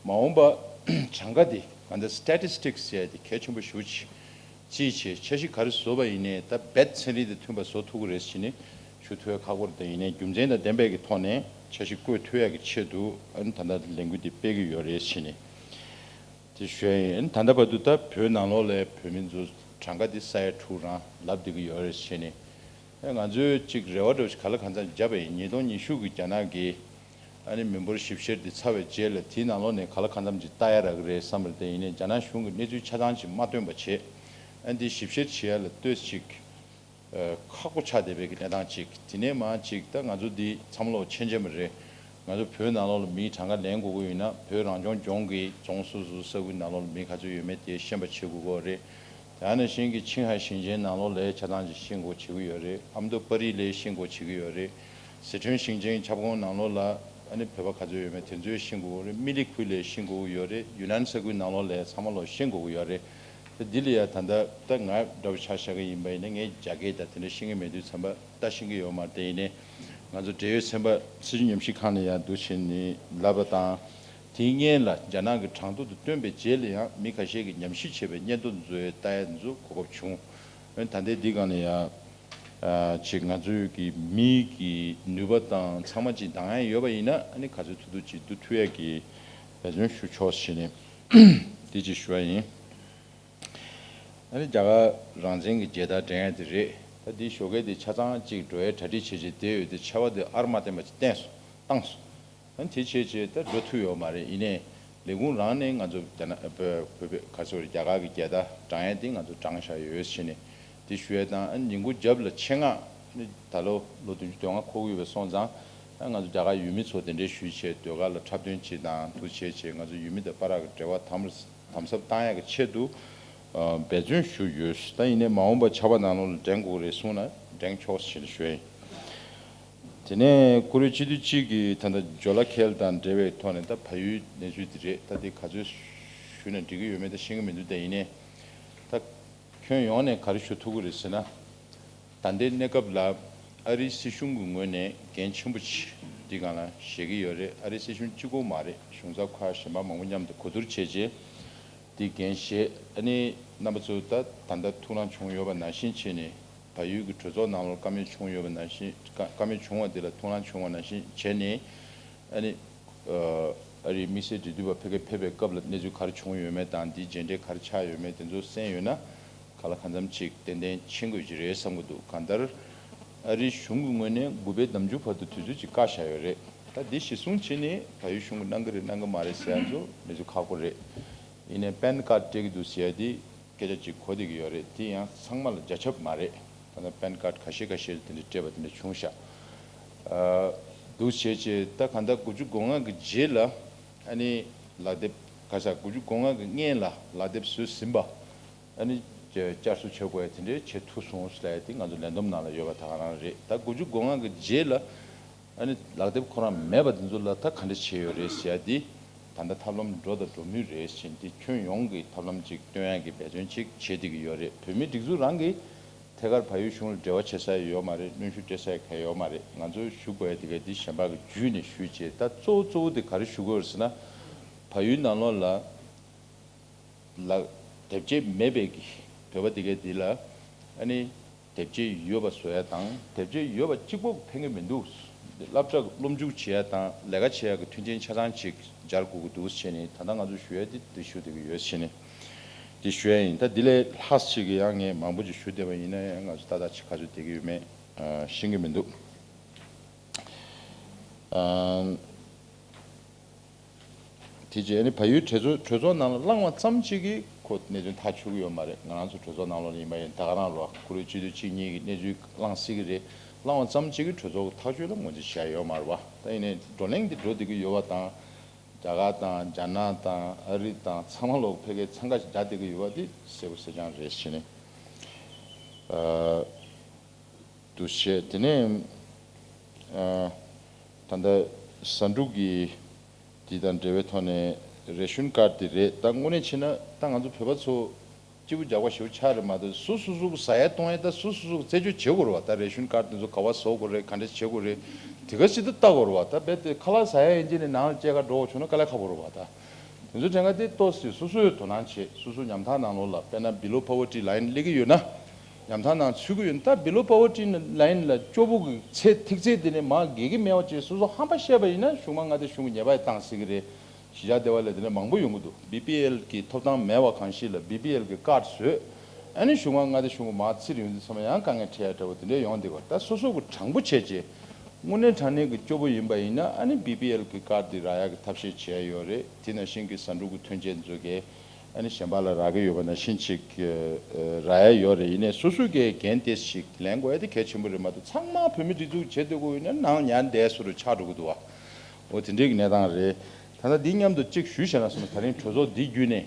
མ་འོངས་པ་གྲངས་ཀ་འདི་ང་ཚོ་statistics་ཟེར་ཡ་འདི་གལ་ཆེན་པོ་ཞེ་པོ་ཅིག་རྩིས་བྱས་འཆར་གཞི་ག་རེ་བཟོ་བ་ཡིན་ནའི་ད་རྦད་ཚན་རིག་དང་མཐུན་པ་བཟོ་ཐུབ་ཀྱི་རེད་ཟེར་ནས་ཞུ་ཐུབ་ཡ་ཁག་པོ་རེད། ད་ཡིན་ནའི་རྒྱུ་མཚན་དང་ལྡན་པའི་གི་ཐོག་ནས་འཆར་གཞི་བཀོད་ཐུབ་ཡ་གི་ཆེད་དུ་ཨ་ནི་ད་ལྟ་ལས་འགུལ་འདི་སྤེལ་གྱི་ཡོད་རེད་ཟེར་ནས་དེ་ཞུ་ཡ་ཡིན། ཨ་ནི་ད་ལྟ་བར་དུ་ད་བོད་ནང་ལོགས་ལ་བོད་མི་ཚོ་གྲངས་ཀ་འདི་ས་ཡ་དྲུག་རང་ལབ་བསྡད་ཀྱི་ཡོད་རེད་ཟེར་ནས་ཨ་ང་ཚོས་ཅིག་རེ་བ་འདྲ་བོ་ཞིག་ག་ལ་གང་འཚམ་བརྒྱབ་པ་ཡིན། ཉིས་སྟོང་ཉི་ཤུ་གི་རྒྱ་ནག་གི་ཨ་ནི་མི་འབོར་ཞིབ་བཤེར་འདི་ཚར་བའི་རྗེས་ལ་དེའི་ནང་ལོགས་ནས་ག་ལ་གང་འཚམ་ཅིག་ལྟ་ཡ་རག་གི་རེད་བསམ་པ་རེད། དེ་ཡིན་ནའི་རྒྱ་ནག་གཞུང་གིས་གནས་ཚུལ་ཆ་ཚང་ཅིག་མ་བཏོན་པ་བྱས་ཨ་ནི་འདི་ཞིབ་བཤེར་བྱེད་ཡ་ལ་ལྟོས་ཅིག་ཁག་པོ་ཆགས་བསྡད་པའི་གི་གནས་སྟངས་ཅིག་དེ་ནས་མར་ཅིག་ད་ང་ཚོ་འདི་ཚང་མ་ལོག་མཁྱེན་མཁྱེན་པ་རེད། ང་ཚོ་བོད་ནང་ལོགས་ལ་མིའི་གྲངས་ཀ་ལེན་དགོས་ཀྱི་ཡོད་ན་བོད་རང་སྐྱོང་ལྗོངས་ཀྱི་རྫོང་སོ་སོ་ས་ཁུལ་ནང་ལོགས་ལ་མི་ག་ཚོད་ཡོད་མེད་དེ་ཤེས་པ་བྱེད་དགོས་ཀྱི་ཡོད་རེད། དེ་ནང་བཞིན་གྱི་ཆིང་ཧའེ་ཞིང་ཆེན་ནང་ལོགས་ལ་ཆ་ཚང་ཅིག་ཤེས་དགོས་བྱེད་ཀྱི་ཡོད་རེད། ཨ་མདོ་པ་རི་ལ་ཤེས་དགོས་བྱེད་ཀྱི་ཡོད་རེད། ཟི་ཁྲོན་ཞིང་ཆེན་ཁྱབ་ཁོངས་ནང་ལོགས་ལ་ཨ་ནི་བོད་པ་ག་ཚོད་ཡོད་མེད་དེ་ཚོ་ཤེས་དགོས་ཀྱི་ཡོད་རེད། སྨི་ལི་ཁུལ་ལ་ཤེས་དགོས་ཀྱི་ཡོད་རེད། ཡུན་ནན་ས་ཁུལ་ནང་ལོགས་ལ་ཚང་མ་ལོག་ཤེས་དགོས་ཀྱི་ཡོད་རེད། ད་འདི་ལ་ཡ་ད་ལྟ་ད་ང་འདྲ་བོ་ཆ་བཞག་གི་ཡིན་པ་ཡིན་ན། ངས་རྒྱ་སྐད་དང་དེ་འདྲ་ཤེས་ཀྱི་མེད་དུས་ཙམ་པ་ད་ཤེས་ཀྱི་ཡོད་མ་རེད། དེ་ཡིན་ནའི་ང་ཚོ་འབྲེལ་ཡོད་ཚན་པ་སྲིད་བྱུས་ཉམས་ཞིབ་ཁང་ལ་ཡ་འདུག་བྱས་ནས་ལབ་པ་དང་། དེའི་སྔོན་ལ་རྒྱ་ནག་གི་གྲངས་ཐོ་དེ་བཏོན་པའི་རྗེས་ལ་ཡང་མི་ཁ་ཤས་ཀྱིས་ཉམས་ཞིབ་བྱས་པའི་སྙན་ཐོ་འདི་ཚོ་ལྟ་ཡ་འདི་ཚོ་གོ་སྐབས་བྱུང་། འོན་ད་ལྟའི་འདི་སྒང་ལ་ཡ། ཨ་ཅིག་ང་ཚོའི་གི་མིའི་གི་ནུས་པ་དང་ཚང་མ་ཅིག་འདང་ཡ་ཡོད་པ་ཡིན་ན། ཨ་ནི་ག་ཚོད་ཐུབ་ཐུབ་ཅིག་བསྡུ་ཐུབ་ཡ་གི་འབད་བརྩོན་ཞུ་ཆོག་ཟེར་ནས་དེ་ཅིག་ཞུ་བ་ཡིན། ཨ་ནི་རྒྱ་གར་རང་བཙན་གྱི་མཇལ་དར་སྒྲེང་ཡ་དེ་རེད། ད་འདི་ཞོགས་ཀས་དེ་ཆ་ཚང་གཅིག་འགྲོ་ཡའི་གྲ་སྒྲིག་བྱས་བྱས་བསྡད་ཡོད་དེ། ཆར་པ་དེ་ཨར་མ་བསྟན་པ་ཅིག་བསྟན་སོང་། བཏང་སོང་། ཨ་ནི་དེ་བྱས་བྱས་ད་འགྲོ་ཐུབ་ཡོད་མ་རེད། ཡིན་ནའི་ལས་ཁུངས་རང་ནས་ང་ཚོ་རྒྱ་ནག་བོད་བོད་བོད་ག་ཚོད་རེད། རྒྱ་གར་གྱི་རྒྱལ་དར་བགྲང་ཡ་དེ་ང་ཚོ་བགྲང་བཞག་ཡོད་ཟེར་ནས་དེ་ཞུ་ཡ་དང་། ཨ་ནི་ཉིན་གུང་རྒྱབ་ལ་ཆེད་མངགས་ཨ་ནི་ད་ལོ་ལོ་བདུན་ཅུ་དོན་ལྔ་འཁོར་གྱི་ཡོད་པ་སོང་ཙང་། ཨ་ང་ཚོ་རྒྱ་གར་ཡུལ་མི་ཚོ་དེ་འདྲའི་ཞུས་བྱས་ཟློས་གར་ལ་འཁྲབ་སྟོན་བྱེད་དང་། འདུག་བྱས་བྱས་ང་ཚོ་ཡུལ་མི་དང་བར་གྱི་འབྲེལ་བ་དམ་དམ་ཟབ་བཏང་ཡག་གི་ཆེད་དུ། ཨ་འབད་བརྩོན་ཞུས་ཡོད། ད་ཡིན་ནའི་མ་འོངས་པ་ཆར་པ་ནང་ལོགས་ལ་སྒྲེང་དགོས་རེད་གསུངས་ན་སྒྲེང་ཆོག་ཟེར་ཞུ་ཡ་ཡིན། དེ་ནས་ཀུ་རེ་སྤྱི་འཐུས་གཅིག་གིས་ད་ལྟ་ཇོ་ལ་ཁེལ་དང་འབྲེལ་བའི་ཐོག་ནས། ད་བལ་ཡུལ་གནས་ཚུལ་དེ་རེད། ད་དེ་ག་ཚོད་ཞུས་ན་འགྲིག་གི་ཡོད་མེད་ད་ཤེས་ཀྱི་མི་འདུག་ད་ཡིན་ནའི་ད་ཁྱོན་ཡོངས་ནས་ག་རེ་ཞུ་ཐུབ་ཀྱི་རེད་ཟེར་ན། ད་ལྟའི་གནས་སྐབས་ལ་ཨ་རིའི་སྲིད་གཞུང་གི་ངོས་ནས་འགན་ཆེན་པོ་ཅིག་འདི་སྒང་ལ་བཞེས་ཀྱི་ཡོད་རེད། ཨ་རིའི་སྲིད་གཞུང་གཅིག་པོ་མ་རེད། གཞུང་ཚབ་ཁག་གཞན་པ་མང་པོ་མཉམ་དུ་གོ་བསྡུར་བྱས་རྗེས་འདི་འགན་བཞེས། ཨ་ནི་རྣམ་པ་ཚོ་ད་ད་ལྟ་ཐུགས་སྣང་བྱུང་ཡོད་པ་ནང་བཞིན་བྱས་ནས། བལ་ཡུལ་གྱི་གྲོས་ཚོགས་ནང་ལོགས་བཀའ་མོལ་བྱུང་ཡོད་པ་ནང་བཞིན། བཀའ་བཀའ་མོལ་བྱུང་བ་འདི་ལ་ཐུགས་སྣང་བྱུང་བ་ནང་བཞིན་བྱས་ནས། ཨ་ནི་ཨ་རིའི་དམིགས་བསལ་འབྲེལ་མཐུད་པ་ཕ་གིར་ཕེབས་པའི་སྐབས་ལ་གནས་ཚུལ་ག་རེ་བྱུང་ཡོད་མེད་དང་། འདིའི་མཇལ་འཕྲད་ག་རེ་ཆགས་ཡོད་མེད་དེ་ཚོ་གསན་ཡོད་ན། གང་ལ་གང་འཚམ་ཅིག་ཏན་ཏན་ཕྱིན་དགོས་ཀྱི་རེད་བསམ་གྱི་འདུག་གང་ལྟར་ཨ་རིའི་གཞུང་གི་ངོས་ནས་དགུ་པའི་ཟླ་མཇུག་བར་དུ་དུས་ཚོད་ཅིག་བཀག་བཞག་ཡོད་རེད། ད་འདི་གཞི་བཟུང་བྱས་ནས་བལ་ཡུལ་གཞུང་གིས་གནང་གི་རེད་གནང་གི་མ་རེད་ཟེར་ཡ་ཚོ་གནས་ཚུལ་ཁག་པོ་རེད། ཡིན་ནའི་པན་ཀར་སྤྲད་ཀྱི་འདུག་ཟེར་ཡ་འདི་སྐད་ཆ་ཅིག་གོ་བསྡད་ཀྱི་ཡོད་རེད། དེ་ཡང་ཚང་མ་ལ་བརྒྱ་ཁྱབ་མ་རེད། ད་ལྟ་པན་ཀར་ཁ་ཤས་ཁ་ཤས་དེ་འདྲ་སྤྲད་པ་དེ་འདྲ་བྱུང་ཤག་ཨ་འདུག་བྱས་བྱས་ད་གང་ལྟར་དགུ་བཅུ་གོ་ལྔ་གི་རྗེས་ལ་ཨ་ནི་ལག་དེབ་ག་ས་དགུ་བཅུ་གོ་ལྔ་གི་སྔན་ལ་ལག་དེབ་བཟོས་ཟིན་པ། ཨ་ནི་བསྐྱར་བསྐྱར་གསོ་བྱེད་དགོས་ཡ་དེ་འདྲའི་བྱེད་ཐུབ་སོང་ཟེར་ཡ་དེ་ང་ཚོ་ལས་བསྡོམས་ནང་ལ་ཡོད་པ་ད་ག་རང་རེད། ད་དགུ་བཅུ་གོ་ལྔ་གི་རྗེས་ལ་ཨ་ནི་ལག་དེབ་ཁོ་རང་མེད་པ་དེ་ཚོ་ལ་ད་ག་འདྲ་བྱས་ཡོད་རེད་ཟེར་ཡ་དེ་ད་ལྟ་ཐབས་ལམ་འགྲོ་དང་འགྲོ་མུས་རེད་ཟེར་ནས། དེ་ཁྱོན་ཡོངས་ཀྱི་ཐབས་ལམ་ཅིག་སྟོན་ཡ་གི་འབད་བརྩོན་ཅིག་བྱེད་བསྡད་ཀྱི་ཡོད་རེད། བོད་མིའི་སྒྲིག་འཛུགས་རང་གིས་ཐད་ཀར་བལ་ཡུལ་གཞུང་ལ་འབྲེལ་བ་བྱེད་ས་ཡོད་མ་རེད། གནོན་ཤུགས་སྤྲད་ས་ཡ་གང་ཡང་ཡོད་མ་རེད། ང་ཚོས་ཞུ་དགོས་ཡ་དེ་ག་དེ་གཞན་པ་གི་བརྒྱུད་ནས་ཞུས་བྱས། ད་གཙོ་བོ་གཙོ་བོ་དེ་ག་རེ་ཞུ་དགོས་རེད་ཟེར་ན། བལ་ཡུལ་ནང་ལོགས་ལ་ལ་དེབ་སྐྱེལ་མེད་པའི་གི་བོད་པ་དེ་གའི་དེ་ལ་ཨ་ནི་དེབ་སྐྱེལ་ཡོད་པ་བཟོ་ཡ་དང་། དེབ་སྐྱེལ་ཡོད་པ་གཅིག་པོ་ཕན་གི་མི་འདུག་སློབ་གྲྭ་སློབ་འཇུག་བྱེད་ཡ་དང་ལས་ཀ་བྱེད་ཡ་གི་མཐུན་རྐྱེན་ཆ་ཚང་ཅིག་སྦྱར་དགོས་ཀྱི་འདུག་ཟེར་ནས་ད་ལྟ་ང་ཚོ་ཞུ་ཡ་དེ་དེ་ཞུ་བསྡད་ཀྱི་ཡོད་ཟེར་ནས་དེ་ཞུ་ཡ་ཡིན། ད་འདི་ལས་ལྷག་ཅིག་གི་ཡང་ངས་མང་པོ་ཅིག་ཞུ་བསྡད་པ་ཡིན་ན་ཡང་ང་ཚོ་ཏག་ཏག་ཅིག་ག་ཚོད་བསྡད་ཀྱི་ཡོད་མེད་ཤེས་ཀྱི་མི་འདུག་དེ་རྗེས་ནི་བལ་ཡུལ་གྲོས་ཚོགས་གྲོས་ཚོགས་ནང་ལ་བླངས་པ་ཙམ་གཅིག་གིས་ཁོ་གནད་དོན་ཐག་ཆོད་ཀྱི་ཡོད་མ་རེད། ང་རང་ཚོ་གྲོས་ཚོགས་ནང་ལོགས་ལ་ཡིན་པ་ཡིན་ད་ག་རང་ལོ་ཀུ་རེ་སྤྱི་འཐུས་གཅིག་གཉིས་ཀྱིས་གནས་ཚུལ་བླངས་སྲིད་ཀྱི་རེད། བླངས་པ་ཙམ་གཅིག་གིས་གྲོས་ཚོགས་ཀྱི་ཐག་གཅོད་ལ་ངོས་འཛིན་བྱས་ཡོད་མ་རེད་བ། ད་ཡིན་ནའི་བགྲོ་གླེང་འདི་འགྲོ་བསྡད་ཀྱི་ཡོད་པ་དང་། རྒྱ་གར་དང་རྒྱ་ནག་དང་ཨ་རི་དང་ཚང་མ་ལོག་ཕལ་སྐད་འཚང་ཁ་ཞིག་རྒྱག་བསྡད་ཀྱི་ཡོད་པ་འདི་གསལ་པོ་གསལ་རྐྱང་རེད་ཟེར་ནས། ཨ། འདུ་བྱས། དེ་ནས་ཨ་ད་ལྟ་ཟ་འབྲུ་གི་འདི་དང་འབྲེལ་བའི་ཐོག་ནས་རེ་ཤོན་ཀར་འདི་རེད། ད་དངོས་གནས་བྱས་ན་ད་ང་ཚོ་བོད་པ་ཚོ་སྐྱིད་པོ་རྒྱག་པ་ཞེ་པོ་ཆགས་རེད་མ་གཏོགས། སོ་སོ་སོ་གི་ཟ་ཡ་བཏུང་ཡ་ད་སོ་སོ་སོ་གི་རྩད་གཅོད་བྱེད་དགོས་རེད་བ། ད་རེ་ཤོན་ཀར་འདི་ཚོ་ག་པར་བཟོ་དགོས་རེད། ག་འདྲ་བྱེད་དགོས་རེད། དེ་ག་ཞིག་ཏུ་ལྟ་དགོས་རེད་བ། ད་རྦད་དེ་ཁ་ལག་ཟ་ཡ་ཡིན་གཅིག་ནས་ནང་ལ་སྐྱེལ་ག་འགྲོ་དགོས་བྱུང་ན་དཀའ་ལས་ཁག་པོ་རེད་བ། ད། དེ་ཚོ་དྲན་ག་དེ་ཏོག་ཙམ་སོ་སོས་དོ་སྣང་བྱེད། སོ་སོ་ཉམ་ཐག་ནང་ལོགས་ལ་དཔེར་ན་below poverty line སླེབས་ཀྱི་ཡོད་ན། ཉམ་ཐག་ནང་ཚུད་ཀྱི་ཡོད་ན། ད་below poverty line ལ་སྐྱོ་པོ་གི་ཚད་ཐིག་ཚད་དེ་ནས་མར་བརྒལ་གྱི་མེད་པ་བྱས་སོ་སོ་ཧམ་པ་བཤད་པ་ཡིན་ན་གཞུང་མང་ང་དེ་གཞུང་གི་ཉེས་པ་བཏང་སྲིད་ཀྱི་རེད། གཞིས་ཆགས་སྡེ་བ་ལ་དེ་འདྲ་མང་པོ་ཡོང་གི་འདུག་བི་པི་ཨེལ་གི་ཐོབ་ཐང་མེད་པ་གང་ཞིག་ལ་བི་པི་ཨེལ་གི་ཀར་བཟོས། ཨ་ནི་གཞུང་མང་ང་དེ་གཞུང་གི་མར་ཚིར་ཡོང་དུས་ཚང་མ་ཡང་དཀའ་ངལ་འཕྲད་ཡ་འདྲ་བོ་དེ་འདྲ་ཡོང་བསྡད་ཀྱི་ཡོད། ད་སོ་སོ་གི་དྲང་པོ་བྱས་རྗེས། དངོས་གནས་དྲང་གནས་ཀྱི་སྐྱོ་པོ་ཡིན་པ་ཡིན་ན་ཨ་ནི་བི་པི་ཨེལ་གྱི་ཀར་འདི་རག་ཡག་གི་ཐབས་ཤེས་བྱས་ཡོད་རེད། དེ་ནང་བཞིན་གྱི་ཟ་འབྲུ་གི་ཐོན་སྐྱེད་ཚོ་གས་ཨ་ནི་གཞན་པ་ལ་རག་གི་ཡོད་པ་ནང་བཞིན་ཅིག་རག་ཡ་ཡོད་རེད། ཡིན་ནའི་སོ་སོ་གས་འགན་དེ་ཞིག་ལེན་དགོས་ཡ་དེ་གལ་ཆེན་པོ་རེད་མ་གཏོགས། ཚང་མ་བོད་མི་སྒྲིག་འཛུགས་བྱེད་སྡོད་དགོས་ཡོད་ན་ནང་ཉར་བསྡད་བཟོ་འདྲ་ཆགས་འགྲོ་གི་འདུག་བ། འོ་དེ་འདྲའི་གི་གནས་སྟངས་རེད། ད་ལྟ་འདི་མཉམ་དུ་གཅིག་ཞུས་བྱས་ན་སོང་ན། ད་རིང་གྲོས་ཚོགས་འདི་བརྒྱུད་ནས།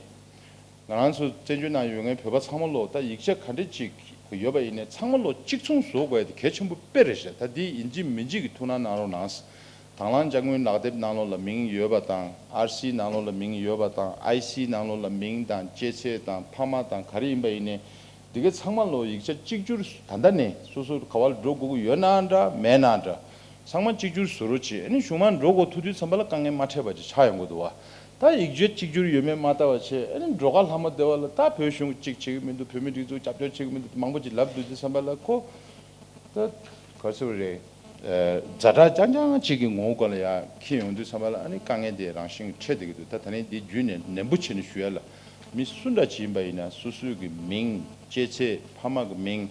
ང་རང་ཚོ་བཙན་བྱོལ་ནང་ཡོད་མཁན་བོད་པ་ཚང་མ་ལོ་ད་ཡིག་ཆ་ག་འདྲ་ཅིག་ཡོད་པ་ཡིན་ནའི་ཚང་མ་ལོ་གཅིག་མཚུངས་བཟོ་དགོས་ཡ་དེ་གལ་ཆེན་པོ་དཔེ་རེད་ཤག་ད་འདི་ཡིན་གཅིག་མིན་གཅིག་གི་ཐུགས་སྣང་གནང་རོགས་གནང་། དང་བླངས་ཅ་དངོས་ལག་དེབ་ནང་ལོགས་ལ་མིང་ཡོད་པ་དང་། ཨར་སི་ནང་ལོགས་ལ་མིང་ཡོད་པ་དང་། ཨའི་སི་ནང་ལོགས་ལ་མིང་དང་སྐྱེས་ཚེས་དང་ཕ་མ་དང་ག་རེ་ཡིན་པ་ཡིན་ནའི་འདི་གའི་ཚང་མ་ལོ་ཡིག་ཆ་གཅིག་གྱུར་ད་ལྟ་ནས་སོ་སོ་ག་བ་ལ་འགྲོ་དགོས་ཀྱི་ཡོད་ན་འདྲ་མེད་ན་འདྲ་ཚང་མ་གཅིག་གྱུར་བཟོ་རོགས་བྱེད། ཨ་ནི་གཞུག་མ་འགྲོ་དགོས་ཐུག་དུས་ཙམ་པ་ལ་དཀའ་ངལ་མ་འཕྲད་པ་ཅིག་ཆགས་ཡོང་གི་འདུག་བ། ད་ཡིག་ཆ་གཅིག་གྱུར་ཡོད་མེད་མ་ལྟ་བ་བྱས། ཨ་ནི་འགྲོ་ཁ་ལྷ་མོ་སྡེ་བ་ལ་ད་བོད་གཞུང་གཅིག་བྱེད་ཀྱི་མི་འདུག་བོད་མི་སྒྲིག་འཛུགས་རྒྱབ་སྐྱོར་བྱེད་ཀྱི་མི་འདུག་མང་པོ་ཅིག་ལབ་འདུག་དུས་ཙམ་པ་ལ་ཁོ། ད་ག་ཚོད་རེད། ཛ་དྲག་རྐྱང་རྐྱང་གཅིག་གི་ངོ་བོ་སྒང་ལ་ཡ་འཁྱེར་ཡོང་དུས་ཙམ་པ་ལ་ཨ་ནི་དཀའ་ངལ་དེ་རང་བཞིན་གྱིས་འཕྲད་བསྡད་ཀྱི་འདུག་ད་ད་ནི་འདི་བརྒྱུད་ནས་ནན་པོ་བྱས་ནས་ཞུ་ཡ་ལ། མི་སུ་འདྲ་ཅིག་ཡིན་པ་ཡིན་ན་སོ་སོའི་གི་མིང་། སྐྱེས་ཚེས། ཕ་མ་གི་མིང་།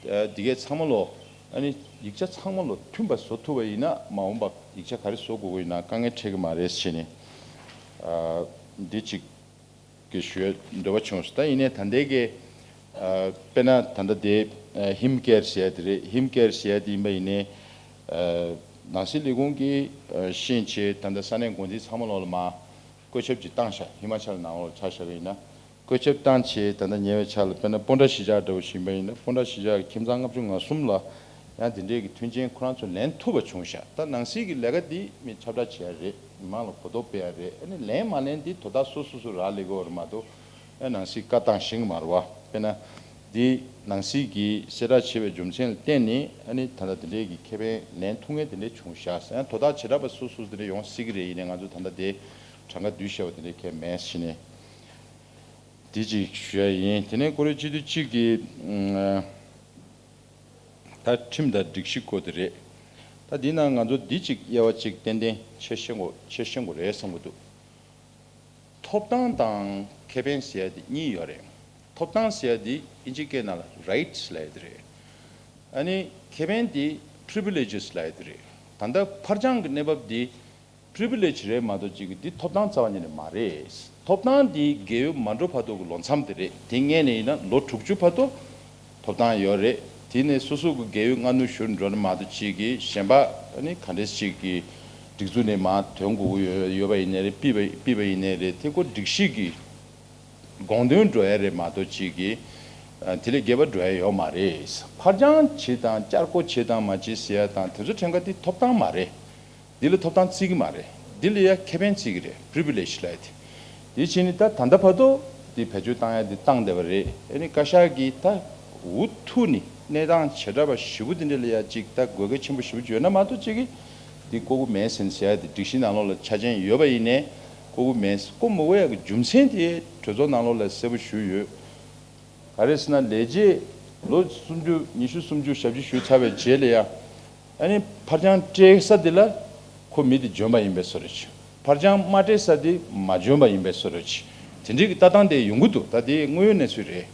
ཨ་འདི་གས་ཚང་མ་ལོ། ཨ་ནི་ཡིག་ཆ་ཚང་མ་ལོ་མཐུན་པ་བཟོ་ཐུབ་པ་ཡིན་ན་མ་འོངས་པ་ཡིག་ཆ་ག་རེ་བཟོ་དགོས་ཀྱི་ཡིན་ན་དཀའ་ངལ་འཕྲད་ཀྱི་མ་རེད་ཟེར་ནས། ཨ་འདི་གཅིག་གི་ཞུ་ཡ་འདོད་པ་བྱུང་སོང་། ད་ཡིན་ནའི་ད་ལྟའི་གི་ཨ་དཔེར་ན་ད་ལྟ་དེ་ཨ་ཧིམ་ཀེར་ཟེར་ཡ་དེ་རེད། ཧིམ་ཀེར་ཟེར་ཡ་དེ་ཡིན་པ་ཡིན་ནའི་ཨ་ནང་སྲིད་ལས་ཁུངས་ཀྱིས་ཨ་ཤེས་བྱས་ད་ལྟ་ས་གནས་འགོ་འཛིན་ཚང་མ་ལོག་ལ་མ་བཀོད་ཁྱབ་ཅིག་བཏང་ཤག་ཧི་མ་ཅལ་ནང་ལོགས་ཆ་བཞག་པ་ཡིན་ན། བཀོད་ཁྱབ་བཏང་བྱས་ད་ལྟ་ཉེ་བའི་ཆར་ལ་དཔེར་ན་སྤོན་ཊ་གཞིས་ཆགས་འདྲ་བོ་ཞིག་ཡིན་པ་ཡིན་ན་སྤོན་ཊ་གཞིས་ཆགས་ཀྱི་ཁྱིམ་ཚང་ལྔ་བཅུ་ང་གསུམ་ལ་ཡང་དེ་འདྲའི་གི་མཐུན་རྐྱེན་ཁོ་རང་ཚོ་ལེན་ཐུབ་པ་བྱུང་ཤག་ད་ནང་སྲིད་ཀྱི་ལས་ཀ་འདི་མི་ཁྱབ་བསྒྲགས་བྱེད་ཡ་རེད། མི་མང་ལ་གོ་རྟོགས་སྤེལ་ཡ་རེད། ཨ་ནི་ལན་མ་ལེན་འདི་དོ་བདག་སོ་སོ་སོ་རག་ལས་ཀྱི་ཡོད་རེད་མ་གཏོགས། ཨ་ནང་སྲིད་བཀའ་བཏང་ཤེས་ཀྱི་མ་རེད་བ། དཔེར་ན། འདི་ནང་སྲིད་ཀྱིས་གསལ་བསྒྲགས་བྱས་པའི་རྒྱུ་མཚན་ལ་བརྟེན་ནས་ཨ་ནི་ད་ལྟ་དེ་འདྲའི་གི་ཁེ་ཕན་ལེན་ཐུབ་མཁན་དེ་འདྲའི་བྱུང་ཤག་ཡང་དོ་བདག་བྱེ་བྲག་པ་སོ་སོ་དེ་འདྲ་ཡོང་སྲིད་ཀྱི་རེད། ཡིན་ནའི་ང་ཚོ་ད་ལྟ་དེ་གྲངས་ཀ་བསྡུས་བཞག་པ་དེ་འདྲའི་གལ་མེད་ཟེར་ནས་འདི་གཅིག་ཞུ་ཡ་ཡིན། དེ་ནས་ཀོ་རེ་སྤྱི་འཐུས་གཅིག་གིས་ཨ་ད་ཁྲིམས་དང་སྒྲིག་གཞི་སྐོར་དེ་རེད། ད་འདི་ནང་ང་ཚོ་འདི་གཅིག་དབྱེ་བ་གཅིག་ཏན་ཏན་ཕྱེ་ཤེས་དགོས་ཕྱེ་ཤེས་དགོས་རེད་བསམ་གྱི་འདུག་ཐོབ་ཐང་དང་ཁེ་ཕན་ཟེར་ཡ་དེ་གཉིས་ཡོད་རེད། ཐོབ་ཐང་ཟེར་ཡ་དེ་ཨིན་ཇི་སྐད་ནང་ལ་རའིཊ་ལབ་ཡ་དེ་རེད། ཨ་ནི་ཁེ་ཕན་དེ་པི་རི་བི་ལེ་ཇི་ལབ་ཡ་དེ་རེད། ད་ལྟ་ཕར་འགྱངས་ཀྱི་གནས་བབ་དེ་པི་རི་བི་ལེ་ཇི་རེད་མ་གཏོགས་ཅིག་གི་དེ་ཐོབ་ཐང་རྩ་བ་ཉིད་ནས་མ་རེད། ཐོབ་ཐང་དེ་རྒས་ཡོལ་མ་འགྲོ་བར་དུ་གི་ལོ་མཚམས་དེ་རེད། དེ་སྔོན་ནས་ཡིན་ན་ལོ་དྲུག་ཅུ་བར་དུ་ཐོབ་ཐང་ཡོད་རེད། དེ་ནས་སོ་སོ་གི་རྒས་ཡོལ་སྔ་སྣུར་ཞུ་འགྲོ་ན་མ་གཏོགས་ཅིག་གི་གཞན་པ་ཨ་ནི་ག་འདྲས་ཅིག་གི་སྒྲིག་འཛུགས་ནས་མར་ཐོན་དགོས་ཀྱི་ཡོད་ཡོད་པ་ཡིན་ནའི་རེད། ཕུད་པ་ཕུད་པ་ཡིན་ནའི་རེད། དེ་ཁོ་སྒྲིག་གཞི་གི་དགོངས་དོན་འགྲོ་ཡ་རེད་མ་གཏོགས་ཅིག་གི་ཨ་དེ་ལས་བརྒལ་བ་འགྲོ་ཡ་ཡོད་མ་རེད། ཕར་འགྱངས་བྱེད་དང་བསྐྱར་བསྐོ་བྱེད་དང་མ་བྱེད་ཟེར་ཡ་དང་དེ་ཚོ་ཕྲན་ཁ་དེ་ཐོབ་ཐང་མ་རེད། འདི་ལ་ཐོབ་ཐང་བརྩི་གི་མ་རེད། འདི་ལ་ཡ་ཁེ་ཕན་བརྩི་གི་རེད། པི་རི་བི་ལེ་ཇི་ལབ་ཡ་དེ། དེ་བྱས་ནས་ད་ད་ལྟ་བར་དུ་འདི་བེད་སྤྱོད་བཏང་ཡ་འདི་བཏང་བསྡད་པ་རེད། ཨ་ནི་བཀའ་ཤག་གིས་ད་འུ་ཐུག་ནས་གནས་སྟངས་བྱེ་བྲག་པ་ཞེ་པོ་འདི་འདྲ་ལ་ཡ་ཅིག་ད་དགོས་གལ་ཆེན་པོ་ཞེ་པོ་ཅིག་ཡོད་ན་མ་གཏོགས་ཅིག་གིས་འདི་བཀོད་ཀྱི་མེད་ཟེར་ཟེར་ཡ་དེ་སྒྲིག་གཞི་ནང་ལོགས་ལ་ཆ་རྐྱེན་ཡོད་པ་ཡིན་ནའི་བཀོད་ཀྱི་མེད། བཀོད་མི་དགོས་ཡ་གི་རྒྱུ་མཚན་དེ་གྲོས་ཚོགས་ནང་ལོགས་ལ་གསལ་པོ་ཞུས་ཡོད། ག་རེ་ཟེར་ན་ལས་བྱེད་ལོ་སུམ་ཅུ་ཉི་ཤུ་སུམ་ཅུ་ཞབས་ཕྱི་ཞུས་ཚར་བའི་རྗེས་ལ་ཡ། ཨ་ནི་ཕར་འགྱངས་སྤྲད་ས་དེ་ལ་ཁོ་མི་དེ་འཇོན་པ་ཡིན་པའི་བཟོ་འདྲ་ཅིག་ཕར་འགྱངས་མ་སྤྲད་ས་དེ་མ་འཇོན་པ་ཡིན་པའི་བཟོ་འདྲ་ཅིག་དེ་འདྲའི་གི་ལྟ་སྟངས་དེ་ཡོང་གི་འདུག་ད་དེ་དངོས་ཡོད་གནས་ཚུལ་རེད།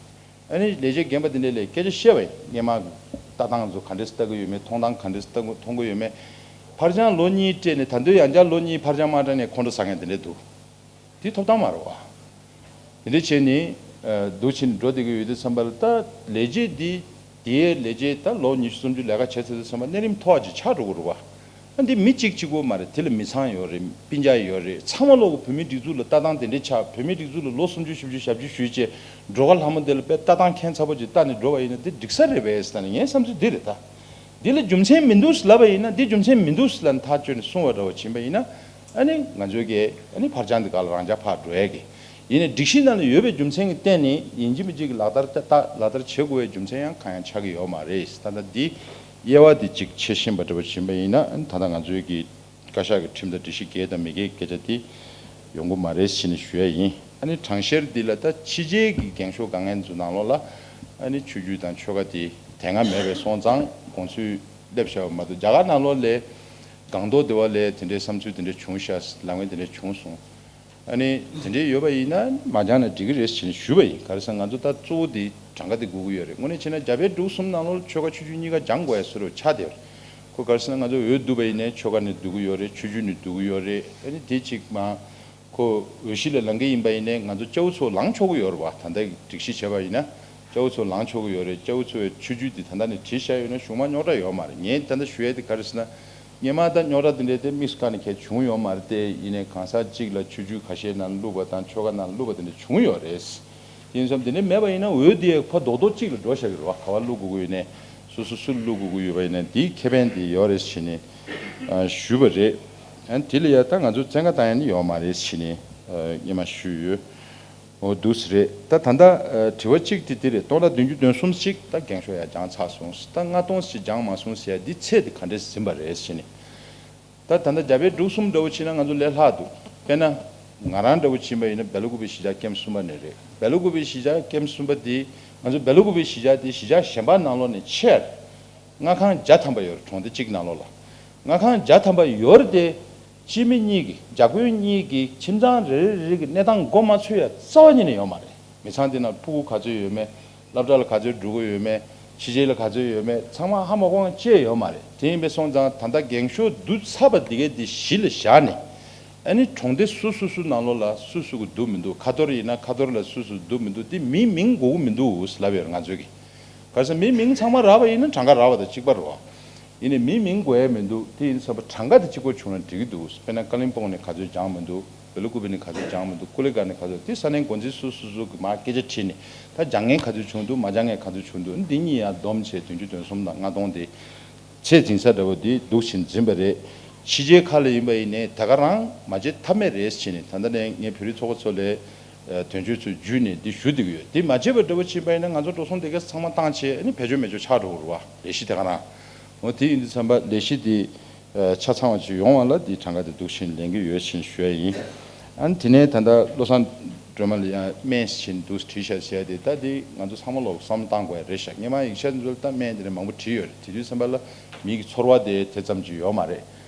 ཨ་ནི་ལས་བྱེད་རྒན་པ་དེ་འདྲ་ལ་སྐད་ཆ་བཤད་པ་ཡིན། སྔོན་མ་ལྟ་སྟངས་ཚོ་ག་འདྲས་ལྟ་གི་ཡོད་མེད། མཐོང་སྟངས་ག་འདྲས་ལྟ་གི་མཐོང་གི་ཡོད་མེད། ཕར་འགྱངས་ལོ་གཉིས་སྤྲད་ནས་ད་དུང་ཡང་བསྐྱར་ལོ་གཉིས་ཕར་འགྱངས་མ་སྤྲད་ནས་ཁོང་ཁྲོ་ཟ་མཁན་དེ་འདྲས་འདུག་དེ་ཐོབ་ཐང་མ་རེད་བ། དེ་འདྲ་བྱས་ནས་ཨ་འདུག་ཕྱིན་འགྲོ་བསྡད་ཀྱི་ཡོད་དུས་ཙམ་པ་ལ་ད་ལས་བྱེད་འདི་དེའི་ལས་བྱེད་ད་ལོ་ཉི་ཤུ་སུམ་ཅུ་ལས་ཀ་བྱས་ཚར་དུས་ཙམ་པ་གནས་རིམ་མཐོ་བ་ཅིག་ཆགས་འགྲོ་གི་རེད་བ། ཨ་འདི་མི་གཅིག་གཅིག་པོ་མ་རེད། དེ་ལ་མི་ཚང་ཡོད་རེད། སྤུན་ཀྱག་ཡོད་རེད། ཚང་མ་ལོག་གི་བོད་མིའི་སྒྲིག་འཛུགས་ལ་ལྟ་སྟངས་དེ་འདྲ་ཆགས། བོད་མིའི་སྒྲིག་འཛུགས་ལ་ལོ་སུམ་ཅུ་བཞི་བཅུ་ཞེ་བཅུ་ཞུས་བྱས་འགྲོ་ཁ་ལྷ་མོ་དེ་ལ་དཔེ་ལྟ་སྟངས་ཁྱད་མཚར་པོ་ཅིག་ལྟ་ནས་འགྲོ་བ་ཡིན་ན་དེ་འགྲིག་ས་རེད་པས་ཟེར་ནས་ངའི་བསམ་ཚུལ་འདི་རེད་ད། འདི་ལ་རྒྱུ་མཚན་མི་འདུག་ལབ་པ་ཡིན་ན་འདི་རྒྱུ་མཚན་མི་འདུག་ལབ་ནས་ཐག་གཅོད་ནས་གསུང་བ་འདྲ་བོ་ཕྱིན་པ་ཡིན་ན། ཨ་ནི་ང་ཚོའི་གི་ཨ་ནི་ཕར་འགྱངས་འདི་ག་ལ་རང་འཇགས་ཕར་འགྲོ་ཡ་གི། ཡིན་ནའི་སྒྲིག་གཞི་ནང་ལ་ཡོད་པའི་རྒྱུ་མཚན་གྱི་སྟེང་ནས་ཡིན་གཅིག་མིན་གཅིག་གི་ལག་བསྟར་ལྟ་ལག་བསྟར་བྱེད་དགོས་པའི་རྒྱུ་མཚན་ཡང་གང་ཡང་ཆགས་ཀྱི་ཡོད་མ་རེད། ད་ལྟ་འདི་དབྱེ་བ་འདི་གཅིག་ཕྱེ་ཤེས་པ་འདྲ་བོ་ཕྱིན་པ་ཡིན་ན། ཨ་ནི་ད་ལྟ་ང་ཚོའི་གི་བཀའ་ཤག་གི་ཁྲིམས་དང་སྒྲིག་གཞི་འགལ་དང་མི་འགལ་སྐད་ཆ་དེ་ཡོང་གི་མ་རེད་ཟེར་ནས་ཞུ་ཡ་ཡིན། ཨ་ནི་གྲངས་བཤེར་འདི་ལ་ད་ཕྱི་རྒྱལ་གྱི་འགེངས་ཤོག་དཀའ་ངལ་ཚོ་ནང་ལོགས་ལ་ཨ་ནི་ཆོས་བརྒྱུད་དང་ཆོལ་ཁ་དེ་དེ་སྔ་མེད་པའི་སོང་ཙང་དགོངས་ཚུལ་སླེབས་བཞག་པ་མ་གཏོགས། རྒྱ་གར་ནང་ལོགས་ལ་སྒང་ཏོག་དེ་བ་ལ་དེ་འདྲའི་བསམ་ཚུལ་དེ་འདྲ་བྱུང་ཤག་ལབ་མཁན་དེ་འདྲ་བྱུང་སོང་། ཨ་ནི་དེ་འདྲའི་ཡོད་པ་ཡིན་ན་མ་སྦྱངས་ན་འགྲིག་གི་རེད་ཟེར་ནས་ཞུས་པ་ཡིན། ག་རེ་ཟེར་ན་ང་ཚོ་ད་གཙོ་བོ་དེ་གྲངས་ཀ་དེ་དགོས་ཀྱི་ཡོད་རེད། དངོས་གནས་བྱས་ན་རྒྱ་བལ་འབྲུག་གསུམ་ནང་ལོགས་ཆོལ་ཁ་ཆོས་བརྒྱུད་གཉིས་ཀ་སྦྱང་དགོས་ཡ་བཟོ་འདྲ་ཆགས་བསྡད་ཡོད་རེད། ཁོ་ག་རེ་ཟེར་ན་ང་ཚོ་འོས་བསྡུ་བ་ཡིན་ནའི་ཆོལ་ཁ་ནས་བསྡུ་གི་ཡོད་རེད། ཆོས་བརྒྱུད་ནས་བསྡུ་གི་ཡོད་རེད། ཨ་ནི་དེ་གཅིག་མ་ཁོ་འོས་གཞི་ལ་ལངས་ཀྱི་ཡིན་པ་ཡིན་ནའི་ང་ཚོ་སྐྱ་བོ་ཚོ་ལངས་ཆོག་གི་ཡོད་རེད་བ། ད་ལྟའི་སྒྲིག་གཞི་བྱས་པ་ཡིན་ན་སྐྱ་བོ་ཚོ་ལངས་ཆོག་གི་ཡོད་རེད། སྐྱ་བོ་ཚོའི་ཆོས་བརྒྱུད་འདི་ད་ལྟ་ནས་བྲིས་བཞག་ཡོད་ན་གཞུག་མ་རྙོག་དྲ་ཡོད་མ་རེད། ངས་ད་ལྟ་ཞུ་ཡས་དེ་ག་རེ་ཟེར་ན། སྔོན་མ་ད་རྙོག་དྲ་དེ་འདྲའི་དེ་དམིགས་སུ་བཀར་ནས་གལ་བྱུང་ཡོད་མ་རེད་དེ། ཡིན་ནའི་གང་ཟག་གཅིག་ལ་ཆོས་བརྒྱུད་ཁ་ཤས་ནང་བླུགས་པ་དང་ཆོལ་ཁ་ནང་བླུགས་པ་དེ་འདྲ་བྱུང་ཡོད་རེད། དེ་ཡིན་ཙང་དེ་འདྲ་མེད་པ་ཡིན་ན་འོས་དེ་ཕར་རྡོག་རྡོག་གཅིག་ལ་འགྲོ་བཞག་གི་རེད་བ། ག་བ་བླུགས་དགོས་ཀྱི་ཡོད་ནའི་སོ་སོ་སུ་ལ་བླུགས་དགོས་ཀྱི་ཡོད་པ་ཡིན་ན་དེའི་ཁེ་ཕན་དེ་ཡོད་རེད་ཟེར་ནས། ཞུས་པ་རེད། ཨ་དེ་ལ་ཡ་ད་ང་ཚོ་བཙན་བཀའ་བཏང་ཡ་ནི་ཡོད་མ་རེད་ཟེར་ནས་སྔོན་མ་ཞུས་ཡོད། འོ་འདུག་སེ་རེད། ད་ད་ལྟ་དྲི་བ་གཅིག་དེ་དེ་རེད། སྟོང་ཕྲག་བདུན་ཅུ་དོན་གསུམ་ཞིག་ད་འགེངས་ཤོག་ཡ་སྦྱངས་ཚར་སོང་། ད་ལྔ་སྟོང་ཞིག་སྦྱངས་མ་སོང་ཟེར་ཡ་འདི་ཚད་དེ་ག་འདྲས་ཟིན་པ་རེད་ཟེར་ནས། ད་ད་ལྟ་རྒྱ་བལ་འབྲུག་གསུམ་འདྲ་བོ་བྱས་ན་ང་ཚོ་ལས་སླ་འདུག་དཔེར་ན་ང་རང་འདྲ་བོ་ཕྱིན་པ་ཡིན་ན་སྦེལ་ཀོབ་པའི་གཞིས་ཆགས་ཀེམ་གསུམ་པ་ནས་རེད། སྦེལ་ཀོབ་པའི་གཞིས་ཆགས་ཀེམ་གསུམ་པ་དེ་ང་ཚོ་སྦེལ་ཀོབ་པའི་གཞིས་ཆགས་དེ་གཞིས་ཆགས་གཞན་པ་ནང་ལོགས་ནས་ཆེར་མངའ་ཁང་བརྒྱ་ཐམ་པ་ཡོད་རེད། གྲོང་སྡེ་གཅིག་ནང་ལོགས་ལ་མངའ་ཁང་བརྒྱ་ཐམ་པ་ཡོད་རེད་དེ། སྤྱི་མི་གཉིས་ཀྱི་ཇག་དཔོན་གཉིས་ཀྱི་ཁྱིམ་ཚང་རེ་རེ་རེ་གི་གནས་སྟངས་མགོ་མ་ཚོས་ཡ་རྩ་བ་ཉིད་ནས་ཡོད་མ་རེད། མི་ཚང་དེ་ནང་ཕྲུ་གུ་ག་ཚོད་ཡོད་མེད། སློབ་གྲྭ་ལ་ག་ཚོད་འགྲོ་གི་ཡོད་མེད། ཕྱི་རྒྱལ་ལ་ག་ཚོད་ཡོད་མེད་ཚང་མ་ཧ་མ་གོ་བ་བཅས་ཡོད་མ་རེད། དེ་ཡིན་པས་སོང་ཙང་ད་ལྟ་འགེངས་ཤོག་བསྡུ་ཚར་བ་འདི་གའི་འདི་གཞི་ལ་བཞག་ནས། ཨ་ནི་གྲོང་སྡེ་སུ་སུ་སུ་ནང་ལོགས་ལ་སུ་སུ་གི་འདུག་མི་འདུག་ཁ་ཐོར་ཡིན་ན་ཁ་ཐོར་ལ་སུ་སུ་འདུག་མི་འདུག་དེ་མིའི་མིང་དགོས་ཀྱི་མི་འདུག་ལབ་ཡོད་རེད་ང་ཚོས་ཀྱི། ག་རེ་ཟེར་མིའི་མིང་ཚང་མ་རག་པ་ཡིན་ན་གྲངས་ཀ་རག་པ་དང་གཅིག་པ་རེད་བ། ཡིན་ནའི་མིའི་མིང་དགོས་ཡ་མི་འདུག་དེ་ཡིན་དུས་ཙམ་པ་གྲངས་ཀ་དེ་གཅིག་པ་བྱུང་ན་འགྲིག་གི་འདུག་དཔེར་ན་ཀ་ལིམ་པོང་ནས་ག་ཚོད་སྦྱངས་མི་འདུག་སྦེ་ལ་ཀུ་པེ་ནས་ག་ཚོད་སྦྱངས་མི་འདུག་ཀུ་ལེ་གྷལ་ནས་ག་ཚོད། དེ་ས་གནས་འགོ་འཛིན་སུ་སུ་སུ་གི་མར་སྐད་ཆ་དྲིས་ནས་ད་སྦྱངས་མཁན་ག་ཚོད་བྱུང་འདུག་མ་སྦྱངས་མཁན་ག་ཚོད་བྱུང་འདུག་འདི་གཉིས་ཡར་བསྡོམས་བྱས་བདུན་ཅུ་དོན་གསུམ་དང་ལྔ་སྟོང་དེ་ཚད་འཛིན་ས་འདྲ་བོ་འདི་འདུག་བྱས་འཛིན་པ་རེད། ཕྱི་རྒྱལ་ཁག་ལ་ཡིན་པ་ཡིན་ནའི་ད་ག་རང་མ་བྱེད་ཐབས་མེད་རེད་ཟེར་ནས། ད་ལྟ་ནས་ངས་བོད་རིགས་ཚོགས་པ་ཚོ་ལ་དོན་གཅོད་ཚོ་བརྒྱུད་ནས་འདི་ཞུ་བསྡད་ཀྱི་ཡོད། འདི་མ་བྱས་པ་འདྲ་བོ་བྱས་པ་ཡིན་ན་ང་ཚོ་འགྲོ་སོང་དེ་ག་ཚང་མ་བཏང་བྱས་ཨ་ནི་བེད་སྤྱོད་མེད་སྤྱོད་ཆགས་འགྲོ་གི་རེད་བ། ལས་གཞི་དེ་ག་རང་། འོ་དེ་ཡིན་དུས་ཙམ་པ་ལས་གཞི་འདི་ཆ་ཚང་བ་ཅིག་ཡོང་བ་ལ་འདི་གྲངས་ཀ་དེ་འདུག་བཞིན་ལེན་གྱི་ཡོད་ཅེས་ཞུ་ཡ་ཡིན། ཨ་ནི་དེ་ནས་ད་ལྟ་བློ་བཟང་སྒྲོལ་མ་ལ་ཡང་སྨན་བཞིན་འདུག་བྲིས་ཤག་ཟེར་ཡ་དེ་ད་འདི་ང་ཚོ་ཚང་མ་ལོག་བསམ་བློ་བཏང་དགོས་ཡ་རེད་ཤག་སྔོན་མ་ཡིག་ཆ་ཚོ་ལ་ད་སྨན་དེ་འདྲ་མང་པོ་བྲིས་ཡོད་རེད། དེ་དུས་ཙམ་པ་ལ་མི་གི་ཚོར་བ་དེ་དེ་ཙམ་ཅིག་ཡོད་མ་རེད།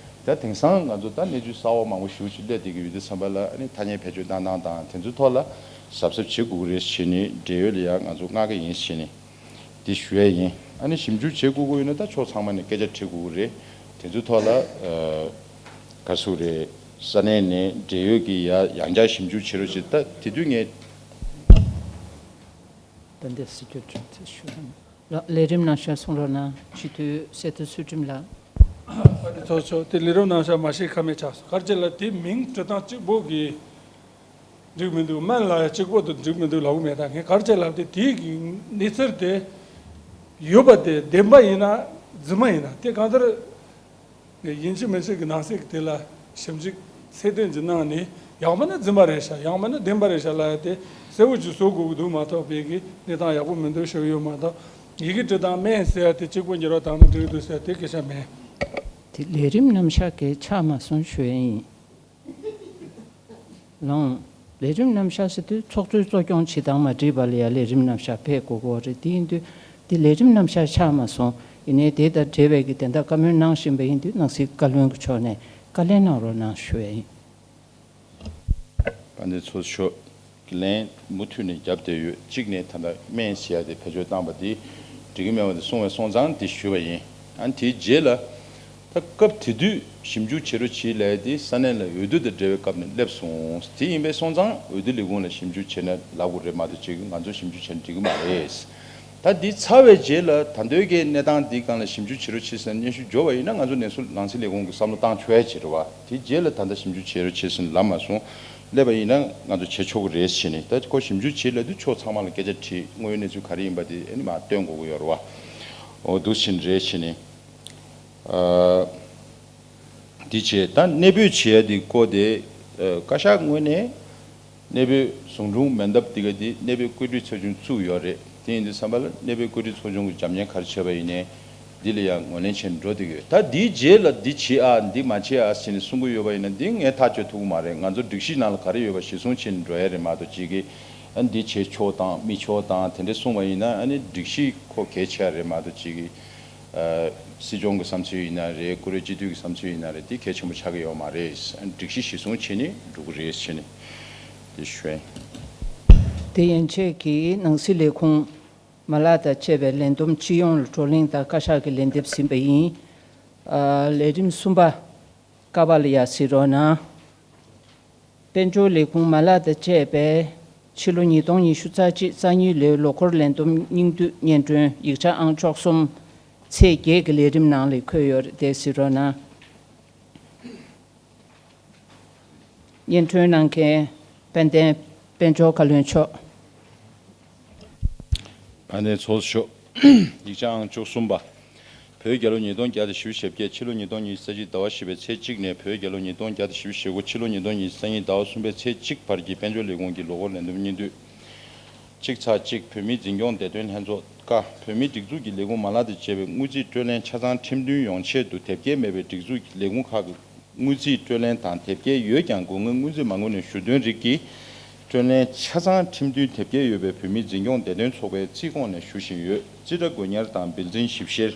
ད་དེང་སང་ང་ཚོ་ད་གནས་ཚུལ་གསར་བ་མང་པོ་ཞེ་པོ་ཅིག་སླེབས་བསྡད་ཀྱི་ཡོད་དུས་ཙམ་པ་ལ་ཨ་ནི་ཐ་སྙད་བེད་སྤྱོད་བཏང་སྟངས་དང་དེ་ཚོའི་ཐོག་ལ་གཟབ་གཟབ་བྱེད་དགོས་ཀྱི་རེད་ཟེར་ནས་འབྲེལ་ཡོད་ལ་ཡང་ང་ཚོ་མངགས་ཀྱི་ཡིན་ཟེར་ནས་འདི་ཞུ་ཡ་ཡིན། ཨ་ནི་ཞིབ་འཇུག་བྱེད་དགོས་ཀྱི་ཡོད་ན་ད་ཕྱོགས་ཚང་མ་ནས་སྐད་ཆ་དྲི་དགོས་ཀྱི་རེད། དེ་ཚོའི་ཐོག་ལ་ཨ་ག་རེ་ཟེར་དགོས་རེད། ས་གནས་ནས་འབྲེལ་ཡོད་ཀྱི་ཡ་ཡང་བསྐྱར་ཞིབ་འཇུག་བྱེད་རོགས་བྱེད། ད་དེ་དུས་ངས། ད་འདི་སྲིད་སྐྱོང་ཁྲིམས་ཚེ་ཞུ་རང་ལགས་ལས་རིམ་ནང་བཞག་གསུང་རོགས་གནང་། སྤྱི་འཐུས་གསེར་རྟ་ཚུལ་ཁྲིམས་ལགས། ཨ་ནི་ཚོགས་གཙོ་དེ་ལས་རིམ་ནང་བཞག་མ་ཤེས་ཁ་མེད་ཆགས་སོང་། ག་རེ་བྱས་ལ་དེ་མིང་འབྲི་སྟངས་གཅིག་པོ་གིས་འགྲིག་མི་འདུག་སྨན་ལ་ཡང་གཅིག་པོ་དེ་འགྲིག་མི་འདུག་ལབ་གི་མེད། ད་ངས་ག་རེ་བྱས་ལབ་དེ་དེའི་གི་གནས་ཚུལ་དེ་ཡོད་པ་དེ་བདེན་པ་ཡིན་ན་རྫུན་མ་ཡིན་ན་དེ་གང་ལྟར། ཡིན་གཅིག་མིན་གཅིག་གི་ནང་གསེས་ཀྱི་དེ་ལ་ཞིབ་འཇུག་ཚད་ལྡན་ཅིག་གནང་ནས་ཡང་མིན་ན་རྫུན་མ་རེད་ཤག་ཡང་མིན་ན་བདེན་པ་རེད་ཤག་ལབ་ཡ་དེ་གསལ་བོ་ཅིག་བཟོ་དགོས་ཀྱི་འདུག་མ་གཏོགས་བོད་ཀྱི་གནས་སྟངས་ཡག་པོ་མི་འདུག་ཞུ་གི་ཡོད་མ་གཏོགས། ཡི་གེ་འབྲི་སྟངས་སྨན་ཟེར་ཡ་དེ་གཅིག་པོ་འགྱུར་བ་བཏང་ན་འགྲིག་འདུག་ཟེར་ཡ་དེ་སྐད་ཆ་མེད། དེ་ལས་རིམ་རྣམ་གཞག་གི་ཆགས་མ་སོང་ཞུ་ཡ་ཡིན། ལགས། ལས་རིམ་རྣམ་གཞག་ཟེར་དུས་ཚོགས་གཙོས་གཙོ་སྐྱོང་བྱེད་སྟངས་མ་འགྲིག་པ་ལ་ཡ་ལས་རིམ་རྣམ་གཞག་ཕེབས་དགོས་ཀྱི་ཡོད་རེད། དེ་ཡིན་དུས་དེ་ལས་རིམ་རྣམ་གཞག་ཆགས་མ་སོང་། ཡིན་ནའི་དེ་དང་འབྲེལ་བའི་གི་དེ་འདྲ་བཀའ་མོལ་གནང་བཞིན་པ་ཡིན་དུས་ནང་སྲིད་བཀའ་བློན་གྱི་ཕྱོགས་ནས་བཀའ་ལན་གནང་རོགས་གནང་ཞུ་ཡ་ཡིན། དཔལ་ལྡན་ཚོགས་གཙོ་མཆོག་གི་ལན་མུ་མཐུད་ནས་བརྒྱབ་བསྡད་ཡོད། གཅིག་ནས་ད་ལྟ་སྨན་ཟེར་ཡ་དེ་བེད་སྤྱོད་བཏང་པ་དེ་འགྲིག་གི་མེད་པ་དེ་གསུངས་པའི་སོང་ཙང་དེ་ཞུས་པ་ཡིན། ཨ་ནི་དེའི་རྗེས་ལ་ད་སྐབས་དེ་དུས་ཞིབ་འཇུག་བྱེད་རོགས་བྱེད་ལབ་ཡ་དེ་ས་གནས་ལ་འོས་བསྡུ་དང་འབྲེལ་བའི་སྐབས་ནས་སླེབས་སོང་། དེ་ཡིན་པའི་སོང་ཙང་འོས་བསྡུ་ལས་ཁུངས་ལ་ཞིབ་འཇུག་བྱས་ན་ལབ་དགོས་རེད་མ་གཏོགས་ཅིག་ང་ཚོ་ཞིབ་འཇུག་བྱས་ན་འགྲིག་གི་མ་རེད། ད་འདི་ཚར་བའི་རྗེས་ལ་ད་ལྟའི་གི་གནས་སྟངས་འདི་སྒང་ལ་ཞིབ་འཇུག་བྱེད་རོགས་བྱེད་ཟེར་སྙན་ཞུ་འབྱོར་བ་ཡིན་ན་ང་ཚོ་ནང་སྲིད་ནང་སྲིད་ལས་ཁུངས་ཀྱི་བསམ་བློ་བཏང་ཆོག་ཡ་ཅིག་རེད་བ། དེ་རྗེས་ལ་ད་ལྟ་ཞིབ་འཇུག་བྱེད་རོགས་བྱེད་ཟེར་ལབ་མ་སོང་། སླེབས་པ་ཡིན་ན་ང་ཚོ་བྱེད་ཆོག་གི་རེད་ཟེར་ནས། ད་ཁོ་ཞིབ་འཇུག་བྱེད་ལབ་དུས་ཕྱོགས་ཚང་མ་ལ་སྐད་ཆ་དྲིས། དངོས་ཡོད་གནས་ཚུལ་ག་རེ་ཡིན་པ་དེ་ཨ་ནི་མར་སྟོན་དགོས་ཀྱི་ཡོད་རེད་བ། འོ་འདུག་ཟེར་རེད་ཟེར་ནས། ཨ། འདི་བྱས་ད་གནས་སྤོས་བྱེད་ཡ་དེ་སྐོར་དེ། ཨ། བཀའ་ཤག་ངོས་ནས་གནས་སྤོས་ཟུང་དྲུང་མེ་འདབས་འདི་ག་དེ་གནས་སྤོས་བཀོད་སྒྲིག་ཚོགས་ཆུང་བཙུགས་ཡོད་རེད། དེ་ཡིན་དུས་ཙམ་པ་ལ་གནས་སྤོས་བཀོད་སྒྲིག་ཚོགས་ཆུང་གི་རྒྱབ་གཉེར་ག་རེ་བྱས་པ་ཡིན་ནའི་འདི་ལ་ཡང་ངོས་ལེན་བྱས་ནས་འགྲོ་བསྡད་ཀྱི་ཡོད། ད་འདིའི་རྗེས་ལ་འདི་བྱེད་ཨ་འདི་མ་བྱེད་ཨ་ཟེར་ནས་གསུང་གི་ཡོད་པ་ཡིན་ན་འདི་ངས་ཐག་གཅོད་ཐུབ་ཀྱི་མ་རེད། ང་ཚོ་སྒྲིག་གཞི་ནང་ལ་ག་རེ་ཡོད་པ་གཞིར་བཟུང་བྱས་ནས་འགྲོ་ཡ་རེད་མ་གཏོགས་ཅིག་གིས་ཨ་འདི་བྱེད་ཆོག་དང་མི་ཆོག་དང་དེ་འདྲས་གསུངས་པ་ཡིན་ན་ཨ་ནི་སྒྲིག་གཞི་ཁོ་གལ་ཆེ་བ་རེད་མ་གཏོགས་ཅིག་གིས། ཨ། སྲིད་སྐྱོང་གི་བསམ་ཚུལ་ཡིན་ན་རེད། ཀུ་རེ་སྤྱི་འཐུས་ཀྱི་བསམ་ཚུལ་ཡིན་ན་རེད། དེ་གལ་ཆེན་པོ་ཆགས་ཀྱི་ཡོད་མ་རེད། སྒྲིག་གཞི་གཞིར་བཟུང་བྱས་ནས་འགྲོ་གི་རེད་ཟེར་ནས་དེ་ཞུ་ཡིན། དེ་ཡན་ཆད་ཀྱིས་ནང་སྲིད་ལས་ཁུངས་མ་ལག་དང་བཅས་པའི་ལས་བསྡོམས་སྤྱི་ཡོངས་ལ་བགྲོ་གླེང་དང་བཀའ་ཤག་གི་ལན་འདེབས་ཟིན་པ་ཡིན། ཨ། ལས་རིམ་གསུམ་པ། ཀ་པ་ལ་ཡ་གཟིགས་རོགས་གནང་། དཔལ་འབྱོར་ལས་ཁུངས་མ་ལག་དང་བཅས་པའི་ཕྱི་ལོ་ཉིས་སྟོང་ཉི་ཤུ་རྩ་གཅིག་རྩ་གཉིས་ལོའི་ལོ་འཁོར་ལས་བསྡོམས་སྙིང་བསྡུས་སྙན་སྒྲོན་ཡིག་ཆ་ཨང་བཅུ་གསུམ་ཚེས་བརྒྱད་ཀྱི་ལས་རིམ་ནང་ལ་འཁོད་ཡོད་རེད། དེ་གཟིགས་རོགས་གནང་། སྙན་སྒྲོན་གནང་མཁན་དཔལ་ལྡན་དཔལ་འབྱོར་བཀའ་བློན་མཆོག་དཔལ་ལྡན་ཚོགས་གཙོ་མཆོག་ཡིག་ཆ་ཨང་བཅུ་གསུམ་པ། བོད་རྒྱལ་ལོ་ཉིས་སྟོང་བརྒྱ་དང་བཞི་བཅུ་ཞེ་བརྒྱད། ཕྱི་ལོ་ཉིས་སྟོང་ཉི་ཤུ་རྩ་གཅིག་ཟླ་བ་བཞི་པའི་ཚེས་གཅིག་ནས་བོད་རྒྱལ་ལོ་ཉིས་སྟོང་བརྒྱ་དང་བཞི་བཅུ་ཞེ་དགུ། ཕྱི་ལོ་ཉིས་སྟོང་ཉི་ཤུ་རྩ་གཉིས་ཟླ་བ་གསུམ་པའི་ཚེས་གཅིག་བར་གྱི་དཔལ་འབྱོར་ལས་ཁུངས་ཀྱི་ལོ་འཁོར་ལས་དོན་སྙིང་བསྡུས། གཅིག་ཚེག་གཅིག་བོད་མིའི་འཛིན་སྐྱོང་བདེ་དོན་ལྷན་ཚོགས། ཀ། བོད་མིའི་སྒྲིག་འཛུགས་ཀྱི་ལས་ཁུངས་མ་ལག་དང་བཅས་པའི་དངུལ་རྩིས་སྤྲོད་ལེན་ཆ་ཚང་ཁྲིམས་མཐུན་ཡོང་ཆེད་དུ་དེབ་སྐྱེལ་མེད་པའི་སྒྲིག་འཛུགས་ཀྱི་ལས་ཁུངས་ཁག་གི་དངུལ་རྩིས་སྤྲོད་ལེན་དང་དེབ་སྐྱེལ་ཡོད་ཀྱང་དགོས་ངེས་དངུལ་རྩིས་མ་དངུལ་ནས་ཞུ་དོན་རིགས་ཀྱི་སྤྲོད་ལེན་ཆ་ཚང་ཁྲིམས་མཐུན་དེབ་སྐྱེལ་ཡོད་པའི་བོད་མིའི་འཛིན་སྐྱོང་བདེ་དོན་ཚོགས་པའི་རྩིས་ཁོངས་ནས་ཞུ་བཞིན་ཡོད། རྩིས་ཁྲ་དགོས་ཉར་དང་བིལ་འཛིན་ཞིབ་བཤེར།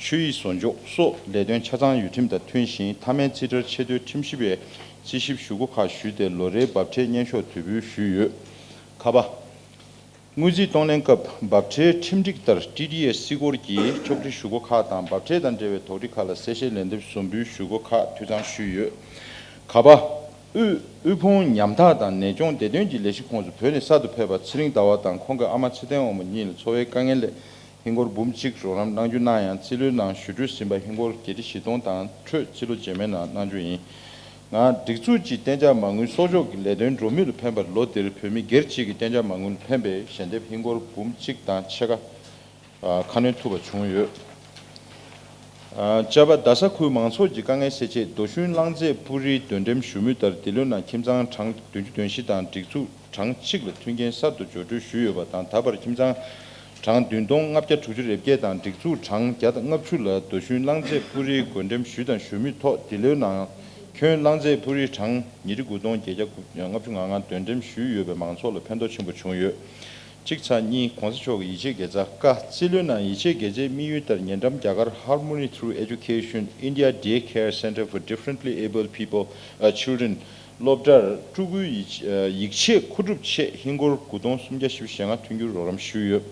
ཆོད་ཡིག་བཟོ་འཇོག་སོགས་ལས་དོན་ཆ་ཚང་ཡུལ་ཁྲིམས་དང་མཐུན་ཞིང་། མཐའ་མའི་རྩིས་ཁྲར་ཆེས་མཐོའི་ཁྲིམས་ཞིབ་པའི་རྩིས་ཞིབ་ཞུ་སྒོ་ཁག་ཞུས་ཏེ་ལོ་རེའི་འབབ་ཁྲལ་སྙན་ཤོག་དུས་འབུལ་ཞུས་ཡོད། ཁ་པ། དངུལ་རྩིས་གཏོང་ལེན་སྐབས་འབབ་ཁྲལ་ཁྲིམས་སྒྲིག་ལྟར་ཊི་ཌི་ཨེསི་རྩིས་འཁོར་གྱི་ཕྱོགས་སྒྲིག་ཞུ་སྒོ་ཁག་དང་འབབ་ཁྲལ་དང་འབྲེལ་བའི་དོགས་འདྲི་ཁག་ལ་གསལ་བཤད་ལན་འདེབས་ཟུང་འབུལ་ཞུ་སྒོ་ཁག་འཐུས་ཚང་ཞུས་ཡོད། ག་པ། དབུལ་དབུལ་ཕོངས་ཉམ་ཐག་དང་ནད་སྐྱོང་བདེ་དོན་གྱི་ལས་གཞི་ཁོངས་སུ་བོད་ནས་གསར་དུ་ཕེབས་པ་ཚེ་རིང་ཟླ་བ་དང་ཁོང་གི་ཨ་མ་ཚེ་བརྟན་དབང་མོ་གཉིས་ལ་འཚོ་བའི་དཀའ་ངལ་ལས་ཧིན་སྒོར་འབུམ་གཅིག་རོགས་རམ་གནང་རྒྱུ་གནང་ཡང་རྩིས་ལོའི་ནང་གཞུང་འབྲེལ་ཟིན་པ་ཧིན་སྒོར་བརྒྱད་ཁྲི་བཞི་སྟོང་དང་འཕྲོས་རྩིས་ལོ་རྗེས་མའི་ནང་གནང་རྒྱུ་ཡིན། ང་། སྒྲིག་འཛུགས་ཀྱི་གཏན་འཇགས་མ་དངུལ་གསོག་འཇོག་གི་ལས་དོན་འགྲོ་མུས་ལ་ཕན་པར་ལོ་འདིར་བོད་མི་སྒེར་གཅིག་གི་གཏན་འཇགས་མ་དངུལ་ལ་ཕན་པའི་ཞལ་འདེབས་ཧིན་སྒོར་འབུམ་གཅིག་དང་ཕྱེད་ཀ་ཁ་སྣོན་ཐུབ་པ་བྱུང་ཡོད། ཨ། ཅ་པ། རྡ་ས་ཁུལ་མང་ཚོགས་ཀྱི་དཀའ་ངལ་སེལ་ཆེད་རྡོ་ཤུན་རླངས་རྫས་སྤུ་རིའི་འདོན་འགྲེམས་ཞུ་མུས་ལྟར་འདི་ལོའི་ནང་ཁྱིམ་ཚང་གྲངས་བདུན་ཅུ་དོན་བཞི་དང་སྒྲིག་འཛུགས་གྲངས་གཅིག་ལ་མཐུན་རྐྱེན་གསར་དུ་སྦྱོར་སྤྲོད་ཞུས་ཡོད་པ་དང་། ད་བར་ཁྱིམ་ཚང་གྲངས་བདུན་སྟོང་ལྔ་བརྒྱ་དྲུག་ཅུ་རེ་བརྒྱད་དང་སྒྲིག་འཛུགས་གྲངས་བརྒྱ་དང་ལྔ་བཅུ་ལ་རྡོ་ཤུན་རླངས་རྫས་སྤུ་རིའི་བགོ་འགྲེམས་ཞུས་དང་ཞུ་མུས་ཐོག་འདི་ལོའི་ནང་ཁྱོན་རླངས་རྫས་སྤུ་རིའི་གྲངས་ཉི་ཁྲི་དགུ་སྟོང་བརྒྱད་བརྒྱ་ལྔ་བཅུ་ང་ལྔ་འདོན་འགྲེམས་ཞུས་ཡོད་པས་མང་ཚོགས་ལ་ཕན་ཐོགས་ཆེན་པོ་བྱུང་ཡོད། གཅིག་ཚེག་གཉིས་༸གོང་ས་མཆོག་གི་ཡིད་ཆེས་དགེ་རྩ། ཀ། རྩིས་ལོའི་ནང་ཡིད་ཆེས་དགེ་རྩའི་དམིགས་ཡུལ་ལྟར་ཉེ་འགྲམ་རྒྱ་གར་Harmony Through Education India Day Care Centre for Differently Abled People, uh, Children སློབ་གྲྭར་ཕྲུ་གུའི་ཡིག་ཡིག་ཆས་མཁོ་སྒྲུབ་ཆེད་ཧིན་སྒོར་དགུ་སྟོང་སུམ་བརྒྱ་བཞི་བཅུ་ཞེ་ལྔ་མཐུན་འགྱུར་རོགས་རམ་ཞུས་ཡོད།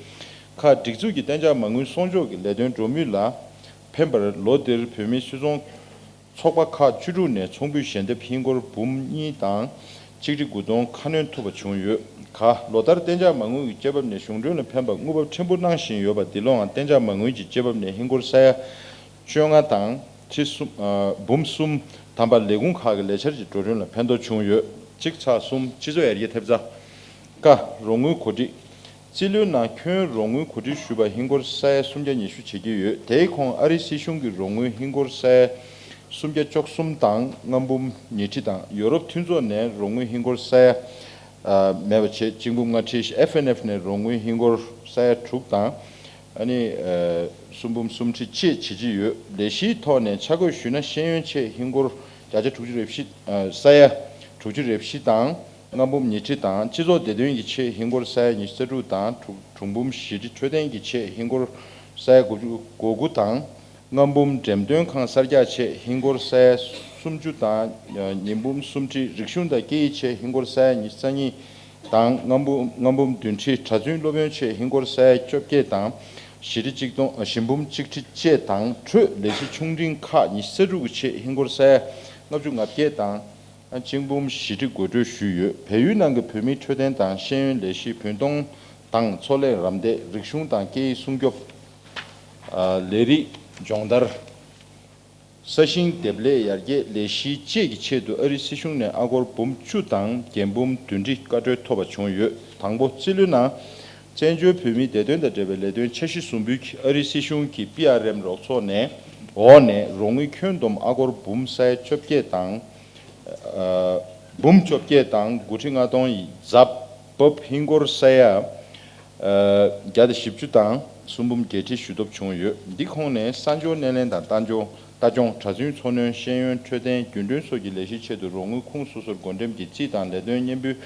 ཁ། སྒྲིག་འཛུགས་ཀྱི་གཏན་འཇགས་མ་དངུལ་གསོག་འཇོག་གི་ལས་དོན་འགྲོ་མུས་ལ་ཕན་པར་ལོ་འདིར་བོད་མིའི་སུད་ཚོང་ཚོགས་པ་ཁག་བཅུ་དྲུག་ནས་ཚོང་འབུལ་ཞལ་འདེབས་ཧིན་སྒོར་འབུམ་གཉིས་དང་གཅིག་ཁྲི་དགུ་སྟོང་ཁ་སྣོན་ཐུབ་པ་བྱུང་ཡོད། ག། ལོ་ལྟར་གཏན་འཇགས་མ་དངུལ་གྱི་སྤྱོད་བབ་ནས་གཞུང་གྲོན་ལ་ཕན་པ་དངུལ་འབབ་ཕྲན་བུ་གནང་བཞིན་ཡོད་པ་འདི་ལོའང་གཏན་འཇགས་མ་དངུལ་གྱི་སྤྱོད་བབ་ནས་ཧིན་སྒོར་ས་ཡ་བཅོ་ལྔ་དང་ཁྲི་གསུམ། ཨ། འབུམ་གསུམ་ཐམ་པ་ལས་ཁུངས་ཁག་གི་ལས་འཆར་གྱི་འགྲོ་གྲོན་ལ་ཕན་ཐོགས་བྱུང་ཡོད། གཅིག་ཚེག་གསུམ་སྤྱི་ཚོགས་ཡར་རྒྱས་ཐེབས་རྩ། ཀ། རོགས་དངུལ་གོ་སྒྲིག་རྩིས་ལོའི་ནང་ཁྱོན་རོགས་དངུལ་གོ་སྒྲིག་ཞུས་པ་ཧིན་སྒོར་ས་ཡ་སུམ་བརྒྱ་ཉི་ཤུ་བྱེད་ཀྱི་ཡོད། དེའི་ཁོངས་ཨ་རིའི་སྲིད་གཞུང་གི་རོགས་དངུལ་ཧིན་སྒོར་ས་ཡ་སུམ་བརྒྱ་བཅུ་གསུམ་དང་ལྔ་འབུམ་ཉི་ཁྲི་དང་། ཡོ་རོབ་མཐུན་ཚོགས་ནས་རོགས་དངུལ་ཧིན་སྒོར་ས་ཡ་ཨ། མེད་པ་བྱས་གཅིག་འབུམ་ལྔ་ཁྲི། ཨེཕ་ཨེན་ཨེཕ་ནས་རོགས་དངུལ་ཧིན་སྒོར་ས་ཡ་དྲུག་དང་། ཨ་ནི། ཨ། གསུམ་འབུམ་གསུམ་ཁྲི་བཅས་བྱེད་ཀྱི་ཡོད། ལས་གཞིའི་ཐོག་ནས་ཆ་བགོས་ཞུས་ན་ཤེས་ཡོན་ཆེད་ཧིན་སྒོར་བརྒྱ་ཆ་དྲུག་ཅུ་རེ་བཞི། ཨ། ས་ཡ་དྲུག་ཅུ་རེ་བཞི་དང་ལྔ་འབུམ་ཉི་ཁྲི་དང་། སྤྱི་ཚོགས་བདེ་དོན་གྱི་ཆེད་ཧིན་སྒོར་ས་ཡ་ཉི་ཤུ་རྩ་དྲུག་དང་དྲུག་དྲུག་འབུམ་བཞི་ཁྲི། འཕྲོད་བསྟེན་གྱི་ཆེད་ཧིན་སྒོར་ས་ཡ་དགུ་བཅུ་གོ་དགུ་དང་། ལྔ་འབུམ། འགྲེམས་སྟོན་ཁང་གསར་རྒྱག་ཆེད་ཧིན་སྒོར་ས་ཡ་སུམ་ཅུ་དང་ཉིས་འབུམ་གསུམ་ཁྲི། རིག་གཞུང་དང་སྐད་ཡིག་ཆེད་ཧིན་སྒོར་ས་ཡ་ཉི་ཤུ་རྩ་གཉིས་དང་ལྔ་འབུམ་ལྔ་འབུམ་བདུན་ཁྲི། གྲྭ་བཙུན་སློབ་ཡོན་ཆེད་ཧིན་སྒོར་ས་ཡ་བཅོ་བརྒྱད་དང་བཞི་ཁྲི་གཅིག་སྟོང་། བཞི་འབུམ་གཅིག་ཁྲི་བཅས་དང་། འཕྲོས་ལས་གཞི་ཆུང་འབྲིང་ཁག་ཉི་ཤུ་རྩ་དྲུག་གི་ཆེད་ཧིན་སྒོར་ས་ཡ་ལྔ་བཅུ་ང་བརྒྱད་དང་གཅིག་འབུམ་བཞི་ཁྲི་དགོད་བྲོ་ཞུས་ཡོད། བལ་ཡུལ་ནང་གི་བོད་མིའི་འཕྲོད་བསྟེན་དང་ཤེས་ཡོན་ལས་གཞི། བུན་གཏོང་དང་ཚོང་ལས་རམ་འདེགས། རིག་གཞུང་དང་སྐད་ཡིག་སྲུང་སྐྱོབ། ཨ། ལས་རིགས་སྦྱོང་བརྡར། ས་ཞིང་འདེབས་ལས་ཡར་རྒྱས་ལས་གཞི་བཅས་ཀྱི་ཆེད་དུ་ཨ་རིའི་སྲིད་གཞུང་ནས་ཨ་སྒོར་འབུམ་བཅུ་དང་རྒྱན་འབུམ་བདུན་ཁྲི་བཀའ་འཁྲོལ་ཐོབ་པ་བྱུང་ཡོད། དང་པོ། རྩིས་ལོའི་ནང་བཙན་བྱོལ་བོད་མིའི་བདེ་དོན་དང་འབྲེལ་བའི་ལས་དོན་འཆར་གཞི་ཟུང་འབུལ་གྱིས་ཨ་རིའི་སྲིད་གཞུང་གི་པི་ཨར་ཨེམ་རོགས་ཚོགས་ནས་འོག་ནས་རོགས་དངུལ་ཁྱོན་བསྡོམས་ཨ་སྒོར་འབུམ་ས་ཡ་བཅོ་བརྒྱད་དང་། ཨ། འབུམ་བཅོ་བརྒྱད་དང་དགུ་ཁྲི་ལྔ་སྟོང་ཡི་ཛབ་བབ་ཧིན་སྒོར་ས་ཡ། ཨ། བརྒྱ་དང་བཞི་བཅུ་དང་གསུམ་འབུམ་བརྒྱད་ཁྲི་ཞུ་ཐོབ་བྱུང་ཡོད། འདི་ཁོངས་ནས་གསར་འབྱོར་སྣེ་ལེན་དང་ལྟ་འཇོག་ལྟ་སྐྱོང་། གྲྭ་བཙུན་འཚོ་སྣོན། ཤེས་ཡོན། འཕྲོད་བསྟེན། རྒྱུན་གྲོན་སོགས་ཀྱི་ལས་གཞི་ཆེད་དུ་རོགས་དངུལ་ཁུངས་སོ་སོར་བགོ་འགྲེམས་ཀྱིས་རྩིས་དང་ལས་དོན་སྙན་འབུལ་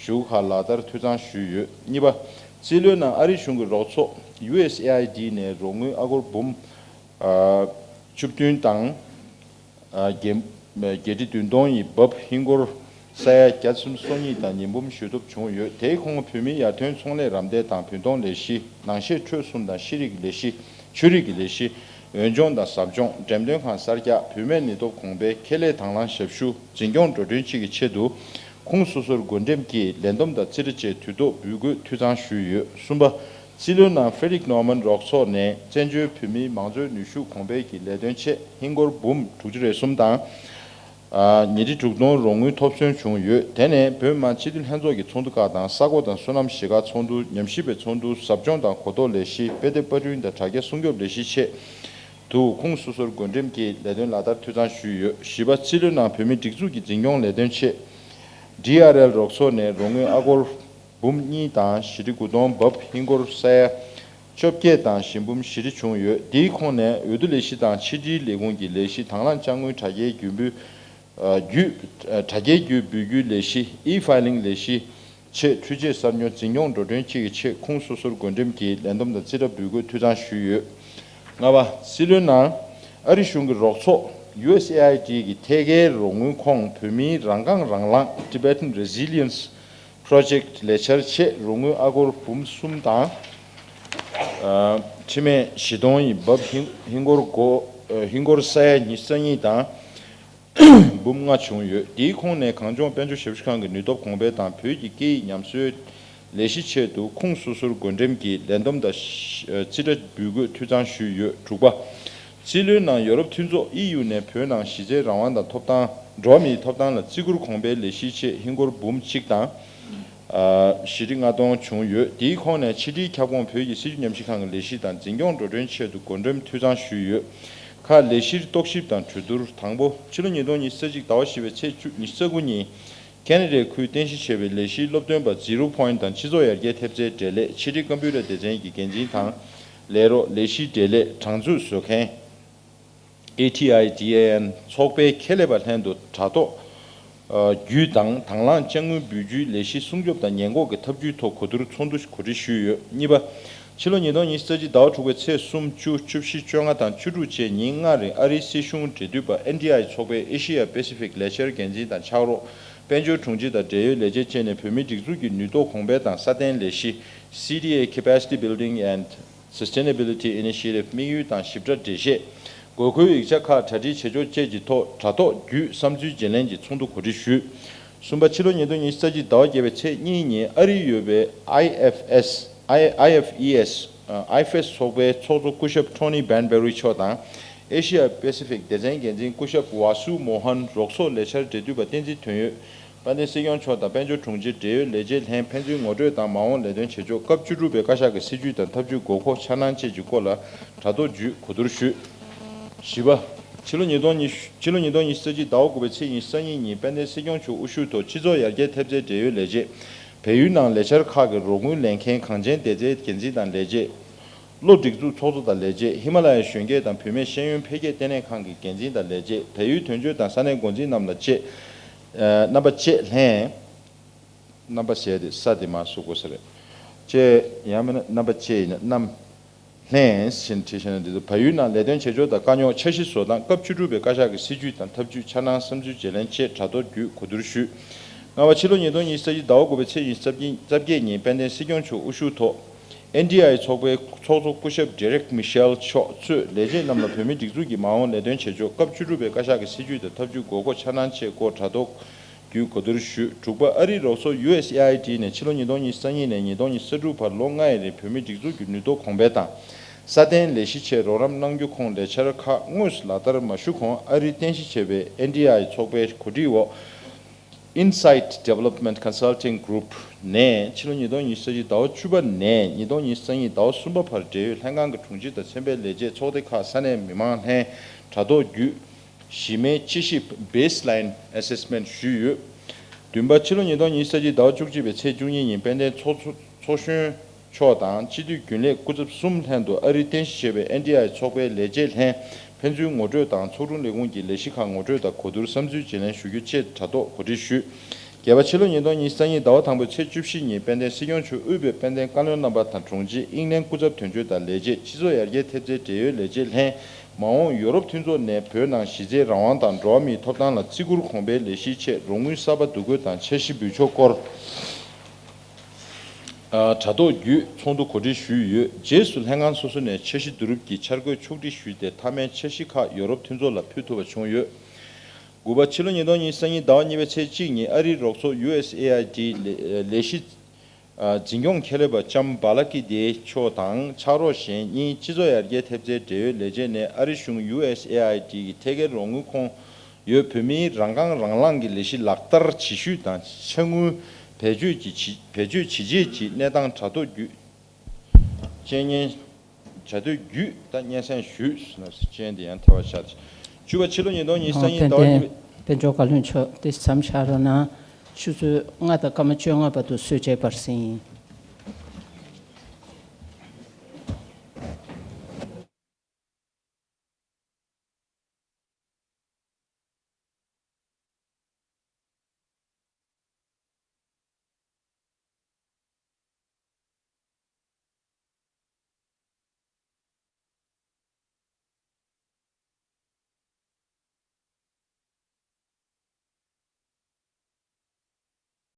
ཞུ་སྒོ་ཁག་ལག་བསྟར་འཐུས་ཚང་ཞུས་ཡོད། གཉིས་པ། རྩིས་ལོའི་ནང་ཨ་རིའི་གཞུང་གི་རོགས་ཚོགས་ཡུ་ཨེས་ཨེ་ཨའི་ཌི་ནས་རོགས་དངུལ་ཨ་སྒོར་འབུམ། ཨ། བཅུ་བདུན་དང་། ཨ། བརྒྱད་བརྒྱད་ཁྲི་བདུན་སྟོང་ཡི་བབ་ཧིན་སྒོར་ས་ཡ་བརྒྱ་སུམ་སོ་གཉིས་དང་ཉིས་འབུམ་ཞུ་ཐོབ་བྱུང་ཡོད། དེའི་ཁོངས་བོད་མིའི་ཡར་ཐོན་ཚོང་ལས་རམ་འདེགས་དང་བུན་གཏོང་ལས་གཞི། ནང་བཤད་ཁྲོད་གསུམ་དང་ཤེས་རིག་གི་ལས་གཞི། ཆོས་རིག་གི་ལས་གཞི། འོས་སྦྱོང་དང་ཟབ་སྦྱོང་། འགྲེམས་སྟོན་ཁང་གསར་རྒྱག་བུད་མེད་ནུས་སྟོབས་གོང་འཕེལ། ཁེ་ལས་དང་བླངས་ཞབས་ཞུ། འཛིན་སྐྱོང་འགྲོ་གྲོན་བཅས་ཀྱི་ཆེད་དུ་ཁུངས་སོ་སོར་བགོ་འགྲེམས་ཀྱིས་ལས་བསྡོམས་དང་རྩིས་ཁྲ་བཅས་དུས་ཐོག་འབུལ་དགོས་འཐུས་ཚང་ཞུས་ཡོད། གསུམ་པ། རྩིས་ལོའི་ནང་ཧྥེ་རིག་ནོར་མན་རོགས་ཚོགས་ནས་བཙན་བྱོལ་བོད་མིའི་མང་གཙོའི་ནུས་ཤུགས་གོང་འཕེལ་གྱི་ལས་དོན་ཆེད་ཧིན་སྒོར་འབུམ་དྲུག་ཅུ་རེ་གསུམ་དང་། ཨ། ཉིས་ཁྲི་དྲུག་སྟོང་རོགས་དངུལ་ཐོབ་གསོན་བྱུང་ཡོད། དེ་ནས་བོད་མི་མང་སྤྱི་འཐུས་ལྷན་ཚོགས་ཀྱི་ཚོགས་འདུ་ཁག་དང་ས་གོ་དང་སོ་ནམ་གཞིས་ཀ་ཚོགས་འདུ། ཉམས་ཞིབ་པའི་ཚོགས་འདུ། ཟབ་སྦྱོང་དང་གོ་རྟོགས་ལས་གཞི། དཔེ་དེབ་པར་སྐྲུན་དང་དྲ་རྒྱ་སྲུང་སྐྱོབ་ལས་གཞི་ཆེད། དུ་ཁོངས་སོ་སོར་བགོ་འགྲེམས་ཀྱིས་ལས་དོན་ལག་བསྟར་འཐུས་ཚང་ཞུས་ཡོད། བཞི་པ། རྩིས་ལོའི་ནང་བོད་མིའི་སྒྲིག་འཛུགས་ཀྱི་འཛིན་སྐྱོང་ལས་དོན་ཆེད། ཌི་ཨར་ཨེལ་རོགས་ཚོགས་ནས་རོགས་དངུལ་ཨ་སྒོར་འབུམ་གཉིས་དང་བཞི་ཁྲི་དགུ་སྟོང་འབབ་ཧིན་སྒོར་ས་ཡ་བཅོ་བརྒྱད་དང་ཞེ་འབུམ་བཞི་ཁྲི་བྱུང་ཡོད། དེའི་ཁོངས་ནས་འོས་བསྡུ་ལས་གཞི་དང་ཕྱི་དྲིལ་ལས་ཁུངས་ཀྱི་ལས་གཞི་དང་བླངས་དཔྱ་དངུལ་དྲ་རྒྱའི་བརྒྱུད་འབུལ། ཨ། བརྒྱུད། ཨ། དྲ་རྒྱའི་བརྒྱུད་འབུལ་རྒྱུའི་ལས་གཞི་ཨི་ཕའི་ལིང་ལས་གཞི་ཆེད་འཕྲུལ་ཆས་གསར་ཉོ། འཛིན་སྐྱོང་འགྲོ་གྲོན་བཅས་ཀྱི་ཆེད་ཁོངས་སོ་སོར་བགོ་འགྲེམས་ཀྱིས་ལས་བསྡོམས་དང་རྩིས་ཁྲ་འབུལ་དགོས་འཐུས་ཚང་ཞུས་ཡོད། ལྔ་པ། རྩིས་ལོའི་ནང་ཨ་རི་གཞུང་གི་རོགས་ཚོགས་ཡུ་ཨེས་ཨེ་ཨའི་ཌི་གི་ཐད་ཀའི་རོགས་དངུལ་ཁོངས་བོད་མིའི་རང་འགན་རང་ལངས་Tibetan Resilience Project ལས་འཆར་ཆེད་རོགས་དངུལ་ཨ་སྒོར་འབུམ་གསུམ་དང་། ཨ། ཁྲི་སྨད་བཞི་སྟོང་ཡིས་འབབ་ཧིན་ཧིན་སྒོར་སྒོ་ཨ། ཧིན་སྒོར་ས་ཡ་ཉི་ཤུ་རྩ་གཉིས་དང་། འབུམ་ལྔ་བྱུང་ཡོད། དེའི་ཁོངས་ནས་གངས་ལྗོངས་དཔལ་འབྱོར་ཞབས་ཞུ་ཁང་གི་ནུས་སྟོབས་གོང་སྤེལ་དང་བོད་ཀྱི་སྐད་ཡིག་ཉམས་གསོའི་ལས་གཞི་ཆེད་དུ་ཁོངས་སོ་སོར་བགོ་འགྲེམས་ཀྱིས་ལས་བསྡོམས་དང་། ཨ། རྩིས་ཁྲ་འབུལ་དགོས་འཐུས་ཚང་ཞུས་ཡོད། དྲུག་པ། རྩིས་ལོའི་ནང་ཡོ་རོབ་མཐུན་ཚོགས་ཨི་ཡུ་ནས་བོད་ནང་གཞི་རྩའི་རང་དབང་དང་ཐོབ་ཐང་། འགྲོ་བ་མིའི་ཐོབ་ཐང་ལ་བརྩི་བཀུར་གོང་འཕེལ་ལས་གཞིའི་ཆེད་ཧིན་སྒོར་འབུམ་གཅིག་དང་། ཨ། བཞི་ཁྲི་ལྔ་སྟོང་བྱུང་ཡོད། དེའི་ཁོངས་ནས་ཕྱི་དྲིལ་ཁྱབ་ཁོངས་བོད་ཀྱི་སྲིད་བྱུས་ཉམས་ཞིབ་ཁང་གི་ལས་གཞི་དང་འཛིན་སྐྱོང་འགྲོ་གྲོན་ཆེད་དུ་བགོ་འགྲེམས་འཐུས་ཚང་ཞུས་ཡོད། ཁག་ལས་གཞིར་རྟོག་ཞིབ་དང་གྲོས་བསྡུར། དང་པོ། ཕྱི་ལོ་ཉིས་སྟོང་ཉི་ཤུ་རྩ་གཅིག་ཟླ་བ་བཞི་པའི་ཚེས་བཅུ། ཉི་ཤུ་རྩ་དགུ་ཉིན་ཁེ་ན་ཌའི་ཁུལ་རྟེན་གཞི་བྱས་པའི་ལས་གཞིའི་སློབ་སྟོན་པ་Zero Point དང་སྤྱི་ཚོགས་ཡར་རྒྱས་ཐེབས་རྩའི་འབྲེལ་ལས་ཕྱི་དྲིལ་ཀམ་པུ་ཊར་སྡེ་ཚན་གྱི་འགན་འཛིན་དང་། ལས་རོགས། ལས་གཞིའི་འབྲེལ་ལས། གྲངས་མཛོད་བཟོ་མཁན། ཨེ་ཊི་ཨའི་ཌི་ཨེ་ཨེན་ཚོགས་པའི་ཁྱད་ལས་པ་ལྷན་དུ་དྲ་ཐོག་ཨ། བརྒྱུད་དང་དང་བླངས་དཔྱ་དངུལ་འབུལ་རྒྱུའི་ལས་གཞི་སྲུང་སྐྱོབ་དང་ཉེན་འགོག་གི་ཐབས་ཇུས་ཐོག་གོ་བསྡུར་ཚོགས་འདུ་གོ་སྒྲིག་ཞུས་ཡོད། གཉིས་པ། ཕྱི་ལོ་ཉིས་སྟོང་ཉི་ཤུ་རྩ་གཅིག་ཟླ་བ་དྲུག་པའི་ཚེས་གསུམ། བཅུ། བཅུ་བཞི། བཅོ་ལྔ་དང་བཅུ་དྲུག་བཅས་ཉིན་ལྔ་རིང་ཨ་རིའི་སྲིད་གཞུང་འབྲེལ་མཐུད་པ་ཨེན་ཌི་ཨའི་ཚོགས་པའི་ཨེ་ཤེ་ཡ་པེ་སི་ཕིག་ལས་འཆར་འགན་འཛིན་དང་ཕྱག་རོགས། དཔལ་འབྱོར་དྲུང་ཆེ་དང་འབྲེལ་ཡོད་ལས་བྱེད་བཅས་ནས་བོད་མིའི་སྒྲིག་འཛུགས་ཀྱི་ནུས་སྟོབས་གོང་འཕེལ་དང་སྲ་བརྟན་ལས་གཞི། སི་ཌི་ཨེ་Capacity Building and Sustainability Initiative དམིགས་ཡུལ་དང་ཞིབ་ཕྲ་འགྲེལ་བཤད། དགོས་མཁོའི་ཡིག་ཆ་ཁག་གྲ་སྒྲིག་བྱེད་ཕྱོགས་བཅས་ཀྱི་ཐོག་དྲ་ཐོག་བརྒྱུད་བསམ་ཚུལ་བརྗེ་ལེན་གྱི་ཚོགས་འདུ་གོ་སྒྲིག་ཞུས། གསུམ་པ། ཕྱི་ལོ་ཉིས་སྟོང་ཉི་ཤུ་རྩ་གཅིག་ཟླ་བ་བརྒྱད་པའི་ཚེས་གཉིས་ཉིན་ཨ་རིར་ཡོད་པའི་ཨའི་ཨེཕ་ཨེས། ཨའི་ཨའི་ཨེཕ་ཨི་ཨེས། ཨའི་ཨེཕ་ཨེས་ཚོགས་པའི་ཚོགས་གཙོ་སྐུ་ཞབས་ཊོ་ནི་བན་བེ་རི་མཆོག་དང་། ཨེ་ཤེ་ཡ་པེ་སི་ཕིག་སྡེ་ཚན་འགན་འཛིན་སྐུ་ཞབས་ཝཱ་སུ་མོ་ཧན། རོགས་ཚོགས་ལས་འཆར་འབྲེལ་མཐུད་པ་བསྟན་འཛིན་དོན་ཡོད། དཔལ་ལྡན་སྲིད་སྐྱོང་མཆོག་དང་དཔལ་འབྱོར་དྲུང་ཆེ། འབྲེལ་ཡོད་ལས་བྱེད་ལྷན། ཕན་ཚུན་ངོ་སྤྲོད་དང་མ་འོངས་ལས་དོན་བྱེད་ཕྱོགས། སྐབས་བཅུ་དྲུག་པའི་བཀའ་ཤག་གི་སྲིད་བྱུས་དང་ཐབས་ཇུས། དགོས་མཁོ་འཆར་སྣང་བཅས་ཀྱི་སྐོར་ལ་དྲ་ཐོག་བརྒྱུད་གོ་བསྡུར་ཞུས། བཞི་པ། ཕྱི་ལོ་ཉིས་སྟོང་ཉི་ཤུ། ཕྱི་ལོ་ཉིས་སྟོང་ཉི་ཤུ་རྩ་གཅིག་ཟླ་བ་དགུ་པའི་ཚེས་ཉི་ཤུ་རྩ་གཉིས་ཉིན་དཔལ་ལྡན་སྲིད་སྐྱོང་མཆོག་དབུ་བཞུགས་ཐོག་སྤྱི་ཚོགས་ཡར་རྒྱས་ཐེབས་རྩའི་འབྲེལ་ཡོད་ལས་བྱེད། བལ་ཡུལ་ནང་ལས་འཆར་ཁག་གི་རོགས་དངུལ་ལེན་མཁན་གངས་ཅན་བདེ་རྩའི་འགན་འཛིན་དང་ལས་བྱེད། བློ་སྒྲིག་འཛུགས་ཚོགས་གཙོ་དང་ལས་བྱེད། ཧི་མ་ལ་ཡའི་གཞོན་སྐྱེས་དང་བུད་མེད་ཤེས་ཡོན་འཕེལ་རྒྱས་ལྟེ་གནས་ཁང་གི་འགན་འཛིན་དང་ལས་བྱེད། བལ་ཡུལ་དོན་གཅོད་དང་ས་གནས་འགོ་འཛིན་རྣམས་ལ་བཅས། ཨ། རྣམ་པ་བཅས་ལྷན། རྣམ་པ་ཟེར་དེ་ས་དེ་མར་བཟོ་དགོས་ས་རེད། བཅས། ཡང་མིན་ན་རྣམ་པ་བཅས་ཡིན་ན་རྣམ། ལྷན་ཞེས་བྲིས་བཞག་ན་འགྲིག་འདུག་བལ་ཡུལ་ནང་ལས་དོན་བྱེད་ཕྱོགས་དང་དཀའ་རྙོག། འཆར་གཞི་བཟོ་སྟངས། སྐབས་བཅུ་དྲུག་པའི་བཀའ་ཤག་གི་སྲིད་བྱུས་དང་ཐབས་ཇུས། འཆར་སྣང་། བསམ་ཚུལ་བརྗེ་ལེན་བཅས་དྲ་ཐོག་བརྒྱུད་གོ་བསྡུར་ཞུས། ལྔ་པ། ཕྱི་ལོ་ཉིས་སྟོང་ཉི་ཤུ་རྩ་གཅིག་ཟླ་བ་དགུ་པའི་ཚེས་ཉི་ཤུ་རྩ་བརྒྱད་ཉིན་དཔལ་ལྡན་སྲིད་སྐྱོང་མཆོག་དབུ་བཞུགས་ཐོག་ཨེན་ཌི་ཨའི་ཚོགས་པའི་ཚོགས་གཙོ་སྐུ་ཞབས་Derek Mitchell མཆོག་གཙོས་ལས་བྱེད་རྣམས་ལ་བོད་མིའི་སྒྲིག་འཛུགས་ཀྱི་མ་འོངས་ལས་དོན་བྱེད་ཕྱོགས། སྐབས་བཅུ་དྲུག་པའི་བཀའ་ཤག་གི་སྲིད་བྱུས་དང་ཐབས་ཇུས། དགོས་མཁོ་འཆར་སྣང་བཅས་སྐོར་དྲ་ཐོག་བརྒྱུད་གོ་བསྡུར་ཞུས། དྲུག་པ། ཨ་རིའི་རོགས་ཚོགས་ཡུ་ཨེས་ཨེ་ཨའི་ཌི་ནས་ཕྱི་ལོ་ཉིས་སྟོང་ཉི་ཤུ་རྩ་གཉིས་ནས་ཉིས་སྟོང་ཉི་ཤུ་རྩ་དྲུག་བར་ལོ་ལྔ་ཡི་རིང་བོད་མིའི་སྒྲིག་འཛུགས་ཀྱི་ནུས་སྟོབས་གོང་འཕེལ་དང་། སྲ་བརྟན་ལས་གཞི་ཆེད་རོགས་རམ་གནང་རྒྱུ་ཁོངས་ལས་འཆར་ཁག་དངོས་སུ་ལག་བསྟར་མ་ཞུ་གོང་། ཨ་རིར་རྟེན་གཞི་བྱས་པའི་ཨེན་ཌི་ཨའི་ཚོགས་པའི་གོ་སྒྲིག་འོག Insight Development Consulting Group ནས་ཕྱི་ལོ་ཉིས་སྟོང་ཉི་ཤུ་རྩ་གཅིག་ཟླ་བ་བཅུ་པ་ནས་ཉིས་སྟོང་ཉི་ཤུ་རྩ་གཉིས་ཟླ་བ་གསུམ་པ་བར་འབྲེལ་ཡོད་ལྷན་ཁང་གི་དྲུང་ཆེ་དང་ཚན་པའི་ལས་བྱེད། ཚོགས་སྡེ་ཁག་ས་གནས་མི་མང་ལྷན། དྲ་ཐོག་བརྒྱུད། གཞི་མའི་དཔྱད་ཞིབ་Baseline Assessment ཞུས་ཡོད། བདུན་པ། ཕྱི་ལོ་ཉིས་སྟོང་ཉི་ཤུ་རྩ་གཅིག་ཟླ་བ་བཅུ་གཅིག་པའི་ཚེས་བཅུ་གཉིས་ཉིན་དཔལ་ལྡན་ཚོགས་གཙོ་ཚོགས་གཞོན་མཆོག་དང་སྤྱི་འཐུས་རྒྱུན་ལས་སྐུ་ཚབ་གསུམ་ལྷན་དུ་ཨ་རིར་རྟེན་གཞི་བྱས་པའི་ཨེན་ཌི་ཨའི་ཚོགས་པའི་ལས་བྱེད་ལྷན། ཕན་ཚུན་ངོ་སྤྲོད་དང་ཚོགས་དྲུང་ལས་ཁུངས་ཀྱི་ལས་གཞི་ཁག་ངོ་སྤྲོད་དང་གོ་བསྡུར། བསམ་ཚུལ་བརྗེ་ལེན་ཞུ་རྒྱུ་བཅས་དྲ་ཐོག་གོ་སྒྲིག་ཞུས། བརྒྱད་པ། ཕྱི་ལོ་ཉིས་སྟོང་ཉི་ཤུ་རྩ་གཉིས་ཟླ་བ་དང་པོའི་ཚེས་བཅུ་བཞི་ཉིན་དཔལ་ལྡན་སྲིད་སྐྱོང་མཆོག་དབུས་པའི་དཔལ་ལྡན་བཀའ་བློན་རྣམ་པ་དང་དྲུང་ཆེ། དབྱིན་ལན་སྐུ་ཚབ་དོན་གཅོད་དང་ལས་བྱེད། སྤྱི་ཚོགས་ཡར་རྒྱས་ཐེབས་རྩའི་འབྲེལ་ཡོད་ལས་བྱེད་ལྷན། མ་འོངས་ཡོ་རོབ་མཐུན་ཚོགས་ནས་བོད་ནང་གཞི་རྩའི་རང་དབང་དང་འགྲོ་བ་མིའི་ཐོབ་ཐང་ལ་བརྩི་བཀུར་གོང་འཕེལ་ལས་གཞིའི་ཆེད་རོགས་དངུལ་གསར་པ་བསྡུ་འགོད་དང་འཆར་གཞི་འབུལ་ཕྱོགས་སྐོར། ཨ། དྲ་ཐོག་བརྒྱུད་ཚོགས་འདུ་གོ་སྒྲིག་ཞུས་ཡོད། རྗེས་སུ་ལྷན་ཁང་སོ་སོ་ནས་འཆར་གཞི་བསྡུ་རུབ་ཀྱིས་འཆར་འགོད་ཕྱོགས་སྒྲིག་ཞུས་ཏེ་མཐའ་མའི་འཆར་གཞི་ཁག་ཡོ་རོབ་མཐུན་ཚོགས་ལ་ཕུལ་ཐུབ་པ་བྱུང་ཡོད། དགུ་པ། ཕྱི་ལོ་ཉིས་སྟོང་ཉི་ཤུ་རྩ་གཉིས་ཟླ་བ་གཉིས་པའི་ཚེས་གཅིག་ཉིན་ཨ་རིའི་རོགས་ཚོགས་ཡུ་ཨེས་ཨེ་ཨའི་ཌི་ལས་ལས་གཞི། ཨ། འཛིན་སྐྱོང་ཁྱད་ལས་པ་ལྕམ་བྷ་ལ་ཀི་དེ་མཆོག་དང་ཕྱག་རོགས་གཞན་གཉིས། སྤྱི་ཚོགས་ཡར་རྒྱས་ཐེབས་རྩའི་འབྲེལ་ཡོད་ལས་བྱེད་ནས་ཨ་རི་གཞུང་ཡུ་ཨེས་ཨེ་ཨའི་ཌི་གི་ཐད་ཀའི་རོགས་དངུལ་ཁོངས་ཡོད་བོད་མིའི་རང་འགན་རང་ལངས་ཀྱི་ལས་གཞི་ལག་བསྟར་བྱེད་ཤུལ་དང་། ཕྱག་དངུལ་བེད་སྤྱོད་ཀྱི་བྱེད་བེད་སྤྱོད་བྱེད་ཆེད་ཀྱི་གནས་སྟངས་དྲ་ཐོག་བརྒྱུད། བཅས་ཉིན། བྱ་དུས་བརྒྱུད་ད་སྙན་སེང་ཞུས་ཟེར་ན་སྤྱན་དེ་ཡང་ཐལ་བར་བཞག་སྟེ། བཅུ་པ་ཕྱི་ལོ་ཉིས་སྟོང་ཉི་ཤུ་རྩ་གཉིས་ཟླ་བ་གཉིས་པའི། དཔལ་འབྱོར་བཀའ་བློན་མཆོག་དེ་མཚམས་བཞག་རོགས་གནང་། ཆུ་ཚོད་ལྔ་དང་སྐར་མ་བཅོ་ལྔ་བར་དུ་གསོལ་ཇའི་བར་གསེང་ཡིན།